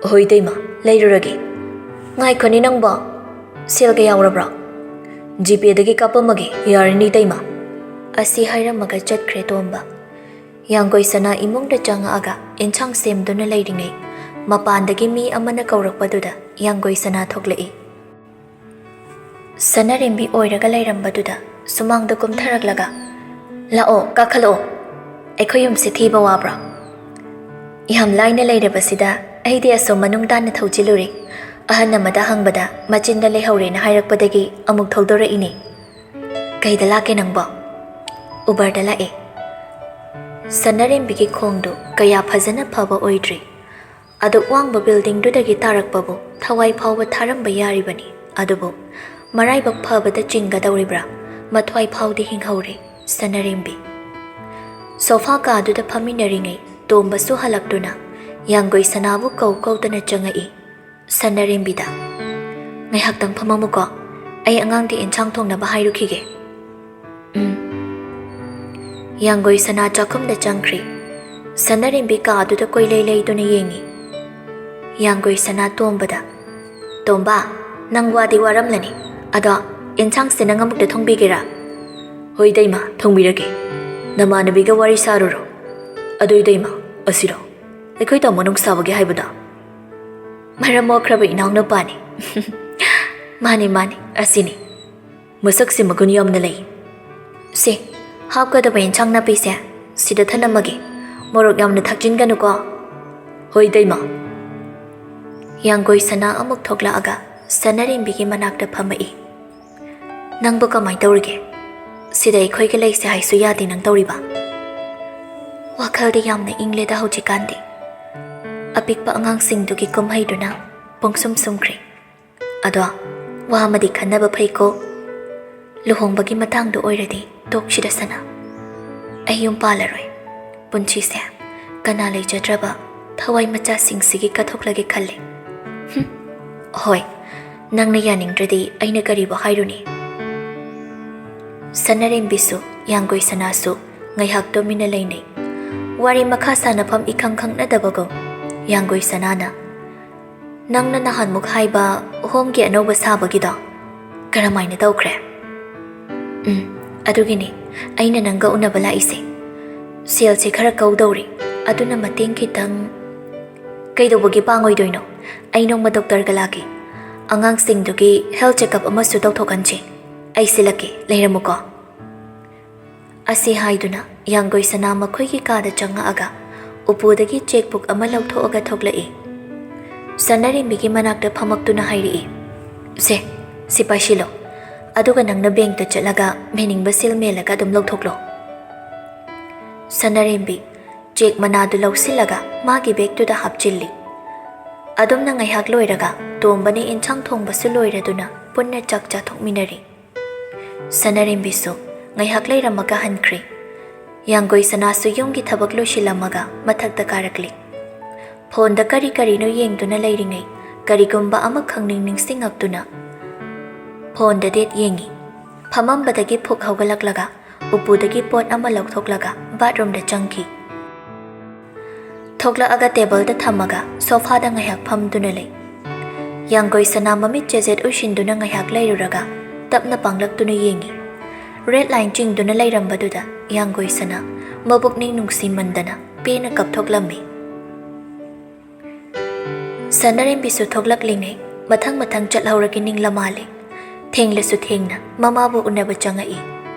"ꯍꯣꯏ ꯏꯇꯩꯃ, ꯂꯩꯔꯨꯔꯒꯦ꯫" "ꯉꯥꯏꯈꯣꯅꯦ ꯅꯪꯕꯣ, ꯁꯦꯜꯒ ꯌꯥꯎꯔꯕ꯭ꯔꯣ?" "GPay ꯗꯒꯤ ꯀꯥꯞꯄꯝꯃꯒꯦ, ꯌꯥꯔꯅꯤ ꯏꯇꯩꯃ꯫" ꯑꯁꯤ ꯍꯥꯏꯔꯝꯃꯒ ꯆꯠꯈ꯭ꯔꯦ ꯇꯣꯝꯕ꯫ ꯌꯥꯡꯒꯣꯏ ꯁꯅꯥ ꯏꯃꯨꯡꯗ ꯆꯪꯉꯛꯑꯒ ꯏꯟꯁꯥꯡ ꯁꯦꯝꯗꯨꯅ ꯂꯩꯔꯤꯉꯩ, ꯃꯄꯥꯟꯗꯒꯤ ꯃꯤ ꯑꯃꯅ ꯀꯧꯔꯛꯄꯗꯨꯗ ꯌꯥꯡꯒꯣꯏ ꯁꯅꯥ ꯊꯣꯛꯂꯛꯏ꯫ ꯁꯅꯥꯔꯦꯝꯕꯤ ꯑꯣꯏꯔꯒ ꯂꯩꯔꯝꯕꯗꯨꯗ ꯁꯨꯃꯥꯡꯗ ꯀꯨꯝꯊꯔꯛꯂꯒ, "ꯂꯥꯛꯑꯣ, ꯀꯥꯈꯠꯂꯛꯑꯣ꯫" ꯑꯩꯈꯣꯏ ꯌꯨꯝꯁꯦ ꯊꯤꯕ ꯋꯥꯕ꯭ꯔꯣ? ꯌꯥꯝ ꯂꯥꯏꯅ ꯂꯩꯔꯕꯁꯤꯗ ꯑꯩꯗꯤ ꯑꯁꯣꯝ ꯃꯅꯨꯡ ꯇꯥꯟꯅ ꯊꯧꯖꯤꯜꯂꯨꯔꯦ꯫ ꯑꯍꯟ ꯑꯃꯗ ꯍꯪꯕꯗ ꯃꯆꯤꯟꯗ ꯂꯩꯍꯧꯔꯦꯅ ꯍꯥꯏꯔꯛꯄꯗꯒꯤ ꯑꯃꯨꯛ ꯊꯧꯗꯣꯔꯛꯏꯅꯦ꯫ ꯀꯩꯗ ꯂꯥꯛꯀꯦ ꯅꯪꯕꯣ? ꯎꯕꯔꯗ ꯂꯥꯛꯑꯦ꯫ ꯁꯅꯥꯔꯦꯝꯕꯤꯒꯤ ꯈꯣꯡꯗꯨ ꯀꯌꯥ ꯐꯖꯅ ꯐꯕ ꯑꯣꯏꯗ꯭ꯔꯤ꯫ ꯑꯗꯨꯛ ꯋꯥꯡꯕ ꯕꯤꯜꯗꯤꯡꯗꯨꯗꯒꯤ ꯇꯥꯔꯛꯄꯕꯨ ꯊꯋꯥꯏ ꯐꯥꯎꯕ ꯊꯥꯔꯝꯕ ꯌꯥꯔꯤꯕꯅꯤ꯫ ꯑꯗꯨꯕꯨ ꯃꯔꯥꯏꯕꯛ ꯐꯕꯗ ꯆꯤꯡꯒꯗꯧꯔꯤꯕ꯭ꯔꯥ, ꯃꯊ꯭ꯋꯥꯏ ꯐꯥꯎꯗꯤ ꯍꯤꯡꯍꯧꯔꯦ ꯁꯅꯥꯔꯦꯝꯕꯤ꯫ ꯁꯣꯐꯥ ꯀꯥꯗꯨꯗ ꯐꯝꯃꯤꯟꯅꯔꯤꯉꯩ ꯇꯣꯝꯕꯁꯨ ꯍꯜꯂꯛꯇꯨꯅ ꯌꯥꯡꯒꯣꯏ ꯁꯅꯥꯕꯨ ꯀꯧ ꯀꯧꯗꯅ ꯆꯪꯉꯛꯏ꯫ ꯁꯅꯥꯔꯦꯝꯕꯤꯗ, "ꯉꯥꯏꯍꯥꯛꯇꯪ ꯐꯝꯃꯝꯃꯨꯀꯣ, ꯑꯩ ꯑꯉꯥꯡꯗꯤ ꯏꯟꯁꯥꯡ ꯊꯣꯡꯅꯕ ꯍꯥꯏꯔꯨꯈꯤꯒꯦ꯫" "ꯎꯝ꯫" ꯌꯥꯡꯒꯣꯏ ꯁꯅꯥ ꯆꯥꯛꯈꯨꯝꯗ ꯆꯪꯈ꯭ꯔꯦ꯫ ꯁꯅꯥꯔꯦꯝꯕꯤ ꯀꯥꯗꯨꯗ ꯀꯣꯏꯂꯩ ꯂꯩꯗꯨꯅ ꯌꯦꯡꯉꯤ꯫ ꯌꯥꯡꯒꯣꯏ ꯁꯅꯥ ꯇꯣꯝꯕꯗ, "ꯇꯣꯝꯕ, ꯅꯪ ꯋꯥꯗꯤ ꯋꯥꯔꯝꯂꯅꯤ꯫ ꯑꯗꯣ ꯏꯟꯁꯥꯡꯁꯦ ꯅꯪ ꯑꯃꯨꯛꯇ ꯊꯣꯡꯕꯤꯒꯦꯔꯥ?" "ꯍꯣꯏ ꯏꯇꯩꯃ, ꯊꯣꯡꯕꯤꯔꯒꯦ꯫ ꯅꯃꯥꯟꯅꯕꯤꯒ ꯋꯥꯔꯤ ꯁꯥꯔꯨꯔꯣ꯫ ꯑꯗꯣ ꯏꯇꯩꯃ, ꯑꯁꯤꯔꯣ ꯑꯩꯈꯣꯏ ꯇꯥꯃꯣ ꯅꯨꯡꯁꯥꯕꯒꯤ ꯍꯥꯏꯕꯗꯣ?" "ꯃꯔꯝ ꯃꯣꯛꯈ꯭ꯔꯕ ꯏꯅꯥꯎꯅꯨꯄꯥꯅꯤ꯫" "ꯃꯥꯅꯤ, ꯃꯥꯅꯤ, ꯑꯁꯤꯅꯤ꯫ ꯃꯁꯛꯁꯦ ꯃꯒꯨꯟ ꯌꯥꯝꯅ ꯂꯩ꯫ ꯁꯦ, ꯍꯥꯞꯀꯗꯕ ꯏꯟꯁꯥꯡ ꯅꯥꯄꯤꯁꯦ ꯁꯤꯗ ꯊꯅꯝꯃꯒꯦ꯫ ꯃꯣꯔꯣꯛ ꯌꯥꯝꯅ ꯊꯥꯛꯆꯤꯟꯒꯅꯨꯀꯣ꯫" "ꯍꯣꯏ ꯏꯇꯩꯃ꯫" ꯌꯥꯡꯒꯣꯏ ꯁꯅꯥ ꯑꯃꯨꯛ ꯊꯣꯛꯂꯛꯑꯒ ꯁꯅꯥꯔꯦꯝꯕꯤꯒꯤ ꯃꯅꯥꯛꯇ ꯐꯝꯃꯛꯏ꯫ "ꯅꯪꯕꯨ ꯀꯃꯥꯏ ꯇꯧꯔꯤꯒꯦ? ꯁꯤꯗ ꯑꯩꯈꯣꯏꯒ ꯂꯩꯁꯦ ꯍꯥꯏꯁꯨ ꯌꯥꯗꯦ ꯅꯪ ꯇꯧꯔꯤꯕ?" "ꯋꯥꯈꯜꯗꯤ ꯌꯥꯝꯅ ꯏꯪꯂꯦꯗ ꯍꯧꯖꯤꯛꯀꯥꯟꯗꯤ꯫ ꯑꯄꯤꯛꯄ ꯑꯉꯥꯡꯁꯤꯡꯗꯨꯒꯤ ꯀꯨꯝꯍꯩꯗꯨꯅ ꯄꯨꯡꯁꯨꯝ ꯁꯨꯝꯈ꯭ꯔꯦ꯫ ꯑꯗꯣ ꯋꯥ ꯑꯃꯗꯤ ꯈꯟꯅꯕ ꯐꯩꯀꯣ꯫ ꯂꯨꯍꯣꯡꯕꯒꯤ ꯃꯇꯥꯡꯗ ꯑꯣꯏꯔꯗꯤ ꯇꯣꯛꯁꯤꯗ ꯁꯅꯥ꯫ ꯑꯩ ꯌꯨꯝ ꯄꯥꯜꯂꯔꯣꯏ꯫ ꯄꯨꯟꯁꯤꯁꯦ ꯀꯅꯥ ꯂꯩꯖꯗ꯭ꯔꯕ ꯊꯋꯥꯏ ꯃꯆꯥꯁꯤꯡꯁꯤꯒꯤ ꯀꯠꯊꯣꯛꯂꯒꯦ ꯈꯜꯂꯦ꯫" "ꯍꯨꯝ, ꯍꯣꯏ, ꯅꯪꯅ ꯌꯥꯅꯤꯡꯗ꯭ꯔꯗꯤ ꯑꯩꯅ ꯀꯔꯤꯕꯨ ꯍꯥꯏꯔꯨꯅꯤ?" ꯁꯅꯥꯔꯦꯝꯕꯤꯁꯨ ꯌꯥꯡꯒꯣꯏ ꯁꯅꯥꯁꯨ ꯉꯥꯏꯍꯥꯛ ꯇꯨꯃꯤꯟꯅ ꯂꯩꯅꯩ꯫ ꯋꯥꯔꯤ ꯃꯈꯥ ꯁꯥꯟꯅꯐꯝ ꯏꯈꯪ ꯈꯪꯅꯗꯕꯒꯨꯝ꯫ ꯌꯥꯡꯒꯣꯏ ꯁꯅꯥꯅ, "ꯅꯪꯅ ꯅꯍꯥꯟꯃꯨꯛ ꯍꯥꯏꯕ ꯍꯣꯝꯒꯤ ꯑꯅꯧꯕ ꯁꯥꯕꯒꯤꯗꯣ ꯀꯔꯝꯍꯥꯏꯅ ꯇꯧꯈ꯭ꯔꯦ?" "ꯎꯝ, ꯑꯗꯨꯒꯤꯅꯤ ꯑꯩꯅ ꯅꯪꯒ ꯎꯅꯕ ꯂꯥꯛꯏꯁꯦ꯫ ꯁꯦꯜꯁꯦ ꯈꯔ ꯀꯧꯗꯧꯔꯤ, ꯑꯗꯨꯅ ꯃꯇꯦꯡ ꯈꯤꯇꯪ꯫" "ꯀꯩꯗꯧꯕꯒꯤ ꯄꯥꯡꯉꯣꯏꯗꯣꯏꯅꯣ? ꯑꯩ ꯅꯣꯡꯃ ꯗꯣꯛꯇꯔꯒ ꯂꯥꯛꯀꯦ꯫ ꯑꯉꯥꯡꯁꯤꯡꯗꯨꯒꯤ ꯍꯦꯜꯊ ꯆꯦꯛꯑꯞ ꯑꯃꯁꯨ ꯇꯧꯊꯣꯛꯍꯟꯁꯤ꯫ ꯑꯩ ꯁꯤꯜꯂꯛꯀꯦ, ꯂꯩꯔꯝꯃꯨꯀꯣ꯫" ꯑꯁꯤ ꯍꯥꯏꯗꯨꯅ ꯌꯥꯡꯒꯣꯏ ꯁꯅꯥ ꯃꯈꯣꯏꯒꯤ ꯀꯥꯗ ꯆꯪꯉꯛꯑꯒ ꯎꯄꯨꯗꯒꯤ cheque book ꯑꯃ ꯂꯧꯊꯣꯛꯑꯒ ꯊꯣꯛꯂꯛꯏ꯫ ꯁꯅꯥꯔꯦꯝꯕꯤꯒꯤ ꯃꯅꯥꯛꯇ ꯐꯝꯃꯛꯇꯨꯅ ꯍꯥꯏꯔꯛꯏ, "ꯁꯦ, ꯁꯤ ꯄꯥꯏꯁꯤꯜꯂꯣ꯫ ꯑꯗꯨꯒ ꯅꯪꯅ bankꯇ ꯆꯠꯂꯒ ꯃꯦꯟꯅꯤꯡꯕ seal ꯃꯦꯜꯂꯒ ꯑꯗꯨꯝ ꯂꯧꯊꯣꯛꯂꯣ꯫" ꯁꯅꯥꯔꯦꯝꯕꯤ cheque ꯃꯅꯥꯗꯨ ꯂꯧꯁꯤꯜꯂꯒ ꯃꯥꯒꯤ bagꯇꯨꯗ ꯍꯥꯞꯆꯤꯜꯂꯤ꯫ ꯑꯗꯨꯝꯅ ꯉꯥꯏꯍꯥꯛ ꯂꯣꯏꯔꯒ ꯇꯣꯝꯕꯅ ꯏꯟꯁꯥꯡ ꯊꯣꯡꯕꯁꯨ ꯂꯣꯏꯔꯗꯨꯅ ꯄꯨꯟꯅ ꯆꯥꯛ ꯆꯥꯊꯣꯛꯃꯤꯟꯅꯔꯤ꯫ ꯁꯅꯥꯔꯦꯝꯕꯤꯁꯨ ꯉꯥꯏꯍꯥꯛ ꯂꯩꯔꯝꯃꯒ ꯍꯟꯈ꯭ꯔꯦ꯫ ꯌꯥꯡꯒꯣꯏ ꯁꯅꯥꯁꯨ ꯌꯨꯝꯒꯤ ꯊꯕꯛ ꯂꯣꯏꯁꯤꯜꯂꯝꯃꯒ ꯃꯊꯛꯇ ꯀꯥꯔꯛꯂꯤ꯫ Phoneꯗ ꯀꯔꯤ ꯀꯔꯤꯅꯣ ꯌꯦꯡꯗꯨꯅ ꯂꯩꯔꯤꯉꯩ ꯀꯔꯤꯒꯨꯝꯕ ꯑꯃ ꯈꯪꯅꯤꯡ ꯅꯤꯡꯁꯤꯡꯉꯛꯇꯨꯅ phoneꯗ date ꯌꯦꯡꯉꯤ꯫ ꯐꯝꯃꯝꯕꯗꯒꯤ ꯐꯨꯛ ꯍꯧꯒꯠꯂꯛꯂꯒ ꯎꯄꯨꯗꯒꯤ ꯄꯣꯠ ꯑꯃ ꯂꯧꯊꯣꯛꯂꯒ bathroomꯗ ꯆꯪꯈꯤ꯫ ꯊꯣꯛꯂꯛꯑꯒ tableꯗ ꯊꯝꯃꯒ sofaꯗ ꯉꯥꯏꯍꯥꯛ ꯐꯝꯗꯨꯅ ꯂꯩ꯫ ꯌꯥꯡꯒꯣꯏ ꯁꯅꯥ ꯃꯃꯤꯠ ꯆꯦꯖꯦꯠ ꯎꯏꯁꯤꯟꯗꯨꯅ ꯉꯥꯏꯍꯥꯛ ꯂꯩꯔꯨꯔꯒ ꯇꯞꯅ ꯄꯥꯡꯂꯛꯇꯨꯅ ꯌꯦꯡꯉꯤ꯫ Red line ꯆꯤꯡꯗꯨꯅ ꯂꯩꯔꯝꯕꯗꯨꯗ ꯌꯥꯡꯒꯣꯏ ꯁꯅꯥ ꯃꯕꯨꯛꯅꯤꯡ ꯅꯨꯡꯁꯤꯃꯟꯗꯅ ꯄꯦꯟꯅ ꯀꯞꯊꯣꯛꯂꯝꯃꯤ꯫ ꯁꯅꯥꯔꯦꯝꯕꯤꯁꯨ ꯊꯣꯛꯂꯛꯂꯤꯉꯩ ꯃꯊꯪ ꯃꯊꯪ ꯆꯠꯍꯧꯔꯒꯦ ꯅꯤꯡꯂ ꯃꯥꯜꯂꯦ꯫ ꯊꯦꯡꯂꯁꯨ ꯊꯦꯡꯅ ꯃꯃꯥꯕꯨ ꯎꯅꯕ ꯆꯪꯉꯛꯏ꯫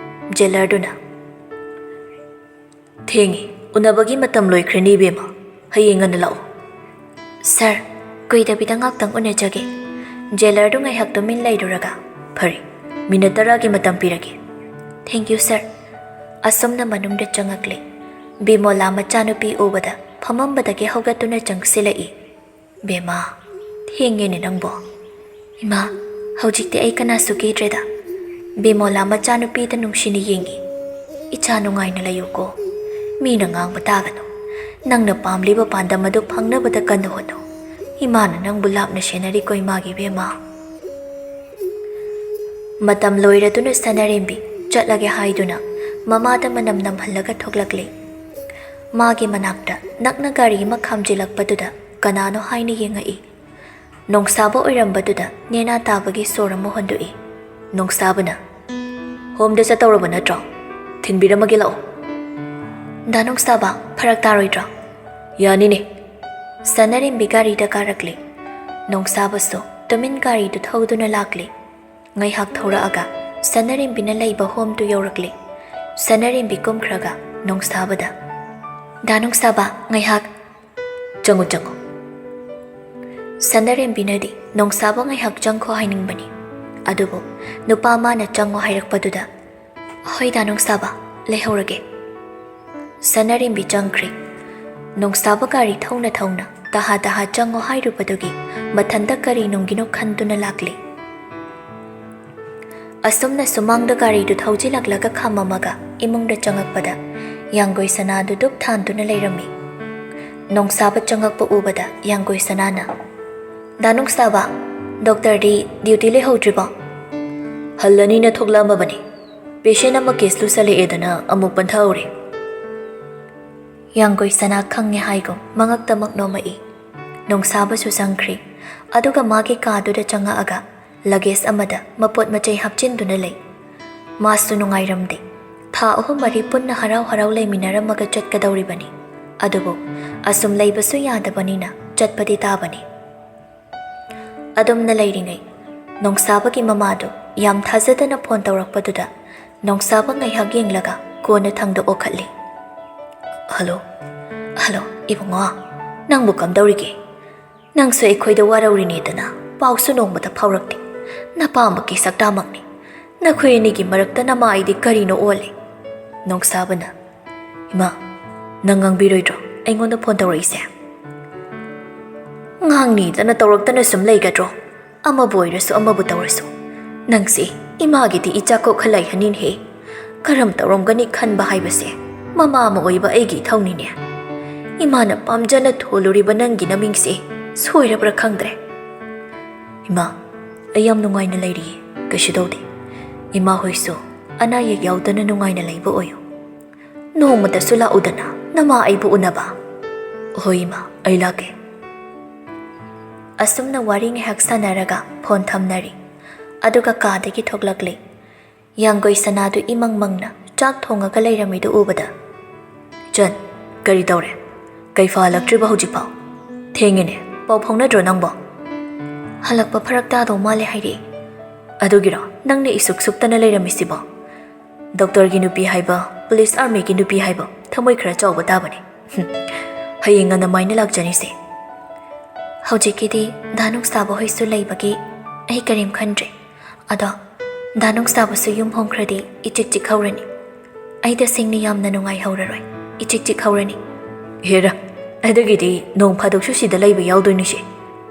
Jailerꯗꯨꯅ, "ꯊꯦꯡꯉꯤ, ꯎꯅꯕꯒꯤ ꯃꯇꯝ ꯂꯣꯏꯈ꯭ꯔꯅꯤ ꯏꯕꯦꯝꯃ, ꯍꯌꯦꯡ ꯉꯟꯅ ꯂꯥꯛꯑꯣ꯫" "Sir, ꯀꯨꯏꯗꯕꯤꯗ ꯉꯥꯛꯇꯪ ꯎꯅꯖꯒꯦ꯫" Jailerꯗꯨ ꯉꯥꯏꯍꯥꯛ ꯇꯨꯃꯤꯟ ꯂꯩꯔꯨꯔꯒ, "ꯐꯔꯦ, minute ꯇꯔꯥꯒꯤ ꯃꯇꯝ ꯄꯤꯔꯒꯦ꯫" "Thank you, sir꯫" ꯑꯁꯨꯝꯅ ꯃꯅꯨꯡꯗ ꯆꯪꯉꯛꯂꯦ꯫ ꯕꯤꯃꯣꯂꯥ ꯃꯆꯥꯅꯨꯄꯤ ꯎꯕꯗ ꯐꯝꯃꯝꯕꯗꯒꯤ ꯍꯧꯒꯠꯇꯨꯅ ꯆꯪꯁꯤꯜꯂꯛꯏ꯫ "ꯕꯦꯃꯥ, ꯊꯦꯡꯉꯦꯅꯦ ꯅꯪꯕꯣ꯫" "ꯏꯃꯥ, ꯍꯧꯖꯤꯛꯇꯤ ꯑꯩ ꯀꯅꯥꯁꯨ ꯀꯤꯗ꯭ꯔꯦꯗ꯫" ꯕꯤꯃꯣꯂꯥ ꯃꯆꯥꯅꯨꯄꯤꯗ ꯅꯨꯡꯁꯤꯅ ꯌꯦꯡꯉꯤ꯫ "ꯏꯆꯥ ꯅꯨꯡꯉꯥꯏꯅ ꯂꯩꯌꯨꯀꯣ꯫ ꯃꯤꯅ ꯉꯥꯡꯕ ꯇꯥꯒꯅꯨ꯫ ꯅꯪꯅ ꯄꯥꯝꯂꯤꯕ ꯄꯥꯟꯗꯝ ꯑꯗꯨ ꯐꯪꯅꯕꯗ ꯀꯟꯅ ꯍꯣꯠꯅꯧ꯫ ꯏꯃꯥꯅ ꯅꯪꯕꯨ ꯂꯥꯞꯅ ꯁꯦꯟꯅꯔꯤꯀꯣ ꯏꯃꯥꯒꯤ ꯕꯦꯃꯥ꯫" ꯃꯇꯝ ꯂꯣꯏꯔꯗꯨꯅ ꯁꯅꯥꯔꯦꯝꯕꯤ ꯆꯠꯂꯒꯦ ꯍꯥꯏꯗꯨꯅ ꯃꯃꯥꯗ ꯃꯅꯝ ꯅꯝꯍꯜꯂꯒ ꯊꯣꯛꯂꯛꯂꯦ꯫ ꯃꯥꯒꯤ ꯃꯅꯥꯛꯇ ꯅꯛꯅ ꯒꯥꯔꯤ ꯑꯃ ꯈꯥꯝꯖꯤꯜꯂꯛꯄꯗꯨꯗ ꯀꯅꯥꯅꯣ ꯍꯥꯏꯅ ꯌꯦꯡꯉꯛꯏ꯫ ꯅꯣꯡꯁꯥꯕ ꯑꯣꯏꯔꯝꯕꯗꯨꯗ ꯅꯦꯅꯥ ꯇꯥꯕꯒꯤ ꯁꯣꯔ ꯑꯃ ꯍꯣꯟꯗꯣꯛꯏ꯫ ꯅꯣꯡꯁꯥꯕꯅ, "Homeꯗ ꯆꯠꯇꯧꯔꯕ ꯅꯠꯇ꯭ꯔꯣ? ꯊꯤꯟꯕꯤꯔꯝꯃꯒꯦ ꯂꯥꯛꯑꯣ꯫" "ꯗꯥ ꯅꯣꯡꯁꯥꯕ, ꯐꯔꯛ ꯇꯥꯔꯣꯏꯗ꯭ꯔꯣ?" "ꯌꯥꯅꯤꯅꯦ꯫" ꯁꯅꯥꯔꯦꯝꯕꯤ ꯒꯥꯔꯤꯗ ꯀꯥꯔꯛꯂꯦ꯫ ꯅꯣꯡꯁꯥꯕꯁꯨ ꯇꯨꯃꯤꯟ ꯒꯥꯔꯤꯗꯨ ꯊꯧꯗꯨꯅ ꯂꯥꯛꯂꯦ꯫ ꯉꯥꯏꯍꯥꯛ ꯊꯧꯔꯛꯑꯒ ꯁꯅꯥꯔꯦꯝꯕꯤꯅ ꯂꯩꯕ homeꯗꯨ ꯌꯧꯔꯛꯂꯦ꯫ ꯁꯅꯥꯔꯦꯝꯕꯤ ꯀꯨꯝꯈ꯭ꯔꯒ ꯅꯣꯡꯁꯥꯕꯗ, "ꯗꯥ ꯅꯣꯡꯁꯥꯕ, ꯉꯥꯏꯍꯥꯛ ꯆꯪꯉꯨ, ꯆꯪꯉꯨ꯫" ꯁꯅꯥꯔꯦꯝꯕꯤꯅꯗꯤ ꯅꯣꯡꯁꯥꯕ ꯉꯥꯏꯍꯥꯛ ꯆꯪꯈꯣ ꯍꯥꯏꯅꯤꯡꯕꯅꯤ꯫ ꯑꯗꯨꯕꯨ ꯅꯨꯄꯥ ꯃꯥꯅ ꯆꯪꯉꯣ ꯍꯥꯏꯔꯛꯄꯗꯨꯗ, "ꯍꯣꯏ ꯗꯥ ꯅꯣꯡꯁꯥꯕ, ꯂꯩꯍꯧꯔꯒꯦ꯫" ꯁꯅꯥꯔꯦꯝꯕꯤ ꯆꯪꯈ꯭ꯔꯦ꯫ ꯅꯣꯡꯁꯥꯕ ꯒꯥꯔꯤ ꯊꯧꯅ ꯊꯧꯅ ꯇꯍꯥ ꯇꯍꯥ ꯆꯪꯉꯣ ꯍꯥꯏꯔꯨꯕꯗꯨꯒꯤ ꯃꯊꯟꯇ ꯀꯔꯤ ꯅꯨꯡꯒꯤꯅꯣ ꯈꯟꯗꯨꯅ ꯂꯥꯛꯂꯤ꯫ ꯑꯁꯨꯝꯅ ꯁꯨꯃꯥꯡꯗ ꯒꯥꯔꯤꯗꯨ ꯊꯧꯖꯤꯜꯂꯛꯂꯒ ꯈꯥꯝꯃꯝꯃꯒ ꯏꯃꯨꯡꯗ ꯆꯪꯉꯛꯄꯗ ꯌꯥꯡꯒꯣꯏ ꯁꯅꯥꯗꯨ ꯗꯨꯞ ꯊꯥꯟꯗꯨꯅ ꯂꯩꯔꯝꯃꯤ꯫ ꯅꯣꯡꯁꯥꯕ ꯆꯪꯉꯛꯄ ꯎꯕꯗ ꯌꯥꯡꯒꯣꯏ ꯁꯅꯥꯅ, "ꯗꯥ ꯅꯣꯡꯁꯥꯕ, ꯗꯣꯛꯇꯔꯗꯤ ꯗ꯭ꯌꯨꯇꯤ ꯂꯩꯍꯧꯗ꯭ꯔꯤꯕꯣ?" "ꯍꯜꯂꯅꯤꯅ ꯊꯣꯛꯂꯛꯑꯝꯃꯕꯅꯤ꯫ ꯄꯦꯁꯦꯟ ꯑꯃ ꯀꯦꯁ ꯂꯨꯁꯜꯂꯛꯑꯦꯗꯅ ꯑꯃꯨꯛ ꯄꯟꯊꯍꯧꯔꯦ꯫" ꯌꯥꯡꯒꯣꯏ ꯁꯅꯥ ꯈꯪꯉꯦ ꯍꯥꯏꯒꯨꯝ ꯃꯉꯛꯇꯃꯛ ꯅꯣꯝꯃꯛꯏ꯫ ꯅꯣꯡꯁꯥꯕꯁꯨ ꯆꯪꯈ꯭ꯔꯦ꯫ ꯑꯗꯨꯒ ꯃꯥꯒꯤ ꯀꯥꯗꯨꯗ ꯆꯪꯉꯛꯑꯒ ꯂꯒꯦꯖ ꯑꯃꯗ ꯃꯄꯣꯠ ꯃꯆꯩ ꯍꯥꯞꯆꯤꯟꯗꯨꯅ ꯂꯩ꯫ ꯃꯥꯁꯨ ꯅꯨꯡꯉꯥꯏꯔꯝꯗꯦ꯫ ꯊꯥ ꯑꯍꯨꯝ ꯃꯔꯤ ꯄꯨꯟꯅ ꯍꯔꯥꯎ ꯍꯔꯥꯎ ꯂꯩꯃꯤꯟꯅꯔꯝꯃꯒ ꯆꯠꯀꯗꯧꯔꯤꯕꯅꯤ꯫ ꯑꯗꯨꯕꯨ ꯑꯁꯨꯝ ꯂꯩꯕꯁꯨ ꯌꯥꯗꯕꯅꯤꯅ ꯆꯠꯄꯗꯤ ꯇꯥꯕꯅꯤ꯫ ꯑꯗꯨꯝꯅ ꯂꯩꯔꯤꯉꯩ ꯅꯣꯡꯁꯥꯕꯒꯤ ꯃꯃꯥꯗꯨ ꯌꯥꯝ ꯊꯥꯖꯗꯅ ꯐꯣꯟ ꯇꯧꯔꯛꯄꯗꯨꯗ ꯅꯣꯡꯁꯥꯕ ꯉꯥꯏꯍꯥꯛ ꯌꯦꯡꯂꯒ ꯀꯣꯟꯅ ꯊꯪꯗ ꯑꯣꯈꯠꯂꯤ꯫ "ꯍꯜꯂꯣ, ꯍꯜꯂꯣ, ꯏꯕꯨꯡꯉꯣ, ꯅꯪꯕꯨ ꯀꯝꯗꯧꯔꯤꯒꯦ? ꯅꯪꯁꯨ ꯑꯩꯈꯣꯏꯗ ꯋꯥꯔꯧꯔꯤꯅꯦꯗꯅ ꯄꯥꯎꯁꯨ ꯅꯣꯡꯃꯇ ꯐꯥꯎꯔꯛꯇꯦ꯫ ꯅꯄꯥꯝꯕꯒꯤ ꯁꯛꯇꯥꯃꯛꯅꯤ꯫ ꯅꯈꯣꯏ ꯑꯅꯤꯒꯤ ꯃꯔꯛꯇ ꯅꯃꯥ ꯑꯩꯗꯤ ꯀꯔꯤꯅꯣ ꯑꯣꯜꯂꯦ꯫" ꯅꯣꯡꯁꯥꯕꯅ, "ꯏꯃꯥ, ꯅꯪ ꯉꯥꯡꯕꯤꯔꯣꯏꯗ꯭ꯔꯣ ꯑꯩꯉꯣꯟꯗ ꯐꯣꯟ ꯇꯧꯔꯛꯏꯁꯦ? ꯉꯥꯡꯅꯤꯗꯅ ꯇꯧꯔꯛꯇꯅ ꯁꯨꯝ ꯂꯩꯒꯗ꯭ꯔꯣ? ꯑꯃꯕꯨ ꯑꯣꯏꯔꯁꯨ ꯑꯃꯕꯨ ꯇꯧꯔꯁꯨ, ꯅꯪꯁꯦ ꯏꯃꯥꯒꯤꯗꯤ ꯏꯆꯥ ꯀꯣꯛꯈ ꯂꯩꯍꯟꯅꯤꯅꯦꯍꯦ꯫ ꯀꯔꯝ ꯇꯧꯔꯝꯒꯅꯤ ꯈꯟꯕ ꯍꯥꯏꯕꯁꯦ ꯃꯃꯥ ꯑꯃ ꯑꯣꯏꯕ ꯑꯩꯒꯤ ꯏꯊꯧꯅꯤꯅꯦ꯫ ꯏꯃꯥꯅ ꯄꯥꯝꯖꯅ ꯊꯣꯜꯂꯨꯔꯤꯕ ꯅꯪꯒꯤ ꯅꯃꯤꯡꯁꯦ ꯁꯣꯏꯔꯕ꯭ꯔꯥ ꯈꯪꯗ꯭ꯔꯦ꯫" "ꯏꯃꯥ, ꯑꯩ ꯌꯥꯝ ꯅꯨꯡꯉꯥꯏꯅ ꯂꯩꯔꯤꯌꯦ, ꯀꯩꯁꯨ ꯇꯧꯗꯦ꯫ ꯏꯃꯥ ꯍꯣꯏꯁꯨ ꯑꯅꯥ ꯑꯌꯦꯛ ꯌꯥꯎꯗꯅ ꯅꯨꯡꯉꯥꯏꯅ ꯂꯩꯕ ꯑꯣꯏꯌꯨ꯫ ꯅꯣꯡꯃꯇꯁꯨ ꯂꯥꯛꯎꯗꯅ ꯅꯃꯥ ꯑꯩꯕꯨ ꯎꯅꯕ꯫" "ꯍꯣꯏ ꯏꯃꯥ, ꯑꯩ ꯂꯥꯛꯀꯦ꯫" ꯑꯁꯨꯝꯅ ꯋꯥꯔꯤ ꯉꯥꯏꯍꯥꯛ ꯁꯥꯟꯅꯔꯒ ꯐꯣꯟ ꯊꯝꯅꯔꯦ꯫ ꯑꯗꯨꯒ ꯀꯥꯗꯒꯤ ꯊꯣꯛꯂꯛꯂꯦ꯫ ꯌꯥꯡꯒꯣꯏ ꯁꯅꯥꯗꯨ ꯏꯃꯪ ꯃꯪꯅ ꯆꯥꯛ ꯊꯣꯡꯉꯒ ꯂꯩꯔꯝꯃꯤꯗꯨ ꯎꯕꯗ, "ꯏꯆꯟ, ꯀꯔꯤ ꯇꯧꯔꯦ? ꯀꯩ ꯐꯍꯜꯂꯛꯇ꯭ꯔꯤꯕ ꯍꯧꯖꯤꯛꯐꯥꯎ? ꯊꯦꯡꯉꯦꯅꯦ, ꯄꯥꯎ ꯐꯥꯎꯅꯗ꯭ꯔꯣ ꯅꯪꯕꯣ?" "ꯍꯜꯂꯛꯄ ꯐꯔꯛ ꯇꯥꯗꯧ ꯃꯥꯜꯂꯦ ꯍꯥꯏꯔꯛꯑꯦ꯫" "ꯑꯗꯨꯒꯤꯔꯣ ꯅꯪꯅ ꯏꯁꯨꯛ ꯁꯨꯛꯇꯅ ꯂꯩꯔꯝꯃꯤꯁꯤꯕꯣ?" ꯗꯣꯛꯇꯔꯒꯤ ꯅꯨꯄꯤ ꯍꯥꯏꯕ, ꯄꯨꯂꯤꯁ ꯑꯥꯔꯃꯤꯒꯤ ꯅꯨꯄꯤ ꯍꯥꯏꯕ, ꯊꯃꯣꯏ ꯈꯔ ꯆꯥꯎꯕ ꯇꯥꯕꯅꯤ꯫ ꯍꯝ, ꯍꯌꯦꯡ ꯉꯟꯅ ꯃꯥꯏꯅ ꯂꯥꯛꯆꯅꯤꯁꯦ꯫ ꯍꯧꯖꯤꯛꯀꯤꯗꯤ ꯗꯥ ꯅꯣꯡꯁꯥꯕ ꯍꯣꯏꯁꯨ ꯂꯩꯕꯒꯤ ꯑꯩ ꯀꯔꯤꯝ ꯈꯟꯗ꯭ꯔꯦ꯫ ꯑꯗꯣ ꯗꯥ ꯅꯣꯡꯁꯥꯕꯁꯨ ꯌꯨꯝ ꯍꯣꯡꯈ꯭ꯔꯗꯤ ꯏꯆꯤꯛ ꯆꯤꯛ ꯍꯧꯔꯅꯤ꯫ ꯑꯩ ꯇꯁꯦꯡꯅ ꯌꯥꯝꯅ ꯅꯨꯡꯉꯥꯏꯍꯧꯔꯔꯣꯏ, ꯏꯆꯤꯛ ꯆꯤꯛ ꯍꯧꯔꯅꯤ꯫ ꯍꯦꯔꯥ, ꯑꯗꯨꯒꯤꯗꯤ ꯅꯣꯡ ꯐꯥꯗꯣꯛꯁꯨ ꯁꯤꯗ ꯂꯩꯕ ꯌꯥꯎꯗꯣꯏꯅꯤꯁꯦ꯫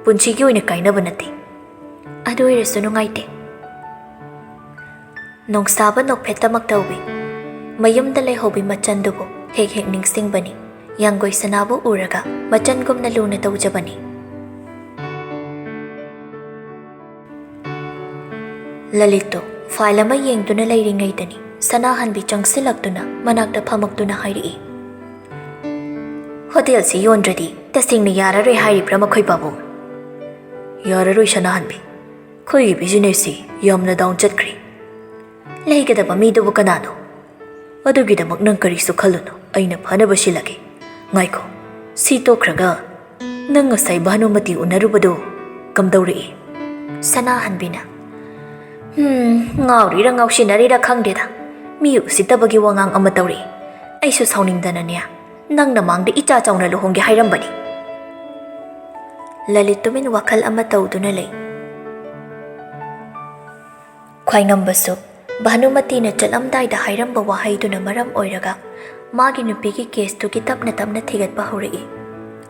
ꯄꯨꯟꯁꯤꯒꯤ ꯑꯣꯏꯅ ꯀꯥꯏꯅꯕ ꯅꯠꯇꯦ꯫ ꯑꯗꯨ ꯑꯣꯏꯔꯁꯨ ꯅꯨꯡꯉꯥꯏꯇꯦ꯫ ꯅꯣꯡꯁꯥꯕ ꯅꯣꯛꯐꯦꯠꯇꯃꯛ ꯇꯧꯏ꯫ ꯃꯌꯨꯝꯗ ꯂꯩꯍꯧꯕꯤ ꯃꯆꯟꯗꯨꯕꯨ ꯍꯦꯛ ꯍꯦꯛ ꯅꯤꯡꯁꯤꯡꯕꯅꯤ꯫ ꯌꯥꯡꯒꯣꯏ ꯁꯅꯥꯕꯨ ꯎꯔꯒ ꯃꯆꯟꯒꯨꯝꯅ ꯂꯨꯅ ꯇꯧꯖꯕꯅꯤ꯫ ꯂꯂꯤꯠꯇꯨ ꯐꯥꯏꯜ ꯑꯃ ꯌꯦꯡꯗꯨꯅ ꯂꯩꯔꯤꯉꯩꯗꯅꯤ ꯁꯅꯥꯍꯟꯕꯤ ꯆꯪꯁꯤꯜꯂꯛꯇꯨꯅ ꯃꯅꯥꯛꯇ ꯐꯝꯃꯛꯇꯨꯅ ꯍꯥꯏꯔꯛꯏ, "ꯍꯣꯇꯦꯜꯁꯤ ꯌꯣꯟꯗ꯭ꯔꯗꯤ ꯇꯁꯦꯡꯅ ꯌꯥꯔꯔꯣꯏ ꯍꯥꯏꯔꯤꯕ꯭ꯔꯥ ꯃꯈꯣꯏ ꯄꯥꯕꯨꯡ?" "ꯌꯥꯔꯔꯣꯏ ꯁꯅꯥꯍꯟꯕꯤ, ꯑꯩꯈꯣꯏꯒꯤ ꯕꯤꯖꯤꯅꯦꯁꯁꯤ ꯌꯥꯝꯅ ꯗꯥꯎꯟ ꯆꯠꯈ꯭ꯔꯦ꯫ ꯂꯩꯒꯗꯕ ꯃꯤꯗꯨꯕꯨ ꯀꯅꯥꯅꯣ? ꯑꯗꯨꯒꯤꯗꯃꯛ ꯅꯪ ꯀꯔꯤꯁꯨ ꯈꯜꯂꯨꯅꯨ, ꯑꯩꯅ ꯐꯅꯕ ꯁꯤꯜꯂꯒꯦ꯫ ꯉꯥꯏꯈꯣ, ꯁꯤ ꯇꯣꯛꯈ꯭ꯔꯒ ꯅꯪ ꯉꯁꯥꯏ ꯚꯥꯅꯨꯃꯇꯤ ꯎꯅꯔꯨꯕꯗꯨ ꯀꯝꯗꯧꯔꯛꯏ?" ꯁꯅꯥꯍꯟꯕꯤꯅ, "ꯍꯝ, ꯉꯥꯎꯔꯤꯔ ꯉꯥꯎꯁꯤꯟꯅꯔꯤꯔ ꯈꯪꯗꯦꯗ, ꯃꯤ ꯎꯁꯤꯠꯇꯕꯒꯤ ꯋꯥꯉꯥꯡ ꯑꯃ ꯇꯧꯔꯛꯏ꯫ ꯑꯩꯁꯨ ꯁꯥꯎꯅꯤꯡꯗꯅꯅꯦ ꯅꯪꯅ ꯃꯥꯡꯗ ꯏꯆꯥ ꯆꯥꯎꯅ ꯂꯨꯍꯣꯡꯒꯦ ꯍꯥꯏꯔꯝꯕꯅꯤ꯫" ꯂꯂꯤꯠ ꯇꯨꯃꯤꯟ ꯋꯥꯈꯜ ꯑꯃ ꯇꯧꯗꯨꯅ ꯂꯩ꯫ ꯈ꯭ꯋꯥꯏꯉꯝꯕꯁꯨ ꯚꯥꯅꯨꯃꯇꯤꯅ ꯆꯠꯂꯝꯗꯥꯏꯗ ꯍꯥꯏꯔꯝꯕ ꯋꯥꯍꯩꯗꯨꯅ ꯃꯔꯝ ꯑꯣꯏꯔꯒ ꯃꯥꯒꯤ ꯅꯨꯄꯤꯒꯤ ꯀꯦꯁꯇꯨꯒꯤ ꯇꯞꯅ ꯇꯞꯅ ꯊꯤꯒꯠꯄ ꯍꯧꯔꯛꯏ꯫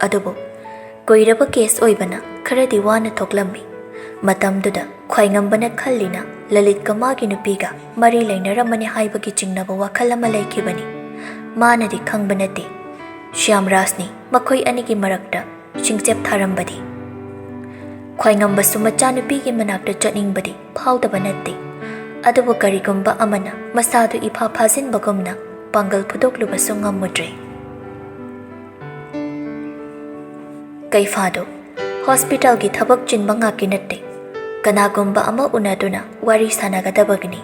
ꯑꯗꯨꯕꯨ ꯀꯨꯏꯔꯕ ꯀꯦꯁ ꯑꯣꯏꯕꯅ ꯈꯔꯗꯤ ꯋꯥꯅ ꯊꯣꯛꯂꯝꯃꯤ꯫ ꯃꯇꯝꯗꯨꯗ ꯈ꯭ꯋꯥꯏꯉꯝꯕꯅ ꯈꯜꯂꯤꯅ ꯂꯂꯤꯠꯀ ꯃꯥꯒꯤ ꯅꯨꯄꯤꯒ ꯃꯔꯤ ꯂꯩꯅꯔꯝꯃꯅꯤ ꯍꯥꯏꯕꯒꯤ ꯆꯤꯡꯅꯕ ꯋꯥꯈꯜ ꯑꯃ ꯂꯩꯈꯤꯕꯅꯤ꯫ ꯃꯥꯅꯗꯤ ꯈꯪꯕ ꯅꯠꯇꯦ, ꯁ꯭ꯌꯥꯝꯔꯥꯖꯅꯤ ꯃꯈꯣꯏ ꯑꯅꯤꯒꯤ ꯃꯔꯛꯇ ꯁꯤꯡꯆꯦꯞ ꯊꯥꯔꯝꯕꯗꯤ꯫ ꯈ꯭ꯋꯥꯏꯉꯝꯕꯁꯨ ꯃꯆꯥꯅꯨꯄꯤꯒꯤ ꯃꯅꯥꯛꯇ ꯆꯠꯅꯤꯡꯕꯗꯤ ꯐꯥꯎꯗꯕ ꯅꯠꯇꯦ, ꯑꯗꯨꯕꯨ ꯀꯔꯤꯒꯨꯝꯕ ꯑꯃꯅ ꯃꯁꯥꯗꯨ ꯏꯐꯥ ꯐꯥꯖꯤꯟꯕꯒꯨꯝꯅ ꯄꯥꯡꯒꯜ ꯐꯨꯗꯣꯛꯂꯨꯕꯁꯨ ꯉꯝꯃꯨꯗ꯭ꯔꯦ꯫ ꯀꯩꯐꯥꯗꯨ ꯍꯣꯁꯄꯤꯇꯥꯜꯒꯤ ꯊꯕꯛ ꯆꯤꯟꯕ ꯉꯥꯛꯀꯤ ꯅꯠꯇꯦ, ꯀꯅꯥꯒꯨꯝꯕ ꯑꯃ ꯎꯅꯗꯨꯅ ꯋꯥꯔꯤ ꯁꯥꯟꯅꯒꯗꯕꯒꯤꯅꯤ꯫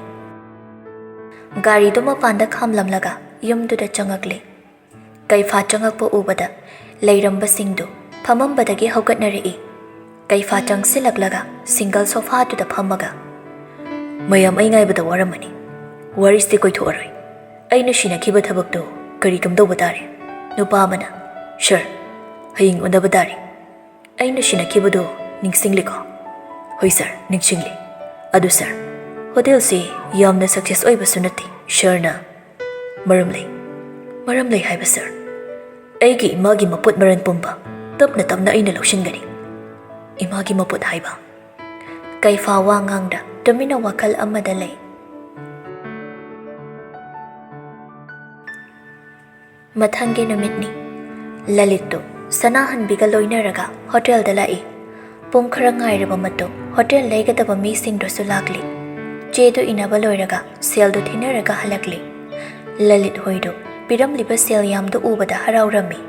ꯒꯥꯔꯤꯗꯨ ꯃꯄꯥꯟꯗ ꯈꯥꯝꯂꯝꯂꯒ ꯌꯨꯝꯗꯨꯗ ꯆꯪꯉꯛꯂꯦ꯫ ꯀꯩꯐꯥ ꯆꯪꯉꯛꯄ ꯎꯕꯗ ꯂꯩꯔꯝꯕꯁꯤꯡꯗꯨ ꯐꯝꯃꯝꯕꯗꯒꯤ ꯍꯧꯒꯠꯅꯔꯛꯏ꯫ ꯀꯩꯐꯥ ꯆꯪꯁꯤꯜꯂꯛꯂꯒ ꯁꯤꯡꯒꯜ ꯁꯣꯐꯥꯗꯨꯗ ꯐꯝꯃꯒ, "ꯃꯌꯥꯝ ꯑꯩ ꯉꯥꯏꯕꯗ ꯋꯥꯔꯝꯃꯅꯤ꯫ ꯋꯥꯔꯤꯁꯤ ꯀꯣꯏꯊꯣꯛꯑꯔꯣꯏ꯫ ꯑꯩꯅ ꯁꯤꯟꯅꯈꯤꯕ ꯊꯕꯛꯇꯨ ꯀꯔꯤ ꯀꯝꯗꯧꯕ ꯇꯥꯔꯦ? ꯅꯨꯄꯥ ꯑꯃꯅ, "ꯁꯔ, ꯍꯌꯦꯡ ꯎꯅꯕ ꯇꯥꯔꯦ꯫ ꯑꯩꯅ ꯁꯤꯟꯅꯈꯤꯕꯗꯨ ꯅꯤꯡꯁꯤꯡꯂꯤꯀꯣ?" "ꯍꯣꯏ ꯁꯔ, ꯅꯤꯡꯁꯤꯡꯂꯤ꯫ ꯑꯗꯨ ꯁꯔ, ꯍꯣꯇꯦꯜꯁꯤ ꯌꯥꯝꯅ ꯁꯛꯁꯦꯁ ꯑꯣꯏꯕꯁꯨ ꯅꯠꯇꯦ꯫ ꯁꯔꯅ" "ꯃꯔꯝ ꯂꯩ꯫ ꯃꯔꯝ ꯂꯩ ꯍꯥꯏꯕ ꯁꯔ꯫ ꯑꯩꯒꯤ ꯏꯃꯥꯒꯤ ꯃꯄꯣꯠ ꯃꯔꯟ ꯄꯨꯝꯕ ꯇꯞꯅ ꯇꯞꯅ ꯑꯩꯅ ꯂꯧꯁꯤꯟꯒꯅꯤ꯫" "ꯏꯃꯥꯒꯤ ꯃꯄꯣꯠ ꯍꯥꯏꯕ?" ꯀꯩꯐꯥ ꯋꯥ ꯉꯥꯡꯗ ꯇꯨꯃꯤꯟꯅ ꯋꯥꯈꯜ ꯑꯃꯗ ꯂꯩ꯫ ꯃꯊꯪꯒꯤ ꯅꯨꯃꯤꯠꯅꯤ꯫ ꯂꯂꯤꯠꯇꯨ ꯁꯅꯥꯍꯟꯕꯤꯒ ꯂꯣꯏꯅꯔꯒ ꯍꯣꯇꯦꯜꯗ ꯂꯥꯛꯏ꯫ ꯄꯨꯡ ꯈꯔ ꯉꯥꯏꯔꯕ ꯃꯇꯨꯡ ꯍꯣꯇꯦꯜ ꯂꯩꯒꯗꯕ ꯃꯤꯁꯤꯡꯗꯨꯁꯨ ꯂꯥꯛꯂꯤ꯫ ꯆꯦꯗꯨ ꯏꯅꯕ ꯂꯣꯏꯔꯒ ꯁꯦꯜꯗꯨ ꯊꯤꯅꯔꯒ ꯍꯜꯂꯛꯂꯤ꯫ ꯂꯂꯤꯠ ꯍꯣꯏꯗꯨ ꯄꯤꯔꯝꯂꯤꯕ ꯁꯦꯜ ꯌꯥꯝꯗꯨ ꯎꯕꯗ ꯍꯔꯥꯎꯔꯝꯃꯤ꯫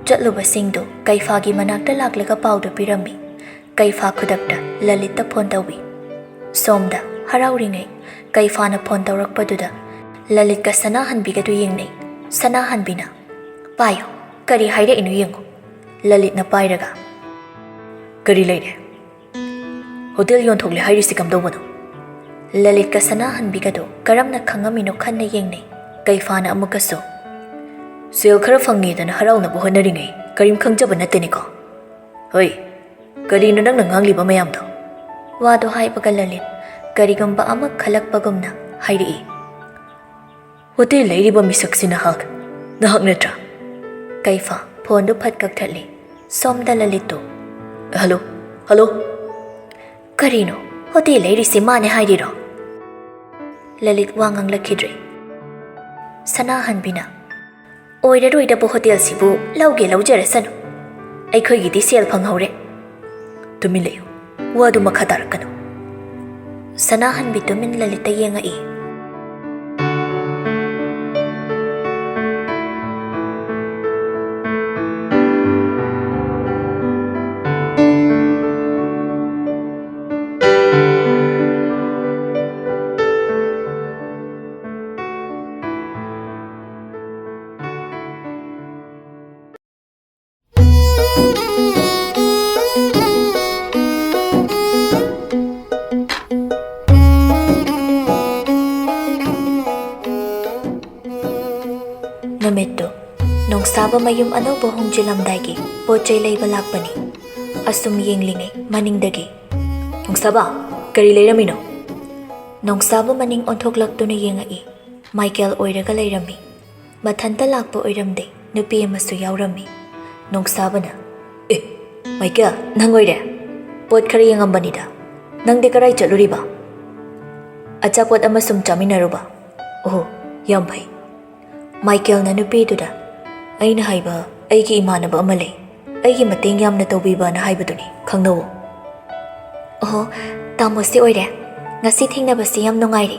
ꯆꯠꯂꯨꯕꯁꯤꯡꯗꯨ ꯀꯩꯐꯥꯒꯤ ꯃꯅꯥꯛꯇ ꯂꯥꯛꯂꯒ ꯄꯥꯎꯗꯨ ꯄꯤꯔꯝꯃꯤ꯫ ꯀꯩꯐꯥ ꯈꯨꯗꯛꯇ ꯂꯂꯤꯠꯇ ꯐꯣꯟ ꯇꯧꯏ꯫ ꯁꯣꯝꯗ ꯍꯔꯥꯎꯔꯤꯉꯩ ꯀꯩꯐꯥꯅ ꯐꯣꯟ ꯇꯧꯔꯛꯄꯗꯨꯗ ꯂꯂꯤꯠꯀ ꯁꯅꯥꯍꯟꯕꯤꯒꯗꯨ ꯌꯦꯡꯅꯩ꯫ ꯁꯅꯥꯍꯟꯕꯤꯅ, "ꯄꯥꯏꯌꯨ, ꯀꯔꯤ ꯍꯥꯏꯔꯛꯏꯅꯣ ꯌꯦꯡꯉꯨ꯫" ꯂꯂꯤꯠꯅ ꯄꯥꯏꯔꯒ, "ꯀꯔꯤ ꯂꯩꯔꯦ? ꯍꯣꯇꯦꯜ ꯌꯣꯟꯊꯣꯛꯂꯦ ꯍꯥꯏꯔꯤꯁꯤ ꯀꯝꯗꯧꯕꯅꯣ?" ꯂꯂꯤꯠꯀ ꯁꯅꯥꯍꯟꯕꯤꯒꯗꯨ ꯀꯔꯝꯅ ꯈꯪꯉꯝꯃꯤꯅꯣ ꯈꯟꯅ ꯌꯦꯡꯅꯩ꯫ ꯀꯩꯐꯥꯅ ꯑꯃꯨꯛꯀꯁꯨ, "ꯁꯦꯜ ꯈꯔ ꯐꯪꯉꯦꯗꯅ ꯍꯔꯥꯎꯅꯕ ꯍꯣꯠꯅꯔꯤꯉꯩ ꯀꯔꯤꯝ ꯈꯪꯖꯕ ꯅꯠꯇꯦꯅꯦꯀꯣ꯫ ꯍꯣꯏ, ꯀꯔꯤꯅꯣ ꯅꯪꯅ ꯉꯥꯡꯂꯤꯕ ꯃꯌꯥꯝꯗꯣ?" ꯋꯥꯗꯣ ꯍꯥꯏꯕꯒ ꯂꯂꯤꯠ ꯀꯔꯤꯒꯨꯝꯕ ꯑꯃ ꯈꯜꯂꯛꯄꯒꯨꯝꯅ ꯍꯥꯏꯔꯛꯏ꯫ "ꯍꯣꯇꯦꯜ ꯂꯩꯔꯤꯕ ꯃꯤꯁꯛꯁꯤ ꯅꯍꯥꯛ, ꯅꯍꯥꯛ ꯅꯠꯇ꯭ꯔꯥ?" ꯀꯩꯐꯥ ꯐꯣꯟꯗꯨ ꯐꯠ ꯀꯛꯊꯠꯂꯤ꯫ ꯁꯣꯝꯗ ꯂꯂꯤꯠꯇꯨ, "ꯍꯜꯂꯣ, ꯍꯜꯂꯣ꯫ ꯀꯔꯤꯅꯣ, ꯍꯣꯇꯦꯜ ꯂꯩꯔꯤꯁꯤ ꯃꯥꯅꯦ ꯍꯥꯏꯔꯤꯔꯣ?" ꯂꯂꯤꯠ ꯋꯥ ꯉꯥꯡꯂꯛꯈꯤꯗ꯭ꯔꯦ꯫ ꯁꯅꯥꯍꯟꯕꯤꯅ, "ꯑꯣꯏꯔꯔꯣꯏꯗꯕ ꯍꯣꯇꯦꯜꯁꯤꯕꯨ ꯂꯧꯒꯦ ꯂꯧꯖꯔꯁꯅꯨ꯫ ꯑꯩꯈꯣꯏꯒꯤꯗꯤ ꯁꯦꯜ ꯐꯪꯍꯧꯔꯦ꯫" "ꯇꯨꯃꯤꯟ ꯂꯩꯌꯨ꯫ ꯋꯥꯗꯨ ꯃꯈꯥ ꯇꯥꯔꯛꯀꯅꯨ꯫" ꯁꯅꯥꯍꯟꯕꯤ ꯇꯨꯃꯤꯟ ꯂꯂꯤꯠꯇ ꯌꯦꯡꯉꯛꯏ꯫ ꯅꯣꯡꯁꯥꯕ ꯃꯌꯨꯝ ꯑꯅꯧꯕ ꯍꯣꯡꯖꯤꯜꯂꯝꯗꯥꯏꯒꯤ ꯄꯣꯠ ꯆꯩ ꯂꯩꯕ ꯂꯥꯛꯄꯅꯤ꯫ ꯑꯁꯨꯝ ꯌꯦꯡꯂꯤꯉꯩ ꯃꯅꯤꯡꯗꯒꯤ, "ꯅꯣꯡꯁꯥꯕ, ꯀꯔꯤ ꯂꯩꯔꯝꯃꯤꯅꯣ?" ꯅꯣꯡꯁꯥꯕ ꯃꯅꯤꯡ ꯑꯣꯟꯊꯣꯛꯂꯛꯇꯨꯅ ꯌꯦꯡꯉꯛꯏ꯫ ꯃꯥꯏꯀꯦꯜ ꯑꯣꯏꯔꯒ ꯂꯩꯔꯝꯃꯤ꯫ ꯃꯊꯟꯇ ꯂꯥꯛꯄ ꯑꯣꯏꯔꯝꯗꯦ, ꯅꯨꯄꯤ ꯑꯃꯁꯨ ꯌꯥꯎꯔꯝꯃꯤ꯫ ꯅꯣꯡꯁꯥꯕꯅ, "ꯑꯦ, ꯃꯥꯏꯀꯦꯜ, ꯅꯪ ꯑꯣꯏꯔꯦ? ꯄꯣꯠ ꯈꯔ ꯌꯦꯡꯉꯝꯕꯅꯤꯗ꯫ ꯅꯪꯗꯤ ꯀꯔꯥꯏ ꯆꯠꯂꯨꯔꯤꯕ?" "ꯑꯆꯥꯄꯣꯠ ꯑꯃ ꯁꯨꯝ ꯆꯥꯃꯤꯟꯅꯔꯨꯕ꯫" "ꯑꯣꯍꯣ, ꯌꯥꯝ ꯐꯩ꯫" ꯃꯥꯏꯀꯦꯜꯅ ꯅꯨꯄꯤꯗꯨꯗ, "ꯑꯩꯅ ꯍꯥꯏꯕ ꯑꯩꯒꯤ ꯏꯃꯥꯟꯅꯕ ꯑꯃ ꯂꯩ, ꯑꯩꯒꯤ ꯃꯇꯦꯡ ꯌꯥꯝꯅ ꯇꯧꯕꯤꯕꯅ ꯍꯥꯏꯕꯗꯨꯅꯤ, ꯈꯪꯅꯧꯋꯣ꯫" "ꯑꯣꯍꯣ, ꯇꯥꯃꯣꯁꯤ ꯑꯣꯏꯔꯦ꯫ ꯉꯁꯤ ꯊꯦꯡꯅꯕꯁꯤ ꯌꯥꯝ ꯅꯨꯡꯉꯥꯏꯔꯦ꯫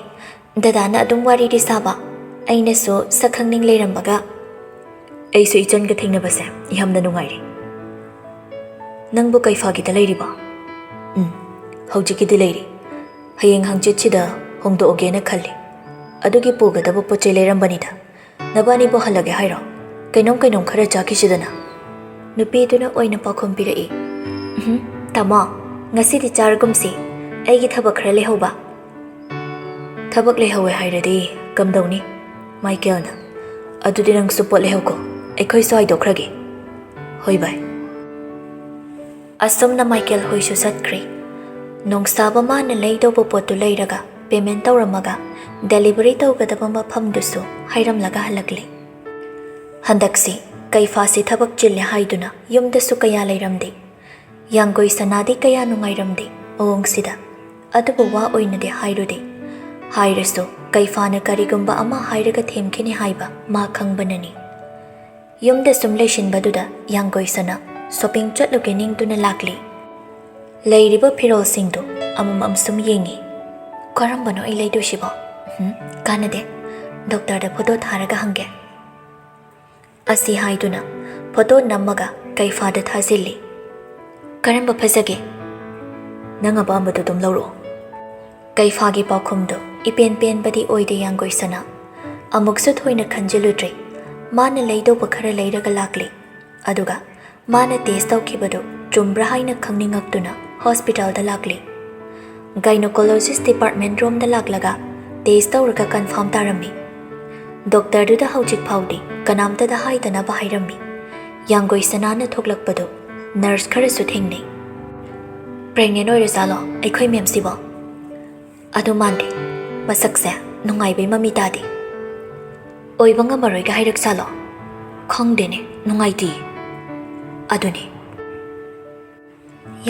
ꯗꯗꯥꯅ ꯑꯗꯨꯝ ꯋꯥꯔꯤꯗꯤ ꯁꯥꯕ, ꯑꯩꯅꯁꯨ ꯁꯛ ꯈꯪꯅꯤꯡ ꯂꯩꯔꯝꯕꯒ꯫" "ꯑꯩꯁꯨ ꯏꯆꯟꯒ ꯊꯦꯡꯅꯕꯁꯦ ꯌꯥꯝꯅ ꯅꯨꯡꯉꯥꯏꯔꯦ꯫ ꯅꯪꯕꯨ ꯀꯩꯐꯥꯒꯤꯗ ꯂꯩꯔꯤꯕꯣ?" "ꯎꯝ, ꯍꯧꯖꯤꯛꯀꯤꯗꯤ ꯂꯩꯔꯤ꯫ ꯍꯌꯦꯡ ꯍꯪꯆꯤꯠꯁꯤꯗ ꯍꯣꯡꯗꯣꯛꯑꯒꯦꯅ ꯈꯜꯂꯤ꯫ ꯑꯗꯨꯒꯤ ꯄꯨꯒꯗꯕ ꯄꯣꯠ ꯆꯩ ꯂꯩꯔꯝꯕꯅꯤꯗ꯫ ꯅꯕꯥꯅꯤꯕꯨ ꯍꯜꯂꯒꯦ ꯍꯥꯏꯔꯣ? ꯀꯩꯅꯣꯝ ꯀꯩꯅꯣꯝ ꯈꯔ ꯆꯥꯈꯤꯁꯤꯗꯅ꯫" ꯅꯨꯄꯤꯗꯨꯅ ꯑꯣꯏꯅ ꯄꯥꯎꯈꯨꯝ ꯄꯤꯔꯛꯏ, "ꯎꯝꯍꯨꯝ, ꯇꯥꯃꯣ, ꯉꯁꯤꯗꯤ ꯆꯥꯔꯒꯨꯝꯁꯤ꯫ ꯑꯩꯒꯤ ꯊꯕꯛ ꯈꯔ ꯂꯩꯍꯧꯕ꯫" "ꯊꯕꯛ ꯂꯩꯍꯧꯋꯦ ꯍꯥꯏꯔꯗꯤ ꯀꯝꯗꯧꯅꯤ?" ꯃꯥꯏꯀꯦꯜꯅ, "ꯑꯗꯨꯗꯤ ꯅꯪꯁꯨ ꯄꯣꯠ ꯂꯩꯍꯧꯀꯣ, ꯑꯩꯈꯣꯏꯁꯨ ꯍꯥꯏꯗꯣꯛꯈ꯭ꯔꯒꯦ꯫" "ꯍꯣꯏ ꯚꯥꯏ꯫" ꯑꯁꯨꯝꯅ ꯃꯥꯏꯀꯦꯜ ꯍꯣꯏꯁꯨ ꯆꯠꯈ꯭ꯔꯦ꯫ ꯅꯣꯡꯁꯥꯕ ꯃꯥꯅ ꯂꯩꯗꯧꯕ ꯄꯣꯠꯇꯨ ꯂꯩꯔꯒ ꯄꯦꯃꯦꯟ ꯇꯧꯔꯝꯃꯒ ꯗꯦꯂꯤꯚꯔꯤ ꯇꯧꯒꯗꯕ ꯃꯐꯝꯗꯨꯁꯨ ꯍꯥꯏꯔꯝꯂꯒ ꯍꯜꯂꯛꯂꯦ꯫ ꯍꯟꯗꯛꯁꯤ ꯀꯩꯐꯥꯁꯤ ꯊꯕꯛ ꯆꯤꯜꯂꯦ ꯍꯥꯏꯗꯨꯅ ꯌꯨꯝꯗꯁꯨ ꯀꯌꯥ ꯂꯩꯔꯝꯗꯦ꯫ ꯌꯥꯡꯒꯣꯏ ꯁꯅꯥꯗꯤ ꯀꯌꯥ ꯅꯨꯡꯉꯥꯏꯔꯝꯗꯦ ꯃꯑꯣꯡꯁꯤꯗ꯫ ꯑꯗꯨꯕꯨ ꯋꯥ ꯑꯣꯏꯅꯗꯤ ꯍꯥꯏꯔꯨꯗꯦ꯫ ꯍꯥꯏꯔꯁꯨ ꯀꯩꯐꯥꯅ ꯀꯔꯤꯒꯨꯝꯕ ꯑꯃ ꯍꯥꯏꯔꯒ ꯊꯦꯝꯈꯤꯅꯤ ꯍꯥꯏꯕ ꯃꯥ ꯈꯪꯕꯅꯅꯤ꯫ ꯌꯨꯝꯗ ꯁꯨꯝ ꯂꯩꯁꯤꯟꯕꯗꯨꯗ ꯌꯥꯡꯒꯣꯏ ꯁꯅꯥ ꯁꯣꯄꯤꯡ ꯆꯠꯂꯨꯒꯦ ꯅꯤꯡꯗꯨꯅ ꯂꯥꯛꯂꯤ꯫ ꯂꯩꯔꯤꯕ ꯐꯤꯔꯣꯜꯁꯤꯡꯗꯨ ꯑꯃꯃꯝ ꯁꯨꯝ ꯌꯦꯡꯉꯤ꯫ "ꯀꯔꯝꯕꯅꯣ ꯑꯩ ꯂꯩꯗꯣꯏꯁꯤꯕꯣ? ꯎꯝ, ꯀꯥꯟꯅꯗꯦ꯫ ꯗꯣꯛꯇꯔꯗ ꯐꯣꯇꯣ ꯊꯥꯔꯒ ꯍꯪꯒꯦ꯫" ꯑꯁꯤ ꯍꯥꯏꯗꯨꯅ ꯐꯣꯇꯣ ꯅꯝꯃꯒ ꯀꯩꯐꯥꯗ ꯊꯥꯖꯤꯜꯂꯤ꯫ "ꯀꯔꯝꯕ ꯐꯖꯒꯦ?" "ꯅꯪ ꯑꯄꯥꯝꯕꯗꯨ ꯑꯗꯨꯝ ꯂꯧꯔꯛꯑꯣ꯫" ꯀꯩꯐꯥꯒꯤ ꯄꯥꯎꯈꯨꯝꯗꯨ ꯏꯄꯦꯟ ꯄꯦꯟꯕꯗꯤ ꯑꯣꯏꯗꯦ ꯌꯥꯡꯒꯣꯏ ꯁꯅꯥ꯫ ꯑꯃꯨꯛꯁꯨ ꯊꯣꯏꯅ ꯈꯟꯖꯤꯜꯂꯨꯗ꯭ꯔꯦ꯫ ꯃꯥꯅ ꯂꯩꯗꯧꯕ ꯈꯔ ꯂꯩꯔꯒ ꯂꯥꯛꯂꯤ꯫ ꯑꯗꯨꯒ ꯃꯥꯅ ꯇꯦꯁ ꯇꯧꯈꯤꯕꯗꯨ ꯆꯨꯝꯕ꯭ꯔꯥ ꯍꯥꯏꯅ ꯈꯪꯅꯤꯡꯉꯛꯇꯨꯅ ꯍꯣꯁꯄꯤꯇꯥꯜꯗ ꯂꯥꯛꯂꯤ꯫ ꯒꯥꯏꯅꯣꯀꯣꯂꯣꯖꯤꯁ ꯗꯤꯄꯥꯔꯠꯃꯦꯟ ꯔꯣꯝꯗ ꯂꯥꯛꯂꯒ ꯇꯦꯁ ꯇꯧꯔꯒ ꯀꯟꯐꯥꯔꯝ ꯇꯥꯔꯝꯃꯤ꯫ ꯗꯣꯛꯇꯔꯗꯨꯗ ꯍꯧꯖꯤꯛ ꯐꯥꯎꯗꯤ ꯀꯅꯥꯝꯇꯗ ꯍꯥꯏꯗꯅꯕ ꯍꯥꯏꯔꯝꯃꯤ꯫ ꯌꯥꯡꯒꯣꯏ ꯁꯅꯥꯅ ꯊꯣꯛꯂꯛꯄꯗꯨ ꯅꯔꯁ ꯈꯔꯁꯨ ꯊꯦꯡꯅꯩ꯫ "ꯄ꯭ꯔꯦꯒꯅꯦꯟ ꯑꯣꯏꯔꯖꯥꯠꯂꯣ ꯑꯩꯈꯣꯏ ꯃꯦꯝꯁꯤꯕꯣ?" "ꯑꯗꯨ ꯃꯥꯟꯗꯦ, ꯃꯁꯛꯁꯦ ꯅꯨꯡꯉꯥꯏꯕꯩ ꯃꯃꯤ ꯇꯥꯗꯦ꯫ ꯑꯣꯏꯕ ꯉꯝꯃꯔꯣꯏꯒ ꯍꯥꯏꯔꯛꯆꯥꯠꯂꯣ? ꯈꯪꯗꯦꯅꯦ, ꯅꯨꯡꯉꯥꯏꯇꯦ꯫ ꯑꯗꯨꯅꯦ꯫"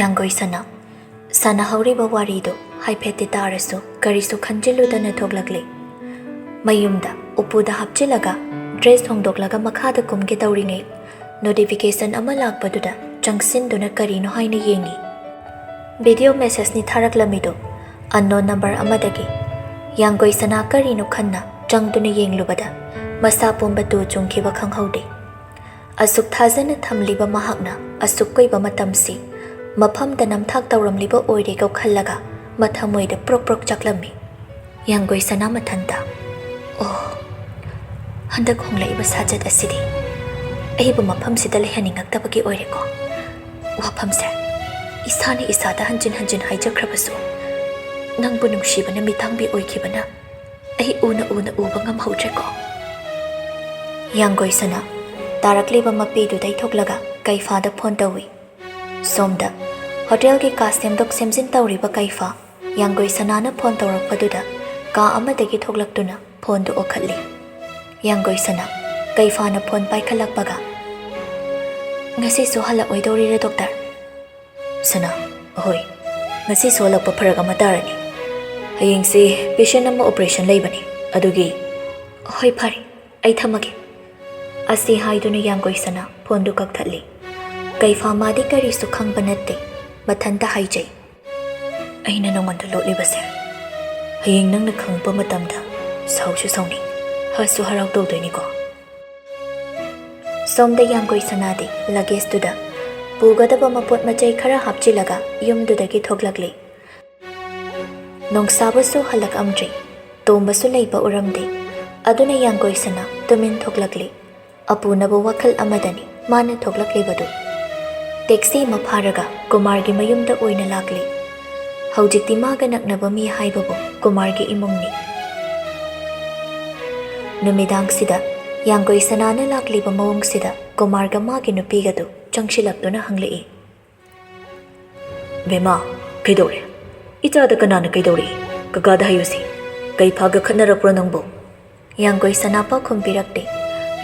ꯌꯥꯡꯒꯣꯏ ꯁꯅꯥ ꯁꯥꯟꯅꯍꯧꯔꯤꯕ ꯋꯥꯔꯤꯗꯨ ꯍꯥꯏꯐꯦꯠꯇꯤ ꯇꯥꯔꯁꯨ ꯀꯔꯤꯁꯨ ꯈꯟꯖꯤꯜꯂꯨꯗꯅ ꯊꯣꯛꯂꯛꯂꯤ꯫ ꯃꯌꯨꯝꯗ ꯎꯄꯨꯗ ꯍꯥꯞꯆꯤꯜꯂꯒ ꯗ꯭ꯔꯦꯁ ꯍꯣꯡꯗꯣꯛꯂꯒ ꯃꯈꯥꯗ ꯀꯨꯝꯒꯦ ꯇꯧꯔꯤꯉꯩ ꯅꯣꯇꯤꯐꯤꯀꯦꯁꯟ ꯑꯃ ꯂꯥꯛꯄꯗꯨꯗ ꯆꯪꯁꯤꯟꯗꯨꯅ ꯀꯔꯤꯅꯣ ꯍꯥꯏꯅ ꯌꯦꯡꯉꯤ꯫ ꯚꯤꯗꯤꯑꯣ ꯃꯦꯁꯦꯖꯅꯤ ꯊꯥꯔꯛꯂꯝꯃꯤꯗꯨ, ꯑꯟꯅꯣꯟ ꯅꯝꯕꯔ ꯑꯃꯗꯒꯤ꯫ ꯌꯥꯡꯒꯣꯏ ꯁꯅꯥ ꯀꯔꯤꯅꯣ ꯈꯟꯅ ꯆꯪꯗꯨꯅ ꯌꯦꯡꯂꯨꯕꯗ ꯃꯁꯥ ꯄꯨꯝꯕ ꯇꯨ ꯆꯨꯡꯈꯤꯕ ꯈꯪꯍꯧꯗꯦ꯫ ꯑꯁꯨꯛ ꯊꯥꯖꯅ ꯊꯝꯂꯤꯕ ꯃꯍꯥꯛꯅ ꯑꯁꯨꯛ ꯀꯨꯏꯕ ꯃꯇꯝꯁꯤ ꯃꯐꯝꯗ ꯅꯝꯊꯥꯛ ꯇꯧꯔꯝꯂꯤꯕ ꯑꯣꯏꯔꯦꯀꯣ ꯈꯜꯂꯒ ꯃꯊꯃꯣꯏꯗ ꯄ꯭ꯔꯣꯛ ꯄ꯭ꯔꯣꯛ ꯆꯥꯛꯂꯝꯃꯤ꯫ ꯌꯥꯡꯒꯣꯏ ꯁꯅꯥ ꯃꯊꯟꯇ, "ꯑꯣ, ꯍꯟꯗꯛ ꯍꯣꯡꯂꯛꯏꯕ ꯁꯥꯖꯠ ꯑꯁꯤꯗꯤ ꯑꯩꯕꯨ ꯃꯐꯝꯁꯤꯗ ꯂꯩꯍꯟꯅꯤꯡꯉꯛꯇꯕꯒꯤ ꯑꯣꯏꯔꯦꯀꯣ꯫ ꯋꯥꯐꯝꯁꯦ ꯏꯁꯥꯅ ꯏꯁꯥꯗ ꯍꯟꯖꯤꯟ ꯍꯟꯖꯤꯟ ꯍꯥꯏꯖꯈ꯭ꯔꯕꯁꯨ, ꯅꯪꯕꯨ ꯅꯨꯡꯁꯤꯕꯅ ꯃꯤꯇꯥꯡꯕꯤ ꯑꯣꯏꯈꯤꯕꯅ ꯑꯩ ꯎꯅ ꯎꯅ ꯎꯕ ꯉꯝꯍꯧꯗ꯭ꯔꯦꯀꯣ꯫" ꯌꯥꯡꯒꯣꯏ ꯁꯅꯥ ꯇꯥꯔꯛꯂꯤꯕ ꯃꯄꯤꯗꯨꯗꯩ ꯊꯣꯛꯂꯒ ꯀꯩꯐꯥꯗ ꯐꯣꯟ ꯇꯧꯏ꯫ ꯁꯣꯝꯗ ꯍꯣꯇꯦꯜꯒꯤ ꯀꯥ ꯁꯦꯝꯗꯣꯛ ꯁꯦꯝꯖꯤꯟ ꯇꯧꯔꯤꯕ ꯀꯩꯐꯥ ꯌꯥꯡꯒꯣꯏ ꯁꯅꯥꯅ ꯐꯣꯟ ꯇꯧꯔꯛꯄꯗꯨꯗ ꯀꯥ ꯑꯃꯗꯒꯤ ꯊꯣꯛꯂꯛꯇꯨꯅ ꯐꯣꯟꯗꯨ ꯑꯣꯛꯈꯠꯂꯤ꯫ ꯌꯥꯡꯒꯣꯏ ꯁꯅꯥ ꯀꯩꯐꯥꯅ ꯐꯣꯟ ꯄꯥꯏꯈꯠꯂꯛꯄꯒ, "ꯉꯁꯤꯁꯨ ꯍꯜꯂꯛꯑꯣꯏꯗꯧꯔꯤꯔ ꯗꯣꯛꯇꯔ?" "ꯁꯅꯥ, ꯑꯍꯣꯏ, ꯉꯁꯤꯁꯨ ꯍꯜꯂꯛꯄ ꯐꯔꯛ ꯑꯃ ꯇꯥꯔꯅꯤ꯫ ꯍꯌꯦꯡꯁꯤ ꯄꯦꯁꯦꯟ ꯑꯃ ꯑꯣꯄꯔꯦꯁꯟ ꯂꯩꯕꯅꯤ, ꯑꯗꯨꯒꯤ꯫" "ꯍꯣꯏ, ꯐꯔꯦ, ꯑꯩ ꯊꯝꯃꯒꯦ꯫" ꯑꯁꯤ ꯍꯥꯏꯗꯨꯅ ꯌꯥꯡꯒꯣꯏ ꯁꯅꯥ ꯐꯣꯟꯗꯨ ꯀꯛꯊꯠꯂꯤ꯫ ꯀꯩꯐꯥ ꯃꯥꯗꯤ ꯀꯔꯤꯁꯨ ꯈꯪꯕ ꯅꯠꯇꯦ, ꯃꯊꯟꯇ ꯍꯥꯏꯖꯩ, "ꯑꯩꯅ ꯅꯉꯣꯟꯗ ꯂꯣꯠꯂꯤꯕꯁꯦ ꯍꯌꯦꯡ ꯅꯪꯅ ꯈꯪꯉꯛꯄ ꯃꯇꯝꯗ ꯁꯥꯎꯁꯨ ꯁꯥꯎꯅꯤꯡ, ꯍꯔꯥꯎꯁꯨ ꯍꯔꯥꯎ ꯇꯧꯗꯣꯏꯅꯤꯀꯣ꯫" ꯁꯣꯝꯗ ꯌꯥꯡꯒꯣꯏ ꯁꯅꯥꯗꯤ ꯂꯒꯦꯖꯇꯨꯗ ꯄꯨꯒꯗꯕ ꯃꯄꯣꯠ ꯃꯆꯩ ꯈꯔ ꯍꯥꯞꯆꯤꯜꯂꯒ ꯌꯨꯝꯗꯨꯗꯒꯤ ꯊꯣꯛꯂꯛꯂꯤ꯫ ꯅꯣꯡꯁꯥꯕꯁꯨ ꯍꯜꯂꯛꯑꯝꯗ꯭ꯔꯤ, ꯇꯣꯝꯕꯁꯨ ꯂꯩꯕ ꯎꯔꯝꯗꯦ꯫ ꯑꯗꯨꯅ ꯌꯥꯡꯒꯣꯏ ꯁꯅꯥ ꯇꯨꯃꯤꯟ ꯊꯣꯛꯂꯛꯂꯤ꯫ ꯑꯄꯨꯅꯕ ꯋꯥꯈꯜ ꯑꯃꯗꯅꯤ ꯃꯥꯅ ꯊꯣꯛꯂꯛꯂꯤꯕꯗꯨ꯫ ꯇꯦꯛꯁꯤ ꯑꯃ ꯐꯥꯔꯒ ꯀꯨꯃꯥꯔꯒꯤ ꯃꯌꯨꯝꯗ ꯑꯣꯏꯅ ꯂꯥꯛꯂꯤ꯫ ꯍꯧꯖꯤꯛꯇꯤ ꯃꯥꯒ ꯅꯛꯅꯕ ꯃꯤ ꯍꯥꯏꯕꯕꯨ ꯀꯨꯃꯥꯔꯒꯤ ꯏꯃꯨꯡꯅꯤ꯫ ꯅꯨꯃꯤꯗꯥꯡꯁꯤꯗ ꯌꯥꯡꯒꯣꯏ ꯁꯅꯥꯅ ꯂꯥꯛꯂꯤꯕ ꯃꯑꯣꯡꯁꯤꯗ ꯀꯨꯃꯥꯔꯒ ꯃꯥꯒꯤ ꯅꯨꯄꯤꯒꯗꯨ ꯆꯪꯁꯤꯜꯂꯛꯇꯨꯅ ꯍꯪꯂꯛꯏ꯫ "ꯕꯦꯃꯥ, ꯀꯩꯗꯧꯔꯦ? ꯏꯆꯥꯗ ꯀꯅꯥꯅ ꯀꯩꯗꯧꯔꯛꯏ? ꯀꯀꯥꯗ ꯍꯥꯏꯌꯨꯁꯤ꯫ ꯀꯩ ꯐꯥꯒ ꯈꯠꯅꯔꯛꯄ꯭ꯔꯣ ꯅꯪꯕꯨ?" ꯌꯥꯡꯒꯣꯏ ꯁꯅꯥ ꯄꯥꯎꯈꯨꯝ ꯄꯤꯔꯛꯇꯦ꯫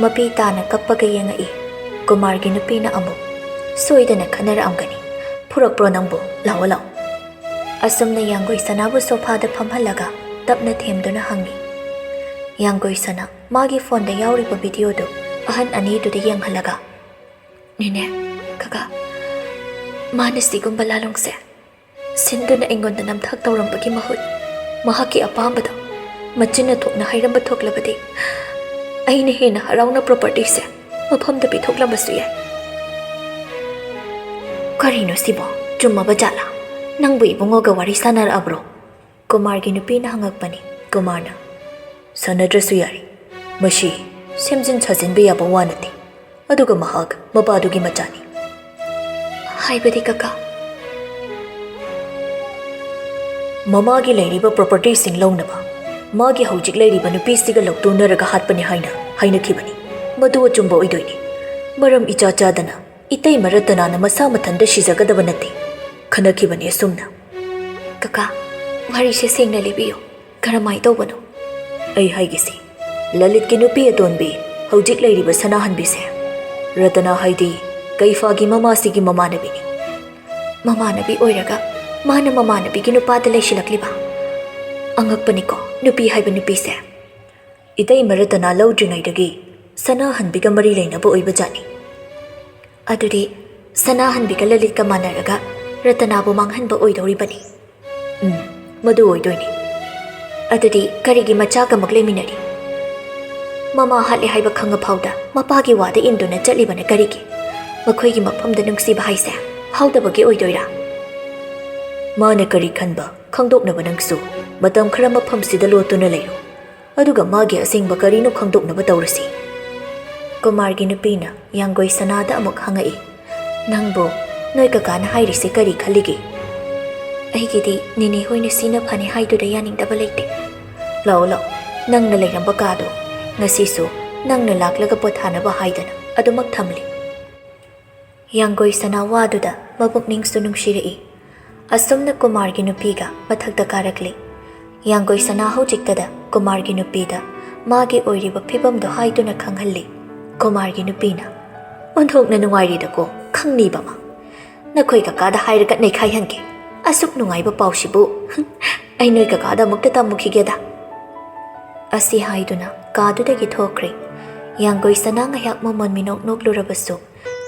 ꯃꯄꯤ ꯇꯥꯅ ꯀꯞꯄꯒ ꯌꯦꯡꯉꯛꯏ꯫ ꯀꯨꯃꯥꯔꯒꯤ ꯅꯨꯄꯤꯅ ꯑꯃꯨꯛ, "ꯁꯣꯏꯗꯅ ꯈꯠꯅꯔꯛꯑꯝꯒꯅꯤ꯫ ꯐꯨꯔꯛꯄ꯭ꯔꯣ ꯅꯪꯕꯨ? ꯂꯥꯛꯑꯣ, ꯂꯥꯛꯑꯣ꯫" ꯑꯁꯨꯝꯅ ꯌꯥꯡꯒꯣꯏ ꯁꯅꯥꯕꯨ ꯁꯣꯐꯥꯗ ꯐꯝꯍꯜꯂꯒ ꯇꯞꯅ ꯊꯦꯝꯗꯨꯅ ꯍꯪꯉꯤ꯫ ꯌꯥꯡꯒꯣꯏ ꯁꯅꯥ ꯃꯥꯒꯤ ꯐꯣꯟꯗ ꯌꯥꯎꯔꯤꯕ ꯚꯤꯗꯤꯑꯣꯗꯨ ꯑꯍꯟ ꯑꯅꯤꯗꯨꯗ ꯌꯦꯡꯍꯜꯂꯒ, "ꯅꯦꯅꯦ, ꯀꯀꯥ, ꯃꯥꯅ ꯁꯤꯒꯨꯝꯕ ꯂꯥꯂꯣꯡꯁꯦ ꯁꯤꯟꯗꯨꯅ ꯑꯩꯉꯣꯟꯗ ꯅꯝꯊꯥꯛ ꯇꯧꯔꯝꯕꯒꯤ ꯃꯍꯨꯠ, ꯃꯍꯥꯛꯀꯤ ꯑꯄꯥꯝꯕꯗꯣ ꯃꯆꯤꯟꯅ ꯊꯣꯛꯅ ꯍꯥꯏꯔꯝꯕ ꯊꯣꯛꯂꯕꯗꯤ, ꯑꯩꯅ ꯍꯦꯟꯅ ꯍꯔꯥꯎꯅ ꯄ꯭ꯔꯣꯄꯔꯇꯤꯁꯦ ꯃꯐꯝꯗ ꯄꯤꯊꯣꯛꯂꯝꯕꯁꯨ ꯌꯥꯏ꯫" "ꯀꯔꯤꯅꯣ ꯁꯤꯕꯣ? ꯆꯨꯝꯃꯕ ꯖꯥꯠꯂꯥ? ꯅꯪꯕꯨ ꯏꯕꯨꯡꯉꯣꯒ ꯋꯥꯔꯤ ꯁꯥꯟꯅꯔꯛꯑꯕ꯭ꯔꯣ?" ꯀꯨꯃꯥꯔꯒꯤ ꯅꯨꯄꯤꯅ ꯍꯪꯉꯛꯄꯅꯤ꯫ ꯀꯨꯃꯥꯔꯅ, "ꯁꯥꯟꯅꯗ꯭ꯔꯁꯨ ꯌꯥꯔꯦ꯫ ꯃꯁꯤ ꯁꯦꯝꯖꯤꯟ ꯁꯥꯖꯤꯟꯕ ꯌꯥꯕ ꯋꯥ ꯅꯠꯇꯦ꯫ ꯑꯗꯨꯒ ꯃꯍꯥꯛ ꯃꯄꯥꯗꯨꯒꯤ ꯃꯆꯥꯅꯤ꯫" "ꯍꯥꯏꯕꯗꯤ, ꯀꯀꯥ?" "ꯃꯃꯥꯒꯤ ꯂꯩꯔꯤꯕ ꯄ꯭ꯔꯣꯄꯔꯇꯤꯁꯤꯡ ꯂꯧꯅꯕ ꯃꯥꯒꯤ ꯍꯧꯖꯤꯛ ꯂꯩꯔꯤꯕ ꯅꯨꯄꯤꯁꯤꯒ ꯂꯧꯇꯨꯅꯔꯒ ꯍꯥꯠꯄꯅꯤ ꯍꯥꯏꯅ ꯍꯥꯏꯅꯈꯤꯕꯅꯤ꯫ ꯃꯗꯨ ꯑꯆꯨꯝꯕ ꯑꯣꯏꯗꯣꯏꯅꯤ꯫ ꯃꯔꯝ ꯏꯆꯥ ꯆꯥꯗꯅ ꯏꯇꯩꯃ ꯔꯇꯅꯥꯅ ꯃꯁꯥ ꯃꯊꯟꯇ ꯁꯤꯖꯒꯗꯕ ꯅꯠꯇꯦ꯫ ꯈꯟꯅꯈꯤꯕꯅꯤ ꯑꯁꯨꯝꯅ꯫" "ꯀꯀꯥ, ꯋꯥꯔꯤꯁꯦ ꯁꯦꯡꯅ ꯂꯤꯕꯤꯌꯨ꯫ ꯀꯔꯝꯍꯥꯏ ꯇꯧꯕꯅꯣ?" "ꯑꯩ ꯍꯥꯏꯒꯦꯁꯦ, ꯂꯂꯤꯠꯀꯤ ꯅꯨꯄꯤ ꯑꯇꯣꯟꯕꯤ, ꯍꯧꯖꯤꯛ ꯂꯩꯔꯤꯕ ꯁꯅꯥꯍꯟꯕꯤꯁꯦ, ꯔꯇꯅꯥ ꯍꯥꯏꯗꯤ ꯀꯩꯐꯥꯒꯤ ꯃꯃꯥꯁꯤꯒꯤ ꯃꯃꯥꯟꯅꯕꯤꯅꯤ꯫" "ꯃꯃꯥꯟꯅꯕꯤ ꯑꯣꯏꯔꯒ ꯃꯥꯅ ꯃꯃꯥꯟꯅꯕꯤꯒꯤ ꯅꯨꯄꯥꯗ ꯂꯩꯁꯤꯜꯂꯛꯂꯤꯕ? ꯑꯉꯛꯄꯅꯤꯀꯣ, ꯅꯨꯄꯤ ꯍꯥꯏꯕ ꯅꯨꯄꯤꯁꯦ꯫" "ꯏꯇꯩꯃ ꯔꯇꯅꯥ ꯂꯧꯗ꯭ꯔꯤꯉꯩꯗꯒꯤ ꯁꯅꯥꯍꯟꯕꯤꯒ ꯃꯔꯤ ꯂꯩꯅꯕ ꯑꯣꯏꯕ ꯖꯥꯠꯅꯤ꯫" "ꯑꯗꯨꯗꯤ ꯁꯅꯥꯍꯟꯕꯤꯒ ꯂꯂꯤꯠꯀ ꯃꯥꯟꯅꯔꯒ ꯔꯇꯅꯥꯕꯨ ꯃꯥꯡꯍꯟꯕ ꯑꯣꯏꯗꯧꯔꯤꯕꯅꯤ꯫" "ꯎꯝ, ꯃꯗꯨ ꯑꯣꯏꯗꯣꯏꯅꯤ꯫" "ꯑꯗꯨꯗꯤ ꯀꯔꯤꯒꯤ ꯃꯆꯥꯒ ꯑꯃꯨꯛ ꯂꯩꯃꯤꯟꯅꯔꯤ?" "ꯃꯃꯥ ꯍꯥꯠꯂꯦ ꯍꯥꯏꯕ ꯈꯪꯉ ꯐꯥꯎꯗ ꯃꯄꯥꯒꯤ ꯋꯥꯗ ꯏꯟꯗꯨꯅ ꯆꯠꯂꯤꯕꯅ ꯀꯔꯤꯒꯤ? ꯃꯈꯣꯏꯒꯤ ꯃꯐꯝꯗ ꯅꯨꯡꯁꯤꯕ ꯍꯥꯏꯁꯦ ꯐꯥꯎꯗꯕꯒꯤ ꯑꯣꯏꯗꯣꯏꯔꯥ?" "ꯃꯥꯅ ꯀꯔꯤ ꯈꯟꯕ ꯈꯪꯗꯣꯛꯅꯕ ꯅꯪꯁꯨ ꯃꯇꯝ ꯈꯔ ꯃꯐꯝꯁꯤꯗ ꯂꯣꯠꯇꯨꯅ ꯂꯩꯌꯨ꯫ ꯑꯗꯨꯒ ꯃꯥꯒꯤ ꯑꯁꯦꯡꯕ ꯀꯔꯤꯅꯣ ꯈꯪꯗꯣꯛꯅꯕ ꯇꯧꯔꯁꯤ꯫" ꯀꯨꯃꯥꯔꯒꯤ ꯅꯨꯄꯤꯅ ꯌꯥꯡꯒꯣꯏ ꯁꯅꯥꯗ ꯑꯃꯨꯛ ꯍꯪꯉꯛꯏ, "ꯅꯪꯕꯨ ꯅꯣꯏ ꯀꯀꯥꯅ ꯍꯥꯏꯔꯤꯁꯦ ꯀꯔꯤ ꯈꯜꯂꯤꯒꯦ?" "ꯑꯩꯒꯤꯗꯤ ꯅꯦꯅꯦ ꯍꯣꯏꯅ ꯁꯤꯅ ꯐꯅꯤ ꯍꯥꯏꯗꯨꯗ ꯌꯥꯅꯤꯡꯗꯕ ꯂꯩꯇꯦ꯫" "ꯂꯥꯛꯑꯣ, ꯂꯥꯛꯑꯣ, ꯅꯪꯅ ꯂꯩꯔꯝꯕ ꯀꯥꯗꯣ ꯉꯁꯤꯁꯨ ꯅꯪꯅ ꯂꯥꯛꯂꯒ ꯄꯣꯊꯥꯅꯕ ꯍꯥꯏꯗꯅ ꯑꯗꯨꯃꯛ ꯊꯝꯂꯤ꯫ ꯌꯥꯡꯒꯣꯏ ꯁꯅꯥ ꯋꯥꯗꯨꯗ ꯃꯄꯨꯛꯅꯤꯡꯁꯨ ꯅꯨꯡꯁꯤꯔꯛꯏ꯫ ꯑꯁꯨꯝꯅ ꯀꯨꯃꯥꯔꯒꯤ ꯅꯨꯄꯤꯒ ꯃꯊꯛꯇ ꯀꯥꯔꯛꯂꯤ꯫ ꯌꯥꯡꯒꯣꯏ ꯁꯅꯥ ꯍꯧꯖꯤꯛꯇꯗ ꯀꯨꯃꯥꯔꯒꯤ ꯅꯨꯄꯤꯗ ꯃꯥꯒꯤ ꯑꯣꯏꯔꯤꯕ ꯐꯤꯕꯝꯗꯣ ꯍꯥꯏꯗꯨꯅ ꯈꯪꯍꯜꯂꯤ꯫ ꯀꯨꯃꯥꯔꯒꯤ ꯅꯨꯄꯤꯅ, "ꯑꯣꯟꯊꯣꯛꯅ ꯅꯨꯡꯉꯥꯏꯔꯤꯗꯀꯣ, ꯈꯪꯅꯤꯕ ꯑꯃ꯫ ꯅꯈꯣꯏ ꯀꯀꯥꯗ ꯍꯥꯏꯔꯒ ꯅꯩꯈꯥꯏꯍꯟꯒꯦ꯫ ꯑꯁꯨꯛ ꯅꯨꯡꯉꯥꯏꯕ ꯄꯥꯎꯁꯤꯕꯨ ꯑꯩ ꯅꯣꯏ ꯀꯀꯥꯗ ꯑꯃꯨꯛꯇ ꯇꯝꯃꯨꯈꯤꯒꯦꯗ"꯫ ꯑꯁꯤ ꯍꯥꯏꯗꯨꯅ ꯀꯥꯗꯨꯗꯒꯤ ꯊꯣꯛꯈ꯭ꯔꯦ꯫ ꯌꯥꯡꯒꯣꯏ ꯁꯅꯥ ꯉꯥꯏꯍꯥꯛ ꯃꯃꯣꯟ ꯃꯤꯅꯣꯛ ꯅꯣꯛꯂꯨꯔꯕꯁꯨ,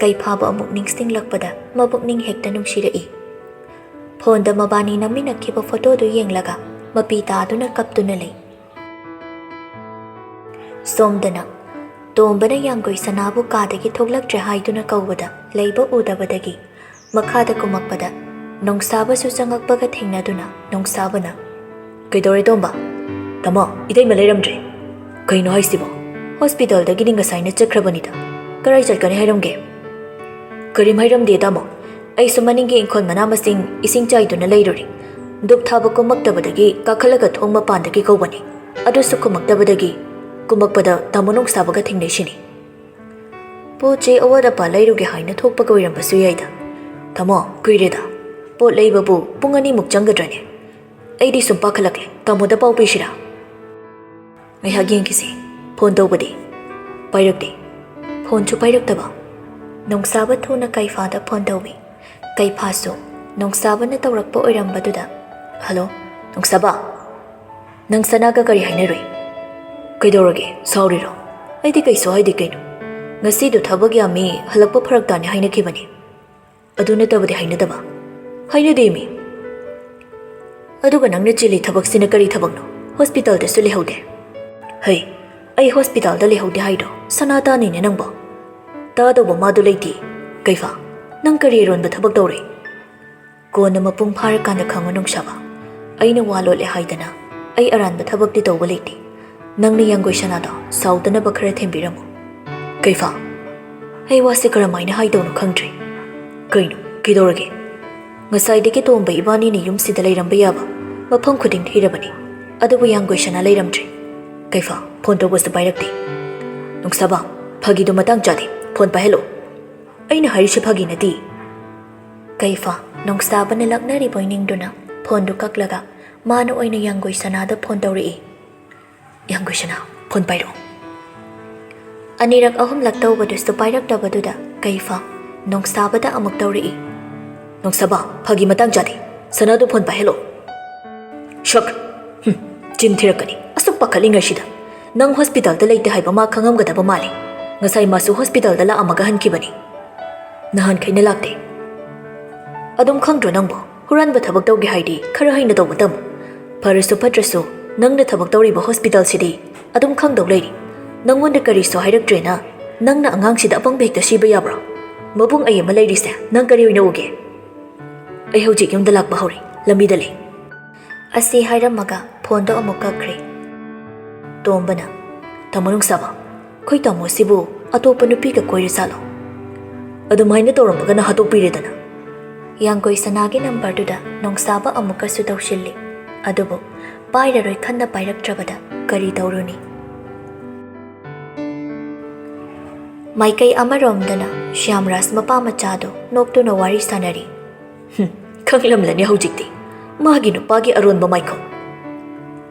ꯀꯩꯐꯥꯕ ꯑꯃꯨꯛ ꯅꯤꯡꯁꯤꯡꯂꯛꯄꯗ ꯃꯕꯨꯛꯅꯤꯡ ꯍꯦꯛꯇ ꯅꯨꯡꯁꯤꯔꯛꯏ꯫ ꯐꯣꯟꯗ ꯃꯕꯥꯅꯤ ꯅꯝꯃꯤꯟꯅꯈꯤꯕ ꯐꯣꯇꯣꯗꯨ ꯌꯦꯡꯂꯒ ꯃꯄꯤ ꯇꯥꯗꯨꯅ ꯀꯞꯇꯨꯅ ꯂꯩ꯫ ꯁꯣꯝꯗꯅ ꯇꯣꯝꯕꯅ ꯌꯥꯡꯒꯣꯏ ꯁꯅꯥꯕꯨ ꯀꯥꯗꯒꯤ ꯊꯣꯛꯂꯛꯇ꯭ꯔꯦ ꯍꯥꯏꯗꯨꯅ ꯀꯧꯕꯗ ꯂꯩꯕ ꯎꯗꯕꯗꯒꯤ ꯃꯈꯥꯗ ꯀꯨꯝꯃꯛꯄꯗ ꯅꯣꯡꯁꯥꯕꯁꯨ ꯆꯪꯉꯛꯄꯒ ꯊꯦꯡꯅꯗꯨꯅ ꯅꯣꯡꯁꯥꯕꯅ, "ꯀꯩꯗꯧꯔꯦ ꯇꯣꯝꯕ?" "ꯇꯥꯃꯣ, ꯏꯇꯩꯃ ꯂꯩꯔꯝꯗ꯭ꯔꯦ꯫" "ꯀꯩꯅꯣ ꯍꯥꯏꯁꯤꯕꯣ? ꯍꯣꯁꯄꯤꯇꯥꯜꯗꯒꯤꯗꯤ ꯉꯁꯥꯏꯅ ꯆꯠꯈ꯭ꯔꯕꯅꯤꯗ꯫ ꯀꯔꯥꯏ ꯆꯠꯀꯅꯤ ꯍꯥꯏꯔꯝꯒꯦ?" "ꯀꯔꯤꯝ ꯍꯥꯏꯔꯝꯗꯦ ꯇꯥꯃꯣ꯫ ꯑꯩꯁꯨ ꯃꯅꯤꯡꯒꯤ ꯏꯪꯈꯣꯜ ꯃꯅꯥ ꯃꯁꯤꯡ ꯏꯁꯤꯡ ꯆꯥꯏꯗꯨꯅ ꯂꯩꯔꯨꯔꯦ꯫ ꯙꯨꯞ ꯊꯥꯕ ꯀꯨꯝꯃꯛꯇꯕꯗꯒꯤ ꯀꯥꯈꯠꯂꯒ ꯊꯣꯡ ꯃꯄꯥꯟꯗꯒꯤ ꯀꯧꯕꯅꯤ꯫ ꯑꯗꯨꯁꯨ ꯈꯨꯝꯃꯛꯇꯕꯗꯒꯤ ꯀꯨꯝꯃꯛꯄꯗ ꯇꯥꯃꯣ ꯅꯣꯡꯁꯥꯕꯒ ꯊꯦꯡꯅꯩꯁꯤꯅꯤ꯫" "ꯄꯣꯠ ꯆꯩ ꯑꯋꯥꯠ ꯑꯄꯥ ꯂꯩꯔꯨꯒꯦ ꯍꯥꯏꯅ ꯊꯣꯛꯄꯒ ꯑꯣꯏꯔꯝꯕꯁꯨ ꯌꯥꯏꯗ꯫" "ꯇꯥꯃꯣ, ꯀꯨꯏꯔꯦꯗ꯫ ꯄꯣꯠ ꯂꯩꯕꯕꯨ ꯄꯨꯡ ꯑꯅꯤꯃꯨꯛ ꯆꯪꯒꯗ꯭ꯔꯅꯦ? ꯑꯩꯗꯤ ꯁꯨꯝ ꯄꯥꯈꯠꯂꯛꯂꯦ꯫ ꯇꯥꯃꯣꯗ ꯄꯥꯎ ꯄꯤꯁꯤꯔꯥ?" "ꯉꯥꯏꯍꯥꯛ ꯌꯦꯡꯈꯤꯁꯤ꯫ ꯐꯣꯟ ꯇꯧꯕꯗꯤ ꯄꯥꯏꯔꯛꯇꯦ꯫" ꯐꯣꯟꯁꯨ ꯄꯥꯏꯔꯛꯇꯕ꯫ ꯅꯣꯡꯁꯥꯕ ꯊꯨꯅ ꯀꯩꯐꯥꯗ ꯐꯣꯟ ꯇꯧꯏ꯫ ꯀꯩꯐꯥꯁꯨ ꯅꯣꯡꯁꯥꯕꯅ ꯇꯧꯔꯛꯄ ꯑꯣꯏꯔꯝꯕꯗꯨꯗ, "ꯍꯜꯂꯣ, ꯅꯣꯡꯁꯥꯕ, ꯅꯪ ꯁꯅꯥꯒ ꯀꯔꯤ ꯍꯥꯏꯅꯔꯨꯏ? ꯀꯩꯗꯧꯔꯒꯦ? ꯁꯥꯎꯔꯤꯔꯣ?" "ꯑꯩꯗꯤ ꯀꯩꯁꯨ ꯍꯥꯏꯗꯦ ꯀꯩꯅꯣ꯫ ꯉꯁꯤꯗꯣ ꯊꯕꯛ ꯌꯥꯝꯃꯤ, ꯍꯜꯂꯛꯄ ꯐꯔꯛ ꯇꯥꯅꯤ ꯍꯥꯏꯅꯈꯤꯕꯅꯤ꯫ ꯑꯗꯨ ꯅꯠꯇꯕꯗꯤ ꯍꯥꯏꯅꯗꯕ?" "ꯍꯥꯏꯅꯗꯦꯃꯤ꯫" "ꯑꯗꯨꯒ ꯅꯪꯅ ꯆꯤꯜꯂꯤ ꯊꯕꯛꯁꯤꯅ ꯀꯔꯤ ꯊꯕꯛꯅꯣ? ꯍꯣꯁꯄꯤꯇꯥꯜꯗꯁꯨ ꯂꯩꯍꯧꯗꯦ꯫" "ꯍꯩ, ꯑꯩ ꯍꯣꯁꯄꯤꯇꯥꯜꯗ ꯂꯩꯍꯧꯗꯦ ꯍꯥꯏꯗꯣ ꯁꯅꯥ ꯇꯥꯅꯤꯅꯦ ꯅꯪꯕꯣ꯫ ꯇꯥꯗꯧꯕ ꯃꯥꯗꯣ ꯂꯩꯇꯦ꯫ ꯀꯩꯐꯥ, ꯅꯪ ꯀꯔꯤ ꯑꯔꯣꯟꯕ ꯊꯕꯛ ꯇꯧꯔꯦ?" "ꯀꯣꯟꯅ ꯃꯄꯨꯡ ꯐꯥꯔꯀꯥꯟꯗ ꯈꯪꯉꯨ ꯅꯣꯡꯁꯥꯕ꯫ ꯑꯩꯅ ꯋꯥ ꯂꯣꯠꯂꯦ ꯍꯥꯏꯗꯅ ꯑꯩ ꯑꯔꯥꯟꯕ ꯊꯕꯛꯇꯤ ꯇꯧꯕ ꯂꯩꯇꯦ꯫ ꯅꯪꯅ ꯌꯥꯡꯒꯣꯏ ꯁꯅꯥꯗꯣ ꯁꯥꯎꯗꯅꯕ ꯈꯔ ꯊꯦꯝꯕꯤꯔꯝꯃꯨ꯫" "ꯀꯩꯐꯥ, ꯑꯩ ꯋꯥꯁꯦ ꯀꯔꯝꯍꯥꯏꯅ ꯍꯥꯏꯗꯧꯅꯣ ꯈꯪꯗ꯭ꯔꯦ꯫ ꯀꯩꯅꯣ, ꯀꯩꯗꯧꯔꯒꯦ? ꯉꯁꯥꯏꯗꯒꯤ ꯇꯣꯝꯕ ꯏꯕꯥꯅꯤꯅ ꯌꯨꯝꯁꯤꯗ ꯂꯩꯔꯝꯕ ꯌꯥꯕ ꯃꯐꯝ ꯈꯨꯗꯤꯡ ꯊꯤꯔꯕꯅꯤ, ꯑꯗꯨꯕꯨ ꯌꯥꯡꯒꯣꯏ ꯁꯅꯥ ꯂꯩꯔꯝꯗ꯭ꯔꯦ꯫ ꯀꯩꯐꯥ, ꯐꯣꯟ ꯇꯧꯕꯁꯨ ꯄꯥꯏꯔꯛꯇꯦ꯫ "ꯅꯣꯡꯁꯥꯕ, ꯐꯥꯒꯤꯗꯣ ꯃꯇꯥꯡ ꯆꯥꯗꯦ, ꯐꯣꯟ ꯄꯥꯏꯍꯜꯂꯣ꯫ ꯑꯩꯅ ꯍꯥꯏꯔꯤꯁꯦ ꯐꯥꯒꯤ ꯅꯠꯇꯦ꯫" ꯀꯩꯐꯥ ꯅꯣꯡꯁꯥꯕꯅ ꯂꯛꯅꯔꯤꯕꯣꯏ ꯅꯤꯡꯗꯨꯅ ꯐꯣꯟꯗꯨ ꯀꯛꯂꯒ ꯃꯥꯅ ꯑꯣꯏꯅ ꯌꯥꯡꯒꯣꯏ ꯁꯅꯥꯗ ꯐꯣꯟ ꯇꯧꯔꯛꯏ꯫ "ꯌꯥꯡꯒꯣꯏ ꯁꯅꯥ, ꯐꯣꯟ ꯄꯥꯏꯔꯛꯑꯣ꯫" ꯑꯅꯤꯔꯛ ꯑꯍꯨꯝꯂꯛ ꯇꯧꯕꯗꯨꯁꯨ ꯄꯥꯏꯔꯛꯇꯕꯗꯨꯗ ꯀꯩꯐꯥ ꯅꯣꯡꯁꯥꯕꯗ ꯑꯃꯨꯛ ꯇꯧꯔꯛꯏ꯫ "ꯅꯣꯡꯁꯥꯕ, ꯐꯥꯒꯤ ꯃꯇꯥꯡ ꯆꯥꯗꯦ꯫ ꯁꯅꯥꯗꯨ ꯐꯣꯟ ꯄꯥꯏꯍꯜꯂꯣ꯫" "ꯁꯛ! ꯍꯨꯝ, ꯆꯤꯟ ꯊꯤꯔꯛꯀꯅꯤ꯫ ꯑꯁꯨꯛ ꯄꯥꯈꯠꯂꯤꯉꯩꯁꯤꯗ ꯅꯪ ꯍꯣꯁꯄꯤꯇꯥꯜꯗ ꯂꯩꯇꯦ ꯍꯥꯏꯕ ꯃꯥ ꯈꯪꯉꯝꯒꯗꯕ ꯃꯥꯜꯂꯤ꯫ ꯉꯁꯥꯏ ꯃꯥꯁꯨ ꯍꯣꯁꯄꯤꯇꯥꯜꯗ ꯂꯥꯛꯑꯝꯃꯒ ꯍꯟꯈꯤꯕꯅꯤ꯫ ꯅꯍꯥꯟꯈꯩꯅ ꯂꯥꯛꯇꯦ꯫ ꯑꯗꯨꯝ ꯈꯪꯗ꯭ꯔꯣ ꯅꯪꯕꯨ? ꯍꯨꯔꯥꯟꯕ ꯊꯕꯛ ꯇꯧꯒꯦ ꯍꯥꯏꯗꯤ ꯈꯔ ꯍꯩꯅ ꯇꯧꯕ ꯇꯝꯃꯨ꯫ ꯐꯔꯁꯨ ꯐꯠꯇ꯭ꯔꯁꯨ ꯅꯪꯅ ꯊꯕꯛ ꯇꯧꯔꯤꯕ ꯍꯣꯁꯄꯤꯇꯥꯜꯁꯤꯗꯤ ꯑꯗꯨꯝ ꯈꯪꯗꯧ ꯂꯩꯔꯤ꯫ ꯅꯪꯉꯣꯟꯗ ꯀꯔꯤꯁꯨ ꯍꯥꯏꯔꯛꯇ꯭ꯔꯦꯅ ꯅꯪꯅ ꯑꯉꯥꯡꯁꯤꯗ ꯑꯄꯪꯕ ꯍꯦꯛꯇ ꯁꯤꯕ ꯌꯥꯕ꯭ꯔꯣ? ꯃꯕꯨꯡ ꯑꯩ ꯑꯃ ꯂꯩꯔꯤꯁꯦ ꯅꯪ ꯀꯔꯤ ꯑꯣꯏꯅ ꯎꯒꯦ? ꯑꯩ ꯍꯧꯖꯤꯛ ꯌꯨꯝꯗ ꯂꯥꯛꯄ ꯍꯧꯔꯦ, ꯂꯝꯕꯤꯗ ꯂꯩ꯫" ꯑꯁꯤ ꯍꯥꯏꯔꯝꯃꯒ ꯐꯣꯟꯗꯣ ꯑꯃꯨꯛ ꯀꯛꯈ꯭ꯔꯦ꯫ ꯇꯣꯝꯕꯅ, "ꯇꯥꯃꯣ ꯅꯣꯡꯁꯥꯕ, ꯑꯩꯈꯣꯏ ꯇꯥꯃꯣꯁꯤꯕꯨ ꯑꯇꯣꯞꯄ ꯅꯨꯄꯤꯒ ꯀꯣꯏꯔ ꯖꯥꯠꯂꯣ? ꯑꯗꯨꯃꯥꯏꯅ ꯇꯧꯔꯝꯃꯒꯅ ꯍꯥꯠꯇꯣꯛꯄꯤꯔꯦꯗꯅ꯫" ꯌꯥꯡꯒꯣꯏ ꯁꯅꯥꯒꯤ ꯅꯝꯕꯔꯗꯨꯗ ꯅꯣꯡꯁꯥꯕ ꯑꯃꯨꯛꯀꯁꯨ ꯇꯧꯁꯤꯜꯂꯤ꯫ ꯑꯗꯨꯕꯨ ꯄꯥꯏꯔꯔꯣꯏ ꯈꯟꯅ ꯄꯥꯏꯔꯛꯇ꯭ꯔꯕꯗ ꯀꯔꯤ ꯇꯧꯔꯨꯅꯤ? ꯃꯥꯏꯀꯩ ꯑꯃꯔꯣꯝꯗꯅ ꯁ꯭ꯌꯥꯝꯔꯥꯖ ꯃꯄꯥ ꯃꯆꯥꯗꯣ ꯅꯣꯛꯇꯨꯅ ꯋꯥꯔꯤ ꯁꯥꯟꯅꯔꯤ꯫ "ꯍꯨꯝ, ꯈꯪꯂꯝꯂꯅꯤ ꯍꯧꯖꯤꯛꯇꯤ ꯃꯥꯒꯤ ꯅꯨꯄꯥꯒꯤ ꯑꯔꯣꯟꯕ ꯃꯥꯏꯈꯨꯝ꯫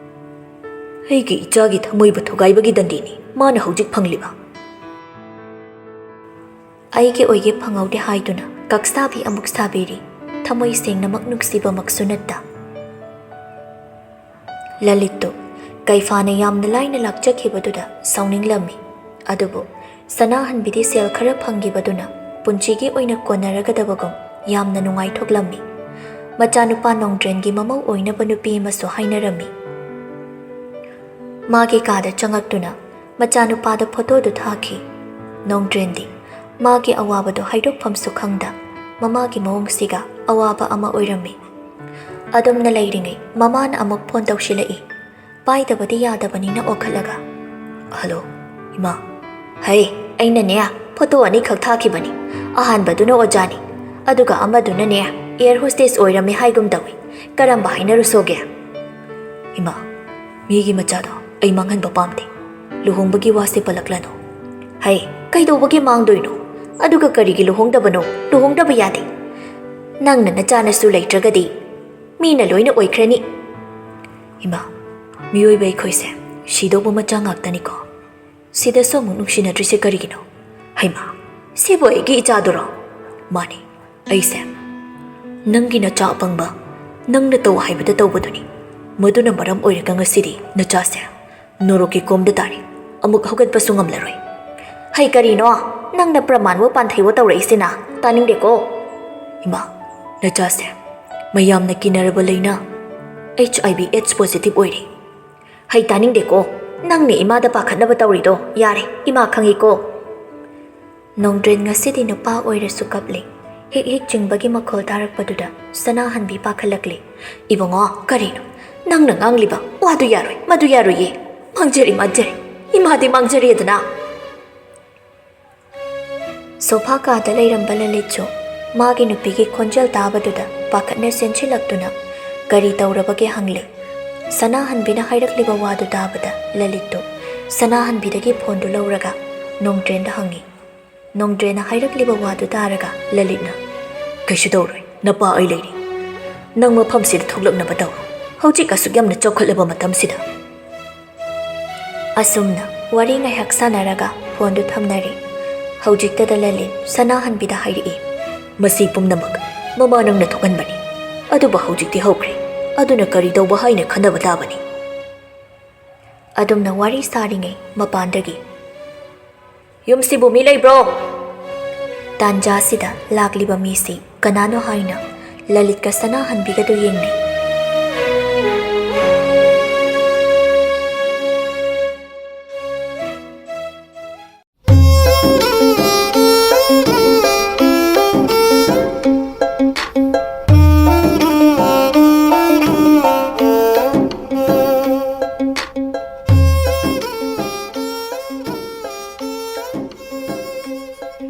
ꯑꯩꯒꯤ ꯏꯆꯥꯒꯤ ꯊꯃꯣꯏꯕꯨ ꯊꯨꯒꯥꯏꯕꯒꯤ ꯗꯟꯗꯤꯅꯤ ꯃꯥꯅ ꯍꯧꯖꯤꯛ ꯐꯪꯂꯤꯕ꯫" ꯑꯩꯒꯤ ꯑꯣꯏꯒꯦ ꯐꯪꯍꯧꯗꯦ ꯍꯥꯏꯗꯨꯅ ꯀꯛꯁꯥꯕꯤ ꯑꯃꯨꯛ ꯁꯥꯕꯤꯔꯤ꯫ ꯊꯃꯣꯏ ꯁꯦꯡꯅꯃꯛ ꯅꯨꯡꯁꯤꯕꯃꯛꯁꯨ ꯅꯠꯇ꯫ ꯂꯂꯤꯠꯇꯨ ꯀꯩꯐꯥꯅ ꯌꯥꯝꯅ ꯂꯥꯏꯅ ꯂꯥꯛꯆꯈꯤꯕꯗꯨꯗ ꯁꯥꯎꯅꯤꯡꯂꯝꯃꯤ꯫ ꯑꯗꯨꯕꯨ ꯁꯅꯥꯍꯟꯕꯤꯗꯤ ꯁꯦꯜ ꯈꯔ ꯐꯪꯈꯤꯕꯗꯨꯅ ꯄꯨꯟꯁꯤꯒꯤ ꯑꯣꯏꯅ ꯀꯣꯟꯅꯔꯒꯗꯕꯒꯨꯝ ꯌꯥꯝꯅ ꯅꯨꯡꯉꯥꯏꯊꯣꯛꯂꯝꯃꯤ꯫ ꯃꯆꯥꯅꯨꯄꯥ ꯅꯣꯡꯗ꯭ꯔꯦꯟꯒꯤ ꯃꯃꯧ ꯑꯣꯏꯅꯕ ꯅꯨꯄꯤ ꯑꯃꯁꯨ ꯍꯥꯏꯅꯔꯝꯃꯤ꯫ ꯃꯥꯒꯤ ꯀꯥꯗ ꯆꯪꯉꯛꯇꯨꯅ ꯃꯆꯥꯅꯨꯄꯥꯗ ꯐꯣꯇꯣꯗꯨ ꯊꯥꯈꯤ꯫ ꯅꯣꯡꯗ꯭ꯔꯦꯟꯗꯤ ꯃꯥꯒꯤ ꯑꯋꯥꯕꯗꯨ ꯍꯥꯏꯗꯣꯛꯐꯝꯁꯨ ꯈꯪꯗ ꯃꯃꯥꯒꯤ ꯃꯑꯣꯡꯁꯤꯒ ꯑꯋꯥꯕ ꯑꯃ ꯑꯣꯏꯔꯝꯃꯤ꯫ ꯑꯗꯨꯝꯅ ꯂꯩꯔꯤꯉꯩ ꯃꯃꯥꯅ ꯑꯃꯨꯛ ꯐꯣꯟ ꯇꯧꯁꯤꯜꯂꯛꯏ꯫ ꯄꯥꯏꯗꯕꯗꯤ ꯌꯥꯗꯕꯅꯤꯅ ꯑꯣꯈꯠꯂꯒ, "ꯍꯜꯂꯣ, ꯏꯃꯥ꯫" "ꯍꯩ, ꯑꯩꯅꯅꯦ ꯐꯣꯇꯣ ꯑꯅꯤꯈꯛ ꯊꯥꯈꯤꯕꯅꯤ꯫ ꯑꯍꯥꯟꯕꯗꯨꯅ ꯑꯣꯖꯥꯅꯤ, ꯑꯗꯨꯒ ꯑꯃꯗꯨꯅꯅꯦ ꯑꯦꯌꯔ ꯍꯣꯁꯇꯦꯁ ꯑꯣꯏꯔꯝꯃꯤ ꯍꯥꯏꯒꯨꯝ ꯇꯧꯏ꯫ ꯀꯔꯝꯕ ꯍꯥꯏꯅꯔꯨꯁꯣꯒꯦ?" "ꯏꯃꯥ, ꯃꯤꯒꯤ ꯃꯆꯥꯗꯣ ꯑꯩ ꯃꯥꯡꯍꯟꯕ ꯄꯥꯝꯗꯦ꯫ ꯂꯨꯍꯣꯡꯕꯒꯤ ꯋꯥꯁꯦ ꯄꯜꯂꯛꯂꯅꯨ꯫ ꯍꯩ, ꯀꯩꯗꯧꯕꯒꯤ ꯃꯥꯡꯗꯣꯏꯅꯣ? ꯑꯗꯨꯒ ꯀꯔꯤꯒꯤ ꯂꯨꯍꯣꯡꯗꯕꯅꯣ? ꯂꯨꯍꯣꯡꯗꯕ ꯌꯥꯗꯦ꯫ ꯅꯪꯅ ꯅꯆꯥꯅꯁꯨ ꯂꯩꯇ꯭ꯔꯒꯗꯤ ꯃꯤ ꯃꯤꯅ ꯂꯣꯏꯅ ꯑꯣꯏꯈ꯭ꯔꯅꯤ꯫ ꯏꯃꯥ, ꯃꯤꯑꯣꯏꯕ ꯑꯩꯈꯣꯏꯁꯦ ꯁꯤꯗꯧꯕ ꯃꯆꯥ ꯉꯥꯛꯇꯅꯤꯀꯣ꯫ ꯁꯤꯗꯁꯨ ꯑꯃꯨꯛ ꯅꯨꯡꯁꯤꯅꯗ꯭ꯔꯤꯁꯦ ꯀꯔꯤꯒꯤꯅꯣ? ꯍꯩꯃꯥ, ꯁꯤꯕꯨ ꯑꯩꯒꯤ ꯏꯆꯥꯗꯨꯔꯣ? ꯃꯥꯅꯤ, ꯑꯩꯁꯦ ꯅꯪꯒꯤ ꯅꯆꯥ ꯑꯄꯪꯕ, ꯅꯪꯅ ꯇꯧ ꯍꯥꯏꯕꯗ ꯇꯧꯕꯗꯨꯅꯤ꯫ ꯃꯗꯨꯅ ꯃꯔꯝ ꯑꯣꯏꯔꯒ ꯉꯁꯤꯗꯤ ꯅꯆꯥꯁꯦ ꯅꯣꯔꯣꯛꯀꯤ ꯀꯣꯝꯗ ꯇꯥꯔꯦ꯫ ꯑꯃꯨꯛ ꯍꯧꯒꯠꯄꯁꯨ ꯉꯝꯂꯔꯣꯏ꯫ ꯍꯩ, ꯀꯔꯤꯅꯣ? ꯅꯪꯅ ꯄ꯭ꯔꯃꯥꯟꯕꯨ ꯄꯥꯟꯊꯩꯋꯣ ꯇꯧꯔꯛꯏꯁꯤꯅ? ꯇꯥꯅꯤꯡꯗꯦꯀꯣ꯫ ꯏꯃꯥ, ꯅꯆꯥꯁꯦ ꯃꯌꯥꯝꯅ ꯀꯤꯅꯔꯕ ꯂꯩꯅꯥ H I V AIDS positive ꯑꯣꯏꯔꯦ꯫ ꯍꯩ, ꯇꯥꯅꯤꯡꯗꯦꯀꯣ꯫ ꯅꯪꯅ ꯏꯃꯥꯗ ꯄꯥꯈꯠꯅꯕ ꯇꯧꯔꯤꯗꯣ꯫ ꯌꯥꯔꯦ, ꯏꯃꯥ ꯈꯪꯉꯤꯀꯣ꯫ ꯅꯣꯡꯗ꯭ꯔꯦꯟ ꯉꯁꯤꯗꯤ ꯅꯨꯄꯥ ꯑꯣꯏꯔꯁꯨ ꯀꯞꯂꯤ꯫ ꯍꯤꯛ ꯍꯤꯛ ꯆꯤꯡꯕꯒꯤ ꯃꯈꯣꯜ ꯇꯥꯔꯛꯄꯗꯨꯗ ꯁꯅꯥꯍꯟꯕꯤ ꯄꯥꯈꯠꯂꯛꯂꯤ꯫ ꯏꯕꯨꯡꯉꯣ, ꯀꯔꯤꯅꯣ? ꯅꯪꯅ ꯉꯥꯡꯂꯤꯕ ꯋꯥꯗꯨ ꯌꯥꯔꯣꯏ, ꯃꯗꯨ ꯌꯥꯔꯣꯏꯌꯦ꯫ ꯃꯥꯡꯖꯔꯦ, ꯃꯥꯡꯖꯔꯦ꯫ ꯏꯃꯥꯗꯤ ꯃꯥꯡꯖꯔꯦꯗꯅ꯫ ꯁꯣꯐꯥ ꯀꯥꯗ ꯂꯩꯔꯝꯕ ꯂꯂꯤꯠꯁꯨ ꯃꯥꯒꯤ ꯅꯨꯄꯤꯒꯤ ꯈꯣꯟꯖꯦꯜ ꯇꯥꯕꯗꯨꯗ ꯄꯥꯈꯠꯅ ꯆꯦꯟꯁꯤꯜꯂꯛꯇꯨꯅ ꯀꯔꯤ ꯇꯧꯔꯕꯒꯦ ꯍꯪꯂꯦ꯫ ꯁꯅꯥꯍꯟꯕꯤꯅ ꯍꯥꯏꯔꯛꯂꯤꯕ ꯋꯥꯗꯨ ꯇꯥꯕꯗ ꯂꯂꯤꯠꯇꯨ ꯁꯅꯥꯍꯟꯕꯤꯗꯒꯤ ꯐꯣꯟꯗꯨ ꯂꯧꯔꯒ ꯅꯣꯡꯗ꯭ꯔꯦꯟꯗ ꯍꯪꯉꯤ꯫ ꯅꯣꯡꯗ꯭ꯔꯦꯟꯅ ꯍꯥꯏꯔꯛꯂꯤꯕ ꯋꯥꯗꯨ ꯇꯥꯔꯒ ꯂꯂꯤꯠꯅ, "ꯀꯩꯁꯨ ꯇꯧꯔꯣꯏ, ꯅꯄꯥ ꯑꯩ ꯂꯩꯔꯤ꯫ ꯅꯪ ꯃꯐꯝꯁꯤꯗ ꯊꯣꯛꯂꯛꯅꯕ ꯇꯧꯔꯣ, ꯍꯧꯖꯤꯛ ꯑꯁꯨꯛ ꯌꯥꯝꯅ ꯆꯥꯎꯈꯠꯂꯕ ꯃꯇꯝꯁꯤꯗ꯫" ꯑꯁꯨꯝꯅ ꯋꯥꯔꯤ ꯉꯥꯏꯍꯥꯛ ꯁꯥꯟꯅꯔꯒ ꯐꯣꯟꯗꯨ ꯊꯝꯅꯔꯦ꯫ ꯍꯧꯖꯤꯛꯇꯗ ꯂꯂꯤꯠ ꯁꯅꯥꯍꯟꯕꯤꯗ ꯍꯥꯏꯔꯛꯏ, "ꯃꯁꯤ ꯄꯨꯝꯅꯃꯛ ꯃꯃꯥ ꯅꯪꯅ ꯊꯣꯛꯍꯟꯕꯅꯤ꯫ ꯑꯗꯨꯕꯨ ꯍꯧꯖꯤꯛꯇꯤ ꯍꯧꯈ꯭ꯔꯦ, ꯑꯗꯨꯅ ꯀꯔꯤ ꯇꯧꯕ ꯍꯥꯏꯅ ꯈꯟꯅꯕ ꯇꯥꯕꯅꯤ꯫" ꯑꯗꯨꯝꯅ ꯋꯥꯔꯤ ꯁꯥꯔꯤꯉꯩ ꯃꯄꯥꯟꯗꯒꯤ, "ꯌꯨꯝꯁꯤꯕꯨ ꯃꯤ ꯂꯩꯕ꯭ꯔꯣ?" ꯇꯥꯟꯖꯥꯁꯤꯗ ꯂꯥꯛꯂꯤꯕ ꯃꯤꯁꯤ ꯀꯅꯥꯅꯣ ꯍꯥꯏꯅ ꯂꯂꯤꯠꯀ ꯁꯅꯥꯍꯟꯕꯤꯒꯗꯨ ꯌꯦꯡꯅꯩ꯫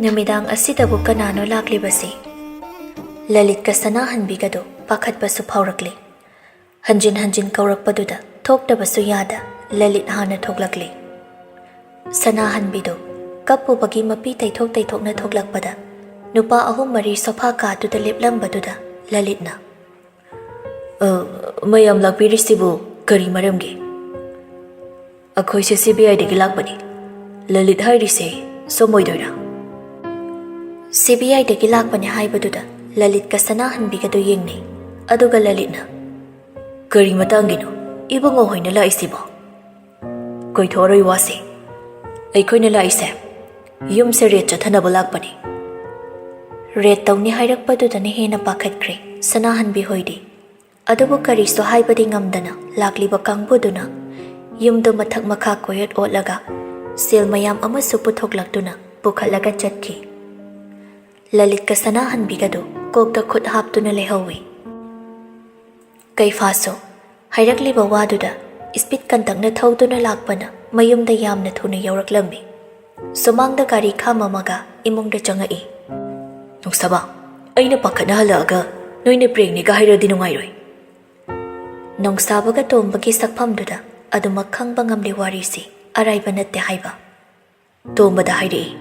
ꯅꯨꯃꯤꯗꯥꯡ ꯑꯁꯤꯗꯕꯨ ꯀꯅꯥꯅꯣ ꯂꯥꯛꯂꯤꯕꯁꯤ? ꯂꯂꯤꯠꯀ ꯁꯅꯥꯍꯟꯕꯤꯒꯗꯨ ꯄꯥꯈꯠꯄꯁꯨ ꯐꯥꯎꯔꯛꯂꯤ꯫ ꯍꯟꯖꯤꯟ ꯍꯟꯖꯤꯟ ꯀꯧꯔꯛꯄꯗꯨꯗ ꯊꯣꯛꯇꯕꯁꯨ ꯌꯥꯗ ꯂꯂꯤꯠ ꯍꯥꯟꯅ ꯊꯣꯛꯂꯛꯂꯤ꯫ ꯁꯅꯥꯍꯟꯕꯤꯗꯨ ꯀꯞꯄꯨꯕꯒꯤ ꯃꯄꯤ ꯇꯩꯊꯣꯛ ꯇꯩꯊꯣꯛꯅ ꯊꯣꯛꯂꯛꯄꯗ, ꯅꯨꯄꯥ ꯑꯍꯨꯝ ꯃꯔꯤ ꯁꯣꯐꯥ ꯀꯥꯗꯨꯗ ꯂꯦꯞꯂꯝꯕꯗꯨꯗ ꯂꯂꯤꯠꯅ, "ꯑ, ꯃꯌꯥꯝ ꯂꯥꯛꯄꯤꯔꯤꯁꯤꯕꯨ ꯀꯔꯤ ꯃꯔꯝꯒꯤ?" "ꯑꯩꯈꯣꯏꯁꯦ ꯁꯤ ꯕꯤ ꯑꯥꯏꯗꯒꯤ ꯂꯥꯛꯄꯅꯤ꯫ ꯂꯂꯤꯠ ꯍꯥꯏꯔꯤꯁꯦ ꯁꯣꯝ ꯑꯣꯏꯗꯣꯏꯔꯥ?" "ꯁꯤ ꯕꯤ ꯑꯥꯏꯗꯒꯤ ꯂꯥꯛꯄꯅꯦ" ꯍꯥꯏꯕꯗꯨꯗ ꯂꯂꯤꯠꯀ ꯁꯅꯥꯍꯟꯕꯤꯒꯗꯨ ꯌꯦꯡꯅꯩ꯫ ꯑꯗꯨꯒ ꯂꯂꯤꯠꯅ, "ꯀꯔꯤ ꯃꯇꯥꯡꯒꯤꯅꯣ ꯏꯕꯨꯡꯉꯣ ꯍꯣꯏꯅ ꯂꯥꯛꯏꯁꯤꯕꯣ?" "ꯀꯣꯏꯊꯣꯛꯑꯔꯣꯏ ꯋꯥꯁꯦ, ꯑꯩꯈꯣꯏꯅ ꯂꯥꯛꯏꯁꯦ ꯌꯨꯝꯁꯦ ꯔꯦꯠ ꯆꯠꯊꯅꯕ ꯂꯥꯛꯄꯅꯤ꯫" ꯔꯦꯠ ꯇꯧꯅꯤ ꯍꯥꯏꯔꯛꯄꯗꯨꯗꯅ ꯍꯦꯟꯅ ꯄꯥꯈꯠꯈ꯭ꯔꯦ ꯁꯅꯥꯍꯟꯕꯤ ꯍꯣꯏꯗꯤ꯫ ꯑꯗꯨꯕꯨ ꯀꯔꯤꯁꯨ ꯍꯥꯏꯕꯗꯤ ꯉꯝꯗꯅ ꯂꯥꯛꯂꯤꯕ ꯀꯥꯡꯕꯨꯗꯨꯅ ꯌꯨꯝꯗꯨ ꯃꯊꯛ ꯃꯈꯥ ꯀꯣꯏꯌꯣꯠ ꯑꯣꯠꯂꯒ ꯁꯦꯜ ꯃꯌꯥꯝ ꯑꯃꯁꯨ ꯄꯨꯊꯣꯛꯂꯛꯇꯨꯅ ꯄꯨꯈꯠꯂꯒ ꯆꯠꯈꯤ꯫ ꯂꯂꯤꯠꯀ ꯁꯅꯥꯍꯟꯕꯤꯒꯗꯨ ꯀꯣꯛꯇ ꯈꯨꯠ ꯍꯥꯞꯇꯨꯅ ꯂꯩꯍꯧꯏ꯫ ꯀꯩꯐꯥꯁꯨ ꯍꯥꯏꯔꯛꯂꯤꯕ ꯋꯥꯗꯨꯗ ꯏꯁꯄꯤꯠ ꯀꯟꯇꯛꯅ ꯊꯧꯗꯨꯅ ꯂꯥꯛꯄꯅ ꯃꯌꯨꯝꯗ ꯌꯥꯝꯅ ꯊꯨꯅ ꯌꯧꯔꯛꯂꯝꯃꯤ꯫ ꯁꯨꯃꯥꯡꯗ ꯒꯥꯔꯤ ꯈꯥꯝꯃꯝꯃꯒ ꯏꯃꯨꯡꯗ ꯆꯪꯉꯛꯏ꯫ "ꯅꯨꯡꯁꯥꯕ, ꯑꯩꯅ ꯄꯥꯈꯠꯅ ꯍꯜꯂꯛꯑꯒ ꯅꯣꯏꯅ ꯄ꯭ꯔꯦꯡꯅꯤꯒ ꯍꯥꯏꯔꯗꯤ ꯅꯨꯡꯉꯥꯏꯔꯣꯏ꯫" ꯅꯣꯡꯁꯥꯕꯒ ꯇꯣꯝꯕꯒꯤ ꯁꯛꯐꯝꯗꯨꯗ ꯑꯗꯨꯃꯛ ꯈꯪꯕ ꯉꯝꯂꯤ ꯋꯥꯔꯤꯁꯤ ꯑꯔꯥꯏꯕ ꯅꯠꯇꯦ ꯍꯥꯏꯕ꯫ ꯇꯣꯝꯕꯗ ꯍꯥꯏꯔꯛꯏ,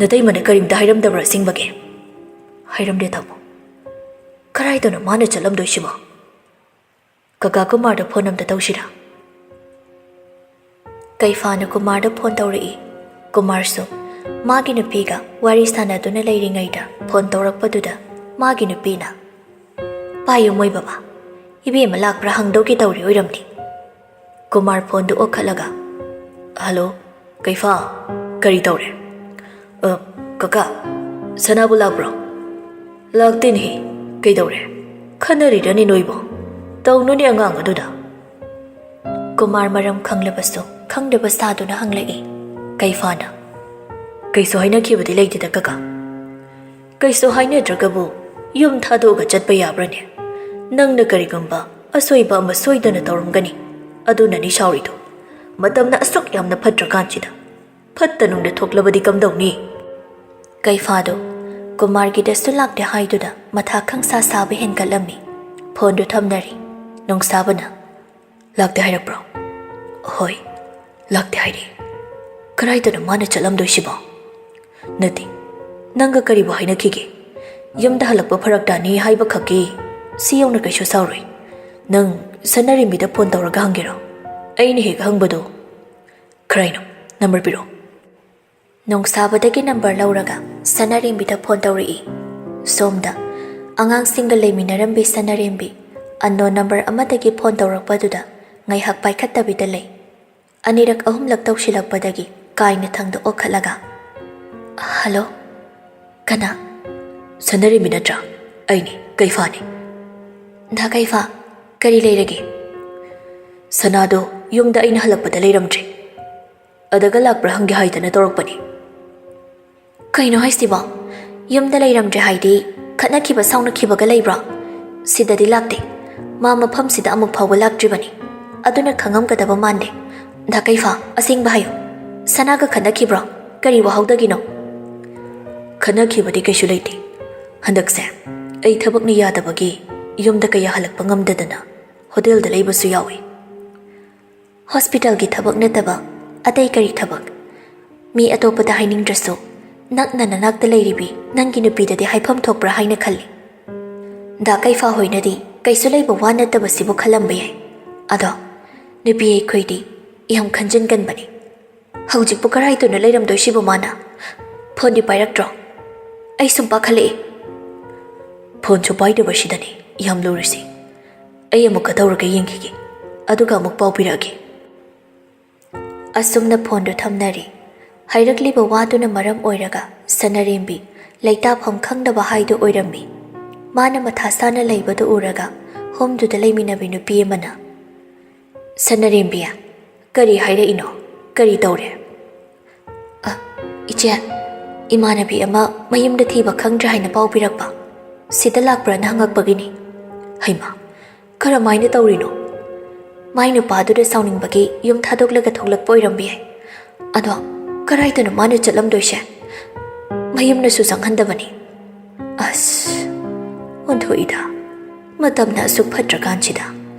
"ꯅꯇꯩꯃꯅ ꯀꯔꯤꯝꯇ ꯍꯥꯏꯔꯝꯗꯕ꯭ꯔꯥ ꯑꯁꯦꯡꯕꯒꯤ?" "ꯍꯥꯏꯔꯝꯗꯦ ꯇꯥꯃꯣ꯫ ꯀꯗꯥꯏꯗꯅꯣ ꯃꯥꯅ ꯆꯠꯂꯝꯗꯣꯏꯁꯤꯕꯣ? ꯀꯀꯥ ꯀꯨꯃꯥꯔꯗ ꯐꯣꯟ ꯑꯝꯇ ꯇꯧꯁꯤꯔꯥ?" ꯀꯩꯐꯥꯅ ꯀꯨꯃꯥꯔꯗ ꯐꯣꯟ ꯇꯧꯔꯛꯏ꯫ ꯀꯨꯃꯥꯔꯁꯨ ꯃꯥꯒꯤ ꯅꯨꯄꯤꯒ ꯋꯥꯔꯤ ꯁꯥꯟꯅꯗꯨꯅ ꯂꯩꯔꯤꯉꯩꯗ ꯐꯣꯟ ꯇꯧꯔꯛꯄꯗꯨꯗ ꯃꯥꯒꯤ ꯅꯨꯄꯤꯅ, "ꯄꯥꯏꯌꯨ ꯃꯣꯏ ꯕꯕꯥ, ꯏꯕꯦꯝꯃ ꯂꯥꯛꯄ꯭ꯔꯥ ꯍꯪꯗꯧꯒꯤ ꯇꯧꯔꯤ ꯑꯣꯏꯔꯝꯅꯤ꯫" ꯀꯨꯃꯥꯔ ꯐꯣꯟꯗꯨ ꯑꯣꯛꯈꯠꯂꯒ, "ꯍꯜꯂꯣ, ꯀꯩꯐꯥ, ꯀꯔꯤ ꯇꯧꯔꯦ?" "ꯑ, ꯀꯀꯥ, ꯁꯅꯥꯕꯨ ꯂꯥꯛꯄ꯭ꯔꯣ?" "ꯂꯥꯛꯇꯦꯅꯦꯍꯦ, ꯀꯩꯗꯧꯔꯦ? ꯈꯟꯅꯔꯤꯔꯅꯦ ꯅꯣꯏꯕꯣ? ꯇꯧꯅꯨꯅꯦ ꯑꯉꯥꯡ ꯑꯗꯨꯗ꯫" ꯀꯨꯃꯥꯔ ꯃꯔꯝ ꯈꯪꯂꯕꯁꯨ ꯈꯪꯗꯕ ꯁꯥꯗꯨꯅ ꯍꯪꯂꯛꯏ꯫ ꯀꯩꯐꯥꯅ, "ꯀꯩꯁꯨ ꯍꯥꯏꯅꯈꯤꯕꯗꯤ ꯂꯩꯇꯦꯗ ꯀꯀꯥ꯫" "ꯀꯩꯁꯨ ꯍꯥꯏꯅꯗ꯭ꯔꯒꯕꯨ ꯌꯨꯝ ꯊꯥꯗꯣꯛꯑꯒ ꯆꯠꯄ ꯌꯥꯕ꯭ꯔꯅꯦ? ꯅꯪꯅ ꯀꯔꯤꯒꯨꯝꯕ ꯑꯁꯣꯏꯕ ꯑꯃ ꯁꯣꯏꯗꯅ ꯇꯧꯔꯝꯒꯅꯤ, ꯑꯗꯨꯅꯅꯤ ꯁꯥꯎꯔꯤꯗꯣ꯫ ꯃꯇꯝꯅ ꯑꯁꯨꯛ ꯌꯥꯝꯅ ꯐꯠꯇ꯭ꯔꯀꯥꯟꯁꯤꯗ ꯐꯠꯇ ꯅꯨꯡꯗ ꯊꯣꯛꯂꯕꯗꯤ ꯀꯝꯗꯧꯅꯤ?" ꯀꯩꯐꯥꯗꯨ ꯀꯨꯃꯥꯔꯒꯤꯗꯁꯨ ꯂꯥꯛꯇꯦ ꯍꯥꯏꯗꯨꯗ ꯃꯊꯥ ꯈꯪꯁꯥ ꯁꯥꯕ ꯍꯦꯟꯒꯠꯂꯝꯃꯤ꯫ ꯐꯣꯟꯗꯨ ꯊꯝꯅꯔꯤ꯫ ꯅꯣꯡꯁꯥꯕꯅ, "ꯂꯥꯛꯇꯦ ꯍꯥꯏꯔꯛꯄ꯭ꯔꯣ?" "ꯍꯣꯏ, ꯂꯥꯛꯇꯦ ꯍꯥꯏꯔꯤ꯫ ꯀꯗꯥꯏꯗꯅꯣ ꯃꯥꯅ ꯆꯠꯂꯝꯗꯣꯏꯁꯤꯕꯣ? ꯅꯠꯇꯦ, ꯅꯪꯒ ꯀꯔꯤꯕꯨ ꯍꯥꯏꯅꯈꯤꯒꯦ? ꯌꯨꯝꯗ ꯍꯜꯂꯛꯄ ꯐꯔꯛ ꯇꯥꯅꯤ ꯍꯥꯏꯕ ꯈꯛꯀꯤ ꯁꯤ ꯌꯧꯅ ꯀꯩꯁꯨ ꯁꯥꯎꯔꯣꯏ꯫ ꯅꯪ ꯁꯅꯥꯔꯦꯝꯕꯤꯗ ꯐꯣꯟ ꯇꯧꯔꯒ ꯍꯪꯒꯦꯔꯣ? ꯑꯩꯅ ꯍꯦꯛ ꯍꯪꯕꯗꯣ꯫ ꯀꯔꯥꯏꯅꯣ? ꯅꯝꯕꯔ ꯄꯤꯔꯛꯑꯣ꯫ ꯅꯣꯡꯁꯥꯕꯗꯒꯤ ꯅꯝꯕꯔ ꯂꯧꯔꯒ ꯁꯅꯥꯔꯦꯝꯕꯤꯗ ꯐꯣꯟ ꯇꯧꯔꯛꯏ꯫ ꯁꯣꯝꯗ ꯑꯉꯥꯡꯁꯤꯡꯒ ꯂꯩꯃꯤꯟꯅꯔꯝꯕꯤ ꯁꯅꯥꯔꯦꯝꯕꯤ unknown ꯅꯝꯕꯔ ꯑꯃꯗꯒꯤ ꯐꯣꯟ ꯇꯧꯔꯛꯄꯗꯨꯗ ꯉꯥꯏꯍꯥꯛ ꯄꯥꯏꯈꯠꯇꯕꯤꯗ ꯂꯩ꯫ ꯑꯅꯤꯔꯛ ꯑꯍꯨꯝꯂꯛ ꯇꯧꯁꯤꯜꯂꯛꯄꯗꯒꯤ ꯀꯥꯏꯅ ꯊꯪꯗ ꯑꯣꯟꯈꯠꯂꯒ, "ꯍꯜꯂꯣ, ꯀꯅꯥ?" "ꯁꯅꯥꯔꯦꯝꯕꯤ ꯅꯠꯇ꯭ꯔꯥ? ꯑꯩꯅꯤ, ꯀꯩꯐꯥꯅꯤ꯫" "ꯗꯥ ꯀꯩꯐꯥ, ꯀꯔꯤ ꯂꯩꯔꯒꯦ?" "ꯁꯅꯥꯗꯣ ꯌꯨꯝꯗ ꯑꯩꯅ ꯍꯜꯂꯛꯄꯗ ꯂꯩꯔꯝꯗ꯭ꯔꯦ꯫ ꯑꯗꯒ ꯂꯥꯛꯄ꯭ꯔꯥ ꯍꯪꯒꯦ ꯍꯥꯏꯗꯅ ꯇꯧꯔꯛꯄꯅꯤ꯫" "ꯀꯩꯅꯣ ꯍꯥꯏꯁꯤꯕꯣ? ꯌꯨꯝꯗ ꯂꯩꯔꯝꯗ꯭ꯔꯦ ꯍꯥꯏꯗꯤ ꯈꯠꯅꯈꯤꯕ ꯁꯥꯎꯅꯈꯤꯕꯒ ꯂꯩꯕ꯭ꯔꯣ? ꯁꯤꯗꯗꯤ ꯂꯥꯛꯇꯦ꯫ ꯃꯥ ꯃꯐꯝꯁꯤꯗ ꯑꯃꯨꯛ ꯐꯥꯎꯕ ꯂꯥꯛꯇ꯭ꯔꯤꯕꯅꯤ꯫ ꯑꯗꯨꯅ ꯈꯪꯉꯝꯒꯗꯕ ꯃꯥꯟꯗꯦ꯫ ꯗꯥ ꯀꯩꯐꯥ, ꯑꯁꯦꯡꯕ ꯍꯥꯏꯌꯨ꯫ ꯁꯅꯥꯒ ꯈꯠꯅꯈꯤꯕ꯭ꯔꯣ? ꯀꯔꯤ ꯋꯥꯍꯧꯗꯒꯤꯅꯣ?" "ꯈꯠꯅꯈꯤꯕꯗꯤ ꯀꯩꯁꯨ ꯂꯩꯇꯦ꯫ ꯍꯟꯗꯛꯁꯦ ꯑꯩ ꯊꯕꯛꯅ ꯌꯥꯗꯕꯒꯤ ꯌꯨꯝꯗ ꯀꯌꯥ ꯍꯜꯂꯛꯄ ꯉꯝꯗꯗꯅ ꯍꯣꯇꯦꯜꯗ ꯂꯩꯕꯁꯨ ꯌꯥꯎꯏ꯫" "ꯍꯣꯁꯄꯤꯇꯥꯜꯒꯤ ꯊꯕꯛ ꯅꯠꯇꯕ ꯑꯇꯩ ꯀꯔꯤ ꯊꯕꯛ? ꯃꯤ ꯑꯇꯣꯞꯄꯗ ꯍꯥꯏꯅꯤꯡꯗ꯭ꯔꯁꯨ ꯅꯛꯅ ꯅꯅꯥꯛꯇ ꯂꯩꯔꯤꯕꯤ ꯅꯪꯒꯤ ꯅꯨꯄꯤꯗꯗꯤ ꯍꯥꯏꯐꯝ ꯊꯣꯛꯄ꯭ꯔꯥ ꯍꯥꯏꯅ ꯈꯜꯂꯤ꯫ ꯗꯥ ꯀꯩꯐꯥ ꯍꯣꯏꯅꯗꯤ ꯀꯩꯁꯨ ꯂꯩꯕ ꯋꯥ ꯅꯠꯇꯕꯁꯤꯕꯨ ꯈꯜꯂꯝꯕ ꯌꯥꯏ꯫ ꯑꯗꯣ ꯅꯨꯄꯤ ꯑꯩꯈꯣꯏꯗꯤ ꯌꯥꯝ ꯈꯟꯖꯤꯟꯒꯟꯕꯅꯤ꯫ ꯍꯧꯖꯤꯛꯄꯨ ꯀꯔꯥꯏꯗꯅꯣ ꯂꯩꯔꯝꯗꯣꯏꯁꯤꯕꯨ ꯃꯥꯅ? ꯐꯣꯟꯗꯤ ꯄꯥꯏꯔꯛꯇ꯭ꯔꯣ? ꯑꯩ ꯁꯨꯝ ꯄꯥꯈꯠꯂꯛꯏ꯫" "ꯐꯣꯟꯁꯨ ꯄꯥꯏꯗꯕꯁꯤꯗꯅꯤ ꯌꯥꯝ ꯂꯨꯔꯤꯁꯤ꯫ ꯑꯩ ꯑꯃꯨꯛꯀ ꯇꯧꯔꯒ ꯌꯦꯡꯈꯤꯒꯦ, ꯑꯗꯨꯒ ꯑꯃꯨꯛ ꯄꯥꯎ ꯄꯤꯔꯛꯑꯒꯦ꯫" ꯑꯁꯨꯝꯅ ꯐꯣꯟꯗꯨ ꯊꯝꯅꯔꯤ꯫ ꯍꯥꯏꯔꯛꯂꯤꯕ ꯋꯥꯗꯨꯅ ꯃꯔꯝ ꯑꯣꯏꯔꯒ ꯁꯅꯥꯔꯦꯝꯕꯤ ꯂꯩꯇꯥꯐꯝ ꯈꯪꯗꯕ ꯍꯥꯏꯗꯨ ꯑꯣꯏꯔꯝꯃꯤ꯫ ꯃꯥꯅ ꯃꯊꯥ ꯁꯥꯅ ꯂꯩꯕꯗꯨ ꯎꯔꯒ ꯍꯣꯝꯗꯨꯗ ꯂꯩꯃꯤꯟꯅꯕꯤ ꯅꯨꯄꯤ ꯑꯃꯅ, "ꯁꯅꯥꯔꯦꯝꯕꯤ, ꯀꯔꯤ ꯍꯥꯏꯔꯛꯏꯅꯣ? ꯀꯔꯤ ꯇꯧꯔꯦ?" "ꯑ, ꯏꯆꯦ, ꯏꯃꯥꯟꯅꯕꯤ ꯑꯃ ꯃꯌꯨꯝꯗ ꯊꯤꯕ ꯈꯪꯗ꯭ꯔꯦ ꯍꯥꯏꯅ ꯄꯥꯎ ꯄꯤꯔꯛꯄ꯫ ꯁꯤꯗ ꯂꯥꯛꯄ꯭ꯔꯥꯅ ꯍꯪꯉꯛꯄꯒꯤꯅꯤ꯫" "ꯍꯩꯃꯥ, ꯀꯔꯝꯍꯥꯏꯅ ꯇꯧꯔꯤꯅꯣ?" "ꯃꯥꯏ ꯅꯨꯄꯥꯗꯨꯗ ꯁꯥꯎꯅꯤꯡꯕꯒꯤ ꯌꯨꯝ ꯊꯥꯗꯣꯛꯂꯒ ꯊꯣꯛꯂꯛꯄ ꯑꯣꯏꯔꯝꯕ ꯌꯥꯏ꯫ ꯑꯗꯣ ꯀꯔꯥꯏꯗꯅꯣ ꯃꯥꯅ ꯆꯠꯂꯝꯗꯣꯏꯁꯦ? ꯃꯌꯨꯝꯅꯁꯨ ꯆꯪꯍꯟꯗꯕꯅꯤ꯫" ꯑꯁ, ꯑꯣꯟꯊꯣꯛꯏꯗ꯫ ꯃꯇꯝꯅ ꯑꯁꯨꯛ ꯐꯠꯇ꯭ꯔꯀꯥꯟꯁꯤꯗ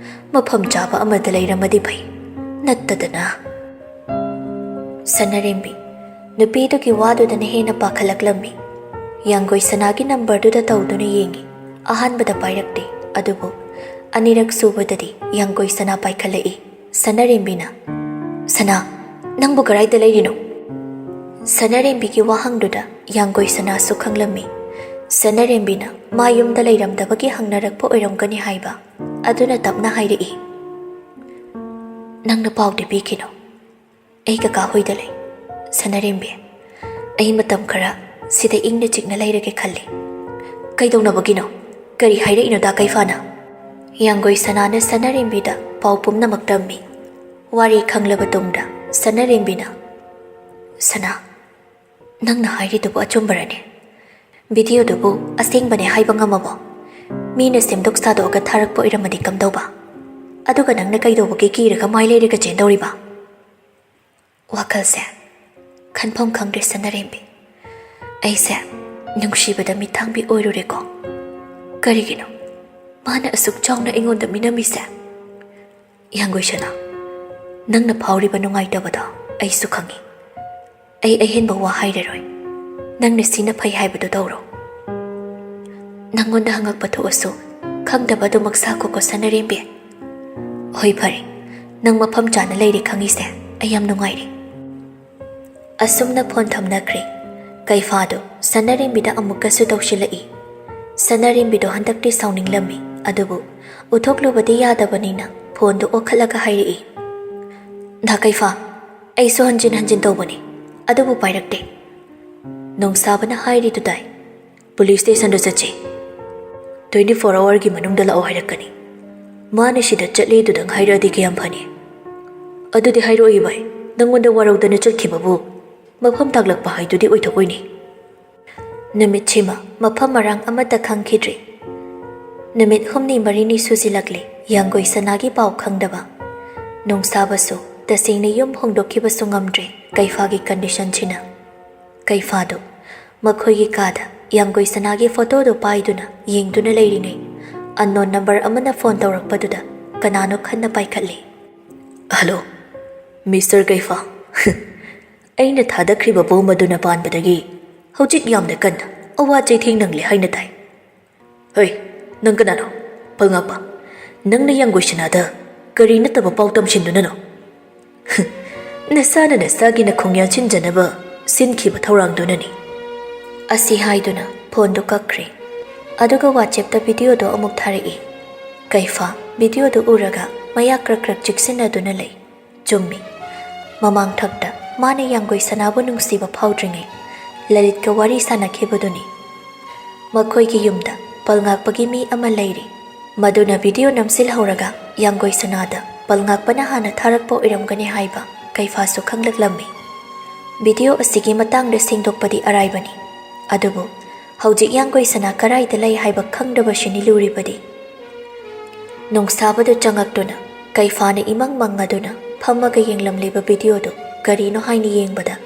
ꯃꯐꯝ ꯆꯥꯕ ꯑꯃꯗ ꯂꯩꯔꯝꯃꯗꯤ ꯐꯩ꯫ ꯅꯠꯇꯗꯅ꯫ ꯁꯅꯥꯔꯦꯝꯕꯤ, ꯅꯨꯄꯤꯗꯨꯒꯤ ꯋꯥꯗꯨꯗꯅ ꯍꯦꯟꯅ ꯄꯥꯈꯠꯂꯛꯂꯝꯃꯤ꯫ ꯌꯥꯡꯒꯣꯏ ꯁꯅꯥꯒꯤ ꯅꯝꯕꯔꯗꯨꯗ ꯇꯧꯗꯨꯅ ꯌꯦꯡꯉꯤ꯫ ꯑꯍꯥꯟꯕꯗ ꯄꯥꯏꯔꯛꯇꯦ, ꯑꯗꯨꯕꯨ ꯑꯅꯤꯔꯛ ꯁꯨꯕꯗꯗꯤ ꯌꯥꯡꯒꯣꯏ ꯁꯅꯥ ꯄꯥꯏꯈꯠꯂꯛꯏ꯫ ꯁꯅꯥꯔꯦꯝꯕꯤꯅ, "ꯁꯅꯥ, ꯅꯪꯕꯨ ꯀꯗꯥꯏꯗ ꯂꯩꯔꯤꯅꯣ?" ꯁꯅꯥꯔꯦꯝꯕꯤꯒꯤ ꯋꯥꯍꯪꯗꯨꯗ ꯌꯥꯡꯒꯣꯏ ꯁꯅꯥꯁꯨ ꯈꯪꯂꯝꯃꯤ꯫ ꯁꯅꯥꯔꯦꯝꯕꯤꯅ ꯃꯥ ꯌꯨꯝꯗ ꯂꯩꯔꯝꯗꯕꯒꯤ ꯍꯪꯅꯔꯛꯄ ꯑꯣꯏꯔꯝꯒꯅꯤ ꯍꯥꯏꯕ꯫ ꯑꯗꯨꯅ ꯇꯞꯅ ꯍꯥꯏꯔꯛꯏ, "ꯅꯪꯅ ꯄꯥꯎꯗꯤ ꯄꯤꯈꯤꯅꯨ꯫ ꯑꯩ ꯀꯀꯥ ꯍꯣꯏꯗ ꯂꯩ꯫ ꯁꯅꯥꯔꯦꯝꯕꯤ, ꯑꯩ ꯃꯇꯝ ꯈꯔ ꯁꯤꯗ ꯏꯪꯅ ꯆꯤꯛꯅ ꯂꯩꯔꯒꯦ ꯈꯜꯂꯤ꯫" "ꯀꯩꯗꯧꯅꯕꯒꯤꯅꯣ? ꯀꯔꯤ ꯍꯥꯏꯔꯛꯏꯅꯣ ꯗꯥ ꯀꯩꯐꯥꯅ?" ꯌꯥꯡꯒꯣꯏ ꯁꯅꯥꯅ ꯁꯅꯥꯔꯦꯝꯕꯤꯗ ꯄꯥꯎ ꯄꯨꯝꯅꯃꯛ ꯇꯝꯃꯤ꯫ ꯋꯥꯔꯤ ꯈꯪꯂꯕ ꯇꯨꯡꯗ ꯁꯅꯥꯔꯦꯝꯕꯤꯅ, "ꯁꯅꯥ, ꯅꯪꯅ ꯍꯥꯏꯔꯤꯗꯨꯕꯨ ꯑꯆꯨꯝꯕꯔꯅꯦ? ꯚꯤꯗꯤꯑꯣꯗꯨꯕꯨ ꯑꯁꯦꯡꯕꯅꯦ ꯍꯥꯏꯕ ꯉꯝꯃꯕꯣ? ꯃꯤꯅ ꯁꯦꯝꯗꯣꯛ ꯁꯥꯗꯣꯛꯑꯒ ꯊꯥꯔꯛꯄ ꯑꯣꯏꯔꯝꯃꯗꯤ ꯀꯝꯗꯧꯕ? ꯑꯗꯨꯒ ꯅꯪꯅ ꯀꯩꯗꯧꯕꯒꯤ ꯀꯤꯔꯒ ꯃꯥꯏ ꯂꯩꯔꯒ ꯆꯦꯟꯗꯧꯔꯤꯕ?" ꯋꯥꯈꯜꯁꯦ ꯈꯟꯐꯝ ꯈꯪꯗ꯭ꯔꯦ ꯁꯅꯥꯔꯦꯝꯕꯤ꯫ ꯑꯩꯁꯦ ꯅꯨꯡꯁꯤꯕꯗ ꯃꯤꯠꯊꯥꯡꯕꯤ ꯑꯣꯏꯔꯨꯔꯦꯀꯣ꯫ ꯀꯔꯤꯒꯤꯅꯣ ꯃꯥꯅ ꯑꯁꯨꯛ ꯆꯥꯎꯅ ꯑꯩꯉꯣꯟꯗ ꯃꯤꯅꯝꯃꯤꯁꯦ? ꯌꯥꯡꯒꯣꯏ ꯁꯅꯥ, ꯅꯪꯅ ꯐꯥꯎꯔꯤꯕ ꯅꯨꯡꯉꯥꯏꯇꯕꯗꯣ ꯑꯩꯁꯨ ꯈꯪꯉꯤ꯫ ꯑꯩ ꯑꯍꯦꯟꯕ ꯋꯥ ꯍꯥꯏꯔꯔꯣꯏ꯫ ꯅꯪꯅ ꯁꯤꯅ ꯐꯩ ꯍꯥꯏꯕꯗꯨ ꯇꯧꯔꯣ꯫ ꯅꯪꯉꯣꯟꯗ ꯍꯪꯉꯛꯄ ꯊꯣꯛꯑꯁꯨ ꯈꯪꯗꯕ ꯑꯗꯨꯃꯛ ꯁꯥꯈꯣꯀꯣ ꯁꯅꯥꯔꯦꯝꯕꯤ꯫ ꯍꯣꯏ, ꯐꯔꯦ꯫ ꯅꯪ ꯃꯐꯝ ꯆꯥꯅ ꯂꯩꯔꯦ ꯈꯪꯉꯤꯁꯦ ꯑꯩ ꯌꯥꯝ ꯅꯨꯡꯉꯥꯏꯔꯦ꯫ ꯑꯁꯨꯝꯅ ꯐꯣꯟ ꯊꯝꯅꯈ꯭ꯔꯦ꯫ ꯀꯩꯐꯥꯗꯨ ꯁꯅꯥꯔꯦꯝꯕꯤꯗ ꯑꯃꯨꯛꯀꯁꯨ ꯇꯧꯁꯤꯜꯂꯛꯏ꯫ ꯁꯅꯥꯔꯦꯝꯕꯤꯗꯣ ꯍꯟꯗꯛꯇꯤ ꯁꯥꯎꯅꯤꯡꯂꯝꯃꯤ, ꯑꯗꯨꯕꯨ ꯎꯠꯊꯣꯛꯂꯨꯕꯗꯤ ꯌꯥꯗꯕꯅꯤꯅ ꯐꯣꯟꯗꯨ ꯑꯣꯛꯈꯠꯂꯒ ꯍꯥꯏꯔꯛꯏ, "ꯗꯥ ꯀꯩꯐꯥ, ꯑꯩꯁꯨ ꯍꯟꯖꯤꯟ ꯍꯟꯖꯤꯟ ꯇꯧꯕꯅꯤ, ꯑꯗꯨꯕꯨ ꯄꯥꯏꯔꯛꯇꯦ꯫" ꯅꯣꯡꯁꯥꯕꯅ ꯍꯥꯏꯔꯤꯗꯨ ꯇꯥꯏ꯫ "ꯄꯨꯂꯤꯁ ꯁ꯭ꯇꯦꯁꯟꯗ ꯆꯠꯁꯤ꯫ Twenty four hourꯒꯤ ꯃꯅꯨꯡꯗ ꯂꯥꯛꯑꯣ ꯍꯥꯏꯔꯛꯀꯅꯤ꯫ ꯃꯥꯅ ꯁꯤꯗ ꯆꯠꯂꯤꯗꯨꯗꯪ ꯍꯥꯏꯔꯛꯑꯗꯤ ꯀꯌꯥꯝ ꯐꯅꯤ?" "ꯑꯗꯨꯗꯤ ꯍꯥꯏꯔꯛꯑꯣꯏ ꯚꯥꯏ, ꯅꯪꯉꯣꯟꯗ ꯋꯥꯔꯧꯗꯅ ꯆꯠꯈꯤꯕꯕꯨ ꯃꯐꯝ ꯇꯥꯛꯂꯛꯄ ꯍꯥꯏꯗꯨꯗꯤ ꯑꯣꯏꯊꯣꯛꯑꯣꯏꯅꯦ꯫" ꯅꯨꯃꯤꯠꯁꯤꯃ ꯃꯐꯝ ꯃꯔꯥꯡ ꯑꯃꯠꯇ ꯈꯪꯈꯤꯗ꯭ꯔꯦ꯫ ꯅꯨꯃꯤꯠ ꯍꯨꯝꯅꯤ ꯃꯔꯤꯅꯤ ꯁꯨꯖꯤꯜꯂꯛꯂꯦ ꯌꯥꯡꯒꯣꯏ ꯁꯅꯥꯒꯤ ꯄꯥꯎ ꯈꯪꯗꯕ꯫ ꯅꯣꯡꯁꯥꯕꯁꯨ ꯇꯁꯦꯡꯅ ꯌꯨꯝ ꯍꯣꯡꯗꯣꯛꯈꯤꯕꯁꯨ ꯉꯝꯗ꯭ꯔꯦ ꯀꯩꯐꯥꯒꯤ ꯀꯟꯗꯤꯁꯟꯁꯤꯅ꯫ ꯀꯩꯐꯥꯗꯨ ꯃꯈꯣꯏꯒꯤ ꯀꯥꯗ ꯌꯥꯡꯒꯣꯏ ꯁꯅꯥꯒꯤ ꯐꯣꯇꯣꯗꯨ ꯄꯥꯏꯗꯨꯅ ꯌꯦꯡꯗꯨꯅ ꯂꯩꯔꯤꯉꯩ, ꯑꯟꯅꯣꯟ ꯅꯝꯕꯔ ꯑꯃꯅ ꯐꯣꯟ ꯇꯧꯔꯛꯄꯗꯨꯗ ꯀꯅꯥꯅꯣ ꯈꯟꯅ ꯄꯥꯏꯈꯠꯂꯤ꯫ "Hello, mister ꯀꯩꯐꯥ꯫ ꯑꯩꯅ ꯊꯥꯗꯈ꯭ꯔꯤꯕ ꯕꯣꯝ ꯑꯗꯨꯅ ꯄꯥꯟꯕꯗꯒꯤ ꯍꯧꯖꯤꯛ ꯌꯥꯝꯅ ꯀꯟꯅ ꯑꯋꯥ ꯆꯩꯊꯦꯡ ꯅꯪꯂꯤ ꯍꯥꯏꯅ ꯇꯥꯏ꯫ ꯍꯣꯏ, ꯅꯪ ꯀꯅꯥꯅꯣ? ꯄꯜꯉꯥꯛꯄ, ꯅꯪꯅ ꯌꯥꯡꯒꯣꯏ ꯁꯅꯥꯗ ꯀꯔꯤ ꯅꯠꯇꯕ ꯄꯥꯎ ꯇꯝꯁꯤꯟꯗꯨꯅꯅꯣ? ꯅꯁꯥꯅ ꯅꯁꯥꯒꯤ ꯅꯈꯣꯡ ꯌꯥꯟꯁꯤꯟꯖꯅꯕ ꯁꯤꯟꯈꯤꯕ ꯊꯧꯔꯥꯡꯗꯨꯅꯅꯤ꯫ ꯑꯁꯤ ꯍꯥꯏꯗꯨꯅ ꯐꯣꯟꯗꯨ ꯀꯛꯈ꯭ꯔꯦ꯫ ꯑꯗꯨꯒ WhatsAppꯇ ꯚꯤꯗꯤꯑꯣꯗꯨ ꯑꯃꯨꯛ ꯊꯥꯔꯛꯏ꯫ ꯀꯩꯐꯥ ꯚꯤꯗꯤꯑꯣꯗꯨ ꯎꯔꯒ ꯃꯌꯥ ꯀ꯭ꯔꯛ ꯀ꯭ꯔꯛ ꯆꯤꯛꯁꯤꯟꯅꯗꯨꯅ ꯂꯩ꯫ ꯆꯨꯝꯃꯤ꯫ ꯃꯃꯥꯡꯊꯛꯇ ꯃꯥꯅ ꯌꯥꯡꯒꯣꯏ ꯁꯅꯥꯕꯨ ꯅꯨꯡꯁꯤꯕ ꯐꯥꯎꯗ꯭ꯔꯤꯉꯩ ꯂꯂꯤꯠꯀ ꯋꯥꯔꯤ ꯁꯥꯟꯅꯈꯤꯕꯗꯨꯅꯤ꯫ ꯃꯈꯣꯏꯒꯤ ꯌꯨꯝꯗ ꯄꯜꯉꯥꯛꯄꯒꯤ ꯃꯤ ꯑꯃ ꯂꯩꯔꯤ꯫ ꯃꯗꯨꯅ ꯚꯤꯗꯤꯑꯣ ꯅꯝꯁꯤꯜꯍꯧꯔꯒ ꯌꯥꯡꯒꯣꯏ ꯁꯅꯥꯗ ꯄꯜꯉꯥꯛꯄꯅ ꯍꯥꯟꯅ ꯊꯥꯔꯛꯄ ꯑꯣꯏꯔꯝꯒꯅꯤ ꯍꯥꯏꯕ ꯀꯩꯐꯥꯁꯨ ꯈꯪꯂꯛꯂꯝꯃꯤ꯫ ꯚꯤꯗꯤꯑꯣ ꯑꯁꯤꯒꯤ ꯃꯇꯥꯡꯗ ꯁꯦꯡꯗꯣꯛꯄꯗꯤ ꯑꯔꯥꯏꯕꯅꯤ꯫ ꯑꯗꯨꯕꯨ ꯍꯧꯖꯤꯛ ꯌꯥꯡꯒꯣꯏ ꯁꯅꯥ ꯀꯔꯥꯏꯗ ꯂꯩ ꯍꯥꯏꯕ ꯈꯪꯗꯕꯁꯤꯅꯤ ꯂꯨꯔꯤꯕꯗꯤ꯫ ꯅꯣꯡꯁꯥꯕꯗꯨ ꯆꯪꯉꯛꯇꯨꯅ ꯀꯩꯐꯥꯅ ꯏꯃꯪ ꯃꯪꯉꯗꯨꯅ ꯐꯝꯃꯒ ꯌꯦꯡꯂꯝꯂꯤꯕ ꯚꯤꯗꯤꯑꯣꯗꯨ ꯀꯔꯤꯅꯣ ꯍꯥꯏꯅ ꯌꯦꯡꯕꯗ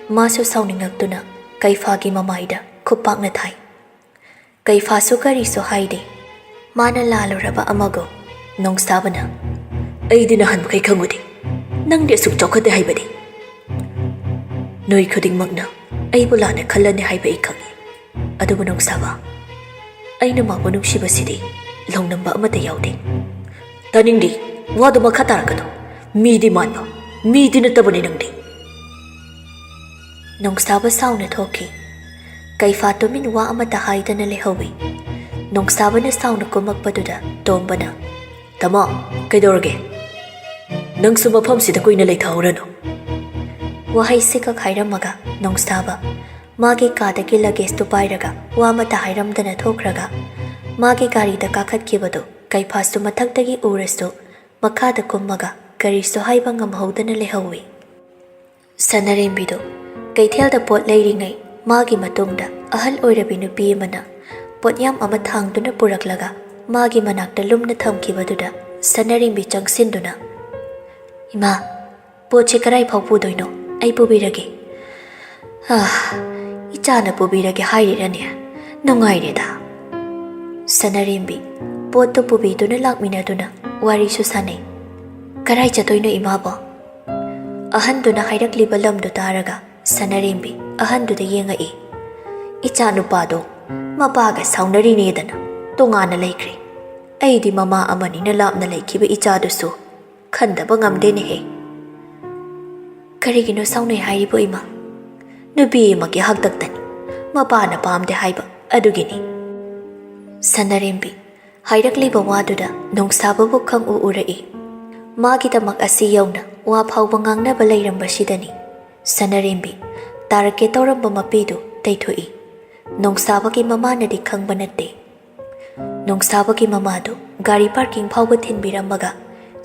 ꯃꯥꯁꯨ ꯁꯥꯎꯅꯤꯡꯉꯛꯇꯨꯅ ꯀꯩꯐꯥꯒꯤ ꯃꯃꯥꯏꯗ ꯈꯨꯄꯥꯛꯅ ꯊꯥꯏ꯫ ꯀꯩꯐꯥꯁꯨ ꯀꯔꯤꯁꯨ ꯍꯥꯏꯗꯦ꯫ ꯃꯥꯅ ꯂꯥꯜꯂꯨꯔꯕ ꯑꯃꯒꯨꯝ꯫ ꯅꯣꯡꯁꯥꯕꯅ, "ꯑꯩꯗꯤ ꯅꯍꯥꯟꯃꯈꯩ ꯈꯪꯉꯨꯗꯦ꯫ ꯅꯪꯗꯤ ꯑꯁꯨꯛ ꯆꯥꯎꯈꯠꯇꯦ ꯍꯥꯏꯕꯗꯤ꯫ ꯅꯣꯏ ꯈꯨꯗꯤꯡꯃꯛꯅ ꯑꯩꯕꯨ ꯂꯥꯟꯅ ꯈꯜꯂꯅꯤ ꯍꯥꯏꯕ ꯑꯩ ꯈꯪꯏ꯫ ꯑꯗꯨꯕꯨ ꯅꯣꯡꯁꯥꯕ, ꯑꯩꯅ ꯃꯥꯕꯨ ꯅꯨꯡꯁꯤꯕꯁꯤꯗꯤ ꯂꯧꯅꯝꯕ ꯑꯃꯠꯇ ꯌꯥꯎꯗꯦ꯫" "ꯇꯥꯅꯤꯡꯗꯦ꯫ ꯋꯥꯗꯨ ꯃꯈꯥ ꯇꯥꯔꯛꯀꯅꯨ꯫ ꯃꯤꯗꯤ ꯃꯥꯟꯕ, ꯃꯤꯗꯤ ꯅꯠꯇꯕꯅꯤ ꯅꯪꯗꯤ꯫" ꯅꯣꯡꯁꯥꯕ ꯁꯥꯎꯅ ꯊꯣꯛꯈꯤ꯫ ꯀꯩꯐꯥ ꯇꯨꯃꯤꯟ ꯋꯥ ꯑꯃꯠꯇ ꯍꯥꯏꯗꯅ ꯂꯩꯍꯧꯏ꯫ ꯅꯣꯡꯁꯥꯕꯅ ꯁꯥꯎꯅ ꯀꯨꯝꯃꯛꯄꯗꯨꯗ ꯇꯣꯝꯕꯅ, "ꯇꯥꯃꯣ, ꯀꯩꯗꯧꯔꯒꯦ? ꯅꯪꯁꯨ ꯃꯐꯝꯁꯤꯗ ꯀꯨꯏꯅ ꯂꯩꯊꯍꯧꯔꯅꯨ꯫" ꯋꯥꯍꯩꯁꯤꯈꯛ ꯍꯥꯏꯔꯝꯃꯒ ꯅꯣꯡꯁꯥꯕ ꯃꯥꯒꯤ ꯀꯥꯗꯒꯤ ꯂꯒꯦꯖꯇꯨ ꯄꯥꯏꯔꯒ ꯋꯥ ꯑꯃꯠꯇ ꯍꯥꯏꯔꯝꯗꯅ ꯊꯣꯛꯈ꯭ꯔꯒ ꯃꯥꯒꯤ ꯒꯥꯔꯤꯗ ꯀꯥꯈꯠꯈꯤꯕꯗꯨ ꯀꯩꯐꯥꯁꯨ ꯃꯊꯛꯇꯒꯤ ꯎꯔꯁꯨ ꯃꯈꯥꯗ ꯀꯨꯝꯃꯒ ꯀꯔꯤꯁꯨ ꯍꯥꯏꯕ ꯉꯝꯍꯧꯗꯅ ꯂꯩꯍꯧꯏ꯫ ꯁꯅꯥꯔꯦꯝꯕꯤꯗꯨ ꯀꯩꯊꯦꯜꯗ ꯄꯣꯠ ꯂꯩꯔꯤꯉꯩ ꯃꯥꯒꯤ ꯃꯇꯨꯡꯗ ꯑꯍꯜ ꯑꯣꯏꯔꯕꯤ ꯅꯨꯄꯤ ꯑꯃꯅ ꯄꯣꯠꯌꯥꯝ ꯑꯃ ꯊꯥꯡꯗꯨꯅ ꯄꯨꯔꯛꯂꯒ ꯃꯥꯒꯤ ꯃꯅꯥꯛꯇ ꯂꯨꯝꯅ ꯊꯝꯈꯤꯕꯗꯨꯗ ꯁꯅꯥꯔꯦꯝꯕꯤ ꯆꯪꯁꯤꯟꯗꯨꯅ, "ꯏꯃꯥ, ꯄꯣꯠꯁꯦ ꯀꯔꯥꯏ ꯐꯥꯎ ꯄꯨꯗꯣꯏꯅꯣ? ꯑꯩ ꯄꯨꯕꯤꯔꯒꯦ꯫" "ꯑꯥ, ꯏꯆꯥꯅ ꯄꯨꯕꯤꯔꯒꯦ ꯍꯥꯏꯔꯤꯔꯅꯦ? ꯅꯨꯡꯉꯥꯏꯔꯦꯗ꯫" ꯁꯅꯥꯔꯦꯝꯕꯤ ꯄꯣꯠꯇꯨ ꯄꯨꯕꯤꯗꯨꯅ ꯂꯥꯛꯃꯤꯟꯅꯗꯨꯅ ꯋꯥꯔꯤꯁꯨ ꯁꯥꯟꯅꯩ꯫ "ꯀꯔꯥꯏ ꯆꯠꯇꯣꯏꯅꯣ ꯏꯃꯥꯕꯣ?" ꯑꯍꯟꯗꯨꯅ ꯍꯥꯏꯔꯛꯂꯤꯕ ꯂꯝꯗꯨ ꯇꯥꯔꯒ ꯁꯅꯥꯔꯦꯝꯕꯤ ꯑꯍꯟꯗꯨꯗ ꯌꯦꯡꯉꯛꯏ꯫ "ꯏꯆꯥꯅꯨꯄꯥꯗꯣ ꯃꯄꯥꯒ ꯁꯥꯎꯅꯔꯤꯅꯦꯗꯅ ꯇꯣꯉꯥꯟꯅ ꯂꯩꯈ꯭ꯔꯦ꯫ ꯑꯩꯗꯤ ꯃꯃꯥ ꯑꯃꯅꯤꯅ ꯂꯥꯞꯅ ꯂꯩꯈꯤꯕ ꯏꯆꯥꯗꯨꯁꯨ ꯈꯟꯗꯕ ꯉꯝꯗꯦꯅꯦꯍꯦ꯫" "ꯀꯔꯤꯒꯤꯅꯣ ꯁꯥꯎꯅꯩ ꯍꯥꯏꯔꯤꯕꯣ ꯏꯃꯥ?" "ꯅꯨꯄꯤ ꯑꯃꯒꯤ ꯍꯥꯛꯇꯛꯇꯅꯤ꯫ ꯃꯄꯥꯅ ꯄꯥꯝꯗꯦ ꯍꯥꯏꯕ ꯑꯗꯨꯒꯤꯅꯤ꯫" ꯁꯅꯥꯔꯦꯝꯕꯤ ꯍꯥꯏꯔꯛꯂꯤꯕ ꯋꯥꯗꯨꯗ ꯅꯣꯡꯁꯥꯕꯕꯨ ꯈꯪꯎ ꯎꯔꯛꯏ꯫ ꯃꯥꯒꯤꯗꯃꯛ ꯑꯁꯤ ꯌꯧꯅ ꯋꯥ ꯐꯥꯎꯕ ꯉꯥꯡꯅꯕ ꯂꯩꯔꯝꯕꯁꯤꯗꯅꯤ ꯁꯅꯥꯔꯦꯝꯕꯤ ꯇꯥꯔꯛꯀꯦ ꯇꯧꯔꯝꯕ ꯃꯄꯤꯗꯨ ꯇꯩꯊꯣꯛꯏ꯫ ꯅꯣꯡꯁꯥꯕꯒꯤ ꯃꯃꯥꯅꯗꯤ ꯈꯪꯕ ꯅꯠꯇꯦ꯫ ꯅꯣꯡꯁꯥꯕꯒꯤ ꯃꯃꯥꯗꯨ ꯒꯥꯔꯤ ꯄꯥꯔꯀꯤꯡ ꯐꯥꯎꯕ ꯊꯤꯟꯕꯤꯔꯝꯃꯒ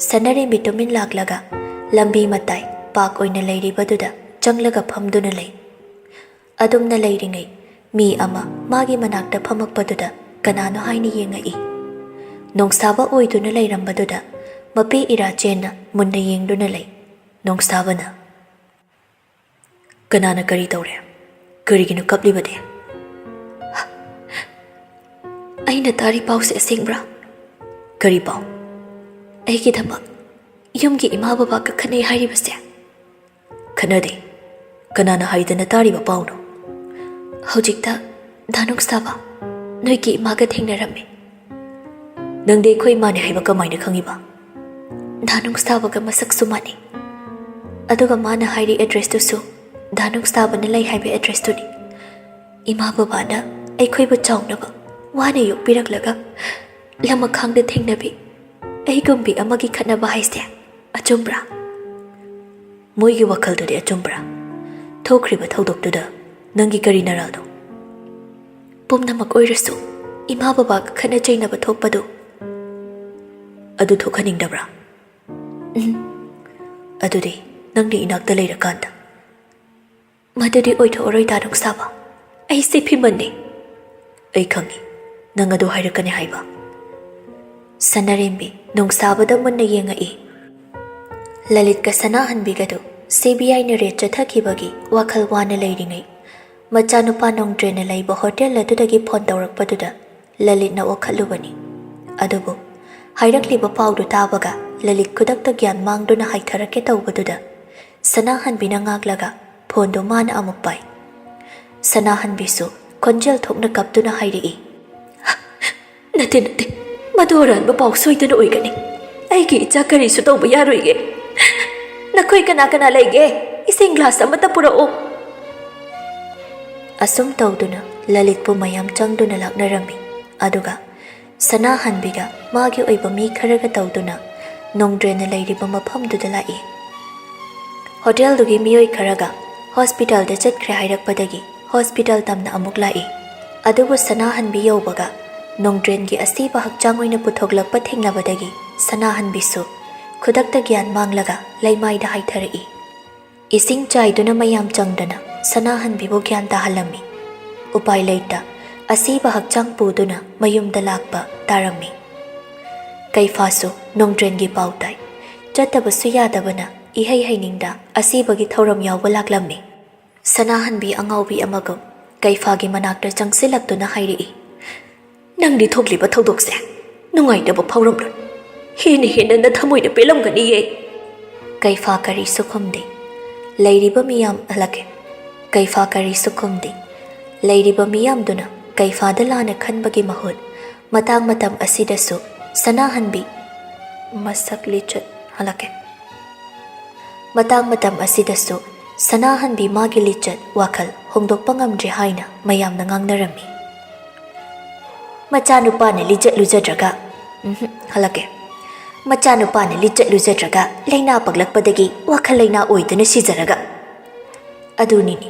ꯁꯅꯥꯔꯦꯝꯕꯤ ꯇꯨꯃꯤꯟ ꯂꯥꯛꯂꯒ ꯂꯝꯕꯤ ꯃꯇꯥꯏ ꯄꯥꯛ ꯑꯣꯏꯅ ꯂꯩꯔꯤꯕꯗꯨꯗ ꯆꯪꯂꯒ ꯐꯝꯗꯨꯅ ꯂꯩ꯫ ꯑꯗꯨꯝꯅ ꯂꯩꯔꯤꯉꯩ ꯃꯤ ꯑꯃ ꯃꯥꯒꯤ ꯃꯅꯥꯛꯇ ꯐꯝꯃꯛꯄꯗꯨꯗ ꯀꯅꯥꯅꯣ ꯍꯥꯏꯅ ꯌꯦꯡꯉꯛꯏ꯫ ꯅꯣꯡꯁꯥꯕ ꯑꯣꯏꯗꯨꯅ ꯂꯩꯔꯝꯕꯗꯨꯗ ꯃꯄꯤ ꯏꯔꯥꯆꯦꯟꯅ ꯃꯨꯟꯅ ꯌꯦꯡꯗꯨꯅ ꯂꯩ꯫ ꯅꯣꯡꯁꯥꯕꯅ, "ꯀꯅꯥꯅ ꯀꯔꯤ ꯇꯧꯔꯦ? ꯀꯔꯤꯒꯤꯅꯣ ꯀꯞꯂꯤꯕꯗꯤ?" "ꯑꯩꯅ ꯇꯥꯔꯤ ꯄꯥꯎꯁꯦ ꯑꯁꯦꯡꯕ꯭ꯔꯥ?" "ꯀꯔꯤ ꯄꯥꯎ?" "ꯑꯩꯒꯤꯗꯃꯛ ꯌꯨꯝꯒꯤ ꯏꯃꯥ ꯕꯕꯥꯒ ꯈꯠꯅꯩ ꯍꯥꯏꯔꯤꯕꯁꯦ꯫" "ꯈꯠꯅꯗꯦ꯫ ꯀꯅꯥꯅ ꯍꯥꯏꯗꯅ ꯇꯥꯔꯤꯕ ꯄꯥꯎꯅꯣ?" "ꯍꯧꯖꯤꯛꯇ ꯗꯥ ꯅꯣꯡꯁꯥꯕ ꯅꯣꯏꯒꯤ ꯏꯃꯥꯒ ꯊꯦꯡꯅꯔꯝꯃꯤ꯫" "ꯅꯪꯗꯤ ꯑꯩꯈꯣꯏ ꯏꯃꯥꯅꯦ ꯍꯥꯏꯕ ꯀꯃꯥꯏꯅ ꯈꯪꯉꯤꯕ?" "ꯗꯥ ꯅꯣꯡꯁꯥꯕꯒ ꯃꯁꯛꯁꯨ ꯃꯥꯟꯅꯩ꯫ ꯑꯗꯨꯒ ꯃꯥꯅ ꯍꯥꯏꯔꯤ ꯑꯦꯗ꯭ꯔꯦꯁꯇꯨꯁꯨ ꯗꯥ ꯅꯣꯡꯁꯥꯕꯅ ꯂꯩ ꯍꯥꯏꯕ ꯑꯦꯗ꯭ꯔꯦꯁꯇꯨꯅꯤ꯫ ꯏꯃꯥ ꯕꯕꯥꯅ ꯑꯩꯈꯣꯏꯕꯨ ꯆꯥꯎꯅꯕ ꯋꯥꯅ ꯌꯣꯛꯄꯤꯔꯛꯂꯒ ꯂꯃꯈꯥꯡꯗ ꯊꯦꯡꯅꯕꯤ ꯑꯩꯒꯨꯝꯕꯤ ꯑꯃꯒꯤ ꯈꯠꯅꯕ ꯍꯥꯏꯁꯦ ꯑꯆꯨꯝꯕ꯭ꯔꯥ?" "ꯃꯣꯏꯒꯤ ꯋꯥꯈꯜꯗꯨꯗꯤ ꯑꯆꯨꯝꯕ꯭ꯔꯥ? ꯊꯣꯛꯈ꯭ꯔꯤꯕ ꯊꯧꯗꯣꯛꯇꯨꯗ ꯅꯪꯒꯤ ꯀꯔꯤ ꯅꯔꯥꯜꯅꯣ?" "ꯄꯨꯝꯅꯃꯛ ꯑꯣꯏꯔꯁꯨ ꯏꯃꯥ ꯕꯕꯥꯒ ꯈꯠꯅ ꯆꯩꯅꯕ ꯊꯣꯛꯄꯗꯨ꯫" "ꯑꯗꯨ ꯊꯣꯛꯍꯟꯅꯤꯡꯗꯕ꯭ꯔꯥ?" "ꯎꯝ꯫" "ꯑꯗꯨꯗꯤ ꯅꯪꯅ ꯏꯅꯥꯛꯇ ꯂꯩꯔꯀꯥꯟꯗ?" "ꯃꯗꯨꯗꯤ ꯑꯣꯏꯊꯣꯛꯑꯔꯣꯏ ꯗꯥ ꯅꯣꯡꯁꯥꯕ꯫ ꯑꯩꯁꯦ ꯐꯤꯃꯟꯅꯤ꯫" "ꯑꯩ ꯈꯪꯏ ꯅꯪ ꯑꯗꯨ ꯍꯥꯏꯔꯛꯀꯅꯤ ꯍꯥꯏꯕ꯫" ꯁꯅꯥꯔꯦꯝꯕꯤ ꯅꯣꯡꯁꯥꯕꯗ ꯃꯨꯟꯅ ꯌꯦꯡꯉꯛꯏ꯫ ꯂꯂꯤꯠꯀ ꯁꯅꯥꯍꯟꯕꯤꯒꯗꯨ ꯁꯤ ꯕꯤ ꯑꯥꯏꯅ ꯔꯦꯗ ꯆꯠꯊꯈꯤꯕꯒꯤ ꯋꯥꯈꯜ ꯋꯥꯅ ꯂꯩꯔꯤꯉꯩ, ꯃꯆꯥꯅꯨꯄꯥ ꯅꯣꯡꯗ꯭ꯔꯦꯅ ꯂꯩꯕ ꯍꯣꯇꯦꯜ ꯑꯗꯨꯗꯒꯤ ꯐꯣꯟ ꯇꯧꯔꯛꯄꯗꯨꯗ ꯂꯂꯤꯠꯅ ꯑꯣꯛꯈꯠꯂꯨꯕꯅꯤ꯫ ꯑꯗꯨꯕꯨ ꯍꯥꯏꯔꯛꯂꯤꯕ ꯄꯥꯎꯗꯨ ꯇꯥꯕꯒ ꯂꯂꯤꯠ ꯈꯨꯗꯛꯇ ꯒ꯭ꯌꯥꯟ ꯃꯥꯡꯗꯨꯅ ꯍꯥꯏꯊꯔꯛꯀꯦ ꯇꯧꯕꯗꯨꯗ ꯁꯅꯥꯍꯟꯕꯤꯅ ꯉꯥꯛꯂꯒ ꯐꯣꯟꯗꯨ ꯃꯥꯅ ꯑꯃꯨꯛ ꯄꯥꯏ꯫ ꯁꯅꯥꯍꯟꯕꯤꯁꯨ ꯈꯣꯟꯖꯦꯜ ꯊꯣꯛꯅ ꯀꯞꯇꯨꯅ ꯍꯥꯏꯔꯛꯏ, "ꯅꯠꯇꯦ, ꯅꯠꯇꯦ, ꯃꯗꯨ ꯑꯔꯥꯟꯕ ꯄꯥꯎ ꯁꯣꯏꯗꯅ ꯑꯣꯏꯒꯅꯤ꯫ ꯑꯩꯒꯤ ꯏꯆꯥ ꯀꯔꯤꯁꯨ ꯇꯧꯕ ꯌꯥꯔꯣꯏꯌꯦ꯫ ꯅꯈꯣꯏ ꯀꯅꯥ ꯀꯅꯥ ꯂꯩꯒꯦ? ꯏꯁꯤꯡ ꯒ꯭ꯂꯥꯁ ꯑꯃꯠꯇ ꯄꯨꯔꯛꯎ꯫" ꯑꯁꯨꯝ ꯇꯧꯗꯨꯅ ꯂꯂꯤꯠꯄꯨ ꯃꯌꯥꯝ ꯆꯪꯗꯨꯅ ꯂꯥꯛꯅꯔꯝꯃꯤ꯫ ꯑꯗꯨꯒ ꯁꯅꯥꯍꯟꯕꯤꯒ ꯃꯥꯒꯤ ꯑꯣꯏꯕ ꯃꯤ ꯈꯔꯒ ꯇꯧꯗꯨꯅ ꯅꯣꯡꯗ꯭ꯔꯦꯟꯅ ꯂꯩꯔꯤꯕ ꯃꯐꯝꯗꯨꯗ ꯂꯥꯛꯏ꯫ ꯍꯣꯇꯦꯜꯗꯨꯒꯤ ꯃꯤꯑꯣꯏ ꯈꯔꯒ ꯍꯣꯁꯄꯤꯇꯥꯜꯗ ꯆꯠꯈ꯭ꯔꯦ ꯍꯥꯏꯔꯛꯄꯗꯒꯤ ꯍꯣꯁꯄꯤꯇꯥꯜ ꯇꯝꯅ ꯑꯃꯨꯛ ꯂꯥꯛꯏ꯫ ꯑꯗꯨꯕꯨ ꯁꯅꯥꯍꯟꯕꯤ ꯌꯧꯕꯒ ꯅꯣꯡꯗ꯭ꯔꯦꯟꯒꯤ ꯑꯁꯤꯕ ꯍꯛꯆꯥꯡ ꯑꯣꯏꯅ ꯄꯨꯊꯣꯛꯂꯛꯄ ꯊꯦꯡꯅꯕꯗꯒꯤ ꯁꯅꯥꯍꯟꯕꯤꯁꯨ ꯈꯨꯗꯛꯇ ꯒ꯭ꯌꯥꯟ ꯃꯥꯡꯂꯒ ꯂꯩꯃꯥꯏꯗ ꯍꯥꯏꯊꯔꯛꯏ꯫ ꯏꯁꯤꯡ ꯆꯥꯏꯗꯨꯅ ꯃꯌꯥꯝ ꯆꯪꯗꯅ ꯁꯅꯥꯍꯟꯕꯤꯕꯨ ꯒ꯭ꯌꯥꯟ ꯇꯥꯍꯜꯂꯝꯃꯤ꯫ ꯎꯄꯥꯏ ꯂꯩꯇ ꯑꯁꯤꯕ ꯍꯛꯆꯥꯡ ꯄꯨꯗꯨꯅ ꯃꯌꯨꯝꯗ ꯂꯥꯛꯄ ꯇꯥꯔꯝꯃꯤ꯫ ꯀꯩꯐꯥꯁꯨ ꯅꯣꯡꯗ꯭ꯔꯦꯟꯒꯤ ꯄꯥꯎ ꯇꯥꯏ꯫ ꯆꯠꯇꯕꯁꯨ ꯌꯥꯗꯕꯅ ꯏꯍꯩ ꯍꯩꯅꯤꯡꯗ ꯑꯁꯤꯕꯒꯤ ꯊꯧꯔꯝ ꯌꯥꯎꯕ ꯂꯥꯛꯂꯝꯃꯤ꯫ ꯁꯅꯥꯍꯟꯕꯤ ꯑꯉꯥꯎꯕꯤ ꯑꯃꯒꯨꯝ ꯀꯩꯐꯥꯒꯤ ꯃꯅꯥꯛꯇ ꯆꯪꯁꯤꯜꯂꯛꯇꯨꯅ ꯍꯥꯏꯔꯛꯏ, "ꯅꯪꯗꯤ ꯊꯣꯛꯂꯤꯕ ꯊꯧꯗꯣꯛꯁꯦ ꯅꯨꯡꯉꯥꯏꯇꯕ ꯐꯥꯎꯔꯝꯂꯣꯏ꯫ ꯍꯦꯟꯅ ꯍꯦꯟꯅ ꯅꯊꯃꯣꯏꯗ ꯄꯦꯜꯂꯝꯒꯅꯤꯌꯦ꯫" ꯀꯩꯐꯥ ꯀꯔꯤꯁꯨ ꯈꯨꯝꯗꯦ꯫ ꯂꯩꯔꯤꯕ ꯃꯤꯌꯥꯝ ꯍꯜꯂꯛꯀꯦ꯫ ꯀꯩꯐꯥ ꯀꯔꯤꯁꯨ ꯈꯨꯝꯗꯦ꯫ ꯂꯩꯔꯤꯕ ꯃꯤꯌꯥꯝꯗꯨꯅ ꯀꯩꯐꯥꯗ ꯂꯥꯟꯅ ꯈꯟꯕꯒꯤ ꯃꯍꯨꯠ ꯃꯇꯥꯡ ꯃꯇꯝ ꯑꯁꯤꯗꯁꯨ ꯁꯅꯥꯍꯟꯕꯤ ꯃꯁꯛ ꯂꯤꯆꯠ ꯍꯜꯂꯛꯀꯦ꯫ ꯃꯇꯥꯡ ꯃꯇꯝ ꯑꯁꯤꯗꯁꯨ ꯁꯅꯥꯍꯟꯕꯤ ꯃꯥꯒꯤ ꯂꯤꯆꯠ ꯋꯥꯈꯜ ꯍꯣꯡꯗꯣꯛꯄ ꯉꯝꯗ꯭ꯔꯦ ꯍꯥꯏꯅ ꯃꯌꯥꯝꯅ ꯉꯥꯡꯅꯔꯝꯃꯤ꯫ "ꯃꯆꯥꯅꯨꯄꯥꯅ ꯂꯤꯆꯠ ꯂꯨꯖꯗ꯭ꯔꯒ, ꯎꯝꯍꯨꯝ, ꯍꯜꯂꯛꯀꯦ꯫ ꯃꯆꯥꯅꯨꯄꯥꯅ ꯂꯤꯆꯠ ꯂꯨꯖꯗ꯭ꯔꯒ ꯂꯥꯏꯅꯥ ꯄꯛꯂꯛꯄꯗꯒꯤ ꯋꯥꯈꯜ ꯂꯩꯅꯥ ꯑꯣꯏꯗꯨꯅ ꯁꯤꯖꯔꯒ꯫ ꯑꯗꯨꯅꯤꯅꯦ,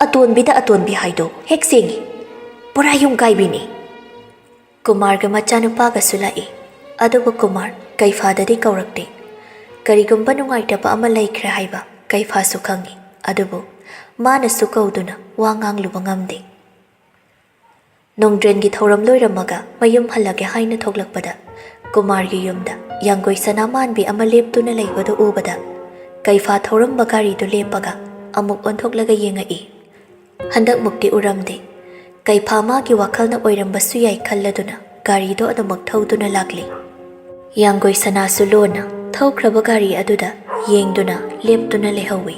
ꯑꯇꯣꯟꯕꯤꯗ ꯑꯇꯣꯟꯕꯤ ꯍꯥꯏꯗꯣ ꯍꯦꯛ ꯆꯦꯡꯉꯤ꯫ ꯄꯨꯔꯥ ꯌꯨꯝ ꯀꯥꯏꯕꯤꯅꯤ꯫" ꯀꯨꯃꯥꯔꯒ ꯃꯆꯥꯅꯨꯄꯥꯒꯁꯨ ꯂꯥꯛꯏ꯫ ꯑꯗꯨꯕꯨ ꯀꯨꯃꯥꯔ ꯀꯩꯐꯥꯗꯗꯤ ꯀꯧꯔꯛꯇꯦ꯫ ꯀꯔꯤꯒꯨꯝꯕ ꯅꯨꯡꯉꯥꯏꯇꯕ ꯑꯃ ꯂꯩꯈ꯭ꯔꯦ ꯍꯥꯏꯕ ꯀꯩꯐꯥꯁꯨ ꯈꯪꯏ꯫ ꯑꯗꯨꯕꯨ ꯃꯥꯅꯁꯨ ꯀꯧꯗꯨꯅ ꯋꯥ ꯉꯥꯡꯂꯨꯕ ꯉꯝꯗꯦ꯫ ꯅꯣꯡꯗ꯭ꯔꯦꯟꯒꯤ ꯊꯧꯔꯝ ꯂꯣꯏꯔꯝꯃꯒ ꯃꯌꯨꯝ ꯍꯜꯂꯒꯦ ꯍꯥꯏꯅ ꯊꯣꯛꯂꯛꯄꯗ ꯀꯨꯃꯥꯔꯒꯤ ꯌꯨꯝꯗ ꯌꯥꯡꯒꯣꯏ ꯁꯅꯥꯃꯥꯟꯕꯤ ꯑꯃ ꯂꯦꯞꯇꯨꯅ ꯂꯩꯕꯗꯨ ꯎꯕꯗ ꯀꯩꯐꯥ ꯊꯧꯔꯝꯕ ꯒꯥꯔꯤꯗꯨ ꯂꯦꯞꯄꯒ ꯑꯃꯨꯛ ꯑꯣꯟꯊꯣꯛꯂꯒ ꯌꯦꯡꯉꯛꯏ꯫ ꯍꯟꯗꯛꯃꯨꯛꯇꯤ ꯎꯔꯝꯗꯦ꯫ ꯀꯩꯐꯥ ꯃꯥꯒꯤ ꯋꯥꯈꯜꯅ ꯑꯣꯏꯔꯝꯕꯁꯨ ꯌꯥꯏ ꯈꯜꯂꯗꯨꯅ ꯒꯥꯔꯤꯗꯣ ꯑꯗꯨꯃꯛ ꯊꯧꯗꯨꯅ ꯂꯥꯛꯂꯤ꯫ ꯌꯥꯡꯒꯣꯏ ꯁꯅꯥꯁꯨ ꯂꯣꯟꯅ ꯊꯧꯈ꯭ꯔꯕ ꯒꯥꯔꯤ ꯑꯗꯨꯗ ꯌꯦꯡꯗꯨꯅ ꯂꯦꯞꯇꯨꯅ ꯂꯩꯍꯧꯏ꯫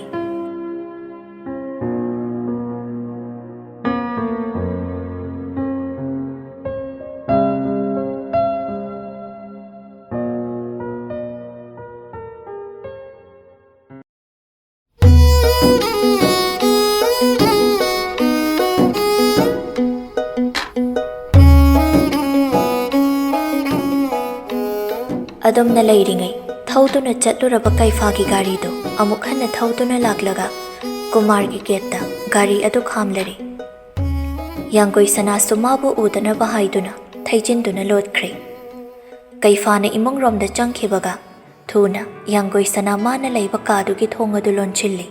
ꯑꯗꯨꯝꯅ ꯂꯩꯔꯤꯉꯩ, ꯊꯧꯗꯨꯅ ꯆꯠꯂꯨꯔꯕ ꯀꯩꯐꯥꯒꯤ ꯒꯥꯔꯤꯗꯨ ꯑꯃꯨꯛ ꯍꯟꯅ ꯊꯧꯗꯨꯅ ꯂꯥꯛꯂꯒ ꯀꯨꯃꯥꯔꯒꯤ ꯒꯦꯠꯇ ꯒꯥꯔꯤ ꯑꯗꯨ ꯈꯥꯝꯂꯔꯦ꯫ ꯌꯥꯡꯒꯣꯏ ꯁꯅꯥꯁꯨ ꯃꯥꯕꯨ ꯎꯗꯅꯕ ꯍꯥꯏꯗꯨꯅ ꯊꯩꯖꯤꯟꯗꯨꯅ ꯂꯣꯠꯈ꯭ꯔꯦ꯫ ꯀꯩꯐꯥꯅ ꯏꯃꯨꯡꯔꯣꯝꯗ ꯆꯪꯈꯤꯕꯒ ꯊꯨꯅ ꯌꯥꯡꯒꯣꯏ ꯁꯅꯥ ꯃꯥꯅ ꯂꯩꯕ ꯀꯥꯗꯨꯒꯤ ꯊꯣꯡ ꯑꯗꯨ ꯂꯣꯟꯁꯤꯜꯂꯤ꯫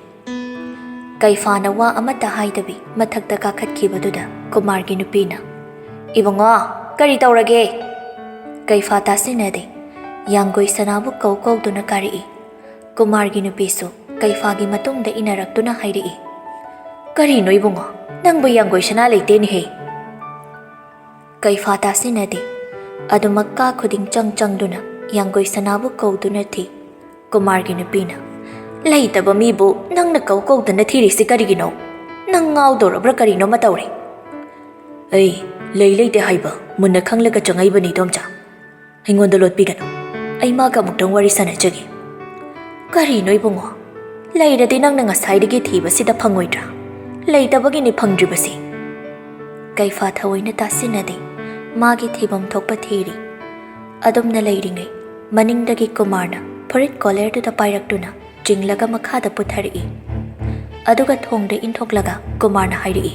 ꯀꯩꯐꯥꯅ ꯋꯥ ꯑꯃꯠꯇ ꯍꯥꯏꯗꯕꯤ ꯃꯊꯛꯇ ꯀꯥꯈꯠꯈꯤꯕꯗꯨꯗ ꯀꯨꯃꯥꯔꯒꯤ ꯅꯨꯄꯤꯅ, "ꯏꯕꯨꯡꯉꯣ, ꯀꯔꯤ ꯇꯧꯔꯒꯦ?" ꯀꯩꯐꯥ ꯇꯥꯁꯤꯟꯅꯗꯦ꯫ ꯌꯥꯡꯒꯣꯏ ꯁꯅꯥꯕꯨ ꯀꯧ ꯀꯧꯗꯨꯅ ꯀꯥꯔꯛꯏ꯫ ꯀꯨꯃꯥꯔꯒꯤ ꯅꯨꯄꯤꯁꯨ ꯀꯩꯐꯥꯒꯤ ꯃꯇꯨꯡꯗ ꯏꯟꯅꯔꯛꯇꯨꯅ ꯍꯥꯏꯔꯛꯏ, "ꯀꯔꯤꯅꯣ ꯏꯕꯨꯡꯉꯣ, ꯅꯪꯕꯨ ꯌꯥꯡꯒꯣꯏ ꯁꯅꯥ ꯂꯩꯇꯦꯅꯦꯍꯦ?" ꯀꯩꯐꯥ ꯇꯥꯁꯤꯟꯅꯗꯦ꯫ ꯑꯗꯨꯃꯛ ꯀꯥ ꯈꯨꯗꯤꯡ ꯆꯪ ꯆꯪꯗꯨꯅ ꯌꯥꯡꯒꯣꯏ ꯁꯅꯥꯕꯨ ꯀꯧꯗꯨꯅ ꯊꯤ꯫ ꯀꯨꯃꯥꯔꯒꯤ ꯅꯨꯄꯤꯅ, "ꯂꯩꯇꯕ ꯃꯤꯕꯨ ꯅꯪꯅ ꯀꯧ ꯀꯧꯗꯅ ꯊꯤꯔꯤꯁꯤ ꯀꯔꯤꯒꯤꯅꯣ? ꯅꯪ ꯉꯥꯎꯗꯧꯔꯕ꯭ꯔꯥ ꯀꯔꯤꯅꯣꯃ ꯇꯧꯔꯦ?" "ꯑꯩ ꯂꯩ ꯂꯩꯇꯦ ꯍꯥꯏꯕ ꯃꯨꯟꯅ ꯈꯪꯂꯒ ꯆꯪꯉꯛꯏꯕꯅꯤ, ꯏꯗꯣꯝꯆꯥ꯫ ꯑꯩꯉꯣꯟꯗ ꯂꯣꯠꯄꯤꯒꯅꯨ꯫ ꯑꯩ ꯃꯥꯒ ꯑꯃꯨꯛꯇꯪ ꯋꯥꯔꯤ ꯁꯥꯟꯅꯖꯒꯦ꯫" "ꯀꯔꯤꯅꯣ ꯏꯕꯨꯡꯉꯣ? ꯂꯩꯔꯗꯤ ꯅꯪꯅ ꯉꯁꯥꯏꯗꯒꯤ ꯊꯤꯕꯁꯤꯗ ꯐꯪꯉꯣꯏꯗ꯭ꯔꯥ? ꯂꯩꯇꯕꯒꯤꯅꯤ ꯐꯪꯗ꯭ꯔꯤꯕꯁꯤ꯫" ꯀꯩꯐꯥ ꯊꯑꯣꯏꯅ ꯇꯥꯁꯤꯟꯅꯗꯦ꯫ ꯃꯥꯒꯤ ꯊꯤꯐꯝ ꯊꯣꯛꯄ ꯊꯤꯔꯤ꯫ ꯑꯗꯨꯝꯅ ꯂꯩꯔꯤꯉꯩ, ꯃꯅꯤꯡꯗꯒꯤ ꯀꯨꯃꯥꯔꯅ ꯐꯨꯔꯤꯠ ꯀꯣꯂꯔꯗꯨꯗ ꯄꯥꯏꯔꯛꯇꯨꯅ ꯆꯤꯡꯂꯒ ꯃꯈꯥꯗ ꯄꯨꯊꯔꯛꯏ꯫ ꯑꯗꯨꯒ ꯊꯣꯡꯗ ꯏꯟꯊꯣꯛꯂꯒ ꯀꯨꯃꯥꯔꯅ ꯍꯥꯏꯔꯛꯏ,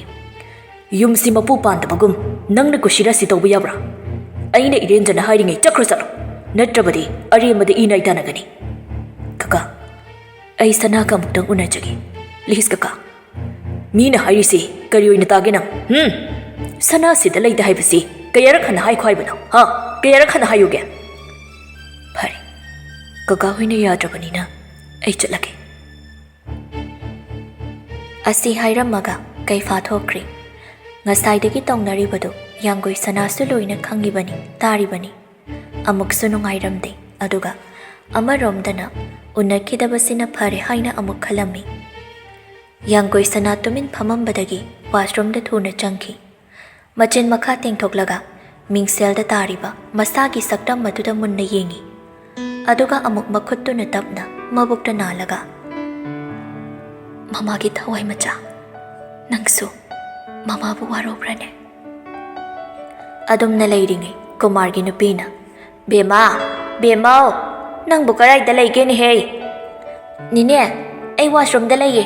"ꯌꯨꯝꯁꯤ ꯃꯄꯨ ꯄꯥꯟꯗꯕꯒꯨꯝ ꯅꯪꯅ ꯀꯨꯁꯤꯔꯥꯁꯤ ꯇꯧꯕ ꯌꯥꯕ꯭ꯔꯥ? ꯑꯩꯅ ꯏꯔꯦꯟꯖꯅ ꯍꯥꯏꯔꯤꯉꯩ ꯆꯠꯈ꯭ꯔꯣ ꯆꯠꯂꯣ, ꯅꯠꯇ꯭ꯔꯕꯗꯤ ꯑꯔꯦꯝꯕꯗ ꯏ ꯅꯥꯏ ꯇꯥꯟꯅꯒꯅꯤ꯫" "ꯀꯀꯥ, ꯑꯩ ꯁꯅꯥꯒ ꯑꯃꯨꯛꯇꯪ ꯎꯅꯖꯒꯦ꯫ ꯄ꯭ꯂꯤꯖ ꯀꯀꯥ꯫" "ꯃꯤꯅ ꯍꯥꯏꯔꯤꯁꯤ ꯀꯔꯤ ꯑꯣꯏꯅ ꯇꯥꯒꯦ ꯅꯪ? ꯍꯨꯝ? ꯁꯅꯥꯁꯤꯗ ꯂꯩꯇꯦ ꯍꯥꯏꯕꯁꯤ ꯀꯌꯥꯔꯛ ꯍꯟꯅ ꯍꯥꯏꯈꯣ ꯍꯥꯏꯕꯅꯣ? ꯍꯥ? ꯀꯌꯥꯔꯛ ꯍꯟꯅ ꯍꯥꯏꯌꯨꯒꯦ?" "ꯐꯔꯦ, ꯀꯀꯥ ꯍꯣꯏꯅ ꯌꯥꯗ꯭ꯔꯕꯅꯤꯅ ꯑꯩ ꯆꯠꯂꯒꯦ꯫" ꯑꯁꯤ ꯍꯥꯏꯔꯝꯃꯒ ꯀꯩꯐꯥ ꯊꯣꯛꯈ꯭ꯔꯦ꯫ ꯉꯁꯥꯏꯗꯒꯤ ꯇꯧꯅꯔꯤꯕꯗꯨ ꯌꯥꯡꯒꯣꯏ ꯁꯅꯥꯁꯨ ꯂꯣꯏꯅ ꯈꯪꯉꯤꯕꯅꯤ, ꯇꯥꯔꯤꯕꯅꯤ꯫ ꯑꯃꯨꯛꯁꯨ ꯅꯨꯡꯉꯥꯏꯔꯝꯗꯦ꯫ ꯑꯗꯨꯒ ꯑꯃꯔꯣꯝꯗꯅ ꯎꯅꯈꯤꯗꯕꯁꯤꯅ ꯐꯔꯦ ꯍꯥꯏꯅ ꯑꯃꯨꯛ ꯈꯜꯂꯝꯃꯤ꯫ ꯌꯥꯡꯒꯣꯏ ꯁꯅꯥ ꯇꯨꯃꯤꯟ ꯐꯝꯃꯝꯕꯗꯒꯤ washroomꯗ ꯊꯨꯅ ꯆꯪꯈꯤ꯫ ꯃꯆꯤꯟ ꯃꯈꯥ ꯇꯦꯡꯊꯣꯛꯂꯒ ꯃꯤꯡꯁꯦꯜꯗ ꯇꯥꯔꯤꯕ ꯃꯁꯥꯒꯤ ꯁꯛꯇꯝ ꯑꯗꯨꯗ ꯃꯨꯟꯅ ꯌꯦꯡꯉꯤ꯫ ꯑꯗꯨꯒ ꯑꯃꯨꯛ ꯃꯈꯨꯠꯇꯨꯅ ꯇꯞꯅ ꯃꯕꯨꯛꯇ ꯅꯥꯜꯂꯒ, "ꯃꯃꯥꯒꯤ ꯊꯋꯥꯏ ꯃꯆꯥ, ꯅꯪꯁꯨ ꯃꯃꯥꯕꯨ ꯋꯥꯔꯧꯕ꯭ꯔꯅꯦ?" ꯑꯗꯨꯝꯅ ꯂꯩꯔꯤꯉꯩ ꯀꯨꯃꯥꯔꯒꯤ ꯅꯨꯄꯤꯅ, "ꯕꯦꯝꯃ, ꯕꯦꯝꯃꯧ, ꯅꯪꯕꯨ ꯀꯗꯥꯏꯗ ꯂꯩꯒꯦꯅꯦꯍꯦ?" "ꯅꯤꯅꯦ, ꯑꯩ washroomꯗ ꯂꯩꯌꯦ,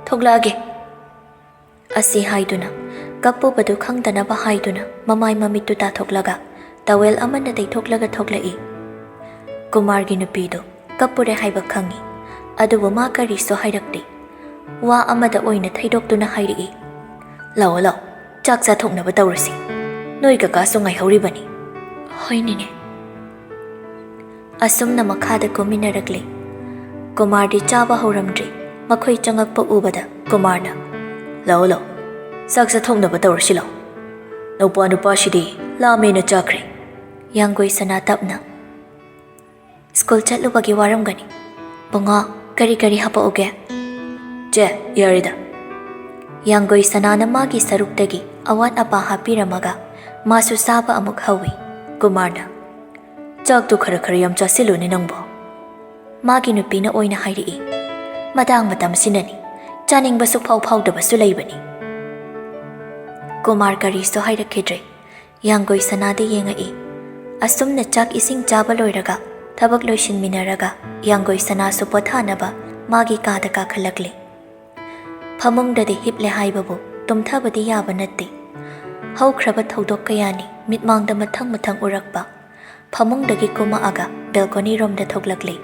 ꯊꯣꯛꯂꯛꯑꯒꯦ" ꯑꯁꯤ ꯍꯥꯏꯗꯨꯅ, ꯀꯞꯄꯨꯕꯗꯨ ꯈꯪꯗꯅꯕ ꯍꯥꯏꯗꯨꯅ ꯃꯃꯥꯏ ꯃꯃꯤꯠꯇꯨ ꯇꯥꯊꯣꯛꯂꯒ towel ꯑꯃꯅ ꯇꯩꯊꯣꯛꯂꯒ ꯊꯣꯛꯂꯛꯏ꯫ ꯀꯨꯃꯥꯔꯒꯤ ꯅꯨꯄꯤꯗꯨ ꯀꯞꯄꯨꯔꯦ ꯍꯥꯏꯕ ꯈꯪꯏ, ꯑꯗꯨꯕꯨ ꯃꯥ ꯀꯔꯤꯁꯨ ꯍꯥꯏꯔꯛꯇꯦ꯫ ꯋꯥ ꯑꯃꯗ ꯑꯣꯏꯅ ꯊꯩꯗꯣꯛꯇꯨꯅ ꯍꯥꯏꯔꯛꯏ, "ꯂꯥꯛꯑꯣ, ꯂꯥꯛꯑꯣ, ꯆꯥꯛ ꯆꯥꯊꯣꯛꯅꯕ ꯇꯧꯔꯁꯤ꯫ ꯅꯣꯏ ꯀꯀꯥꯁꯨ ꯉꯥꯏꯍꯧꯔꯤꯕꯅꯤ꯫" "ꯍꯣꯏ, ꯅꯦꯅꯦ꯫" ꯑꯁꯨꯝꯅ ꯃꯈꯥꯗ ꯀꯨꯝꯃꯤꯟꯅꯔꯛꯂꯦ꯫ ꯀꯨꯃꯥꯔꯗꯤ ꯆꯥꯕ ꯍꯧꯔꯝꯗ꯭ꯔꯤ꯫ ꯃꯈꯣꯏ ꯆꯪꯉꯛꯄ ꯎꯕꯗ ꯀꯨꯃꯥꯔꯅ, "ꯂꯥꯛꯑꯣ, ꯂꯥꯛꯑꯣ, ꯆꯥꯛ ꯆꯥꯊꯣꯛꯅꯕ ꯇꯧꯔꯁꯤ ꯂꯥꯛꯑꯣ꯫ ꯅꯧꯄꯥ ꯅꯨꯄꯥꯁꯤꯗꯤ ꯂꯥꯝꯃꯦꯅ ꯆꯥꯈ꯭ꯔꯦ꯫" ꯌꯥꯡꯒꯣꯏ ꯁꯅꯥ ꯇꯞꯅ, "ꯁ꯭ꯀꯨꯜ ꯆꯠꯂꯨꯕꯒꯤ ꯋꯥꯔꯝꯒꯅꯤ꯫ ꯕꯨꯡꯉꯣ, ꯀꯔꯤ ꯀꯔꯤ ꯍꯥꯄꯛꯎꯒꯦ?" "ꯆꯦ, ꯌꯥꯔꯦꯗ꯫" ꯌꯥꯡꯒꯣꯏ ꯁꯅꯥꯅ ꯃꯥꯒꯤ ꯁꯔꯨꯛꯇꯒꯤ ꯑꯋꯥꯠ ꯑꯄꯥ ꯍꯥꯞꯄꯤꯔꯝꯃꯒ ꯃꯥꯁꯨ ꯆꯥꯕ ꯑꯃꯨꯛ ꯍꯧꯏ꯫ ꯀꯨꯃꯥꯔꯅ, "ꯆꯥꯛꯇꯨ ꯈꯔ ꯈꯔ ꯌꯥꯝ ꯆꯥꯁꯤꯜꯂꯨꯅꯦ ꯅꯪꯕꯣ꯫" ꯃꯥꯒꯤ ꯅꯨꯄꯤꯅ ꯑꯣꯏꯅ ꯍꯥꯏꯔꯛꯏ, "ꯃꯇꯥꯡ ꯃꯇꯝꯁꯤꯅꯅꯤ, ꯆꯥꯅꯤꯡꯕ ꯁꯨꯛꯐꯥꯎ ꯐꯥꯎꯗꯕꯁꯨ ꯂꯩꯕꯅꯤ꯫" ꯀꯨꯃꯥꯔ ꯀꯔꯤꯁꯨ ꯍꯥꯏꯔꯛꯈꯤꯗ꯭ꯔꯦ꯫ ꯌꯥꯡꯒꯣꯏ ꯁꯅꯥꯗ ꯌꯦꯡꯉꯛꯏ꯫ ꯑꯁꯨꯝꯅ ꯆꯥꯛ ꯏꯁꯤꯡ ꯆꯥꯕ ꯂꯣꯏꯔꯒ ꯊꯕꯛ ꯂꯣꯏꯁꯤꯟꯃꯤꯟꯅꯔꯒ ꯌꯥꯡꯒꯣꯏ ꯁꯅꯥꯁꯨ ꯄꯣꯊꯥꯅꯕ ꯃꯥꯒꯤ ꯀꯥꯗ ꯀꯥꯈꯠꯂꯛꯂꯦ꯫ ꯐꯃꯨꯡꯗꯗꯤ ꯍꯤꯞꯂꯦ ꯍꯥꯏꯕꯕꯨ ꯇꯨꯝꯊꯕꯗꯤ ꯌꯥꯕ ꯅꯠꯇꯦ꯫ ꯍꯧꯈ꯭ꯔꯕ ꯊꯧꯗꯣꯛ ꯀꯌꯥꯅꯤ ꯃꯤꯠꯃꯥꯡꯗ ꯃꯊꯪ ꯃꯊꯪ ꯎꯔꯛꯄ꯫ ꯐꯃꯨꯡꯗꯒꯤ ꯀꯨꯝꯃꯛꯑꯒ balcony ꯔꯣꯝꯗ ꯊꯣꯛꯂꯛꯂꯦ꯫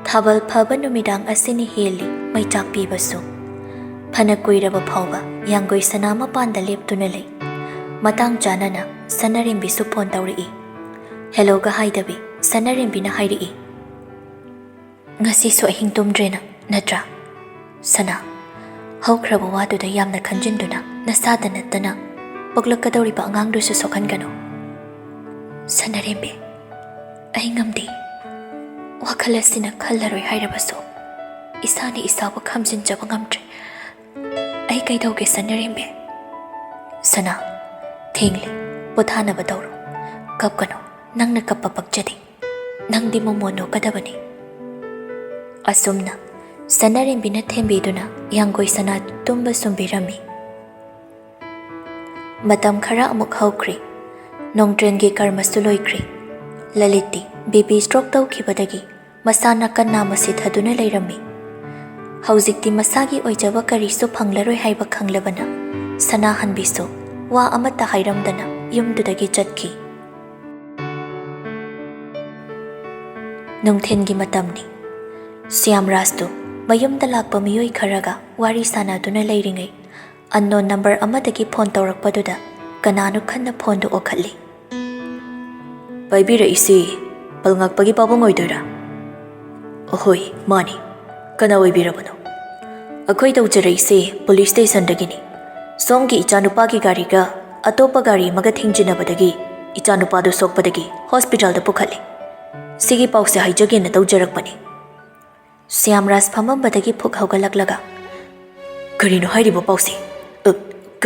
ꯊꯥꯕꯜ ꯐꯕ ꯅꯨꯃꯤꯗꯥꯡ ꯑꯁꯤꯅ ꯍꯦꯜꯂꯤ ꯃꯩꯆꯥꯛ ꯄꯤꯕꯁꯨ꯫ ꯐꯅ ꯀꯨꯏꯔꯕ ꯐꯥꯎꯕ ꯌꯥꯡꯒꯣꯏ ꯁꯅꯥ ꯃꯄꯥꯟꯗ ꯂꯦꯞꯇꯨꯅ ꯂꯩ꯫ ꯃꯇꯥꯡ ꯆꯥꯅꯅ ꯁꯅꯥꯔꯦꯝꯕꯤꯁꯨ phone ꯇꯧꯔꯛꯏ꯫ Hello ꯒ ꯍꯥꯏꯗꯕꯤ ꯁꯅꯥꯔꯦꯝꯕꯤꯅ ꯍꯥꯏꯔꯛꯏ, "ꯉꯁꯤꯁꯨ ꯑꯍꯤꯡ ꯇꯨꯝꯗ꯭ꯔꯦ ꯅꯪ, ꯅꯠꯇ꯭ꯔꯥ? ꯁꯅꯥ, ꯍꯧꯈ꯭ꯔꯕ ꯋꯥꯗꯨꯗ ꯌꯥꯝꯅ ꯈꯟꯖꯤꯟꯗꯨꯅ ꯅꯁꯥꯗ ꯅꯠꯇꯅ ꯄꯣꯛꯂꯛꯀꯗꯧꯔꯤꯕ ꯑꯉꯥꯡꯗꯨꯁꯨ ꯁꯣꯛꯍꯟꯒꯅꯨ꯫" "ꯁꯅꯥꯔꯦꯝꯕꯤ, ꯑꯩ ꯉꯝꯗꯦ꯫ ꯋꯥꯈꯜ ꯑꯁꯤꯅ ꯈꯜꯂꯔꯣꯏ ꯍꯥꯏꯔꯕꯁꯨ, ꯏꯁꯥꯅ ꯏꯁꯥꯕꯨ ꯈꯝꯖꯤꯟꯖꯕ ꯉꯝꯗ꯭ꯔꯦ꯫ ꯑꯩ ꯀꯩꯗꯧꯒꯦ, ꯁꯅꯥꯔꯦꯝꯕꯤ? ꯁꯅꯥ, ꯊꯦꯡꯂꯦ, ꯄꯣꯊꯥꯅꯕ ꯇꯧꯔꯣ꯫ ꯀꯞꯀꯅꯨ, ꯅꯪꯅ ꯀꯞꯄ ꯄꯛꯆꯗꯦ꯫ ꯅꯪꯗꯤ ꯃꯣꯃꯣꯟ ꯅꯣꯛꯀꯗꯕꯅꯤ꯫ ꯑꯁꯨꯝꯅ ꯁꯅꯥꯔꯦꯝꯕꯤꯅ ꯊꯦꯝꯕꯤꯗꯨꯅ ꯌꯥꯡꯒꯣꯏ ꯁꯅꯥ ꯇꯨꯝꯕ ꯁꯨꯝꯕꯤꯔꯝꯃꯤ꯫ ꯃꯇꯝ ꯈꯔ ꯑꯃꯨꯛ ꯍꯧꯈ꯭ꯔꯦ꯫ ꯅꯣꯡꯇ꯭ꯔꯦꯟꯒꯤ ꯀꯔꯃꯁꯨ ꯂꯣꯏꯈ꯭ꯔꯦ꯫ ꯂꯂꯤꯠꯇꯤ ꯕꯤ ꯄꯤ ꯁ꯭ꯇ꯭ꯔꯣꯛ ꯇꯧꯈꯤꯕꯗꯒꯤ ꯃꯁꯥ ꯅꯥꯀꯟ ꯅꯥꯝꯃ ꯁꯤꯊꯗꯨꯅ ꯂꯩꯔꯝꯃꯤ꯫ ꯍꯧꯖꯤꯛꯇꯤ ꯃꯁꯥꯒꯤ ꯑꯣꯏꯖꯕ ꯀꯔꯤꯁꯨ ꯐꯪꯂꯔꯣꯏ ꯍꯥꯏꯕ ꯈꯪꯂꯕꯅ, ꯁꯅꯥꯍꯟꯕꯤꯁꯨ ꯋꯥ ꯑꯃꯠꯇ ꯍꯥꯏꯔꯝꯗꯅ ꯌꯨꯝꯗꯨꯗꯒꯤ ꯆꯠꯈꯤ꯫ ꯅꯨꯡꯊꯤꯟꯒꯤ ꯃꯇꯝꯅꯤ꯫ ꯁ꯭ꯌꯥꯝꯔꯥꯖꯇꯨ ꯃꯌꯨꯝꯗ ꯂꯥꯛꯄ ꯃꯤꯑꯣꯏ ꯈꯔꯒ ꯋꯥꯔꯤ ꯁꯥꯟꯅꯗꯨꯅ ꯂꯩꯔꯤꯉꯩ, ꯑꯟꯅꯣꯟ ꯅꯝꯕꯔ ꯑꯃꯗꯒꯤ ꯐꯣꯟ ꯇꯧꯔꯛꯄꯗꯨꯗ ꯀꯅꯥꯅꯣ ꯈꯟꯅ ꯐꯣꯟꯗꯨ ꯑꯣꯛꯈꯠꯂꯤ꯫ ꯄꯥꯏꯕꯤꯔꯛꯏꯁꯤ ꯄꯜꯉꯥꯛꯄꯒꯤ ꯄꯥꯕꯨꯡ ꯑꯣꯏꯗꯣꯏꯔꯥ? ꯑꯍꯣꯏ, ꯃꯥꯅꯤ꯫ ꯀꯅꯥ ꯑꯣꯏꯕꯤꯔꯕꯅꯣ? ꯑꯩꯈꯣꯏ ꯇꯧꯖꯔꯛꯏꯁꯦ ꯄꯨꯂꯤꯁ ꯁ꯭ꯇꯦꯁꯟꯗꯒꯤꯅꯤ꯫ ꯁꯣꯝꯒꯤ ꯏꯆꯥꯅꯨꯄꯥꯒꯤ ꯒꯥꯔꯤꯒ ꯑꯇꯣꯞꯄ ꯒꯥꯔꯤ ꯑꯃꯒ ꯊꯦꯡꯖꯤꯟꯅꯕꯗꯒꯤ ꯏꯆꯥꯅꯨꯄꯥꯗꯨ ꯁꯣꯛꯄꯗꯒꯤ ꯍꯣꯁꯄꯤꯇꯥꯜꯗ ꯄꯨꯈꯠꯂꯤ꯫ ꯁꯤꯒꯤ ꯄꯥꯎꯁꯦ ꯍꯥꯏꯖꯒꯦꯅ ꯇꯧꯖꯔꯛꯄꯅꯤ꯫ ꯁ꯭ꯌꯥꯝꯔꯥꯖ ꯐꯝꯃꯝꯕꯗꯒꯤ ꯐꯨꯛ ꯍꯧꯒꯠꯂꯛꯂꯒ, "ꯀꯔꯤꯅꯣ ꯍꯥꯏꯔꯤꯕ ꯄꯥꯎꯁꯦ? ꯑ,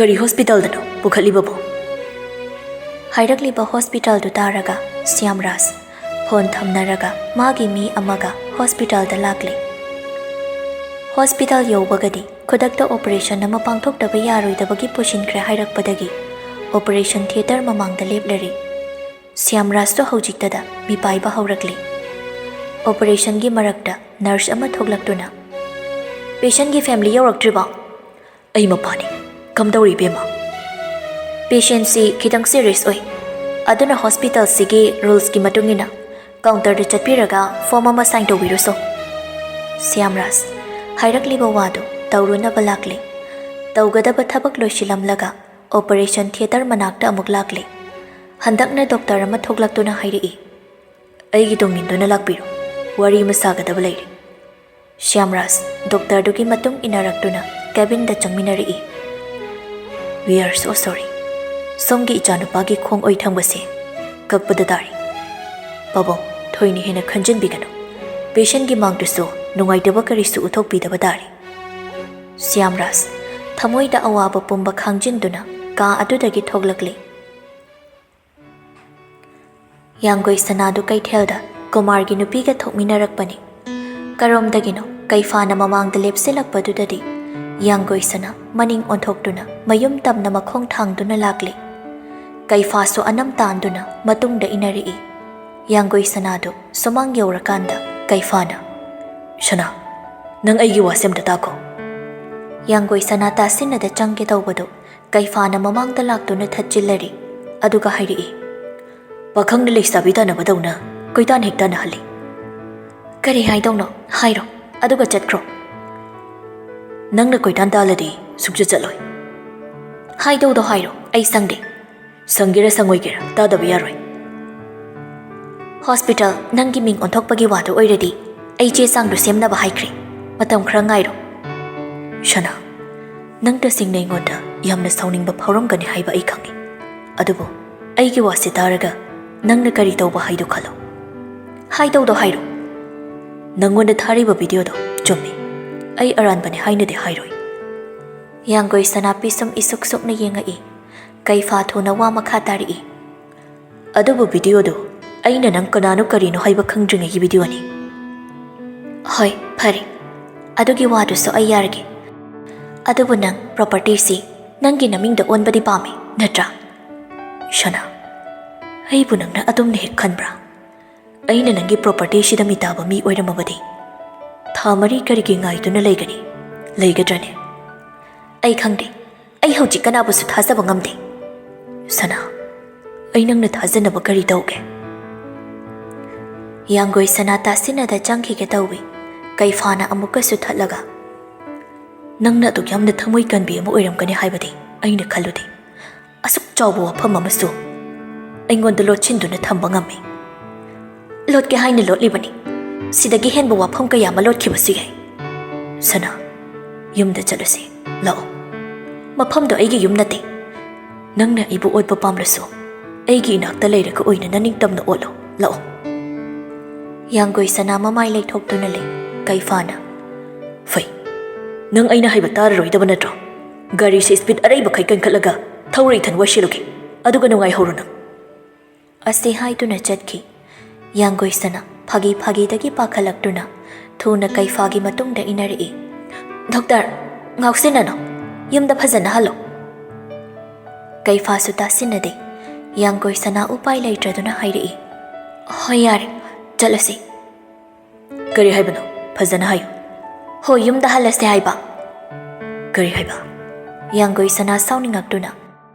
ꯀꯔꯤ ꯍꯣꯁꯄꯤꯇꯥꯜꯗꯅꯣ ꯄꯨꯈꯠꯂꯤꯕꯕꯣ?" ꯍꯥꯏꯔꯛꯂꯤꯕ ꯍꯣꯁꯄꯤꯇꯥꯜꯗꯨ ꯇꯥꯔꯒ ꯁ꯭ꯌꯥꯝꯔꯥꯖ ꯐꯣꯟ ꯊꯝꯅꯔꯒ ꯃꯥꯒꯤ ꯃꯤ ꯑꯃꯒ ꯍꯣꯁꯄꯤꯇꯥꯜꯗ ꯂꯥꯛꯂꯦ꯫ ꯍꯣꯁꯄꯤꯇꯥꯜ ꯌꯧꯕꯒꯗꯤ ꯈꯨꯗꯛꯇ ꯑꯣꯄꯔꯦꯁꯟ ꯑꯃ ꯄꯥꯡꯊꯣꯛꯇꯕ ꯌꯥꯔꯣꯏꯗꯕꯒꯤ ꯄꯨꯁꯤꯟꯈ꯭ꯔꯦ ꯍꯥꯏꯔꯛꯄꯗꯒꯤ ꯑꯣꯄꯔꯦꯁꯟ ꯊꯤꯌꯦꯇꯔ ꯃꯃꯥꯡꯗ ꯂꯦꯞꯂꯔꯦ꯫ ꯁ꯭ꯌꯥꯝꯔꯥꯖꯇꯣ ꯍꯧꯖꯤꯛꯇꯗ ꯃꯤꯄꯥꯏꯕ ꯍꯧꯔꯛꯂꯦ꯫ ꯑꯣꯄꯔꯦꯁꯟꯒꯤ ꯃꯔꯛꯇ ꯅꯔꯁ ꯑꯃ ꯊꯣꯛꯂꯛꯇꯨꯅ, "ꯄꯦꯁꯦꯟꯒꯤ ꯐꯦꯃꯤꯂꯤ ꯌꯧꯔꯛꯇ꯭ꯔꯤꯕꯣ?" "ꯑꯩ ꯃꯄꯥꯅꯤ꯫ ꯀꯝꯗꯧꯔꯤ, ꯏꯕꯦꯝꯃ?" "ꯄꯦꯁꯦꯟꯁꯤ ꯈꯤꯇꯪ ꯁꯤꯔꯤꯌꯁ ꯑꯣꯏ, ꯑꯗꯨꯅ ꯍꯣꯁꯄꯤꯇꯥꯜꯁꯤꯒꯤ ꯔꯨꯜꯁꯀꯤ ꯃꯇꯨꯡ ꯏꯟꯅ ꯀꯥꯎꯟꯇꯔꯗ ꯆꯠꯄꯤꯔꯒ ꯐꯣꯔꯝ ꯑꯃ ꯁꯥꯏꯟ ꯇꯧꯕꯤꯔꯨꯁꯣ꯫" ꯁ꯭ꯌꯥꯝꯔꯥꯖ ꯍꯥꯏꯔꯛꯂꯤꯕ ꯋꯥꯗꯨ ꯇꯧꯔꯨꯅꯕ ꯂꯥꯛꯂꯦ꯫ ꯇꯧꯒꯗꯕ ꯊꯕꯛ ꯂꯣꯏꯁꯤꯜꯂꯝꯂꯒ ꯑꯣꯄꯔꯦꯁꯟ ꯊꯤꯌꯦꯇꯔ ꯃꯅꯥꯛꯇ ꯑꯃꯨꯛ ꯂꯥꯛꯂꯦ꯫ ꯍꯟꯗꯛꯅ ꯗꯣꯛꯇꯔ ꯑꯃ ꯊꯣꯛꯂꯛꯇꯨꯅ ꯍꯥꯏꯔꯛꯏ, "ꯑꯩꯒꯤ ꯇꯨꯡ ꯏꯟꯗꯨꯅ ꯂꯥꯛꯄꯤꯔꯣ, ꯋꯥꯔꯤ ꯑꯃ ꯁꯥꯒꯗꯕ ꯂꯩꯔꯦ꯫" ꯁ꯭ꯌꯥꯝꯔꯥꯖ ꯗꯣꯛꯇꯔꯗꯨꯒꯤ ꯃꯇꯨꯡ ꯏꯟꯅꯔꯛꯇꯨꯅ ꯀꯦꯕꯤꯟꯗ ꯆꯪꯃꯤꯟꯅꯔꯛꯏ꯫ "We are so sorry꯫ ꯁꯣꯝꯒꯤ ꯏꯆꯥꯅꯨꯄꯥꯒꯤ ꯈꯣꯡ ꯑꯣꯏ ꯊꯪꯕꯁꯦ ꯀꯛꯄꯗ ꯇꯥꯔꯤ꯫ ꯄꯥꯕꯨꯡ, ꯊꯣꯏꯅ ꯍꯦꯟꯅ ꯈꯟꯖꯤꯟꯕꯤꯒꯅꯨ꯫ ꯄꯦꯁꯦꯟꯒꯤ ꯃꯥꯡꯗꯨꯁꯨ ꯅꯨꯡꯉꯥꯏꯇꯕ ꯀꯔꯤꯁꯨ ꯎꯠꯊꯣꯛꯄꯤꯗꯕ ꯇꯥꯔꯦ꯫ ꯁ꯭ꯌꯥꯝꯔꯥꯖ ꯊꯃꯣꯏꯗ ꯑꯋꯥꯕ ꯄꯨꯝꯕ ꯈꯥꯡꯖꯤꯟꯗꯨꯅ ꯀꯥ ꯑꯗꯨꯗꯒꯤ ꯊꯣꯛꯂꯛꯂꯤ꯫ ꯌꯥꯡꯒꯣꯏ ꯁꯅꯥꯗꯨ ꯀꯩꯊꯦꯜꯗ ꯀꯨꯃꯥꯔꯒꯤ ꯅꯨꯄꯤꯒ ꯊꯣꯛꯃꯤꯟꯅꯔꯛꯄꯅꯤ꯫ ꯀꯔꯣꯝꯗꯒꯤꯅꯣ ꯀꯩꯐꯥꯅ ꯃꯃꯥꯡꯗ ꯂꯦꯞꯁꯤꯜꯂꯛꯄꯗꯨꯗꯗꯤ ꯌꯥꯡꯒꯣꯏ ꯁꯅꯥ ꯃꯅꯤꯡ ꯑꯣꯟꯊꯣꯛꯇꯨꯅ ꯃꯌꯨꯝ ꯇꯝꯅ ꯃꯈꯣꯡ ꯊꯥꯡꯗꯨꯅ ꯂꯥꯛꯂꯤ꯫ ꯀꯩꯐꯥꯁꯨ ꯑꯅꯝ ꯇꯥꯟꯗꯨꯅ ꯃꯇꯨꯡꯗ ꯏꯟꯅꯔꯛꯏ꯫ ꯌꯥꯡꯒꯣꯏ ꯁꯅꯥꯗꯨ ꯁꯨꯃꯥꯡ ꯌꯧꯔꯀꯥꯟꯗ ꯀꯩꯐꯥꯅ, "ꯁꯅꯥ, ꯅꯪ ꯑꯩꯒꯤ ꯋꯥꯁꯦ ꯑꯝꯇ ꯇꯥꯈꯣ꯫" ꯌꯥꯡꯒꯣꯏ ꯁꯅꯥ ꯇꯥꯁꯤꯟꯅꯗ ꯆꯪꯒꯦ ꯇꯧꯕꯗꯨ ꯀꯩꯐꯥꯅ ꯃꯃꯥꯡꯗ ꯂꯥꯛꯇꯨꯅ ꯊꯠꯆꯤꯜꯂꯔꯤ꯫ ꯑꯗꯨꯒ ꯍꯥꯏꯔꯛꯏ, "ꯄꯥꯈꯪꯅ ꯂꯩꯁꯥꯕꯤ ꯇꯥꯟꯅꯕꯗꯧꯅ ꯀꯣꯏꯇꯥꯟ ꯍꯦꯛ ꯇꯥꯟꯅꯍꯜꯂꯤ꯫" "ꯀꯔꯤ ꯍꯥꯏꯗꯧꯅꯣ ꯍꯥꯏꯔꯣ, ꯑꯗꯨꯒ ꯆꯠꯈ꯭ꯔꯣ꯫" "ꯅꯪꯅ ꯀꯣꯏꯇꯥꯟ ꯇꯥꯜꯂꯗꯤ ꯁꯨꯡꯆꯠ ꯆꯠꯂꯣꯏ꯫" "ꯍꯥꯏꯗꯧꯗꯣ ꯍꯥꯏꯔꯣ, ꯑꯩ ꯁꯪꯗꯦ꯫" "ꯁꯪꯒꯦꯔꯥ ꯁꯪꯉꯣꯏꯒꯦꯔꯥ ꯇꯥꯗꯕ ꯌꯥꯔꯣꯏ꯫" "ꯍꯣꯁꯄꯤꯇꯥꯜ ꯅꯪꯒꯤ ꯃꯤꯡ ꯑꯣꯟꯊꯣꯛꯄꯒꯤ ꯋꯥꯗꯨ ꯑꯣꯏꯔꯗꯤ ꯑꯩ ꯆꯦ ꯆꯥꯡꯗꯨ ꯁꯦꯝꯅꯕ ꯍꯥꯏꯈ꯭ꯔꯦ꯫ ꯃꯇꯝ ꯈꯔ ꯉꯥꯏꯔꯣ꯫" "ꯁꯅꯥ, ꯅꯪ ꯇꯁꯦꯡꯅ ꯑꯩꯉꯣꯟꯗ ꯌꯥꯝꯅ ꯁꯥꯎꯅꯤꯡꯕ ꯐꯥꯎꯔꯝꯒꯅꯤ ꯍꯥꯏꯕ ꯑꯩ ꯈꯪꯏ꯫ ꯑꯗꯨꯕꯨ ꯑꯩꯒꯤ ꯋꯥꯁꯦ ꯇꯥꯔꯒ ꯅꯪꯅ ꯀꯔꯤ ꯇꯧꯕ ꯍꯥꯏꯗꯣ ꯈꯜꯂꯣ꯫" "ꯍꯥꯏꯗꯧꯗꯣ ꯍꯥꯏꯔꯣ꯫" "ꯅꯪꯉꯣꯟꯗ ꯊꯥꯔꯤꯕ ꯚꯤꯗꯤꯑꯣꯗꯣ ꯆꯨꯝꯃꯤ꯫ ꯑꯩ ꯑꯔꯥꯟꯕꯅꯤ ꯍꯥꯏꯅꯗꯤ ꯍꯥꯏꯔꯣꯏ꯫" ꯌꯥꯡꯒꯣꯏ ꯁꯅꯥ ꯄꯤꯁꯨꯝ ꯏꯁꯨꯛ ꯁꯨꯛꯅ ꯌꯦꯡꯉꯛꯏ꯫ ꯀꯩꯐꯥ ꯊꯨꯅ ꯋꯥ ꯃꯈꯥ ꯇꯥꯔꯛꯏ꯫ "ꯑꯗꯨꯕꯨ ꯚꯤꯗꯤꯑꯣꯗꯨ ꯑꯩꯅ ꯅꯪ ꯀꯅꯥꯅꯣ ꯀꯔꯤꯅꯣ ꯍꯥꯏꯕ ꯈꯪꯗ꯭ꯔꯤꯉꯩꯒꯤ ꯚꯤꯗꯤꯑꯣꯅꯤ꯫" "ꯍꯣꯏ, ꯐꯔꯦ꯫ ꯑꯗꯨꯒꯤ ꯋꯥꯗꯨꯁꯨ ꯑꯩ ꯌꯥꯔꯒꯦ꯫ ꯑꯗꯨꯕꯨ ꯅꯪ ꯄ꯭ꯔꯣꯄꯔꯇꯤꯁꯤ ꯅꯪꯒꯤ ꯅꯃꯤꯡꯗ ꯑꯣꯟꯕꯗꯤ ꯄꯥꯝꯃꯤ, ꯅꯠꯇ꯭ꯔꯥ?" "ꯁꯅꯥ, ꯑꯩꯕꯨ ꯅꯪꯅ ꯑꯗꯨꯝꯅ ꯍꯦꯛ ꯈꯟꯕ꯭ꯔꯥ? ꯑꯩꯅ ꯅꯪꯒꯤ ꯄ꯭ꯔꯣꯄꯔꯇꯤꯁꯤꯗ ꯃꯤꯇꯥꯕ ꯃꯤ ꯑꯣꯏꯔꯝꯃꯕꯗꯤ ꯊꯥ ꯃꯔꯤ ꯀꯔꯤꯒꯤ ꯉꯥꯏꯗꯨꯅ ꯂꯩꯒꯅꯤ? ꯂꯩꯒꯗ꯭ꯔꯅꯦ?" "ꯑꯩ ꯈꯪꯗꯦ꯫ ꯑꯩ ꯍꯧꯖꯤꯛ ꯀꯅꯥꯕꯨꯁꯨ ꯊꯥꯖꯕ ꯉꯝꯗꯦ꯫" "ꯁꯅꯥ, ꯑꯩ ꯅꯪꯅ ꯊꯥꯖꯅꯕ ꯀꯔꯤ ꯇꯧꯒꯦ?" ꯌꯥꯡꯒꯣꯏ ꯁꯅꯥ ꯇꯥꯁꯤꯟꯅꯗ ꯆꯪꯈꯤꯒꯦ ꯇꯧꯏ꯫ ꯀꯩꯐꯥꯅ ꯑꯃꯨꯛꯀꯁꯨ ꯊꯠꯂꯒ, "ꯅꯪꯅ ꯑꯗꯨꯛ ꯌꯥꯝꯅ ꯊꯃꯣꯏ ꯀꯟꯕꯤ ꯑꯃ ꯑꯣꯏꯔꯝꯒꯅꯤ ꯍꯥꯏꯕꯗꯤ ꯑꯩꯅ ꯈꯜꯂꯨꯗꯦ꯫ ꯑꯁꯨꯛ ꯆꯥꯎꯕ ꯋꯥꯐꯝ ꯑꯃꯁꯨ ꯑꯩꯉꯣꯟꯗ ꯂꯣꯠꯁꯤꯟꯗꯨꯅ ꯊꯝꯕ ꯉꯝꯃꯤ꯫" "ꯂꯣꯠꯀꯦ ꯍꯥꯏꯅ ꯂꯣꯠꯂꯤꯕꯅꯤ꯫ ꯁꯤꯗꯒꯤ ꯍꯦꯟꯕ ꯋꯥꯐꯝ ꯀꯌꯥ ꯑꯃ ꯂꯣꯠꯈꯤꯕꯁꯨ ꯌꯥꯏ꯫" "ꯁꯅꯥ, ꯌꯨꯝꯗ ꯆꯠꯂꯁꯤ꯫ ꯂꯥꯛꯑꯣ꯫" "ꯃꯐꯝꯗꯣ ꯑꯩꯒꯤ ꯌꯨꯝ ꯅꯠꯇꯦ꯫" "ꯅꯪꯅ ꯑꯩꯕꯨ ꯑꯣꯠꯄ ꯄꯥꯝꯂꯁꯨ, ꯑꯩꯒꯤ ꯏꯅꯥꯛꯇ ꯂꯩꯔꯒ ꯑꯣꯏꯅ ꯅꯅꯤꯡꯇꯝꯅ ꯑꯣꯠꯂꯣ꯫ ꯂꯥꯛꯑꯣ꯫" ꯌꯥꯡꯒꯣꯏ ꯁꯅꯥ ꯃꯃꯥꯏ ꯂꯩꯊꯣꯛꯇꯨꯅ ꯂꯩ꯫ ꯀꯩꯐꯥꯅ, "ꯐꯩ, ꯅꯪ ꯑꯩꯅ ꯍꯥꯏꯕ ꯇꯥꯔꯔꯣꯏꯗꯕ ꯅꯠꯇ꯭ꯔꯣ? ꯒꯥꯔꯤꯁꯦ ꯏꯁꯄꯤꯗ ꯑꯔꯩꯕꯈꯩ ꯀꯟꯈꯠꯂꯒ ꯊꯧꯔ ꯏꯊꯟ ꯋꯥꯏꯁꯤꯜꯂꯨꯒꯦ, ꯑꯗꯨꯒ ꯅꯨꯡꯉꯥꯏꯍꯧꯔꯣ ꯅꯪ"꯫ ꯑꯁꯤ ꯍꯥꯏꯗꯨꯅ ꯆꯠꯈꯤ꯫ ꯌꯥꯡꯒꯣꯏ ꯁꯅꯥ ꯐꯥꯒꯤ ꯐꯥꯒꯤꯗꯒꯤ ꯄꯥꯈꯠꯂꯛꯇꯨꯅ ꯊꯨꯅ ꯀꯩꯐꯥꯒꯤ ꯃꯇꯨꯡꯗ ꯏꯟꯅꯔꯛꯏ꯫ "ꯗꯣꯛꯇꯔ, ꯉꯥꯎꯁꯤꯟꯅꯅꯣ, ꯌꯨꯝꯗ ꯐꯖꯅ ꯍꯜꯂꯣ"꯫ ꯀꯩꯐꯥꯁꯨ ꯇꯥꯁꯤꯟꯅꯗꯦ꯫ ꯌꯥꯡꯒꯣꯏ ꯁꯅꯥ ꯎꯄꯥꯏ ꯂꯩꯇ꯭ꯔꯗꯨꯅ ꯍꯥꯏꯔꯛꯏ, "ꯍꯣꯏ, ꯌꯥꯔꯦ, ꯆꯠꯂꯁꯤ"꯫ "ꯀꯔꯤ ꯍꯥꯏꯕꯅꯣ? ꯐꯖꯅ ꯍꯥꯏꯌꯨ"꯫ "ꯍꯣꯏ, ꯌꯨꯝꯗ ꯍꯜꯂꯁꯦ ꯍꯥꯏꯕ"꯫ "ꯀꯔꯤ ꯍꯥꯏꯕ?" ꯌꯥꯡꯒꯣꯏ ꯁꯅꯥ ꯁꯥꯎꯅꯤꯡꯉꯛꯇꯨꯅ,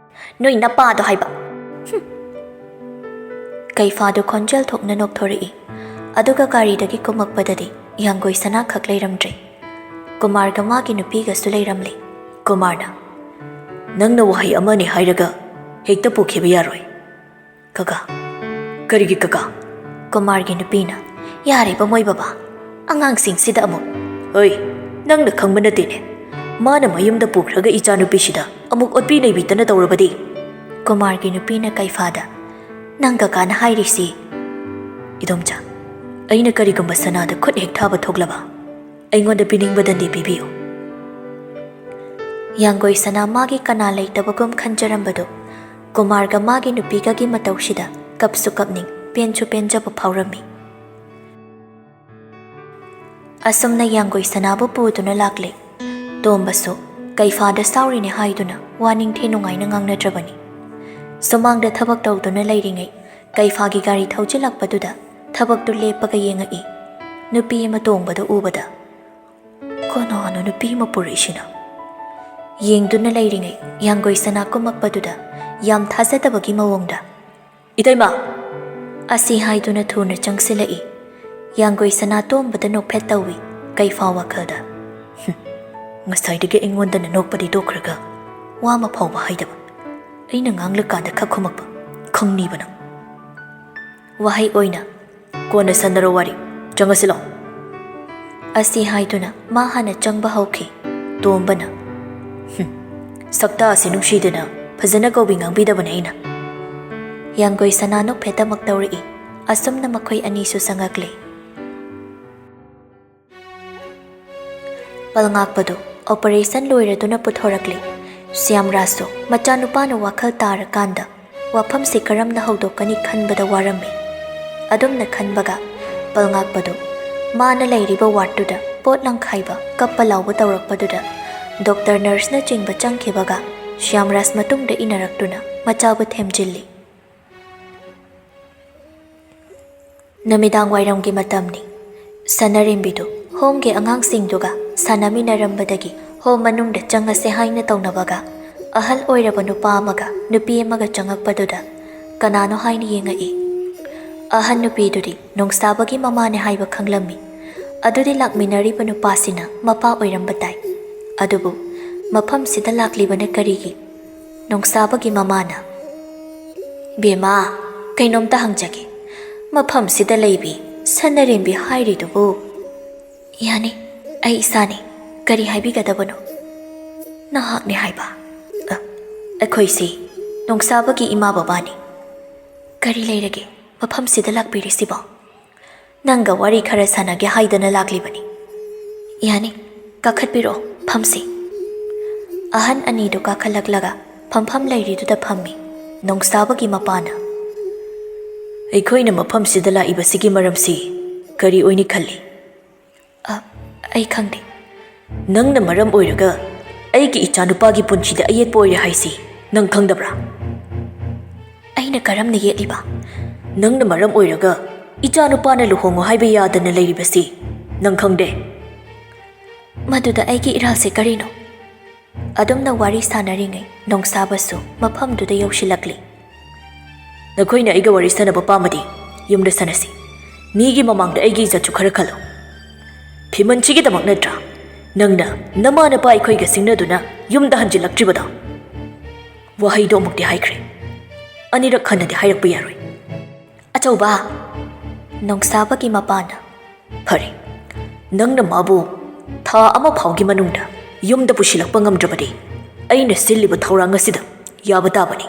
"ꯅꯣꯏ ꯅꯄꯥꯗꯣ ꯍꯥꯏꯕ"꯫ ꯍꯨꯝ꯫ ꯀꯩꯐꯥꯗꯨ ꯈꯣꯟꯖꯦꯜ ꯊꯣꯛꯅ ꯅꯣꯛꯊꯣꯔꯛꯏ꯫ ꯑꯗꯨꯒ ꯒꯥꯔꯤꯗꯒꯤ ꯀꯨꯝꯃꯛꯄꯗꯗꯤ ꯌꯥꯡꯒꯣꯏ ꯁꯅꯥ ꯈꯛ ꯂꯩꯔꯝꯗ꯭ꯔꯦ꯫ ꯀꯨꯃꯥꯔꯒ ꯃꯥꯒꯤ ꯅꯨꯄꯤꯒꯁꯨ ꯂꯩꯔꯝꯂꯦ꯫ ꯀꯨꯃꯥꯔꯅ, "ꯅꯪꯅ ꯋꯥꯍꯩ ꯑꯃꯅꯤ ꯍꯥꯏꯔꯒ ꯍꯦꯛꯇ ꯄꯨꯈꯤꯕ ꯌꯥꯔꯣꯏ"꯫ "ꯀꯀꯥ"꯫ "ꯀꯔꯤꯒꯤ ꯀꯀꯥ?" ꯀꯨꯃꯥꯔꯒꯤ ꯅꯨꯄꯤꯅ, "ꯌꯥꯔꯦ ꯕꯃꯣꯏ ꯕꯕꯥ, ꯑꯉꯥꯡꯁꯤꯡꯁꯤꯗ ꯑꯃꯨꯛ"꯫ "ꯍꯣꯏ, ꯅꯪꯅ ꯈꯪꯕ ꯅꯠꯇꯦꯅꯦ, ꯃꯥꯅ ꯃꯌꯨꯝꯗ ꯄꯨꯈ꯭ꯔꯒ ꯏꯆꯥꯅꯨꯄꯤꯁꯤꯗ ꯑꯃꯨꯛ ꯑꯣꯠꯄꯤ ꯅꯩꯕꯤꯗꯅ ꯇꯧꯔꯕꯗꯤ"꯫ ꯀꯨꯃꯥꯔꯒꯤ ꯅꯨꯄꯤꯅ ꯀꯩꯐꯥꯗ, "ꯅꯪ ꯀꯀꯥꯅ ꯍꯥꯏꯔꯤꯁꯤ"꯫ "ꯏꯗꯣꯝꯆꯥ, ꯑꯩꯅ ꯀꯔꯤꯒꯨꯝꯕ ꯁꯅꯥꯗ ꯈꯨꯠ ꯍꯦꯛ ꯊꯥꯕ ꯊꯣꯛꯂꯕ, ꯑꯩꯉꯣꯟꯗ ꯄꯤꯅꯤꯡꯕ ꯗꯟꯗꯤ ꯄꯤꯕꯤꯌꯨ"꯫ ꯌꯥꯡꯒꯣꯏ ꯁꯅꯥ ꯃꯥꯒꯤ ꯀꯅꯥ ꯂꯩꯇꯕꯒꯨꯝ ꯈꯟꯖꯔꯝꯕꯗꯨ ꯀꯨꯃꯥꯔꯒ ꯃꯥꯒꯤ ꯅꯨꯄꯤꯒꯒꯤ ꯃꯇꯧꯁꯤꯗ ꯀꯞꯁꯨ ꯀꯞꯅꯤꯡ, ꯄꯦꯟꯁꯨ ꯄꯦꯟꯖꯕ ꯐꯥꯎꯔꯝꯃꯤ꯫ ꯑꯁꯨꯝꯅ ꯌꯥꯡꯒꯣꯏ ꯁꯅꯥꯕꯨ ꯄꯨꯗꯨꯅ ꯂꯥꯛꯂꯦ꯫ ꯇꯣꯝꯕꯁꯨ ꯀꯩꯐꯥꯗ ꯁꯥꯎꯔꯤꯅꯦ ꯍꯥꯏꯗꯨꯅ ꯋꯥ ꯅꯤꯡꯊꯤ ꯅꯨꯡꯉꯥꯏꯅ ꯉꯥꯡꯅꯗ꯭ꯔꯕꯅꯤ꯫ ꯁꯨꯃꯥꯡꯗ ꯊꯕꯛ ꯇꯧꯗꯨꯅ ꯂꯩꯔꯤꯉꯩ ꯀꯩꯐꯥꯒꯤ ꯒꯥꯔꯤ ꯊꯧꯖꯤꯜꯂꯛꯄꯗꯨꯗ ꯊꯕꯛꯇꯨ ꯂꯦꯞꯄꯒ ꯌꯦꯡꯉꯛꯏ꯫ ꯅꯨꯄꯤ ꯑꯃ ꯇꯣꯡꯕꯗꯨ ꯎꯕꯗ, "ꯀꯅꯥꯅꯣ ꯅꯨꯄꯤ ꯑꯃ ꯄꯨꯔꯛꯏꯁꯤꯅ?" ꯌꯦꯡꯗꯨꯅ ꯂꯩꯔꯤꯉꯩ ꯌꯥꯡꯒꯣꯏ ꯁꯅꯥ ꯀꯨꯝꯃꯛꯄꯗꯨꯗ ꯌꯥꯝ ꯊꯥꯖꯗꯕꯒꯤ ꯃꯑꯣꯡꯗ, "ꯏꯇꯩꯃ!" ꯑꯁꯤ ꯍꯥꯏꯗꯨꯅ ꯊꯨꯅ ꯆꯪꯁꯤꯜꯂꯛꯏ꯫ ꯌꯥꯡꯒꯣꯏ ꯁꯅꯥ ꯇꯣꯝꯕꯗ ꯅꯣꯛꯐꯦꯠ ꯇꯧꯏ꯫ ꯀꯩꯐꯥ ꯋꯥꯈꯜꯗ, "ꯍꯨꯝ, ꯉꯁꯥꯏꯗꯒꯤ ꯑꯩꯉꯣꯟꯗꯅ ꯅꯣꯛꯄꯗꯤ ꯇꯣꯛꯈ꯭ꯔꯒ ꯋꯥ ꯑꯃ ꯐꯥꯎꯕ ꯍꯥꯏꯗꯕ꯫ ꯑꯩꯅ ꯉꯥꯡꯂꯀꯥꯟꯗ ꯈꯛ ꯈꯨꯝꯃꯛꯄ, ꯈꯪꯅꯤꯕ ꯅꯪ"꯫ ꯋꯥꯍꯩ ꯑꯣꯏꯅ, "ꯀꯣꯟꯅ ꯁꯥꯟꯅꯔꯣ ꯋꯥꯔꯤ, ꯆꯪꯉꯁꯤ ꯂꯥꯎ"꯫ ꯑꯁꯤ ꯍꯥꯏꯗꯨꯅ ꯃꯥ ꯍꯥꯟꯅ ꯆꯪꯕ ꯍꯧꯈꯤ꯫ ꯇꯣꯝꯕꯅ, "ꯍꯨꯝ, ꯁꯛꯇꯥꯁꯤ ꯅꯨꯡꯁꯤꯗꯅ ꯐꯖꯅ ꯀꯧꯕꯤ ꯉꯥꯡꯕꯤꯗꯕꯅꯦ ꯑꯩꯅ"꯫ ꯌꯥꯡꯒꯣꯏ ꯁꯅꯥ ꯅꯣꯛꯐꯦꯠ ꯑꯃꯨꯛ ꯇꯧꯔꯛꯏ꯫ ꯑꯁꯨꯝꯅ ꯃꯈꯣꯏ ꯑꯅꯤꯁꯨ ꯆꯪꯉꯛꯂꯦ꯫ ꯄꯜꯉꯥꯛꯄꯗꯨ ꯑꯣꯄꯔꯦꯁꯟ ꯂꯣꯏꯔꯗꯨꯅ ꯄꯨꯊꯣꯔꯛꯂꯤ꯫ ꯁ꯭ꯌꯥꯝꯔꯥꯖꯁꯨ ꯃꯆꯥꯅꯨꯄꯥꯅ ꯋꯥꯈꯜ ꯇꯥꯔꯀꯥꯟꯗ ꯋꯥꯐꯝꯁꯤ ꯀꯔꯝꯅ ꯍꯧꯗꯣꯛꯀꯅꯤ ꯈꯟꯕꯗ ꯋꯥꯔꯝꯃꯤ꯫ ꯑꯗꯨꯝꯅ ꯈꯟꯕꯒ ꯄꯜꯉꯥꯛꯄꯗꯨ ꯃꯥꯅ ꯂꯩꯔꯤꯕ ꯋꯥꯔꯗꯇꯨꯗ ꯄꯣꯠ ꯂꯪꯈꯥꯏꯕ, ꯀꯞꯄ ꯂꯥꯎꯕ ꯇꯧꯔꯛꯄꯗꯨꯗ ꯗꯣꯛꯇꯔ, ꯅꯔꯁꯅꯆꯤꯡꯕ ꯆꯪꯈꯤꯕꯒ ꯁ꯭ꯌꯥꯝꯔꯥꯖ ꯃꯇꯨꯡꯗ ꯏꯟꯅꯔꯛꯇꯨꯅ ꯃꯆꯥꯕꯨ ꯊꯦꯝꯖꯤꯜꯂꯤ꯫ ꯅꯨꯃꯤꯗꯥꯡ ꯋꯥꯏꯔꯝꯒꯤ ꯃꯇꯝꯅꯤ꯫ ꯁꯅꯥꯔꯦꯝꯕꯤꯗꯨ ꯍꯣꯝꯒꯤ ꯑꯉꯥꯡꯁꯤꯡꯗꯨꯒ ꯁꯥꯟꯅꯃꯤꯟꯅꯔꯝꯕꯗꯒꯤ ꯍꯣꯝ ꯃꯅꯨꯡꯗ ꯆꯪꯉꯁꯦ ꯍꯥꯏꯅ ꯇꯧꯅꯕꯒ ꯑꯍꯜ ꯑꯣꯏꯔꯕ ꯅꯨꯄꯥ ꯑꯃꯒ ꯅꯨꯄꯤ ꯑꯃꯒ ꯆꯪꯉꯛꯄꯗꯨꯗ ꯀꯅꯥꯅꯣ ꯍꯥꯏꯅ ꯌꯦꯡꯉꯛꯏ꯫ ꯑꯍꯟ ꯅꯨꯄꯤꯗꯨꯗꯤ ꯅꯣꯡꯁꯥꯕꯒꯤ ꯃꯃꯥꯅꯦ ꯍꯥꯏꯕ ꯈꯪꯂꯝꯃꯤ꯫ ꯑꯗꯨꯗꯤ ꯂꯥꯛꯃꯤꯟꯅꯔꯤꯕ ꯅꯨꯄꯥꯁꯤꯅ ꯃꯄꯥ ꯑꯣꯏꯔꯝꯕ ꯇꯥꯏ꯫ ꯑꯗꯨꯕꯨ ꯃꯐꯝꯁꯤꯗ ꯂꯥꯛꯂꯤꯕꯅ ꯀꯔꯤꯒꯤ? ꯅꯣꯡꯁꯥꯕꯒꯤ ꯃꯃꯥꯅ, "ꯕꯦꯝꯃ, ꯀꯩꯅꯣꯝꯇ ꯍꯪꯖꯒꯦ꯫ ꯃꯐꯝꯁꯤꯗ ꯂꯩꯕꯤ ꯁꯅꯥꯔꯦꯝꯕꯤ ꯍꯥꯏꯔꯤꯗꯨꯕꯨ?" "ꯌꯥꯅꯤ, ꯑꯩ ꯏꯁꯥꯅꯤ꯫ ꯀꯔꯤ ꯍꯥꯏꯕꯤꯒꯗꯕꯅꯣ?" "ꯅꯍꯥꯛꯅꯤ ꯍꯥꯏꯕ?" "ꯑ, ꯑꯩꯈꯣꯏꯁꯤ ꯅꯣꯡꯁꯥꯕꯒꯤ ꯏꯃꯥ ꯕꯕꯥꯅꯤ꯫ ꯀꯔꯤ ꯂꯩꯔꯒꯦ ꯃꯐꯝꯁꯤꯗ ꯂꯥꯛꯄꯤꯔꯤꯁꯤꯕꯣ?" "ꯅꯪꯒ ꯋꯥꯔꯤ ꯈꯔ ꯁꯥꯟꯅꯒꯦ ꯍꯥꯏꯗꯅ ꯂꯥꯛꯂꯤꯕꯅꯤ꯫" "ꯌꯥꯅꯤ, ꯀꯥꯈꯠꯄꯤꯔꯛꯑꯣ, ꯐꯝꯁꯤ꯫" ꯑꯍꯟ ꯑꯅꯤꯗꯨ ꯀꯥꯈꯠꯂꯛꯂꯒ ꯐꯝꯐꯝ ꯂꯩꯔꯤꯗꯨꯗ ꯐꯝꯃꯤ꯫ ꯅꯣꯡꯁꯥꯕꯒꯤ ꯃꯄꯥꯅ, "ꯑꯩꯈꯣꯏꯅ ꯃꯐꯝꯁꯤꯗ ꯂꯥꯛꯏꯕꯁꯤꯒꯤ ꯃꯔꯝꯁꯤ ꯀꯔꯤ ꯑꯣꯏꯅꯤ ꯈꯜꯂꯤ?" "ꯑ, ꯑꯩ ꯈꯪꯗꯦ꯫" "ꯅꯪꯅ ꯃꯔꯝ ꯑꯣꯏꯔꯒ ꯑꯩꯒꯤ ꯏꯆꯥꯅꯨꯄꯥꯒꯤ ꯄꯨꯟꯁꯤꯗ ꯑꯌꯦꯠꯄ ꯑꯣꯏꯔꯦ ꯍꯥꯏꯁꯤ ꯅꯪ ꯈꯪꯗꯕ꯭ꯔꯥ?" "ꯑꯩꯅ ꯀꯔꯝꯅ ꯌꯦꯠꯂꯤꯕ?" "ꯅꯪꯅ ꯃꯔꯝ ꯑꯣꯏꯔꯒ ꯏꯆꯥꯅꯨꯄꯥꯅ ꯂꯨꯍꯣꯡꯉꯣ ꯍꯥꯏꯕ ꯌꯥꯗꯅ ꯂꯩꯔꯤꯕꯁꯤ ꯅꯪ ꯈꯪꯗꯦ?" "ꯃꯗꯨꯗ ꯑꯩꯒꯤ ꯏꯔꯥꯜꯁꯦ ꯀꯔꯤꯅꯣ?" ꯑꯗꯨꯝꯅ ꯋꯥꯔꯤ ꯁꯥꯟꯅꯔꯤꯉꯩ ꯅꯣꯡꯁꯥꯕꯁꯨ ꯃꯐꯝꯗꯨꯗ ꯌꯧꯁꯤꯜꯂꯛꯂꯤ꯫ "ꯅꯈꯣꯏꯅ ꯑꯩꯒ ꯋꯥꯔꯤ ꯁꯥꯟꯅꯕ ꯄꯥꯝꯃꯗꯤ ꯌꯨꯝꯗ ꯁꯥꯟꯅꯁꯤ꯫ ꯃꯤꯒꯤ ꯃꯃꯥꯡꯗ ꯑꯩꯒꯤ ꯏꯖꯠꯁꯨ ꯈꯔ ꯈꯜꯂꯨ꯫ ꯐꯤꯃꯟꯁꯤꯒꯤꯗꯃꯛ ꯅꯠꯇ꯭ꯔꯥ ꯅꯪꯅ ꯅꯃꯥ ꯅꯄꯥ ꯑꯩꯈꯣꯏꯒ ꯁꯤꯡꯅꯗꯨꯅ ꯌꯨꯝꯗ ꯍꯟꯖꯤꯜꯂꯛꯇ꯭ꯔꯤꯕꯗꯣ?" "ꯋꯥꯍꯩꯗꯣ ꯑꯃꯨꯛꯇꯤ ꯍꯥꯏꯈ꯭ꯔꯦ꯫ ꯑꯅꯤꯔꯛ ꯍꯟꯅꯗꯤ ꯍꯥꯏꯔꯛꯄ ꯌꯥꯔꯣꯏ꯫" "ꯑꯆꯧꯕ!" ꯅꯣꯡꯁꯥꯕꯒꯤ ꯃꯄꯥꯅ, "ꯐꯔꯦ, ꯅꯪꯅ ꯃꯥꯕꯨ ꯊꯥ ꯑꯃ ꯐꯥꯎꯒꯤ ꯃꯅꯨꯡꯗ ꯌꯨꯝꯗ ꯄꯨꯁꯤꯜꯂꯛꯄ ꯉꯝꯗ꯭ꯔꯕꯗꯤ ꯑꯩꯅ ꯁꯤꯜꯂꯤꯕ ꯊꯧꯔꯥꯡ ꯑꯁꯤꯗ ꯌꯥꯕ ꯇꯥꯕꯅꯤ꯫"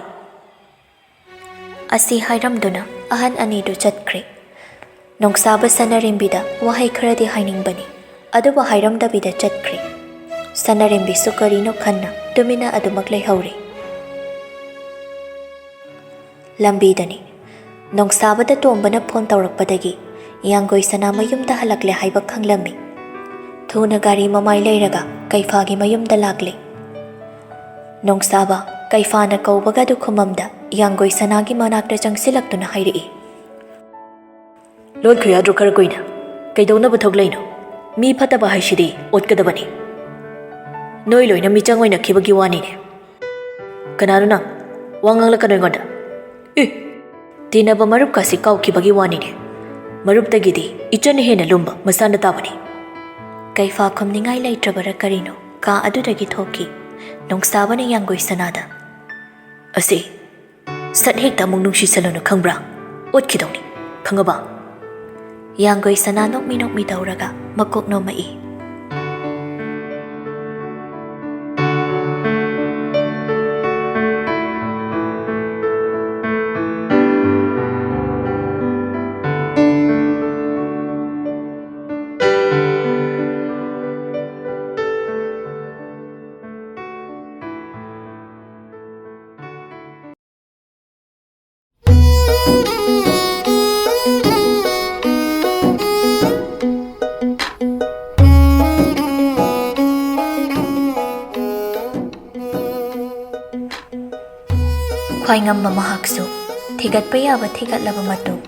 ꯑꯁꯤ ꯍꯥꯏꯔꯝꯗꯨꯅ ꯑꯍꯟ ꯑꯅꯤꯗꯨ ꯆꯠꯈ꯭ꯔꯦ꯫ ꯅꯣꯡꯁꯥꯕ ꯁꯅꯥꯔꯦꯝꯕꯤꯗ ꯋꯥꯍꯩ ꯈꯔꯗꯤ ꯍꯥꯏꯅꯤꯡꯕꯅꯤ꯫ ꯑꯗꯨꯕꯨ ꯍꯥꯏꯔꯝꯗꯕꯤꯗ ꯆꯠꯈ꯭ꯔꯦ꯫ ꯁꯅꯥꯔꯦꯝꯕꯤꯁꯨ ꯀꯔꯤꯅꯣ ꯈꯟꯅ ꯇꯨꯃꯤꯟꯅ ꯑꯗꯨꯃꯛ ꯂꯩꯍꯧꯔꯦ꯫ ꯂꯝꯕꯤꯗꯅꯤ꯫ ꯅꯣꯡꯁꯥꯕꯗ ꯇꯣꯝꯕꯅ ꯐꯣꯟ ꯇꯧꯔꯛꯄꯗꯒꯤ ꯌꯥꯡꯒꯣꯏ ꯁꯅꯥ ꯃꯌꯨꯝꯗ ꯍꯜꯂꯛꯂꯦ ꯍꯥꯏꯕ ꯈꯪꯂꯝꯃꯤ꯫ ꯊꯨꯅ ꯒꯥꯔꯤ ꯃꯃꯥꯏ ꯂꯩꯔꯒ ꯀꯩꯐꯥꯒꯤ ꯃꯌꯨꯝꯗ ꯂꯥꯛꯂꯦ꯫ ꯅꯣꯡꯁꯥꯕ ꯀꯩꯐꯥꯅ ꯀꯧꯕꯒ ꯑꯗꯨ ꯈꯨꯃꯝꯗ ꯌꯥꯡꯒꯣꯏ ꯁꯅꯥꯒꯤ ꯃꯅꯥꯛꯇ ꯆꯪꯁꯤꯜꯂꯛꯇꯨꯅ ꯍꯥꯏꯔꯛꯏ, "ꯂꯣꯟꯈꯣ ꯌꯥꯗ꯭ꯔꯣ ꯈꯔ ꯀꯨꯏꯅ? ꯀꯩꯗꯧꯅꯕ ꯊꯣꯛꯂꯛꯏꯅꯣ? ꯃꯤ ꯐꯠꯇꯕ ꯍꯥꯏꯁꯤꯗꯤ ꯑꯣꯠꯀꯗꯕꯅꯤ꯫ ꯅꯣꯏ ꯂꯣꯏꯅ ꯃꯤꯆꯪ ꯑꯣꯏꯅꯈꯤꯕꯒꯤ ꯋꯥꯅꯤꯅꯦ꯫ ꯀꯅꯥꯅꯣ ꯅꯪ? ꯋꯥ ꯉꯥꯡꯂꯛꯀꯅꯨ ꯑꯩꯉꯣꯟꯗ꯫ ꯑꯦ! ꯇꯤꯟꯅꯕ ꯃꯔꯨꯞꯀꯥꯁꯤ ꯀꯥꯎꯈꯤꯕꯒꯤ ꯋꯥꯅꯤꯅꯦ꯫ ꯃꯔꯨꯞꯇꯒꯤꯗꯤ ꯏꯆꯟꯅ ꯍꯦꯟꯅ ꯂꯨꯝꯕ ꯃꯁꯥꯅ ꯇꯥꯕꯅꯤ꯫" ꯀꯩꯐꯥ ꯈꯨꯝꯅꯤꯡꯉꯥꯏ ꯂꯩꯇ꯭ꯔꯕꯔꯥ ꯀꯔꯤꯅꯣ, ꯀꯥ ꯑꯗꯨꯗꯒꯤ ꯊꯣꯛꯈꯤ꯫ ꯅꯣꯡꯁꯥꯕꯅ ꯌꯥꯡꯒꯣꯏ ꯁꯅꯥꯗ, "ꯑꯁꯤ ꯁꯠ ꯍꯦꯛꯇ ꯑꯃꯨꯛ ꯅꯨꯡꯁꯤꯁꯜꯂꯨꯅꯨ ꯈꯪꯕ꯭ꯔꯥ? ꯑꯣꯠꯈꯤꯗꯧꯅꯤ, ꯈꯪꯉꯕ?" ꯌꯥꯡꯒꯣꯏ ꯁꯅꯥ ꯅꯣꯛꯃꯤ ꯅꯣꯛꯃꯤ ꯇꯧꯔꯒ ꯃꯀꯣꯛ ꯅꯣꯝꯃꯛꯏ꯫ ꯈ꯭ꯋꯥꯏꯉꯝꯕ ꯃꯍꯥꯛꯁꯨ ꯊꯤꯒꯠꯄ ꯌꯥꯕ ꯊꯤꯒꯠꯂꯕ ꯃꯇꯨꯡ,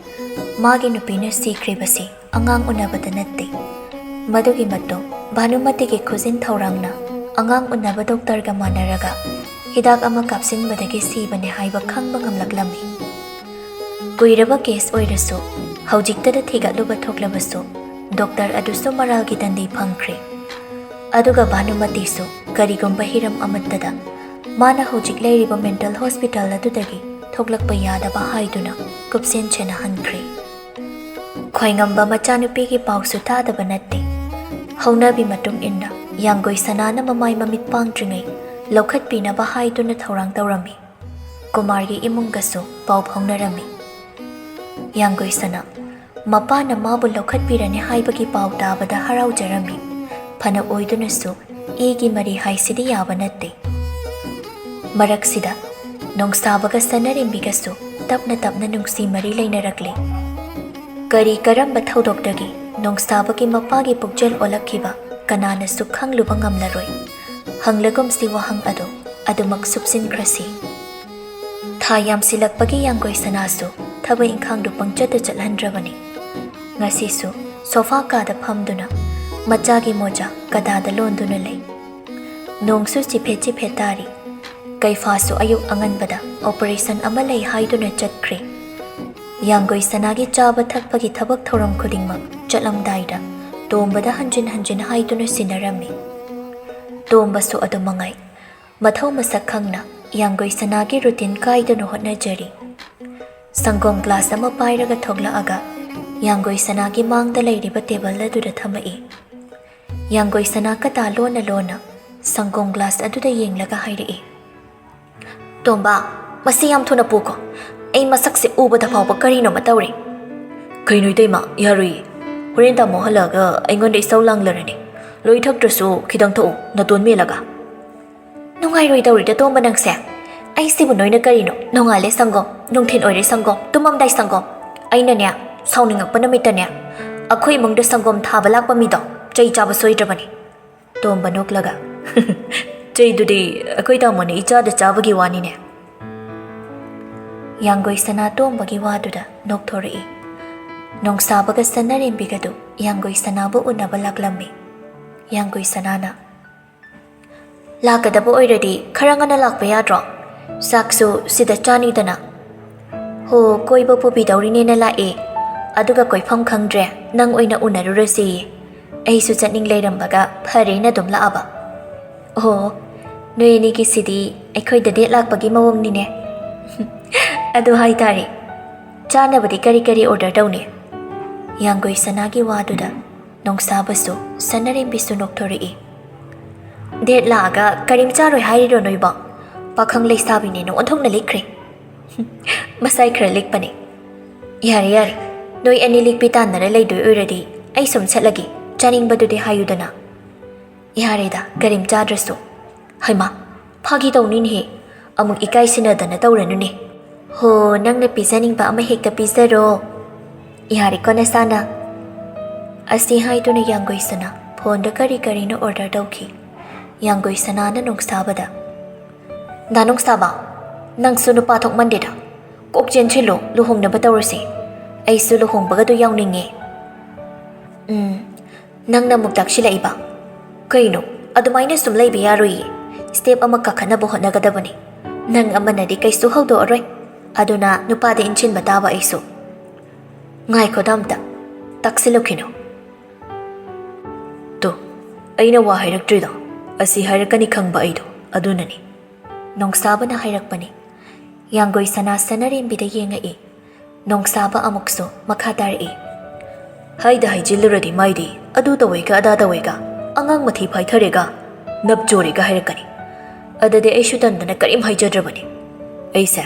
ꯃꯥꯒꯤ ꯅꯨꯄꯤꯅ ꯁꯤꯈ꯭ꯔꯤꯕꯁꯤ ꯑꯉꯥꯡ ꯎꯅꯕꯗ ꯅꯠꯇꯦ꯫ ꯃꯗꯨꯒꯤ ꯃꯇꯨꯡ ꯚꯥꯅꯨꯃꯇꯤꯒꯤ ꯈꯨꯖꯤꯟ ꯊꯧꯔꯥꯡꯅ ꯑꯉꯥꯡ ꯎꯅꯕ ꯗꯣꯛꯇꯔꯒ ꯃꯥꯟꯅꯔꯒ ꯍꯤꯗꯥꯛ ꯑꯃ ꯀꯥꯞꯁꯤꯟꯕꯗꯒꯤ ꯁꯤꯕꯅꯦ ꯍꯥꯏꯕ ꯈꯪꯕ ꯉꯝꯂꯛꯂꯝꯃꯤ꯫ ꯀꯨꯏꯔꯕ ꯀꯦꯁ ꯑꯣꯏꯔꯁꯨ, ꯍꯧꯖꯤꯛꯇꯗ ꯊꯤꯒꯠꯂꯨꯕ ꯊꯣꯛꯂꯕꯁꯨ, ꯗꯣꯛꯇꯔ ꯑꯗꯨꯁꯨ ꯃꯔꯥꯜꯒꯤ ꯗꯟꯗꯤ ꯐꯪꯈ꯭ꯔꯦ꯫ ꯑꯗꯨꯒ ꯚꯥꯅꯨꯃꯇꯤꯁꯨ ꯀꯔꯤꯒꯨꯝꯕ ꯍꯤꯔꯝ ꯑꯃꯠꯇꯗ ꯃꯥꯅ ꯍꯧꯖꯤꯛ ꯂꯩꯔꯤꯕ ꯃꯦꯟꯇꯜ ꯍꯣꯁꯄꯤꯇꯥꯜ ꯑꯗꯨꯗꯒꯤ ꯊꯣꯛꯂꯛꯄ ꯌꯥꯗꯕ ꯍꯥꯏꯗꯨꯅ ꯀꯨꯞꯁꯦꯟ ꯁꯦꯟꯅꯍꯟꯈ꯭ꯔꯦ꯫ ꯈ꯭ꯋꯥꯏꯉꯝꯕ ꯃꯆꯥꯅꯨꯄꯤꯒꯤ ꯄꯥꯎꯁꯨ ꯇꯥꯗꯕ ꯅꯠꯇꯦ꯫ ꯍꯧꯅꯕꯤ ꯃꯇꯨꯡ ꯏꯟꯅ ꯌꯥꯡꯒꯣꯏ ꯁꯅꯥꯅ ꯃꯃꯥꯏ ꯃꯃꯤꯠ ꯄꯥꯡꯗ꯭ꯔꯤꯉꯩ ꯂꯧꯈꯠꯄꯤꯅꯕ ꯍꯥꯏꯗꯨꯅ ꯊꯧꯔꯥꯡ ꯇꯧꯔꯝꯃꯤ꯫ ꯀꯨꯃꯥꯔꯒꯤ ꯏꯃꯨꯡꯒꯁꯨ ꯄꯥꯎ ꯐꯥꯎꯅꯔꯝꯃꯤ꯫ ꯌꯥꯡꯒꯣꯏ ꯁꯅꯥ, ꯃꯄꯥꯅ ꯃꯥꯕꯨ ꯂꯧꯈꯠꯄꯤꯔꯅꯤ ꯍꯥꯏꯕꯒꯤ ꯄꯥꯎ ꯇꯥꯕꯗ ꯍꯔꯥꯎꯖꯔꯝꯃꯤ꯫ ꯐꯅ ꯑꯣꯏꯗꯨꯅꯁꯨ ꯏꯒꯤ ꯃꯔꯤ ꯍꯥꯏꯁꯤꯗꯤ ꯌꯥꯕ ꯅꯠꯇꯦ꯫ ꯃꯔꯛꯁꯤꯗ ꯅꯣꯡꯁꯥꯕꯒ ꯁꯅꯥꯔꯦꯝꯕꯤꯒꯁꯨ ꯇꯞꯅ ꯇꯞꯅ ꯅꯨꯡꯁꯤ ꯃꯔꯤ ꯂꯩꯅꯔꯛꯂꯦ꯫ ꯀꯔꯤ ꯀꯔꯝꯕ ꯊꯧꯗꯣꯛꯇꯒꯤ ꯅꯣꯡꯁꯥꯕꯒꯤ ꯃꯄꯥꯒꯤ ꯄꯨꯛꯆꯦꯜ ꯑꯣꯜꯂꯛꯈꯤꯕ ꯀꯅꯥꯅꯁꯨ ꯈꯪꯂꯨꯕ ꯉꯝꯂꯔꯣꯏ꯫ ꯍꯪꯂꯒꯨꯝꯁꯤ ꯋꯥꯍꯪ ꯑꯗꯨ, ꯑꯗꯨꯃꯛ ꯁꯨꯞꯆꯤꯟꯈ꯭ꯔꯁꯤ꯫ ꯊꯥ ꯌꯥꯝꯁꯤꯜꯂꯛꯄꯒꯤ ꯌꯥꯡꯒꯣꯏ ꯁꯅꯥꯁꯨ ꯊꯕꯛ ꯏꯪꯈꯥꯡꯗꯨ ꯄꯪꯆꯠꯇ ꯆꯠꯍꯟꯗ꯭ꯔꯕꯅꯤ꯫ ꯉꯁꯤꯁꯨ ꯁꯣꯐꯥ ꯀꯥꯗ ꯐꯝꯗꯨꯅ ꯃꯆꯥꯒꯤ ꯃꯣꯖꯥ ꯀꯗꯥꯗ ꯂꯣꯟꯗꯨꯅ ꯂꯩ꯫ ꯅꯣꯡꯁꯨ ꯆꯤꯐꯦꯠ ꯆꯤꯐꯦꯠ ꯇꯥꯔꯤ꯫ ꯀꯩꯐꯥꯁꯨ ꯑꯌꯨꯛ ꯑꯉꯟꯕꯗ ꯑꯣꯄꯔꯦꯁꯟ ꯑꯃ ꯂꯩ ꯍꯥꯏꯗꯨꯅ ꯆꯠꯈ꯭ꯔꯦ꯫ ꯌꯥꯡꯒꯣꯏ ꯁꯅꯥꯒꯤ ꯆꯥꯕ ꯊꯛꯄꯒꯤ ꯊꯕꯛ ꯊꯧꯔꯝ ꯈꯨꯗꯤꯡꯃꯛ ꯆꯠꯂꯝꯗꯥꯏꯗ ꯇꯣꯝꯕꯗ ꯍꯟꯖꯤꯟ ꯍꯟꯖꯤꯟ ꯍꯥꯏꯗꯨꯅ ꯁꯤꯟꯅꯔꯝꯃꯤ꯫ ꯇꯣꯝꯕꯁꯨ ꯑꯗꯨ ꯃꯉꯥꯏ꯫ ꯃꯊꯧ ꯃꯁꯛ ꯈꯪꯅ ꯌꯥꯡꯒꯣꯏ ꯁꯅꯥꯒꯤ ꯔꯨꯇꯤꯟ ꯀꯥꯏꯗꯅ ꯍꯣꯠꯅꯖꯔꯤ꯫ ꯁꯪꯒꯣꯝ ꯒ꯭ꯂꯥꯁ ꯑꯃ ꯄꯥꯏꯔꯒ ꯊꯣꯛꯂꯛꯑꯒ ꯌꯥꯡꯒꯣꯏ ꯁꯅꯥꯒꯤ ꯃꯥꯡꯗ ꯂꯩꯔꯤꯕ ꯇꯦꯕꯜ ꯑꯗꯨꯗ ꯊꯝꯃꯛꯏ꯫ ꯌꯥꯡꯒꯣꯏ ꯁꯅꯥ ꯀꯇꯥ ꯂꯣꯟꯅ ꯂꯣꯟꯅ ꯁꯪꯒꯣꯝ ꯒ꯭ꯂꯥꯁ ꯑꯗꯨꯗ ꯌꯦꯡꯂꯒ ꯍꯥꯏꯔꯛꯏ, "ꯇꯣꯝꯕ, ꯃꯁꯤ ꯌꯥꯝ ꯊꯨꯅ ꯄꯨꯈꯣ꯫ ꯑꯩ ꯃꯁꯛꯁꯦ ꯎꯕꯗ ꯐꯥꯎꯕ ꯀꯔꯤꯅꯣꯃ ꯇꯧꯔꯦ꯫" "ꯀꯩꯅꯣ ꯏꯇꯩꯃ, ꯌꯥꯔꯣꯏꯌꯦ꯫ ꯍꯣꯔꯦꯟ ꯇꯥꯃꯣ ꯍꯜꯂꯛꯑꯒ ꯑꯩꯉꯣꯟꯗ ꯏꯁꯧ ꯂꯥꯡꯂꯔꯅꯤ꯫ ꯂꯣꯏ ꯊꯛꯇ꯭ꯔꯁꯨ ꯈꯤꯇꯪ ꯊꯛꯎ, ꯅꯇꯣꯟ ꯃꯦꯜꯂꯒ꯫" "ꯅꯨꯡꯉꯥꯏꯔꯣꯏꯗꯧꯔꯤꯗ ꯇꯣꯝꯕ ꯅꯪꯁꯦ꯫ ꯑꯩꯁꯤꯕꯨ ꯅꯣꯏꯅ ꯀꯔꯤꯅꯣ? ꯅꯣꯡꯉꯥꯜꯂꯦ ꯁꯪꯒꯣꯝ, ꯅꯨꯡꯊꯤꯜ ꯑꯣꯏꯔꯦ ꯁꯪꯒꯣꯝ, ꯇꯨꯝꯃꯝꯗꯥꯏ ꯁꯪꯒꯣꯝ꯫ ꯑꯩꯅꯅꯦ, ꯁꯥꯎꯅꯤꯡꯉꯛꯄ ꯅꯨꯃꯤꯠꯇꯅꯦ, ꯑꯩꯈꯣꯏ ꯏꯃꯨꯡꯗ ꯁꯪꯒꯣꯝ ꯊꯥꯕ ꯂꯥꯛꯄ ꯃꯤꯗꯣ ꯆꯩ ꯆꯥꯕ ꯁꯣꯏꯗ꯭ꯔꯕꯅꯤ꯫" ꯇꯣꯝꯕ ꯅꯣꯛꯂꯒ, "ꯆꯩꯗꯨꯗꯤ ꯑꯩꯈꯣꯏ ꯇꯥꯃꯣꯅ ꯏꯆꯥꯗ ꯆꯥꯕꯒꯤ ꯋꯥꯅꯤꯅꯦ꯫" ꯌꯥꯡꯒꯣꯏ ꯁꯅꯥ ꯇꯣꯝꯕꯒꯤ ꯋꯥꯗꯨꯗ ꯅꯣꯛꯊꯣꯔꯛꯏ꯫ ꯅꯣꯡꯁꯥꯕꯒ ꯁꯅꯥꯔꯦꯝꯕꯤꯒꯗꯨ ꯌꯥꯡꯒꯣꯏ ꯁꯅꯥꯕꯨ ꯎꯅꯕ ꯂꯥꯛꯂꯝꯃꯤ꯫ ꯌꯥꯡꯒꯣꯏ ꯁꯅꯥꯅ, "ꯂꯥꯛꯀꯗꯕ ꯑꯣꯏꯔꯗꯤ ꯈꯔ ꯉꯟꯅ ꯂꯥꯛꯄ ꯌꯥꯗ꯭ꯔꯣ? ꯆꯥꯛꯁꯨ ꯁꯤꯗ ꯆꯥꯅꯤꯗꯅ꯫" "ꯍꯣ, ꯀꯣꯏꯕ ꯄꯨꯕꯤꯗꯧꯔꯤꯅꯦꯅ ꯂꯥꯛꯑꯦ꯫ ꯑꯗꯨꯒ ꯀꯣꯏꯐꯝ ꯈꯪꯗ꯭ꯔꯦ, ꯅꯪ ꯑꯣꯏꯅ ꯎꯅꯔꯨꯔꯁꯦꯌꯦ꯫ ꯑꯩꯁꯨ ꯆꯠꯅꯤꯡ ꯂꯩꯔꯝꯕꯒ ꯐꯔꯦꯅ ꯑꯗꯨꯝ ꯂꯥꯛꯑꯕ꯫" "ꯑꯣ, ꯅꯣꯏ ꯑꯅꯤꯒꯤꯁꯤꯗꯤ ꯑꯩꯈꯣꯏꯗ ꯗꯦꯠ ꯂꯥꯛꯄꯒꯤ ꯃꯑꯣꯡꯅꯤꯅꯦ꯫" "ꯑꯗꯨ ꯍꯥꯏꯇꯥꯔꯦ꯫ ꯆꯥꯅꯕꯗꯤ ꯀꯔꯤ ꯀꯔꯤ ꯑꯣꯔꯗꯔ ꯇꯧꯅꯤ?" ꯌꯥꯡꯒꯣꯏ ꯁꯅꯥꯒꯤ ꯋꯥꯗꯨꯗ ꯅꯣꯡꯁꯥꯕꯁꯨ ꯁꯅꯥꯔꯦꯝꯕꯤꯁꯨ ꯅꯣꯛꯊꯣꯔꯛꯏ꯫ "ꯗꯦꯠ ꯂꯥꯛꯑꯒ ꯀꯔꯤꯝ ꯆꯥꯔꯣꯏ ꯍꯥꯏꯔꯤꯔꯣ ꯅꯣꯏꯕꯣ? ꯄꯥꯈꯪ ꯂꯩꯁꯥꯕꯤꯅꯦꯅ ꯑꯣꯟꯊꯣꯛꯅ ꯂꯤꯛꯈ꯭ꯔꯦ꯫" "ꯃꯁꯥꯏ ꯈꯔ ꯂꯤꯛꯄꯅꯦ꯫" "ꯌꯥꯔꯦ, ꯌꯥꯔꯦ, ꯅꯣꯏ ꯑꯅꯤ ꯂꯤꯛꯄꯤ ꯇꯥꯟꯅꯔ ꯂꯩꯗꯣꯏ ꯑꯣꯏꯔꯗꯤ ꯑꯩ ꯁꯨꯝ ꯆꯠꯂꯒꯦ, ꯆꯥꯅꯤꯡꯕꯗꯨꯗꯤ ꯍꯥꯏꯌꯨꯗꯅ꯫ ꯌꯥꯔꯦꯗ, ꯀꯔꯤꯝ ꯆꯥꯗ꯭ꯔꯁꯨ꯫ ꯍꯩꯃꯥ, ꯐꯥꯒꯤ ꯇꯧꯅꯤꯅꯦꯍꯦ, ꯑꯃꯨꯛ ꯏꯀꯥꯏꯁꯤꯟꯅꯗꯅ ꯇꯧꯔꯅꯨꯅꯦ꯫ ꯍꯣ, ꯅꯪꯅ ꯄꯤꯖꯅꯤꯡꯕ ꯑꯃ ꯍꯦꯛꯇ ꯄꯤꯖꯔꯣ꯫ ꯌꯥꯔꯦꯀꯣ ꯅꯁꯥꯅ꯫ ꯑꯁꯤ ꯍꯥꯏꯗꯨꯅ ꯌꯥꯡꯒꯣꯏꯁꯅꯥ ꯐꯣꯟꯗ ꯀꯔꯤ ꯀꯔꯤꯅꯣ ꯑꯣꯔꯗꯔ ꯇꯧꯈꯤ꯫ ꯌꯥꯡꯒꯣꯏꯁꯅꯥꯅ ꯅꯣꯡꯁꯥꯕꯗ, "ꯗꯥ ꯅꯣꯡꯁꯥꯕ, ꯅꯪꯁꯨ ꯅꯨꯄꯥ ꯊꯣꯛꯃꯟꯗꯦꯗ꯫ ꯀꯣꯛ ꯆꯦꯟꯁꯤꯜꯂꯣ, ꯂꯨꯍꯣꯡꯅꯕ ꯇꯧꯔꯁꯦ꯫ ꯑꯩꯁꯨ ꯂꯨꯍꯣꯡꯕꯒꯗꯣ ꯌꯥꯎꯅꯤꯡꯉꯦ꯫" "ꯎꯝ, ꯅꯪꯅ ꯑꯃꯨꯛ ꯇꯥꯛꯁꯤꯜꯂꯛꯏꯕ? ꯀꯩꯅꯣ, ꯑꯗꯨꯃꯥꯏꯅ ꯁꯨꯝ ꯂꯩꯕ ꯌꯥꯔꯣꯏꯌꯦ꯫ ꯁ꯭ꯇꯦꯞ ꯑꯃ ꯀꯥꯈꯠꯅꯕ ꯍꯣꯠꯅꯒꯗꯕꯅꯤ꯫ ꯅꯪ ꯑꯃꯅꯗꯤ ꯀꯩꯁꯨ ꯍꯧꯗꯣꯛꯑꯔꯣꯏ꯫ ꯑꯗꯨꯅ ꯅꯨꯄꯥꯗ ꯏꯟꯁꯤꯟꯕ ꯇꯥꯕ ꯑꯩꯁꯨ꯫" "ꯉꯥꯏꯈꯣꯗ ꯑꯝꯇ, ꯇꯥꯛꯁꯤꯜꯂꯛꯈꯤꯅꯣ꯫" "ꯇꯨ, ꯑꯩꯅ ꯋꯥ ꯍꯥꯏꯔꯛꯇ꯭ꯔꯤꯗꯣ, ꯑꯁꯤ ꯍꯥꯏꯔꯛꯀꯅꯤ ꯈꯪꯕ ꯑꯩꯗꯣ, ꯑꯗꯨꯅꯅꯤ꯫" ꯅꯣꯡꯁꯥꯕꯅ ꯍꯥꯏꯔꯛꯄꯅꯤ꯫ ꯌꯥꯡꯒꯣꯏꯁꯅꯥ ꯁꯅꯥꯔꯦꯝꯕꯤꯗ ꯌꯦꯡꯉꯛꯏ꯫ ꯅꯣꯡꯁꯥꯕ ꯑꯃꯨꯛꯁꯨ ꯃꯈꯥ ꯇꯥꯔꯛꯏ꯫ "ꯍꯥꯏꯗ ꯍꯥꯏꯖꯤꯜꯂꯨꯔꯗꯤ ꯃꯥꯏꯗꯤ ꯑꯗꯨ ꯇꯧꯋꯦꯒ ꯑꯗꯥ ꯇꯧꯋꯦꯒ, ꯑꯉꯥꯡ ꯃꯊꯤ ꯐꯥꯏꯊꯔꯦꯒ, ꯅꯞ ꯆꯣꯔꯦꯒ ꯍꯥꯏꯔꯛꯀꯅꯤ꯫ ꯑꯗꯨꯗꯤ ꯑꯩꯁꯨ ꯇꯟꯗꯅ ꯀꯔꯤꯝ ꯍꯥꯏꯖꯗ꯭ꯔꯕꯅꯤ꯫ ꯑꯩꯁꯦ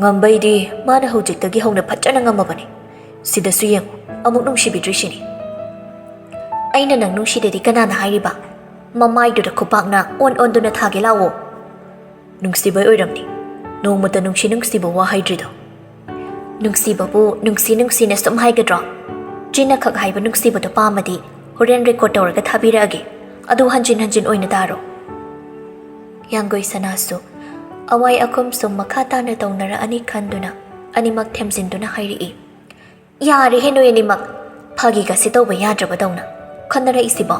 ꯉꯝꯕꯩꯗꯤ ꯃꯥꯅ ꯍꯧꯖꯤꯛꯇꯒꯤ ꯍꯧꯅ ꯐꯖꯅ ꯉꯝꯃꯕꯅꯤ꯫ ꯁꯤꯗꯁꯨ ꯌꯦꯡꯉꯨ, ꯑꯃꯨꯛ ꯅꯨꯡꯁꯤꯕꯤꯗ꯭ꯔꯤꯁꯤꯅꯤ꯫" "ꯑꯩꯅ ꯅꯪ ꯅꯨꯡꯁꯤꯗꯦꯗꯤ ꯀꯅꯥꯅ ꯍꯥꯏꯔꯤꯕ? ꯃꯃꯥꯏꯗꯨꯗ ꯈꯨꯄꯥꯛꯅ ꯑꯣꯟ ꯑꯣꯟꯗꯨꯅ ꯊꯥꯒꯦ ꯂꯥꯛꯑꯣ꯫" "ꯅꯨꯡꯁꯤꯕꯩ ꯑꯣꯏꯔꯝꯅꯤ, ꯅꯣꯡꯃꯇ ꯅꯨꯡꯁꯤ ꯅꯨꯡꯁꯤꯕ ꯋꯥ ꯍꯥꯏꯗ꯭ꯔꯤꯗꯣ꯫" "ꯅꯨꯡꯁꯤꯕꯕꯨ ꯅꯨꯡꯁꯤ ꯅꯨꯡꯁꯤꯅ ꯁꯨꯝ ꯍꯥꯏꯒꯗ꯭ꯔꯣ? ꯆꯤꯟꯅꯈꯛ ꯍꯥꯏꯕ ꯅꯨꯡꯁꯤꯕꯗꯣ ꯄꯥꯝꯃꯗꯤ ꯍꯣꯔꯦꯟ ꯔꯦꯀꯣꯔꯗ ꯇꯧꯔꯒ ꯊꯥꯕꯤꯔꯛꯑꯒꯦ꯫ ꯑꯗꯨ ꯍꯟꯖꯤꯟ ꯍꯟꯖꯤꯟ ꯑꯣꯏꯅ ꯇꯥꯔꯣ꯫" ꯌꯥꯡꯒꯣꯏ ꯁꯅꯥꯁꯨ ꯑꯋꯥꯏ ꯑꯈꯨꯝ ꯁꯨꯝ ꯃꯈꯥ ꯇꯥꯅ ꯇꯧꯅꯔꯛꯑꯅꯤ ꯈꯟꯗꯨꯅ ꯑꯅꯤꯃꯛ ꯊꯦꯝꯖꯤꯟꯗꯨꯅ ꯍꯥꯏꯔꯛꯏ꯫ "ꯌꯥꯔꯦꯍꯦ ꯅꯣꯏ ꯑꯅꯤꯃꯛ, ꯐꯥꯒꯤꯒꯁꯦ ꯇꯧꯕ ꯌꯥꯗ꯭ꯔꯕꯗꯧꯅ ꯈꯟꯅꯔꯛꯏꯁꯤꯕꯣ?"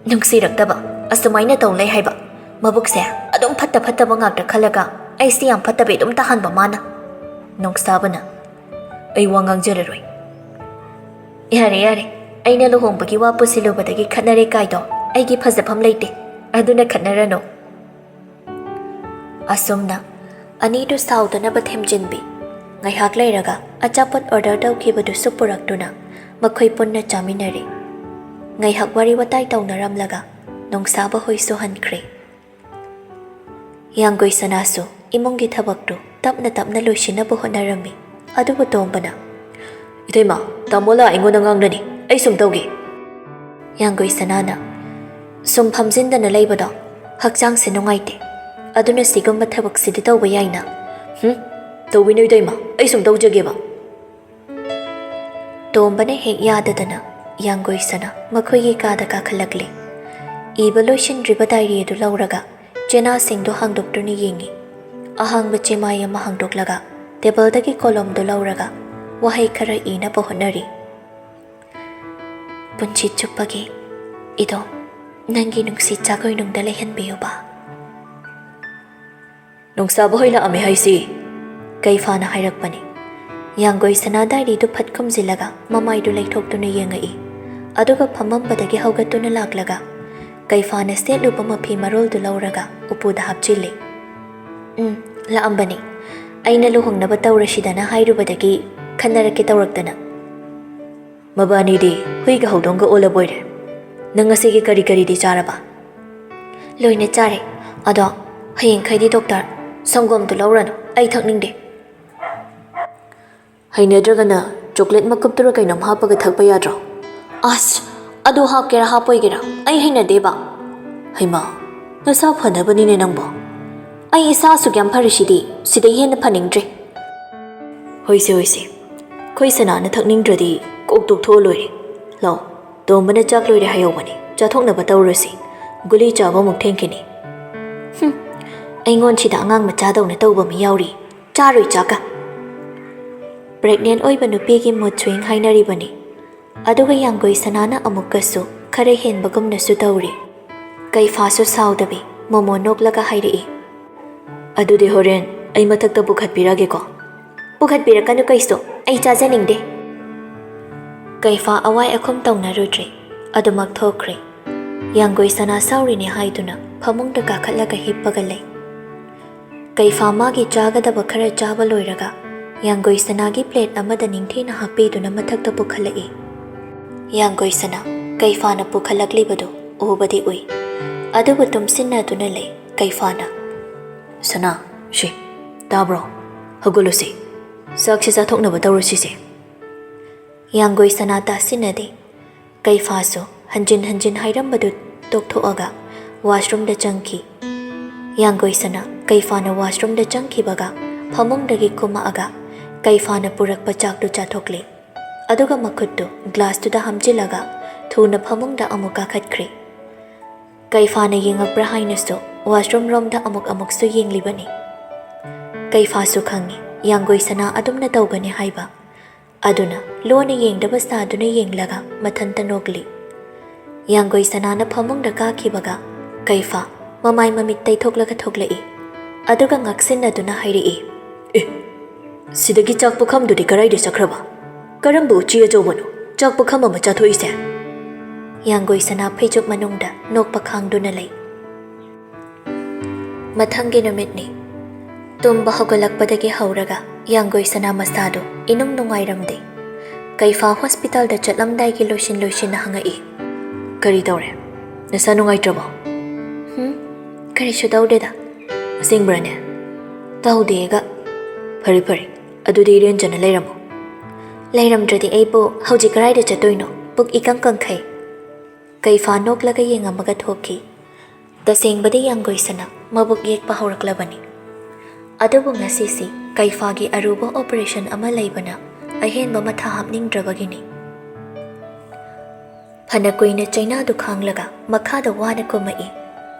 "ꯅꯨꯡꯁꯤꯔꯛꯇꯕ, ꯑꯁꯨꯃꯥꯏꯅ ꯇꯧ ꯂꯩ ꯍꯥꯏꯕ, ꯃꯕꯨꯛꯁꯦ ꯑꯗꯨꯝ ꯐꯠꯇ ꯐꯠꯇꯕ ꯉꯥꯛꯇ ꯈꯜꯂꯒ ꯑꯩꯁꯦ ꯌꯥꯝ ꯐꯠꯇꯕꯤ ꯑꯗꯨꯝ ꯇꯥꯍꯟꯕ ꯃꯥꯅ꯫" ꯅꯣꯡꯁꯥꯕꯅ, "ꯑꯩ ꯋꯥ ꯉꯥꯡꯖꯔꯔꯣꯏ꯫" "ꯌꯥꯔꯦ ꯌꯥꯔꯦ, ꯑꯩꯅ ꯂꯨꯍꯣꯡꯕꯒꯤ ꯋꯥ ꯄꯨꯁꯤꯜꯂꯨꯕꯗꯒꯤ ꯈꯠꯅꯔꯦ ꯀꯥꯏꯗꯣ ꯑꯩꯒꯤ ꯐꯖꯐꯝ ꯂꯩꯇꯦ, ꯑꯗꯨꯅ ꯈꯠꯅꯔꯅꯨ꯫" ꯑꯁꯨꯝꯅ ꯑꯅꯤꯗꯨ ꯁꯥꯎꯗꯅꯕ ꯊꯦꯝꯖꯤꯟꯕꯤ꯫ ꯉꯥꯏꯍꯥꯛ ꯂꯩꯔꯒ ꯑꯆꯥꯄꯣꯠ ꯑꯣꯔꯗꯔ ꯇꯧꯈꯤꯕꯗꯨꯁꯨ ꯄꯨꯔꯛꯇꯨꯅ ꯃꯈꯣꯏ ꯄꯨꯟꯅ ꯆꯥꯃꯤꯟꯅꯔꯦ꯫ ꯉꯥꯏꯍꯥꯛ ꯋꯥꯔꯤ ꯋꯥꯇꯥꯏ ꯇꯧꯅꯔꯝꯂꯒ ꯅꯣꯡꯁꯥꯕ ꯍꯣꯏꯁꯨ ꯍꯟꯈ꯭ꯔꯦ꯫ ꯌꯥꯡꯒꯣꯏ ꯁꯅꯥꯁꯨ ꯏꯃꯨꯡꯒꯤ ꯊꯕꯛꯇꯨ ꯇꯞꯅ ꯇꯞꯅ ꯂꯣꯏꯁꯤꯟꯅꯕ ꯍꯣꯠꯅꯔꯝꯃꯤ꯫ ꯑꯗꯨꯕꯨ ꯇꯣꯝꯕꯅ, "ꯏꯇꯩꯃ, ꯇꯥꯃꯣ ꯂꯥꯛꯑ ꯑꯩꯉꯣꯟꯗ ꯉꯥꯡꯅꯅꯤ, ꯑꯩ ꯁꯨꯝ ꯇꯧꯒꯦ꯫" ꯌꯥꯡꯒꯣꯏ ꯁꯅꯥꯅ, "ꯁꯨꯝ ꯐꯝꯖꯤꯟꯗꯅ ꯂꯩꯕꯗꯣ ꯍꯛꯆꯥꯡꯁꯦ ꯅꯨꯡꯉꯥꯏꯇꯦ, ꯑꯗꯨꯅ ꯁꯤꯒꯨꯝꯕ ꯊꯕꯛꯁꯤꯗꯤ ꯇꯧꯕ ꯌꯥꯏꯅ꯫" "ꯍꯨꯝ, ꯇꯧꯕꯤꯅꯨ ꯏꯇꯩꯃ, ꯑꯩ ꯁꯨꯝ ꯇꯧꯖꯒꯦꯕ꯫" ꯇꯣꯝꯕꯅ ꯍꯦꯛ ꯌꯥꯗꯗꯅ ꯌꯥꯡꯒꯣꯏ ꯁꯅꯥ ꯃꯈꯣꯏꯒꯤ ꯀꯥꯗ ꯀꯥꯈꯠꯂꯛꯂꯦ꯫ ꯏꯕ ꯂꯣꯏꯁꯤꯟꯗ꯭ꯔꯤꯕ ꯗꯥꯏꯔꯤ ꯑꯗꯨ ꯂꯧꯔꯒ ꯆꯦꯅꯥꯁꯤꯡꯗꯨ ꯍꯥꯡꯗꯣꯛꯇꯨꯅ ꯌꯦꯡꯉꯤ꯫ ꯑꯍꯥꯡꯕ ꯆꯦꯃꯥꯏ ꯑꯃ ꯍꯥꯡꯗꯣꯛꯂꯒ ꯇꯦꯕꯜꯗꯒꯤ ꯀꯣꯂꯣꯝꯗꯨ ꯂꯧꯔꯒ ꯋꯥꯍꯩ ꯈꯔ ꯏꯅꯕ ꯍꯣꯠꯅꯔꯤ꯫ "ꯄꯨꯟꯁꯤ ꯆꯨꯞꯄꯒꯤ ꯏꯗꯣꯝ ꯅꯪꯒꯤ ꯅꯨꯡꯁꯤ ꯆꯥꯒꯣꯏꯅꯨꯡꯗ ꯂꯩꯍꯟꯕꯤꯌꯨꯕ꯫" "ꯅꯨꯡꯁꯥꯕ ꯍꯣꯏ ꯂꯥꯛꯑꯝꯃꯦ ꯍꯥꯏꯁꯤ?" ꯀꯩꯐꯥꯅ ꯍꯥꯏꯔꯛꯄꯅꯤ꯫ ꯌꯥꯡꯒꯣꯏ ꯁꯅꯥ ꯗꯥꯏꯔꯤꯗꯨ ꯐꯠ ꯈꯨꯝꯖꯤꯜꯂꯒ ꯃꯃꯥꯏꯗꯨ ꯂꯩꯊꯣꯛꯇꯨꯅ ꯌꯦꯡꯉꯛꯏ꯫ ꯑꯗꯨꯒ ꯐꯝꯃꯝꯕꯗꯒꯤ ꯍꯧꯒꯠꯇꯨꯅ ꯂꯥꯛꯂꯒ ꯀꯩꯐꯥꯅ ꯁꯦꯠꯂꯨꯕ ꯃꯐꯤ ꯃꯔꯣꯜꯗꯨ ꯂꯧꯔꯒ ꯎꯄꯨꯗ ꯍꯥꯞꯆꯤꯜꯂꯤ꯫ "ꯎꯝ, ꯂꯥꯛꯑꯝꯕꯅꯤ꯫ ꯑꯩꯅ ꯂꯨꯍꯣꯡꯅꯕ ꯇꯧꯔꯁꯤꯗꯅ ꯍꯥꯏꯔꯨꯕꯗꯒꯤ ꯈꯟꯅꯔꯛꯀꯦ ꯇꯧꯔꯛꯇꯅ꯫" "ꯃꯕꯥꯅꯤꯗꯤ ꯍꯨꯏꯒ ꯍꯧꯗꯣꯡꯒ ꯑꯣꯜꯂꯕꯣꯏꯔꯦ꯫ ꯅꯪ ꯉꯁꯤꯒꯤ ꯀꯔꯤ ꯀꯔꯤꯗꯤ ꯆꯥꯔꯕ?" "ꯂꯣꯏꯅ ꯆꯥꯔꯦ꯫ ꯑꯗꯣ ꯍꯌꯦꯡꯈꯩꯗꯤ ꯗꯣꯛꯇꯔ, ꯁꯪꯒꯣꯝꯗꯨ ꯂꯧꯔꯅꯨ, ꯑꯩ ꯊꯛꯅꯤꯡꯗꯦ꯫" "ꯍꯩꯅꯗ꯭ꯔꯒꯅ ꯆꯣꯀ꯭ꯂꯦꯠ ꯃꯀꯨꯞꯇꯨꯔ ꯀꯩꯅꯣꯝ ꯍꯥꯞꯄꯒ ꯊꯛꯄ ꯌꯥꯗ꯭ꯔꯣ?" "ꯑꯁ, ꯑꯗꯨ ꯍꯥꯞꯀꯦꯔꯥ ꯍꯥꯞꯄꯣꯏꯒꯦꯔꯥ ꯑꯩ ꯍꯩꯅꯗꯦꯕ꯫" "ꯍꯩꯃꯥ, ꯅꯁꯥ ꯐꯅꯕꯅꯤꯅꯦ ꯅꯪꯕꯣ꯫" "ꯑꯩ ꯏꯁꯥ ꯑꯁꯨꯛ ꯌꯥꯝ ꯐꯔꯤꯁꯤꯗꯤ ꯁꯤꯗꯩ ꯍꯦꯟꯅ ꯐꯅꯤꯡꯗ꯭ꯔꯦ꯫" "ꯍꯣꯏꯁꯦ, ꯍꯣꯏꯁꯦ, ꯑꯩꯈꯣꯏ ꯁꯅꯥꯅ ꯊꯛꯅꯤꯡꯗ꯭ꯔꯗꯤ ꯀꯣꯛ ꯇꯣꯛꯊꯣꯛꯑ ꯂꯣꯏꯔꯦ꯫ ꯂꯥꯎ, ꯇꯣꯝꯕꯅ ꯆꯥꯛ ꯂꯣꯏꯔꯦ ꯍꯥꯏꯍꯧꯕꯅꯤ, ꯆꯥꯊꯣꯛꯅꯕ ꯇꯧꯔꯁꯤ꯫ ꯒꯨꯂꯤ ꯆꯥꯕ ꯑꯃꯨꯛ ꯊꯦꯡꯈꯤꯅꯤ꯫" "ꯍꯨꯝ, ꯑꯩꯉꯣꯟꯁꯤꯗ ꯑꯉꯥꯡ ꯃꯆꯥꯗꯧꯅ ꯇꯧꯕ ꯃꯤ ꯌꯥꯎꯔꯤ, ꯆꯥꯔꯣꯏ ꯆꯥꯛꯀ꯫" ꯄ꯭ꯔꯦꯒꯅꯦꯟ ꯑꯣꯏꯕ ꯅꯨꯄꯤꯒꯤ ꯃꯨꯗ ꯁ꯭ꯋꯤꯡ ꯍꯥꯏꯅꯔꯤꯕꯅꯤ꯫ ꯑꯗꯨꯒ ꯌꯥꯡꯒꯣꯏ ꯁꯅꯥꯅ ꯑꯃꯨꯛꯀꯁꯨ ꯈꯔ ꯍꯦꯟꯕꯒꯨꯝꯅꯁꯨ ꯇꯧꯔꯤ꯫ ꯀꯩꯐꯥꯁꯨ ꯁꯥꯎꯗꯕꯤ ꯃꯣꯃꯣ ꯅꯣꯛꯂꯒ ꯍꯥꯏꯔꯛꯏ, "ꯑꯗꯨꯗꯤ ꯍꯣꯔꯦꯟ ꯑꯩ ꯃꯊꯛꯇ ꯄꯨꯈꯠꯄꯤꯔꯒꯦꯀꯣ꯫" "ꯄꯨꯈꯠꯄꯤꯔꯛꯀꯅꯨ ꯀꯩꯁꯨ, ꯑꯩ ꯆꯥꯖꯅꯤꯡꯗꯦ꯫" ꯀꯩꯐꯥ ꯑꯋꯥꯏ ꯑꯈꯨꯝ ꯇꯧꯅꯔꯨꯗ꯭ꯔꯦ, ꯑꯗꯨꯃꯛ ꯊꯣꯛꯈ꯭ꯔꯦ꯫ ꯌꯥꯡꯒꯣꯏ ꯁꯅꯥ ꯁꯥꯎꯔꯤꯅꯦ ꯍꯥꯏꯗꯨꯅ ꯐꯃꯨꯡꯗ ꯀꯥꯈꯠꯂꯒ ꯍꯤꯞꯄꯒ ꯂꯩ꯫ ꯀꯩꯐꯥ ꯃꯥꯒꯤ ꯆꯥꯒꯗꯕ ꯈꯔ ꯆꯥꯕ ꯂꯣꯏꯔꯒ ꯌꯥꯡꯒꯣꯏ ꯁꯅꯥꯒꯤ ꯄ꯭ꯂꯦꯠ ꯑꯃꯗ ꯅꯤꯡꯊꯤꯅ ꯍꯥꯞꯄꯤꯗꯨꯅ ꯃꯊꯛꯇ ꯄꯨꯈꯠꯂꯛꯏ꯫ ꯌꯥꯡꯒꯣꯏ ꯁꯅꯥ ꯀꯩꯐꯥꯅ ꯄꯨꯈꯠꯂꯛꯂꯤꯕꯗꯨ ꯎꯕꯗꯤ ꯎꯏ, ꯑꯗꯨꯕꯨ ꯇꯨꯝꯁꯤꯟꯅꯗꯨꯅ ꯂꯩ꯫ ꯀꯩꯐꯥꯅ, "ꯁꯅꯥ, ꯁꯤ, ꯇꯥꯕ꯭ꯔꯣ? ꯍꯧꯒꯠꯂꯨꯁꯤ꯫" ꯆꯥꯛꯁꯤ ꯆꯥꯊꯣꯛꯅꯕ ꯇꯧꯔꯁꯤꯁꯦ꯫ ꯌꯥꯡꯒꯣꯏ ꯁꯅꯥ ꯇꯥꯁꯤꯟꯅꯗꯦ꯫ ꯀꯩꯐꯥꯁꯨ ꯍꯟꯖꯤꯟ ꯍꯟꯖꯤꯟ ꯍꯥꯏꯔꯝꯕꯗꯨ ꯇꯣꯛꯊꯣꯛꯑꯒ ꯋꯥꯁꯔꯨꯝꯗ ꯆꯪꯈꯤ꯫ ꯌꯥꯡꯒꯣꯏ ꯁꯅꯥ ꯀꯩꯐꯥꯅ ꯋꯥꯁꯔꯨꯝꯗ ꯆꯪꯈꯤꯕꯒ ꯐꯃꯨꯡꯗꯒꯤ ꯀꯨꯝꯃꯛꯑꯒ ꯀꯩꯐꯥꯅ ꯄꯨꯔꯛꯄ ꯆꯥꯛꯇꯨ ꯆꯥꯊꯣꯛꯂꯦ꯫ ꯑꯗꯨꯒ ꯃꯈꯨꯠꯇꯨ ꯒ꯭ꯂꯥꯁꯇꯨꯗ ꯍꯥꯝꯖꯤꯜꯂꯒ ꯊꯨꯅ ꯐꯃꯨꯡꯗ ꯑꯃꯨꯛ ꯀꯥꯈꯠꯈ꯭ꯔꯦ꯫ ꯀꯩꯐꯥꯅ ꯌꯦꯡꯉꯛꯄ꯭ꯔꯥ ꯍꯥꯏꯅꯁꯨ ꯋꯥꯁꯔꯨꯝ ꯔꯣꯝꯗ ꯑꯃꯨꯛ ꯑꯃꯨꯛꯁꯨ ꯌꯦꯡꯂꯤꯕꯅꯤ꯫ ꯀꯩꯐꯥꯁꯨ ꯈꯪꯉꯤ, ꯌꯥꯡꯒꯣꯏ ꯁꯅꯥ ꯑꯗꯨꯝꯅ ꯇꯧꯒꯅꯤ ꯍꯥꯏꯕ꯫ ꯑꯗꯨꯅ ꯂꯣꯟꯅ ꯌꯦꯡꯗꯕ ꯁꯥꯗꯨꯅ ꯌꯦꯡꯂꯒ ꯃꯊꯟꯇ ꯅꯣꯛꯂꯤ꯫ ꯌꯥꯡꯒꯣꯏ ꯁꯅꯥꯅ ꯐꯃꯨꯡꯗ ꯀꯥꯈꯤꯕꯒ ꯀꯩꯐꯥ ꯃꯃꯥꯏ ꯃꯃꯤꯠ ꯇꯩꯊꯣꯛꯂꯒ ꯊꯣꯛꯂꯛꯏ꯫ ꯑꯗꯨꯒ ꯉꯛꯁꯤꯟꯅꯗꯨꯅ ꯍꯥꯏꯔꯛꯏ, "ꯑꯦ, ꯁꯤꯗꯒꯤ ꯆꯥꯛ ꯄꯨꯈꯝꯗꯨꯗꯤ ꯀꯔꯥꯏꯗ ꯆꯠꯈ꯭ꯔꯕ? ꯀꯔꯝꯕ ꯎꯆꯤ ꯑꯆꯧꯕꯅꯣ ꯆꯥꯛ ꯄꯨꯈꯝ ꯑꯃ ꯆꯥꯊꯣꯛꯏꯁꯦ?" ꯌꯥꯡꯒꯣꯏ ꯁꯅꯥ ꯐꯩꯖꯨꯞ ꯃꯅꯨꯡꯗ ꯅꯣꯛꯄ ꯈꯥꯡꯗꯨꯅ ꯂꯩ꯫ ꯃꯊꯪꯒꯤ ꯅꯨꯃꯤꯠꯅꯤ꯫ ꯇꯨꯝꯕ ꯍꯧꯒꯠꯂꯛꯄꯗꯒꯤ ꯍꯧꯔꯒ ꯌꯥꯡꯒꯣꯏ ꯁꯅꯥ ꯃꯁꯥꯗꯣ ꯏꯅꯨꯡ ꯅꯨꯡꯉꯥꯏꯔꯝꯗꯦ꯫ ꯀꯩꯐꯥ ꯍꯣꯁꯄꯤꯇꯥꯜꯗ ꯆꯠꯂꯝꯗꯥꯏꯒꯤ ꯂꯣꯏꯁꯤꯟ ꯂꯣꯏꯁꯤꯟꯅ ꯍꯪꯉꯛꯏ, "ꯀꯔꯤ ꯇꯧꯔꯦ? ꯅꯁꯥ ꯅꯨꯡꯉꯥꯏꯇ꯭ꯔꯕꯣ?" "ꯍꯨꯝ, ꯀꯔꯤꯁꯨ ꯇꯧꯗꯦꯗ꯫" "ꯑꯁꯦꯡꯕ꯭ꯔꯅꯦ?" "ꯇꯧꯗꯦꯒ꯫" "ꯐꯔꯦ ꯐꯔꯦ, ꯑꯗꯨꯗꯤ ꯏꯔꯦꯟꯖꯅ ꯂꯩꯔꯝꯃꯣ꯫" "ꯂꯩꯔꯝꯗ꯭ꯔꯗꯤ ꯑꯩꯕꯨ ꯍꯧꯖꯤꯛ ꯀꯗꯥꯏꯗ ꯆꯠꯇꯣꯏꯅꯣ? ꯄꯨꯛ ꯏꯀꯪ ꯀꯪꯈꯩ꯫" ꯀꯩꯐꯥ ꯅꯣꯛꯂꯒ ꯌꯦꯡꯉꯝꯃꯒ ꯊꯣꯛꯈꯤ꯫ ꯇꯁꯦꯡꯕꯗꯤ ꯌꯥꯡꯒꯣꯏ ꯁꯅꯥ ꯃꯕꯨꯛ ꯌꯦꯛꯄ ꯍꯧꯔꯛꯂꯕꯅꯤ꯫ ꯑꯗꯨꯕꯨ ꯉꯁꯤꯁꯤ ꯀꯩꯐꯥꯒꯤ ꯑꯔꯨꯕ ꯑꯣꯄꯔꯦꯁꯟ ꯑꯃ ꯂꯩꯕꯅ ꯑꯍꯦꯟꯕ ꯃꯊꯥ ꯍꯥꯞꯅꯤꯡꯗ꯭ꯔꯕꯒꯤꯅꯤ꯫ ꯐꯅ ꯀꯨꯏꯅ ꯆꯩꯅꯥꯗꯨ ꯈꯥꯡꯂꯒ ꯃꯈꯥꯗ ꯋꯥꯅ ꯀꯨꯝꯃꯛꯏ꯫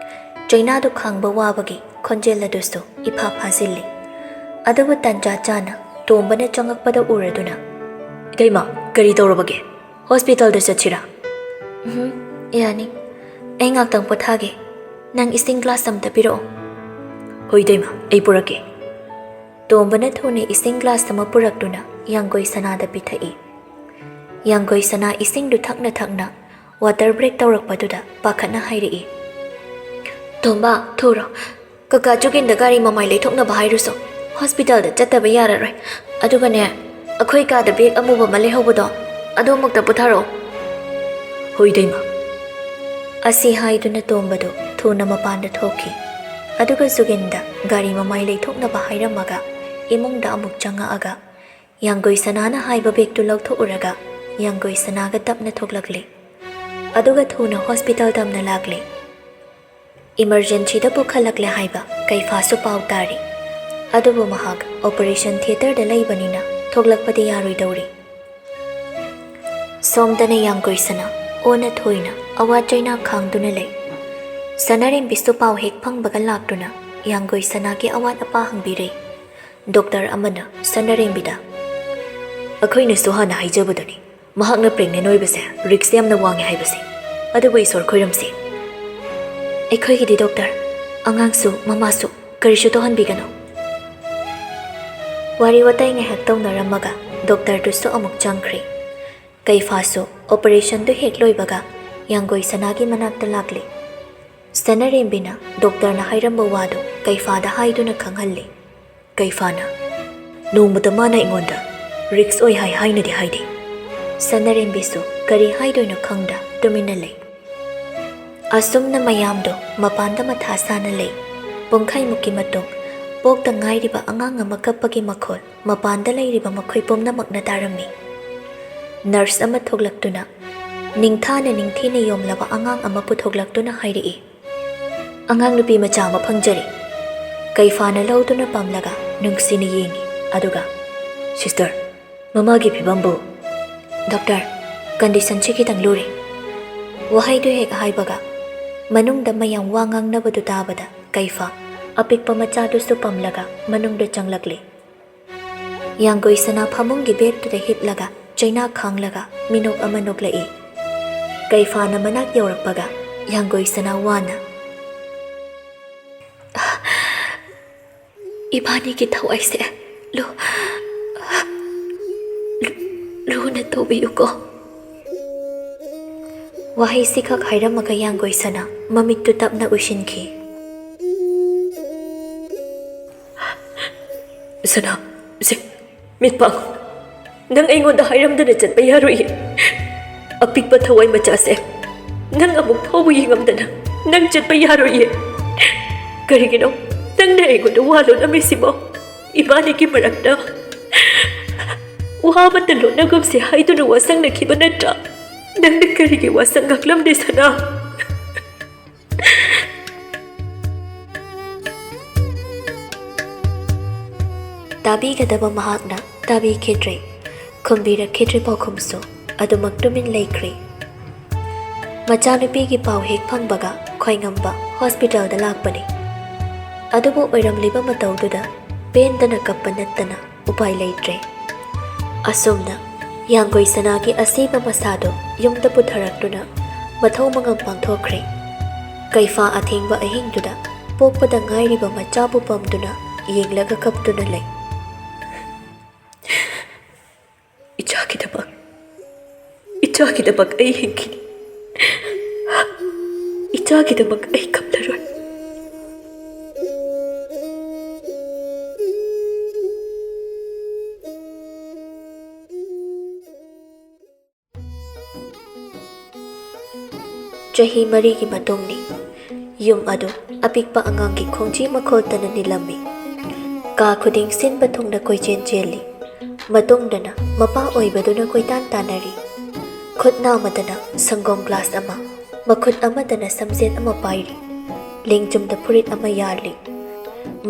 ꯆꯩꯅꯥꯗꯨ ꯈꯥꯡꯕ ꯋꯥꯕꯒꯤ ꯈꯣꯟꯖꯦꯜ ꯑꯗꯨꯁꯨ ꯏꯐꯥ ꯐꯥꯖꯤꯜꯂꯤ꯫ ꯑꯗꯨꯕꯨ ꯇꯟꯖꯥ ꯆꯥꯅ ꯇꯣꯝꯕꯅ ꯆꯪꯉꯛꯄꯗ ꯎꯔꯗꯨꯅ, "ꯏꯇꯩꯃ, ꯀꯔꯤ ꯇꯧꯔꯕꯒꯦ? ꯍꯣꯁꯄꯤꯇꯥꯜꯗ ꯆꯠꯁꯤꯔꯥ?" "ꯎꯝ, ꯌꯥꯅꯤ꯫ ꯑꯩ ꯉꯥꯛꯇꯪ ꯄꯣꯊꯥꯒꯦ꯫ ꯅꯪ ꯏꯁꯤꯡ ꯒ꯭ꯂꯥꯁ ꯑꯃꯇ ꯄꯤꯔꯛꯑꯣ꯫" "ꯍꯣꯏ ꯏꯇꯩꯃ, ꯑꯩ ꯄꯨꯔꯛꯀꯦ꯫" ꯇꯣꯝꯕꯅ ꯊꯨꯅ ꯏꯁꯤꯡ ꯒ꯭ꯂꯥꯁ ꯑꯃ ꯄꯨꯔꯛꯇꯨꯅ ꯌꯥꯡꯒꯣꯏ ꯁꯅꯥꯗ ꯄꯤꯊꯛꯏ꯫ ꯌꯥꯡꯒꯣꯏ ꯁꯅꯥ ꯏꯁꯤꯡꯗꯨ ꯊꯛꯅ ꯊꯛꯅ ꯋꯥꯇꯔ ꯕ꯭ꯔꯦꯛ ꯇꯧꯔꯛꯄꯗꯨꯗ ꯄꯥꯈꯠꯅ ꯍꯥꯏꯔꯛꯏ, "ꯇꯣꯝꯕ, ꯊꯨꯔꯣ꯫ ꯀꯀꯥ ꯖꯨꯒꯤꯟꯗ ꯒꯥꯔꯤ ꯃꯃꯥꯏ ꯂꯩꯊꯣꯛꯅꯕ ꯍꯥꯏꯔꯨꯁꯣ꯫ ꯍꯣꯁꯄꯤꯇꯥꯜꯗ ꯆꯠꯇꯕ ꯌꯥꯔꯔꯣꯏ꯫ ꯑꯗꯨꯒꯅꯦ, ꯑꯩꯈꯣꯏ ꯀꯥꯗ ꯕꯦꯒ ꯑꯃꯨꯕ ꯑꯃ ꯂꯩꯍꯧꯕꯗꯣ, ꯑꯗꯨ ꯑꯃꯨꯛꯇ ꯄꯨꯊꯔꯛꯑꯣ꯫" "ꯍꯣꯏ, ꯏꯇꯩꯃ꯫" ꯑꯁꯤ ꯍꯥꯏꯗꯨꯅ ꯇꯣꯝꯕꯗꯨ ꯊꯨꯅ ꯃꯄꯥꯟꯗ ꯊꯣꯛꯈꯤ꯫ ꯑꯗꯨꯒ ꯖꯨꯒꯤꯟꯗ ꯒꯥꯔꯤ ꯃꯃꯥꯏ ꯂꯩꯊꯣꯛꯅꯕ ꯍꯥꯏꯔꯝꯃꯒ ꯏꯃꯨꯡꯗ ꯑꯃꯨꯛ ꯆꯪꯉꯛꯑꯒ ꯌꯥꯡꯒꯣꯏ ꯁꯅꯥꯅ ꯍꯥꯏꯕ ꯕꯦꯒꯇꯨ ꯂꯧꯊꯣꯛꯎꯔꯒ ꯌꯥꯡꯒꯣꯏ ꯁꯅꯥꯒ ꯇꯞꯅ ꯊꯣꯛꯂꯛꯂꯦ꯫ ꯑꯗꯨꯒ ꯊꯨꯅ ꯍꯣꯁꯄꯤꯇꯥꯜ ꯇꯝꯅ ꯂꯥꯛꯂꯦ꯫ ꯏꯃꯔꯖꯦꯟꯁꯤꯗ ꯄꯨꯈꯠꯂꯛꯂꯦ ꯍꯥꯏꯕ ꯀꯩꯐꯥꯁꯨ ꯄꯥꯎ ꯇꯥꯔꯤ꯫ ꯑꯗꯨꯕꯨ ꯃꯍꯥꯛ ꯑꯣꯄꯔꯦꯁꯟ ꯊꯤꯌꯦꯇꯔꯗ ꯂꯩꯕꯅꯤꯅ ꯊꯣꯛꯂꯛꯄꯗꯤ ꯌꯥꯔꯣꯏꯗꯧꯔꯤ꯫ ꯁꯣꯝꯗꯅ ꯌꯥꯡꯒꯣꯏ ꯁꯅꯥ ꯑꯣꯟꯅ ꯊꯣꯏꯅ ꯑꯋꯥ ꯆꯩꯅꯥ ꯈꯥꯡꯗꯨꯅ ꯂꯩ꯫ ꯁꯅꯥꯔꯦꯝꯕꯤꯁꯨ ꯄꯥꯎ ꯍꯦꯛ ꯐꯪꯕꯒ ꯂꯥꯛꯇꯨꯅ ꯌꯥꯡꯒꯣꯏ ꯁꯅꯥꯒꯤ ꯑꯋꯥꯠ ꯑꯄꯥ ꯍꯪꯕꯤꯔꯦ꯫ ꯗꯣꯛꯇꯔ ꯑꯃꯅ ꯁꯅꯥꯔꯦꯝꯕꯤꯗ, "ꯑꯩꯈꯣꯏꯅꯁꯨ ꯍꯥꯟꯅ ꯍꯥꯏꯖꯕꯗꯨꯅꯤ, ꯃꯍꯥꯛꯅ ꯄ꯭ꯔꯦꯒꯅꯦꯟ ꯑꯣꯏꯕꯁꯦ ꯔꯤꯛꯁ ꯌꯥꯝꯅ ꯋꯥꯡꯉꯦ ꯍꯥꯏꯕꯁꯦ꯫ ꯑꯗꯨꯕꯨ ꯏꯁꯣꯔ ꯈꯣꯏꯔꯝꯁꯤ꯫ ꯑꯩꯈꯣꯏꯒꯤꯗꯤ ꯗꯣꯛꯇꯔ, ꯑꯉꯥꯡꯁꯨ ꯃꯃꯥꯁꯨ ꯀꯔꯤꯁꯨ ꯇꯧꯍꯟꯕꯤꯒꯅꯨ꯫" ꯋꯥꯔꯤ ꯋꯥꯇꯥꯏ ꯉꯥꯏꯍꯥꯛ ꯇꯧꯅꯔꯝꯃꯒ ꯗꯣꯛꯇꯔꯗꯨꯁꯨ ꯑꯃꯨꯛ ꯆꯪꯈ꯭ꯔꯦ꯫ ꯀꯩꯐꯥꯁꯨ ꯑꯣꯄꯔꯦꯁꯟꯗꯨ ꯍꯦꯛ ꯂꯣꯏꯕꯒ ꯌꯥꯡꯒꯣꯏ ꯁꯅꯥꯒꯤ ꯃꯅꯥꯛꯇ ꯂꯥꯛꯂꯦ꯫ ꯁꯅꯥꯔꯦꯝꯕꯤꯅ ꯗꯣꯛꯇꯔꯅ ꯍꯥꯏꯔꯝꯕ ꯋꯥꯗꯨ ꯀꯩꯐꯥꯗ ꯍꯥꯏꯗꯨꯅ ꯈꯪꯍꯜꯂꯦ꯫ ꯀꯩꯐꯥꯅ, "ꯅꯣꯡꯃꯇ ꯃꯥꯅ ꯑꯩꯉꯣꯟꯗ ꯔꯤꯛꯁ ꯑꯣꯏ ꯍꯥꯏ ꯍꯥꯏꯅꯗꯤ ꯍꯥꯏꯗꯦ꯫" ꯁꯅꯥꯔꯦꯝꯕꯤꯁꯨ ꯀꯔꯤ ꯍꯥꯏꯗꯣꯏꯅꯣ ꯈꯪꯗ ꯇꯨꯃꯤꯟꯅ ꯂꯩ꯫ ꯑꯁꯨꯝꯅ ꯃꯌꯥꯝꯗꯣ ꯃꯄꯥꯟꯗ ꯃꯊꯥ ꯁꯥꯅ ꯂꯩ꯫ ꯄꯨꯡꯈꯥꯏꯃꯨꯛꯀꯤ ꯃꯇꯨꯡ ꯄꯣꯛꯇ ꯉꯥꯏꯔꯤꯕ ꯑꯉꯥꯡ ꯑꯃ ꯀꯞꯄꯒꯤ ꯃꯈꯣꯜ ꯃꯄꯥꯟꯗ ꯂꯩꯔꯤꯕ ꯃꯈꯣꯏ ꯄꯨꯝꯅꯃꯛꯅ ꯇꯥꯔꯝꯃꯤ꯫ ꯅꯔꯁ ꯑꯃ ꯊꯣꯛꯂꯛꯇꯨꯅ ꯅꯤꯡꯊꯥꯅ ꯅꯤꯡꯊꯤꯅ ꯌꯣꯝꯂꯕ ꯑꯉꯥꯡ ꯑꯃ ꯄꯨꯊꯣꯛꯂꯛꯇꯨꯅ ꯍꯥꯏꯔꯛꯏ, "ꯑꯉꯥꯡ ꯅꯨꯄꯤ ꯃꯆꯥ ꯑꯃ ꯐꯪꯖꯔꯦ꯫" ꯀꯩꯐꯥꯅ ꯂꯧꯗꯨꯅ ꯄꯝꯂꯒ ꯅꯨꯡꯁꯤꯅ ꯌꯦꯡꯉꯤ꯫ ꯑꯗꯨꯒ, "ꯁꯤꯁꯇꯔ, ꯃꯃꯥꯒꯤ ꯐꯤꯕꯝꯕꯨ?" "ꯗꯣꯛꯇꯔ, ꯀꯟꯗꯤꯁꯟꯁꯤ ꯈꯤꯇꯪ ꯂꯨꯔꯦ꯫" ꯋꯥꯍꯩꯗꯨ ꯍꯦꯛ ꯍꯥꯏꯕꯒ ꯃꯅꯨꯡꯗ ꯃꯌꯥꯝ ꯋꯥ ꯉꯥꯡꯅꯕꯗꯨ ꯇꯥꯕꯗ ꯀꯩꯐꯥ ꯑꯄꯤꯛꯄ ꯃꯆꯥꯗꯨꯁꯨ ꯄꯝꯂꯒ ꯃꯅꯨꯡꯗ ꯆꯪꯂꯛꯂꯦ꯫ ꯌꯥꯡꯒꯣꯏ ꯁꯅꯥ ꯐꯃꯨꯡꯒꯤ ꯕꯦꯗꯇꯨꯗ ꯍꯤꯞꯂꯒ ꯆꯩꯅꯥ ꯈꯥꯡꯂꯒ ꯃꯤꯅꯣꯛ ꯑꯃ ꯅꯣꯛꯂꯛꯏ꯫ ꯀꯩꯐꯥꯅ ꯃꯅꯥꯛ ꯌꯧꯔꯛꯄꯒ ꯌꯥꯡꯒꯣꯏ ꯁꯅꯥ ꯋꯥꯅ, "ꯏꯕꯥꯅꯤꯒꯤ ꯊꯋꯥꯏꯁꯦ ꯂꯨ-, ꯂꯨ-, ꯂꯨꯅ ꯇꯧꯕꯤꯌꯨꯀꯣ꯫" ꯋꯥꯍꯩꯁꯤꯈꯛ ꯍꯥꯏꯔꯝꯃꯒ ꯌꯥꯡꯒꯣꯏ ꯁꯅꯥ ꯃꯃꯤꯠꯇꯨ ꯇꯞꯅ ꯎꯏꯁꯤꯟꯈꯤ꯫ "ꯁꯅꯥ, ꯁꯦ, ꯃꯤꯠ ꯄꯥꯡꯉꯨ꯫ ꯅꯪ ꯑꯩꯉꯣꯟꯗ ꯍꯥꯏꯔꯝꯗꯅ ꯆꯠꯄ ꯌꯥꯔꯣꯏꯌꯦ꯫ ꯑꯄꯤꯛꯄ ꯊꯋꯥꯏ ꯃꯆꯥꯁꯦ, ꯅꯪ ꯑꯃꯨꯛ ꯐꯥꯎꯕ ꯌꯦꯡꯉꯝꯗꯅ ꯅꯪ ꯆꯠꯄ ꯌꯥꯔꯣꯏꯌꯦ꯫ ꯀꯔꯤꯒꯤꯅꯣ ꯅꯪꯅ ꯑꯩꯉꯣꯟꯗ ꯋꯥ ꯂꯣꯠꯂꯝꯃꯤꯁꯤꯕꯣ?" ꯏꯕꯥꯅꯤꯒꯤ ꯃꯔꯛꯇ ꯋꯥ ꯑꯃꯠꯇ ꯂꯣꯠꯅꯒꯨꯝꯁꯦ ꯍꯥꯏꯗꯨꯅ ꯋꯥꯁꯛꯅꯈꯤꯕ ꯅꯠꯇ꯭ꯔꯥ? ꯅꯪꯅ ꯀꯔꯤꯒꯤ ꯋꯥꯁꯛ ꯉꯥꯛꯂꯝꯗꯦ, ꯁꯅꯥ? ꯇꯥꯕꯤꯒꯗꯕ ꯃꯍꯥꯛꯅ ꯇꯥꯕꯤꯈꯤꯗ꯭ꯔꯦ, ꯈꯨꯝꯕꯤꯔꯛꯈꯤꯗ꯭ꯔꯦ ꯄꯥꯎꯈꯨꯝꯁꯨ꯫ ꯑꯗꯨꯃꯛ ꯇꯨꯃꯤꯟ ꯂꯩꯈ꯭ꯔꯦ꯫ ꯃꯆꯥꯅꯨꯄꯤꯒꯤ ꯄꯥꯎ ꯍꯦꯛ ꯐꯪꯕꯒ ꯈ꯭ꯋꯥꯏꯉꯝꯕ ꯍꯣꯁꯄꯤꯇꯥꯜꯗ ꯂꯥꯛꯄꯅꯤ꯫ ꯑꯗꯨꯕꯨ ꯑꯣꯏꯔꯝꯂꯤꯕ ꯃꯇꯧꯗꯨꯗ ꯄꯦꯟꯗꯅ ꯀꯞꯄ ꯅꯠꯇꯅ ꯎꯄꯥꯏ ꯂꯩꯇ꯭ꯔꯦ꯫ ꯑꯁꯨꯝꯅ ꯌꯥꯡꯒꯣꯏ ꯁꯅꯥꯒꯤ ꯑꯁꯤꯕ ꯃꯁꯥꯗꯣ ꯌꯨꯝꯗ ꯄꯨꯊꯔꯛꯇꯨꯅ ꯃꯊꯧ ꯃꯉꯝ ꯄꯥꯡꯊꯣꯛꯈ꯭ꯔꯦ꯫ ꯀꯩꯐꯥ ꯑꯊꯦꯡꯕ ꯑꯍꯤꯡꯗꯨꯗ ꯄꯣꯛꯄꯗ ꯉꯥꯏꯔꯤꯕ ꯃꯆꯥꯕꯨ ꯄꯝꯗꯨꯅ ꯌꯦꯡꯂꯒ ꯀꯞꯇꯨꯅ ꯂꯩ꯫ ꯏꯆꯥꯒꯤꯗꯃꯛ, ꯏꯆꯥꯒꯤꯗꯃꯛ ꯑꯩ ꯍꯤꯡꯈꯤꯅꯤ꯫ ꯏꯆꯥꯒꯤꯗꯃꯛ ꯑꯩ ꯀꯞꯂꯔꯣꯏ꯫ ꯆꯍꯤ ꯃꯔꯤꯒꯤ ꯃꯇꯨꯡꯅꯤ꯫ ꯌꯨꯝ ꯑꯗꯨ ꯑꯄꯤꯛꯄ ꯑꯉꯥꯡꯒꯤ ꯈꯣꯡꯖꯤ ꯃꯈꯣꯜꯇꯅ ꯅꯤꯜꯂꯝꯃꯤ꯫ ꯀꯥ ꯈꯨꯗꯤꯡ ꯁꯤꯟꯕ ꯊꯨꯡꯅ ꯀꯣꯏꯆꯦꯟ ꯆꯦꯜꯂꯤ꯫ ꯃꯇꯨꯡꯗꯅ ꯃꯄꯥ ꯑꯣꯏꯕꯗꯨꯅ ꯀꯣꯏꯇꯥꯟ ꯇꯥꯟꯅꯔꯤ꯫ ꯈꯨꯠ ꯅꯥꯃꯗꯅ ꯁꯪꯒꯣꯝ ꯒ꯭ꯂꯥꯁ ꯑꯃ, ꯃꯈꯨꯠ ꯑꯃꯗꯅ ꯁꯝꯖꯦꯠ ꯑꯃ ꯄꯥꯏꯔꯤ꯫ ꯂꯦꯡꯖꯨꯝꯗ ꯐꯨꯔꯤꯠ ꯑꯃ ꯌꯥꯜꯂꯤ꯫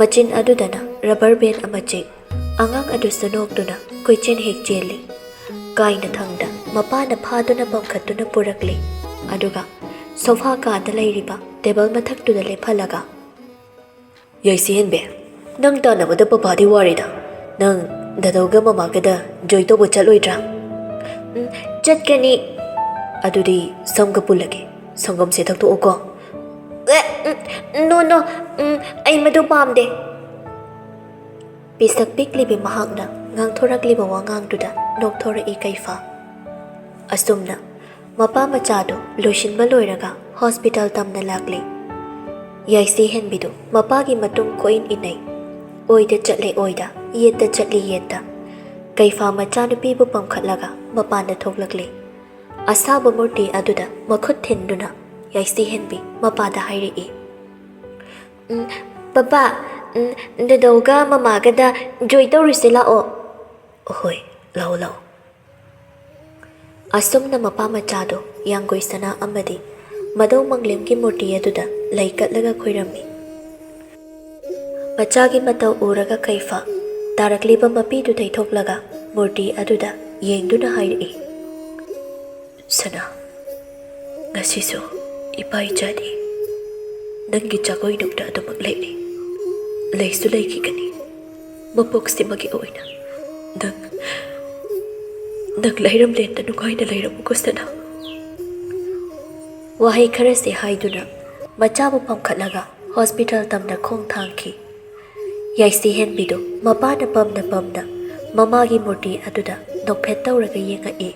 ꯃꯆꯤꯟ ꯑꯗꯨꯗꯅ ꯔꯕꯔ ꯕꯦꯟ ꯑꯃ ꯆꯦꯛ꯫ ꯑꯉꯥꯡ ꯑꯗꯨꯁꯨ ꯅꯣꯛꯇꯨꯅ ꯀꯣꯏꯆꯦꯟ ꯍꯦꯛ ꯆꯦꯜꯂꯤ꯫ ꯀꯥꯏꯅ ꯊꯪꯗ ꯃꯄꯥꯅ ꯐꯥꯗꯨꯅ ꯄꯝꯈꯠꯇꯨꯅ ꯄꯨꯔꯛꯂꯤ꯫ ꯑꯗꯨꯒ ꯁꯣꯐꯥ ꯀꯥꯗ ꯂꯩꯔꯤꯕ ꯇꯦꯕꯜ ꯃꯊꯛꯇꯨꯗ ꯂꯦꯞꯍꯜꯂꯒ, "ꯌꯥꯏꯁꯤ ꯍꯦꯟꯕꯤ, ꯅꯪ ꯇꯥꯟꯅꯕꯗ ꯄꯄꯥꯗꯤ ꯋꯥꯔꯦꯗ꯫ ꯅꯪ ꯗꯥꯗꯧꯒ ꯃꯃꯥꯒꯗ ꯖꯣꯏ ꯇꯧꯕ ꯆꯠꯂꯣꯏꯗ꯭ꯔꯥ?" "ꯎꯝ, ꯆꯠꯀꯅꯤ꯫" "ꯑꯗꯨꯗꯤ ꯁꯝꯒ ꯄꯨꯜꯂꯒꯦ꯫ ꯁꯪꯒꯣꯝꯁꯦ ꯊꯛꯇꯣꯛꯑꯣꯀꯣ꯫" "ꯑꯦ, ꯎꯝ, ꯅꯣ, ꯅꯣ, ꯎꯝ, ꯑꯩ ꯃꯗꯨ ꯄꯥꯝꯗꯦ꯫" ꯄꯤꯁꯛ ꯄꯤꯛꯂꯤꯕꯤ ꯃꯍꯥꯛꯅ ꯉꯥꯡꯊꯣꯔꯛꯂꯤꯕ ꯋꯥꯉꯥꯡꯗꯨꯗ ꯅꯣꯛꯊꯣꯔꯛꯏ ꯀꯩꯐꯥ꯫ ꯑꯁꯨꯝꯅ ꯃꯄꯥ ꯃꯆꯥꯗꯨ ꯂꯣꯏꯁꯤꯟꯕ ꯂꯣꯏꯔꯒ ꯍꯣꯁꯄꯤꯇꯥꯜ ꯇꯝꯅ ꯂꯥꯛꯂꯤ꯫ ꯌꯥꯏꯁꯤ ꯍꯦꯟꯕꯤꯗꯨ ꯃꯄꯥꯒꯤ ꯃꯇꯨꯡ ꯀꯣꯏꯏꯟ ꯏꯟꯅꯩ꯫ ꯑꯣꯏꯗ ꯆꯠꯂꯦ ꯑꯣꯏꯗ, ꯌꯦꯠꯇ ꯆꯠꯂꯤ ꯌꯦꯠꯇ꯫ ꯀꯩꯐꯥ ꯃꯆꯥꯅꯨꯄꯤꯕꯨ ꯄꯝꯈꯠꯂꯒ ꯃꯄꯥꯟꯗ ꯊꯣꯛꯂꯛꯂꯤ꯫ ꯑꯁꯥꯕ ꯃꯨꯔꯇꯤ ꯑꯗꯨꯗ ꯃꯈꯨꯠ ꯊꯤꯟꯗꯨꯅ ꯌꯥꯏꯁꯤ ꯍꯦꯟꯕꯤ ꯃꯄꯥꯗ ꯍꯥꯏꯔꯛꯏ, "ꯎꯝ, ꯄꯄꯥ, ꯗꯗꯧꯒ ꯃꯃꯥꯒꯗ ꯖꯣꯏ ꯇꯧꯔꯨꯁꯦ ꯂꯥꯛꯑꯣ꯫ ꯍꯣꯏ, ꯂꯥꯛꯑꯣ, ꯂꯥꯛꯑꯣ꯫ ꯑꯁꯨꯝꯅ ꯃꯄꯥ ꯃꯆꯥꯗꯣ ꯌꯥꯡꯒꯣꯏ ꯁꯅꯥ ꯑꯃꯗꯤ ꯃꯗꯧ ꯃꯪꯂꯦꯝꯒꯤ ꯃꯨꯔꯇꯤ ꯑꯗꯨꯗ ꯂꯩ ꯀꯠꯂꯒ ꯈꯣꯏꯔꯝꯃꯤ꯫ ꯃꯆꯥꯒꯤ ꯃꯇꯧ ꯎꯔꯒ ꯀꯩꯐ ꯇꯥꯔꯛꯂꯤꯕ ꯃꯄꯤꯗꯨ ꯇꯩꯊꯣꯛꯂꯒ ꯃꯨꯔꯇꯤ ꯑꯗꯨꯗ ꯌꯦꯡꯗꯨꯅ ꯍꯥꯏꯔꯛꯏ, "ꯁꯅꯥ, ꯉꯁꯤꯁꯨ ꯏꯄꯥ ꯏꯆꯥꯗꯤ ꯅꯪꯒꯤ ꯖꯒꯣꯏ ꯅꯨꯡꯗ ꯑꯗꯨꯃꯛ ꯂꯩꯔꯤ꯫ ꯂꯩꯁꯨ ꯂꯩꯈꯤꯒꯅꯤ꯫ ꯃꯄꯣꯛꯁꯤꯃꯒꯤ ꯑꯣꯏꯅ ꯅꯪ, ꯅꯪ ꯂꯩꯔꯝꯂꯦꯟꯗ ꯅꯨꯡꯉꯥꯏꯅ ꯂꯩꯔꯝꯃꯨꯀꯣ, ꯁꯅꯥ꯫" ꯋꯥꯍꯩ ꯈꯔꯁꯦ ꯍꯥꯏꯗꯨꯅ ꯃꯆꯥꯕꯨ ꯄꯝꯈꯠꯂꯒ ꯍꯣꯁꯄꯤꯇꯥꯜ ꯇꯝꯅ ꯈꯣꯡ ꯊꯥꯡꯈꯤ꯫ ꯌꯥꯏꯁꯤ ꯍꯦꯟꯕꯤꯗꯨ ꯃꯄꯥꯅ ꯄꯝꯅ ꯄꯝꯅ ꯃꯃꯥꯒꯤ ꯃꯨꯔꯇꯤ ꯑꯗꯨꯗ ꯅꯣꯛꯐꯦꯠ ꯇꯧꯔꯒ ꯌꯦꯡꯉꯛꯏ꯫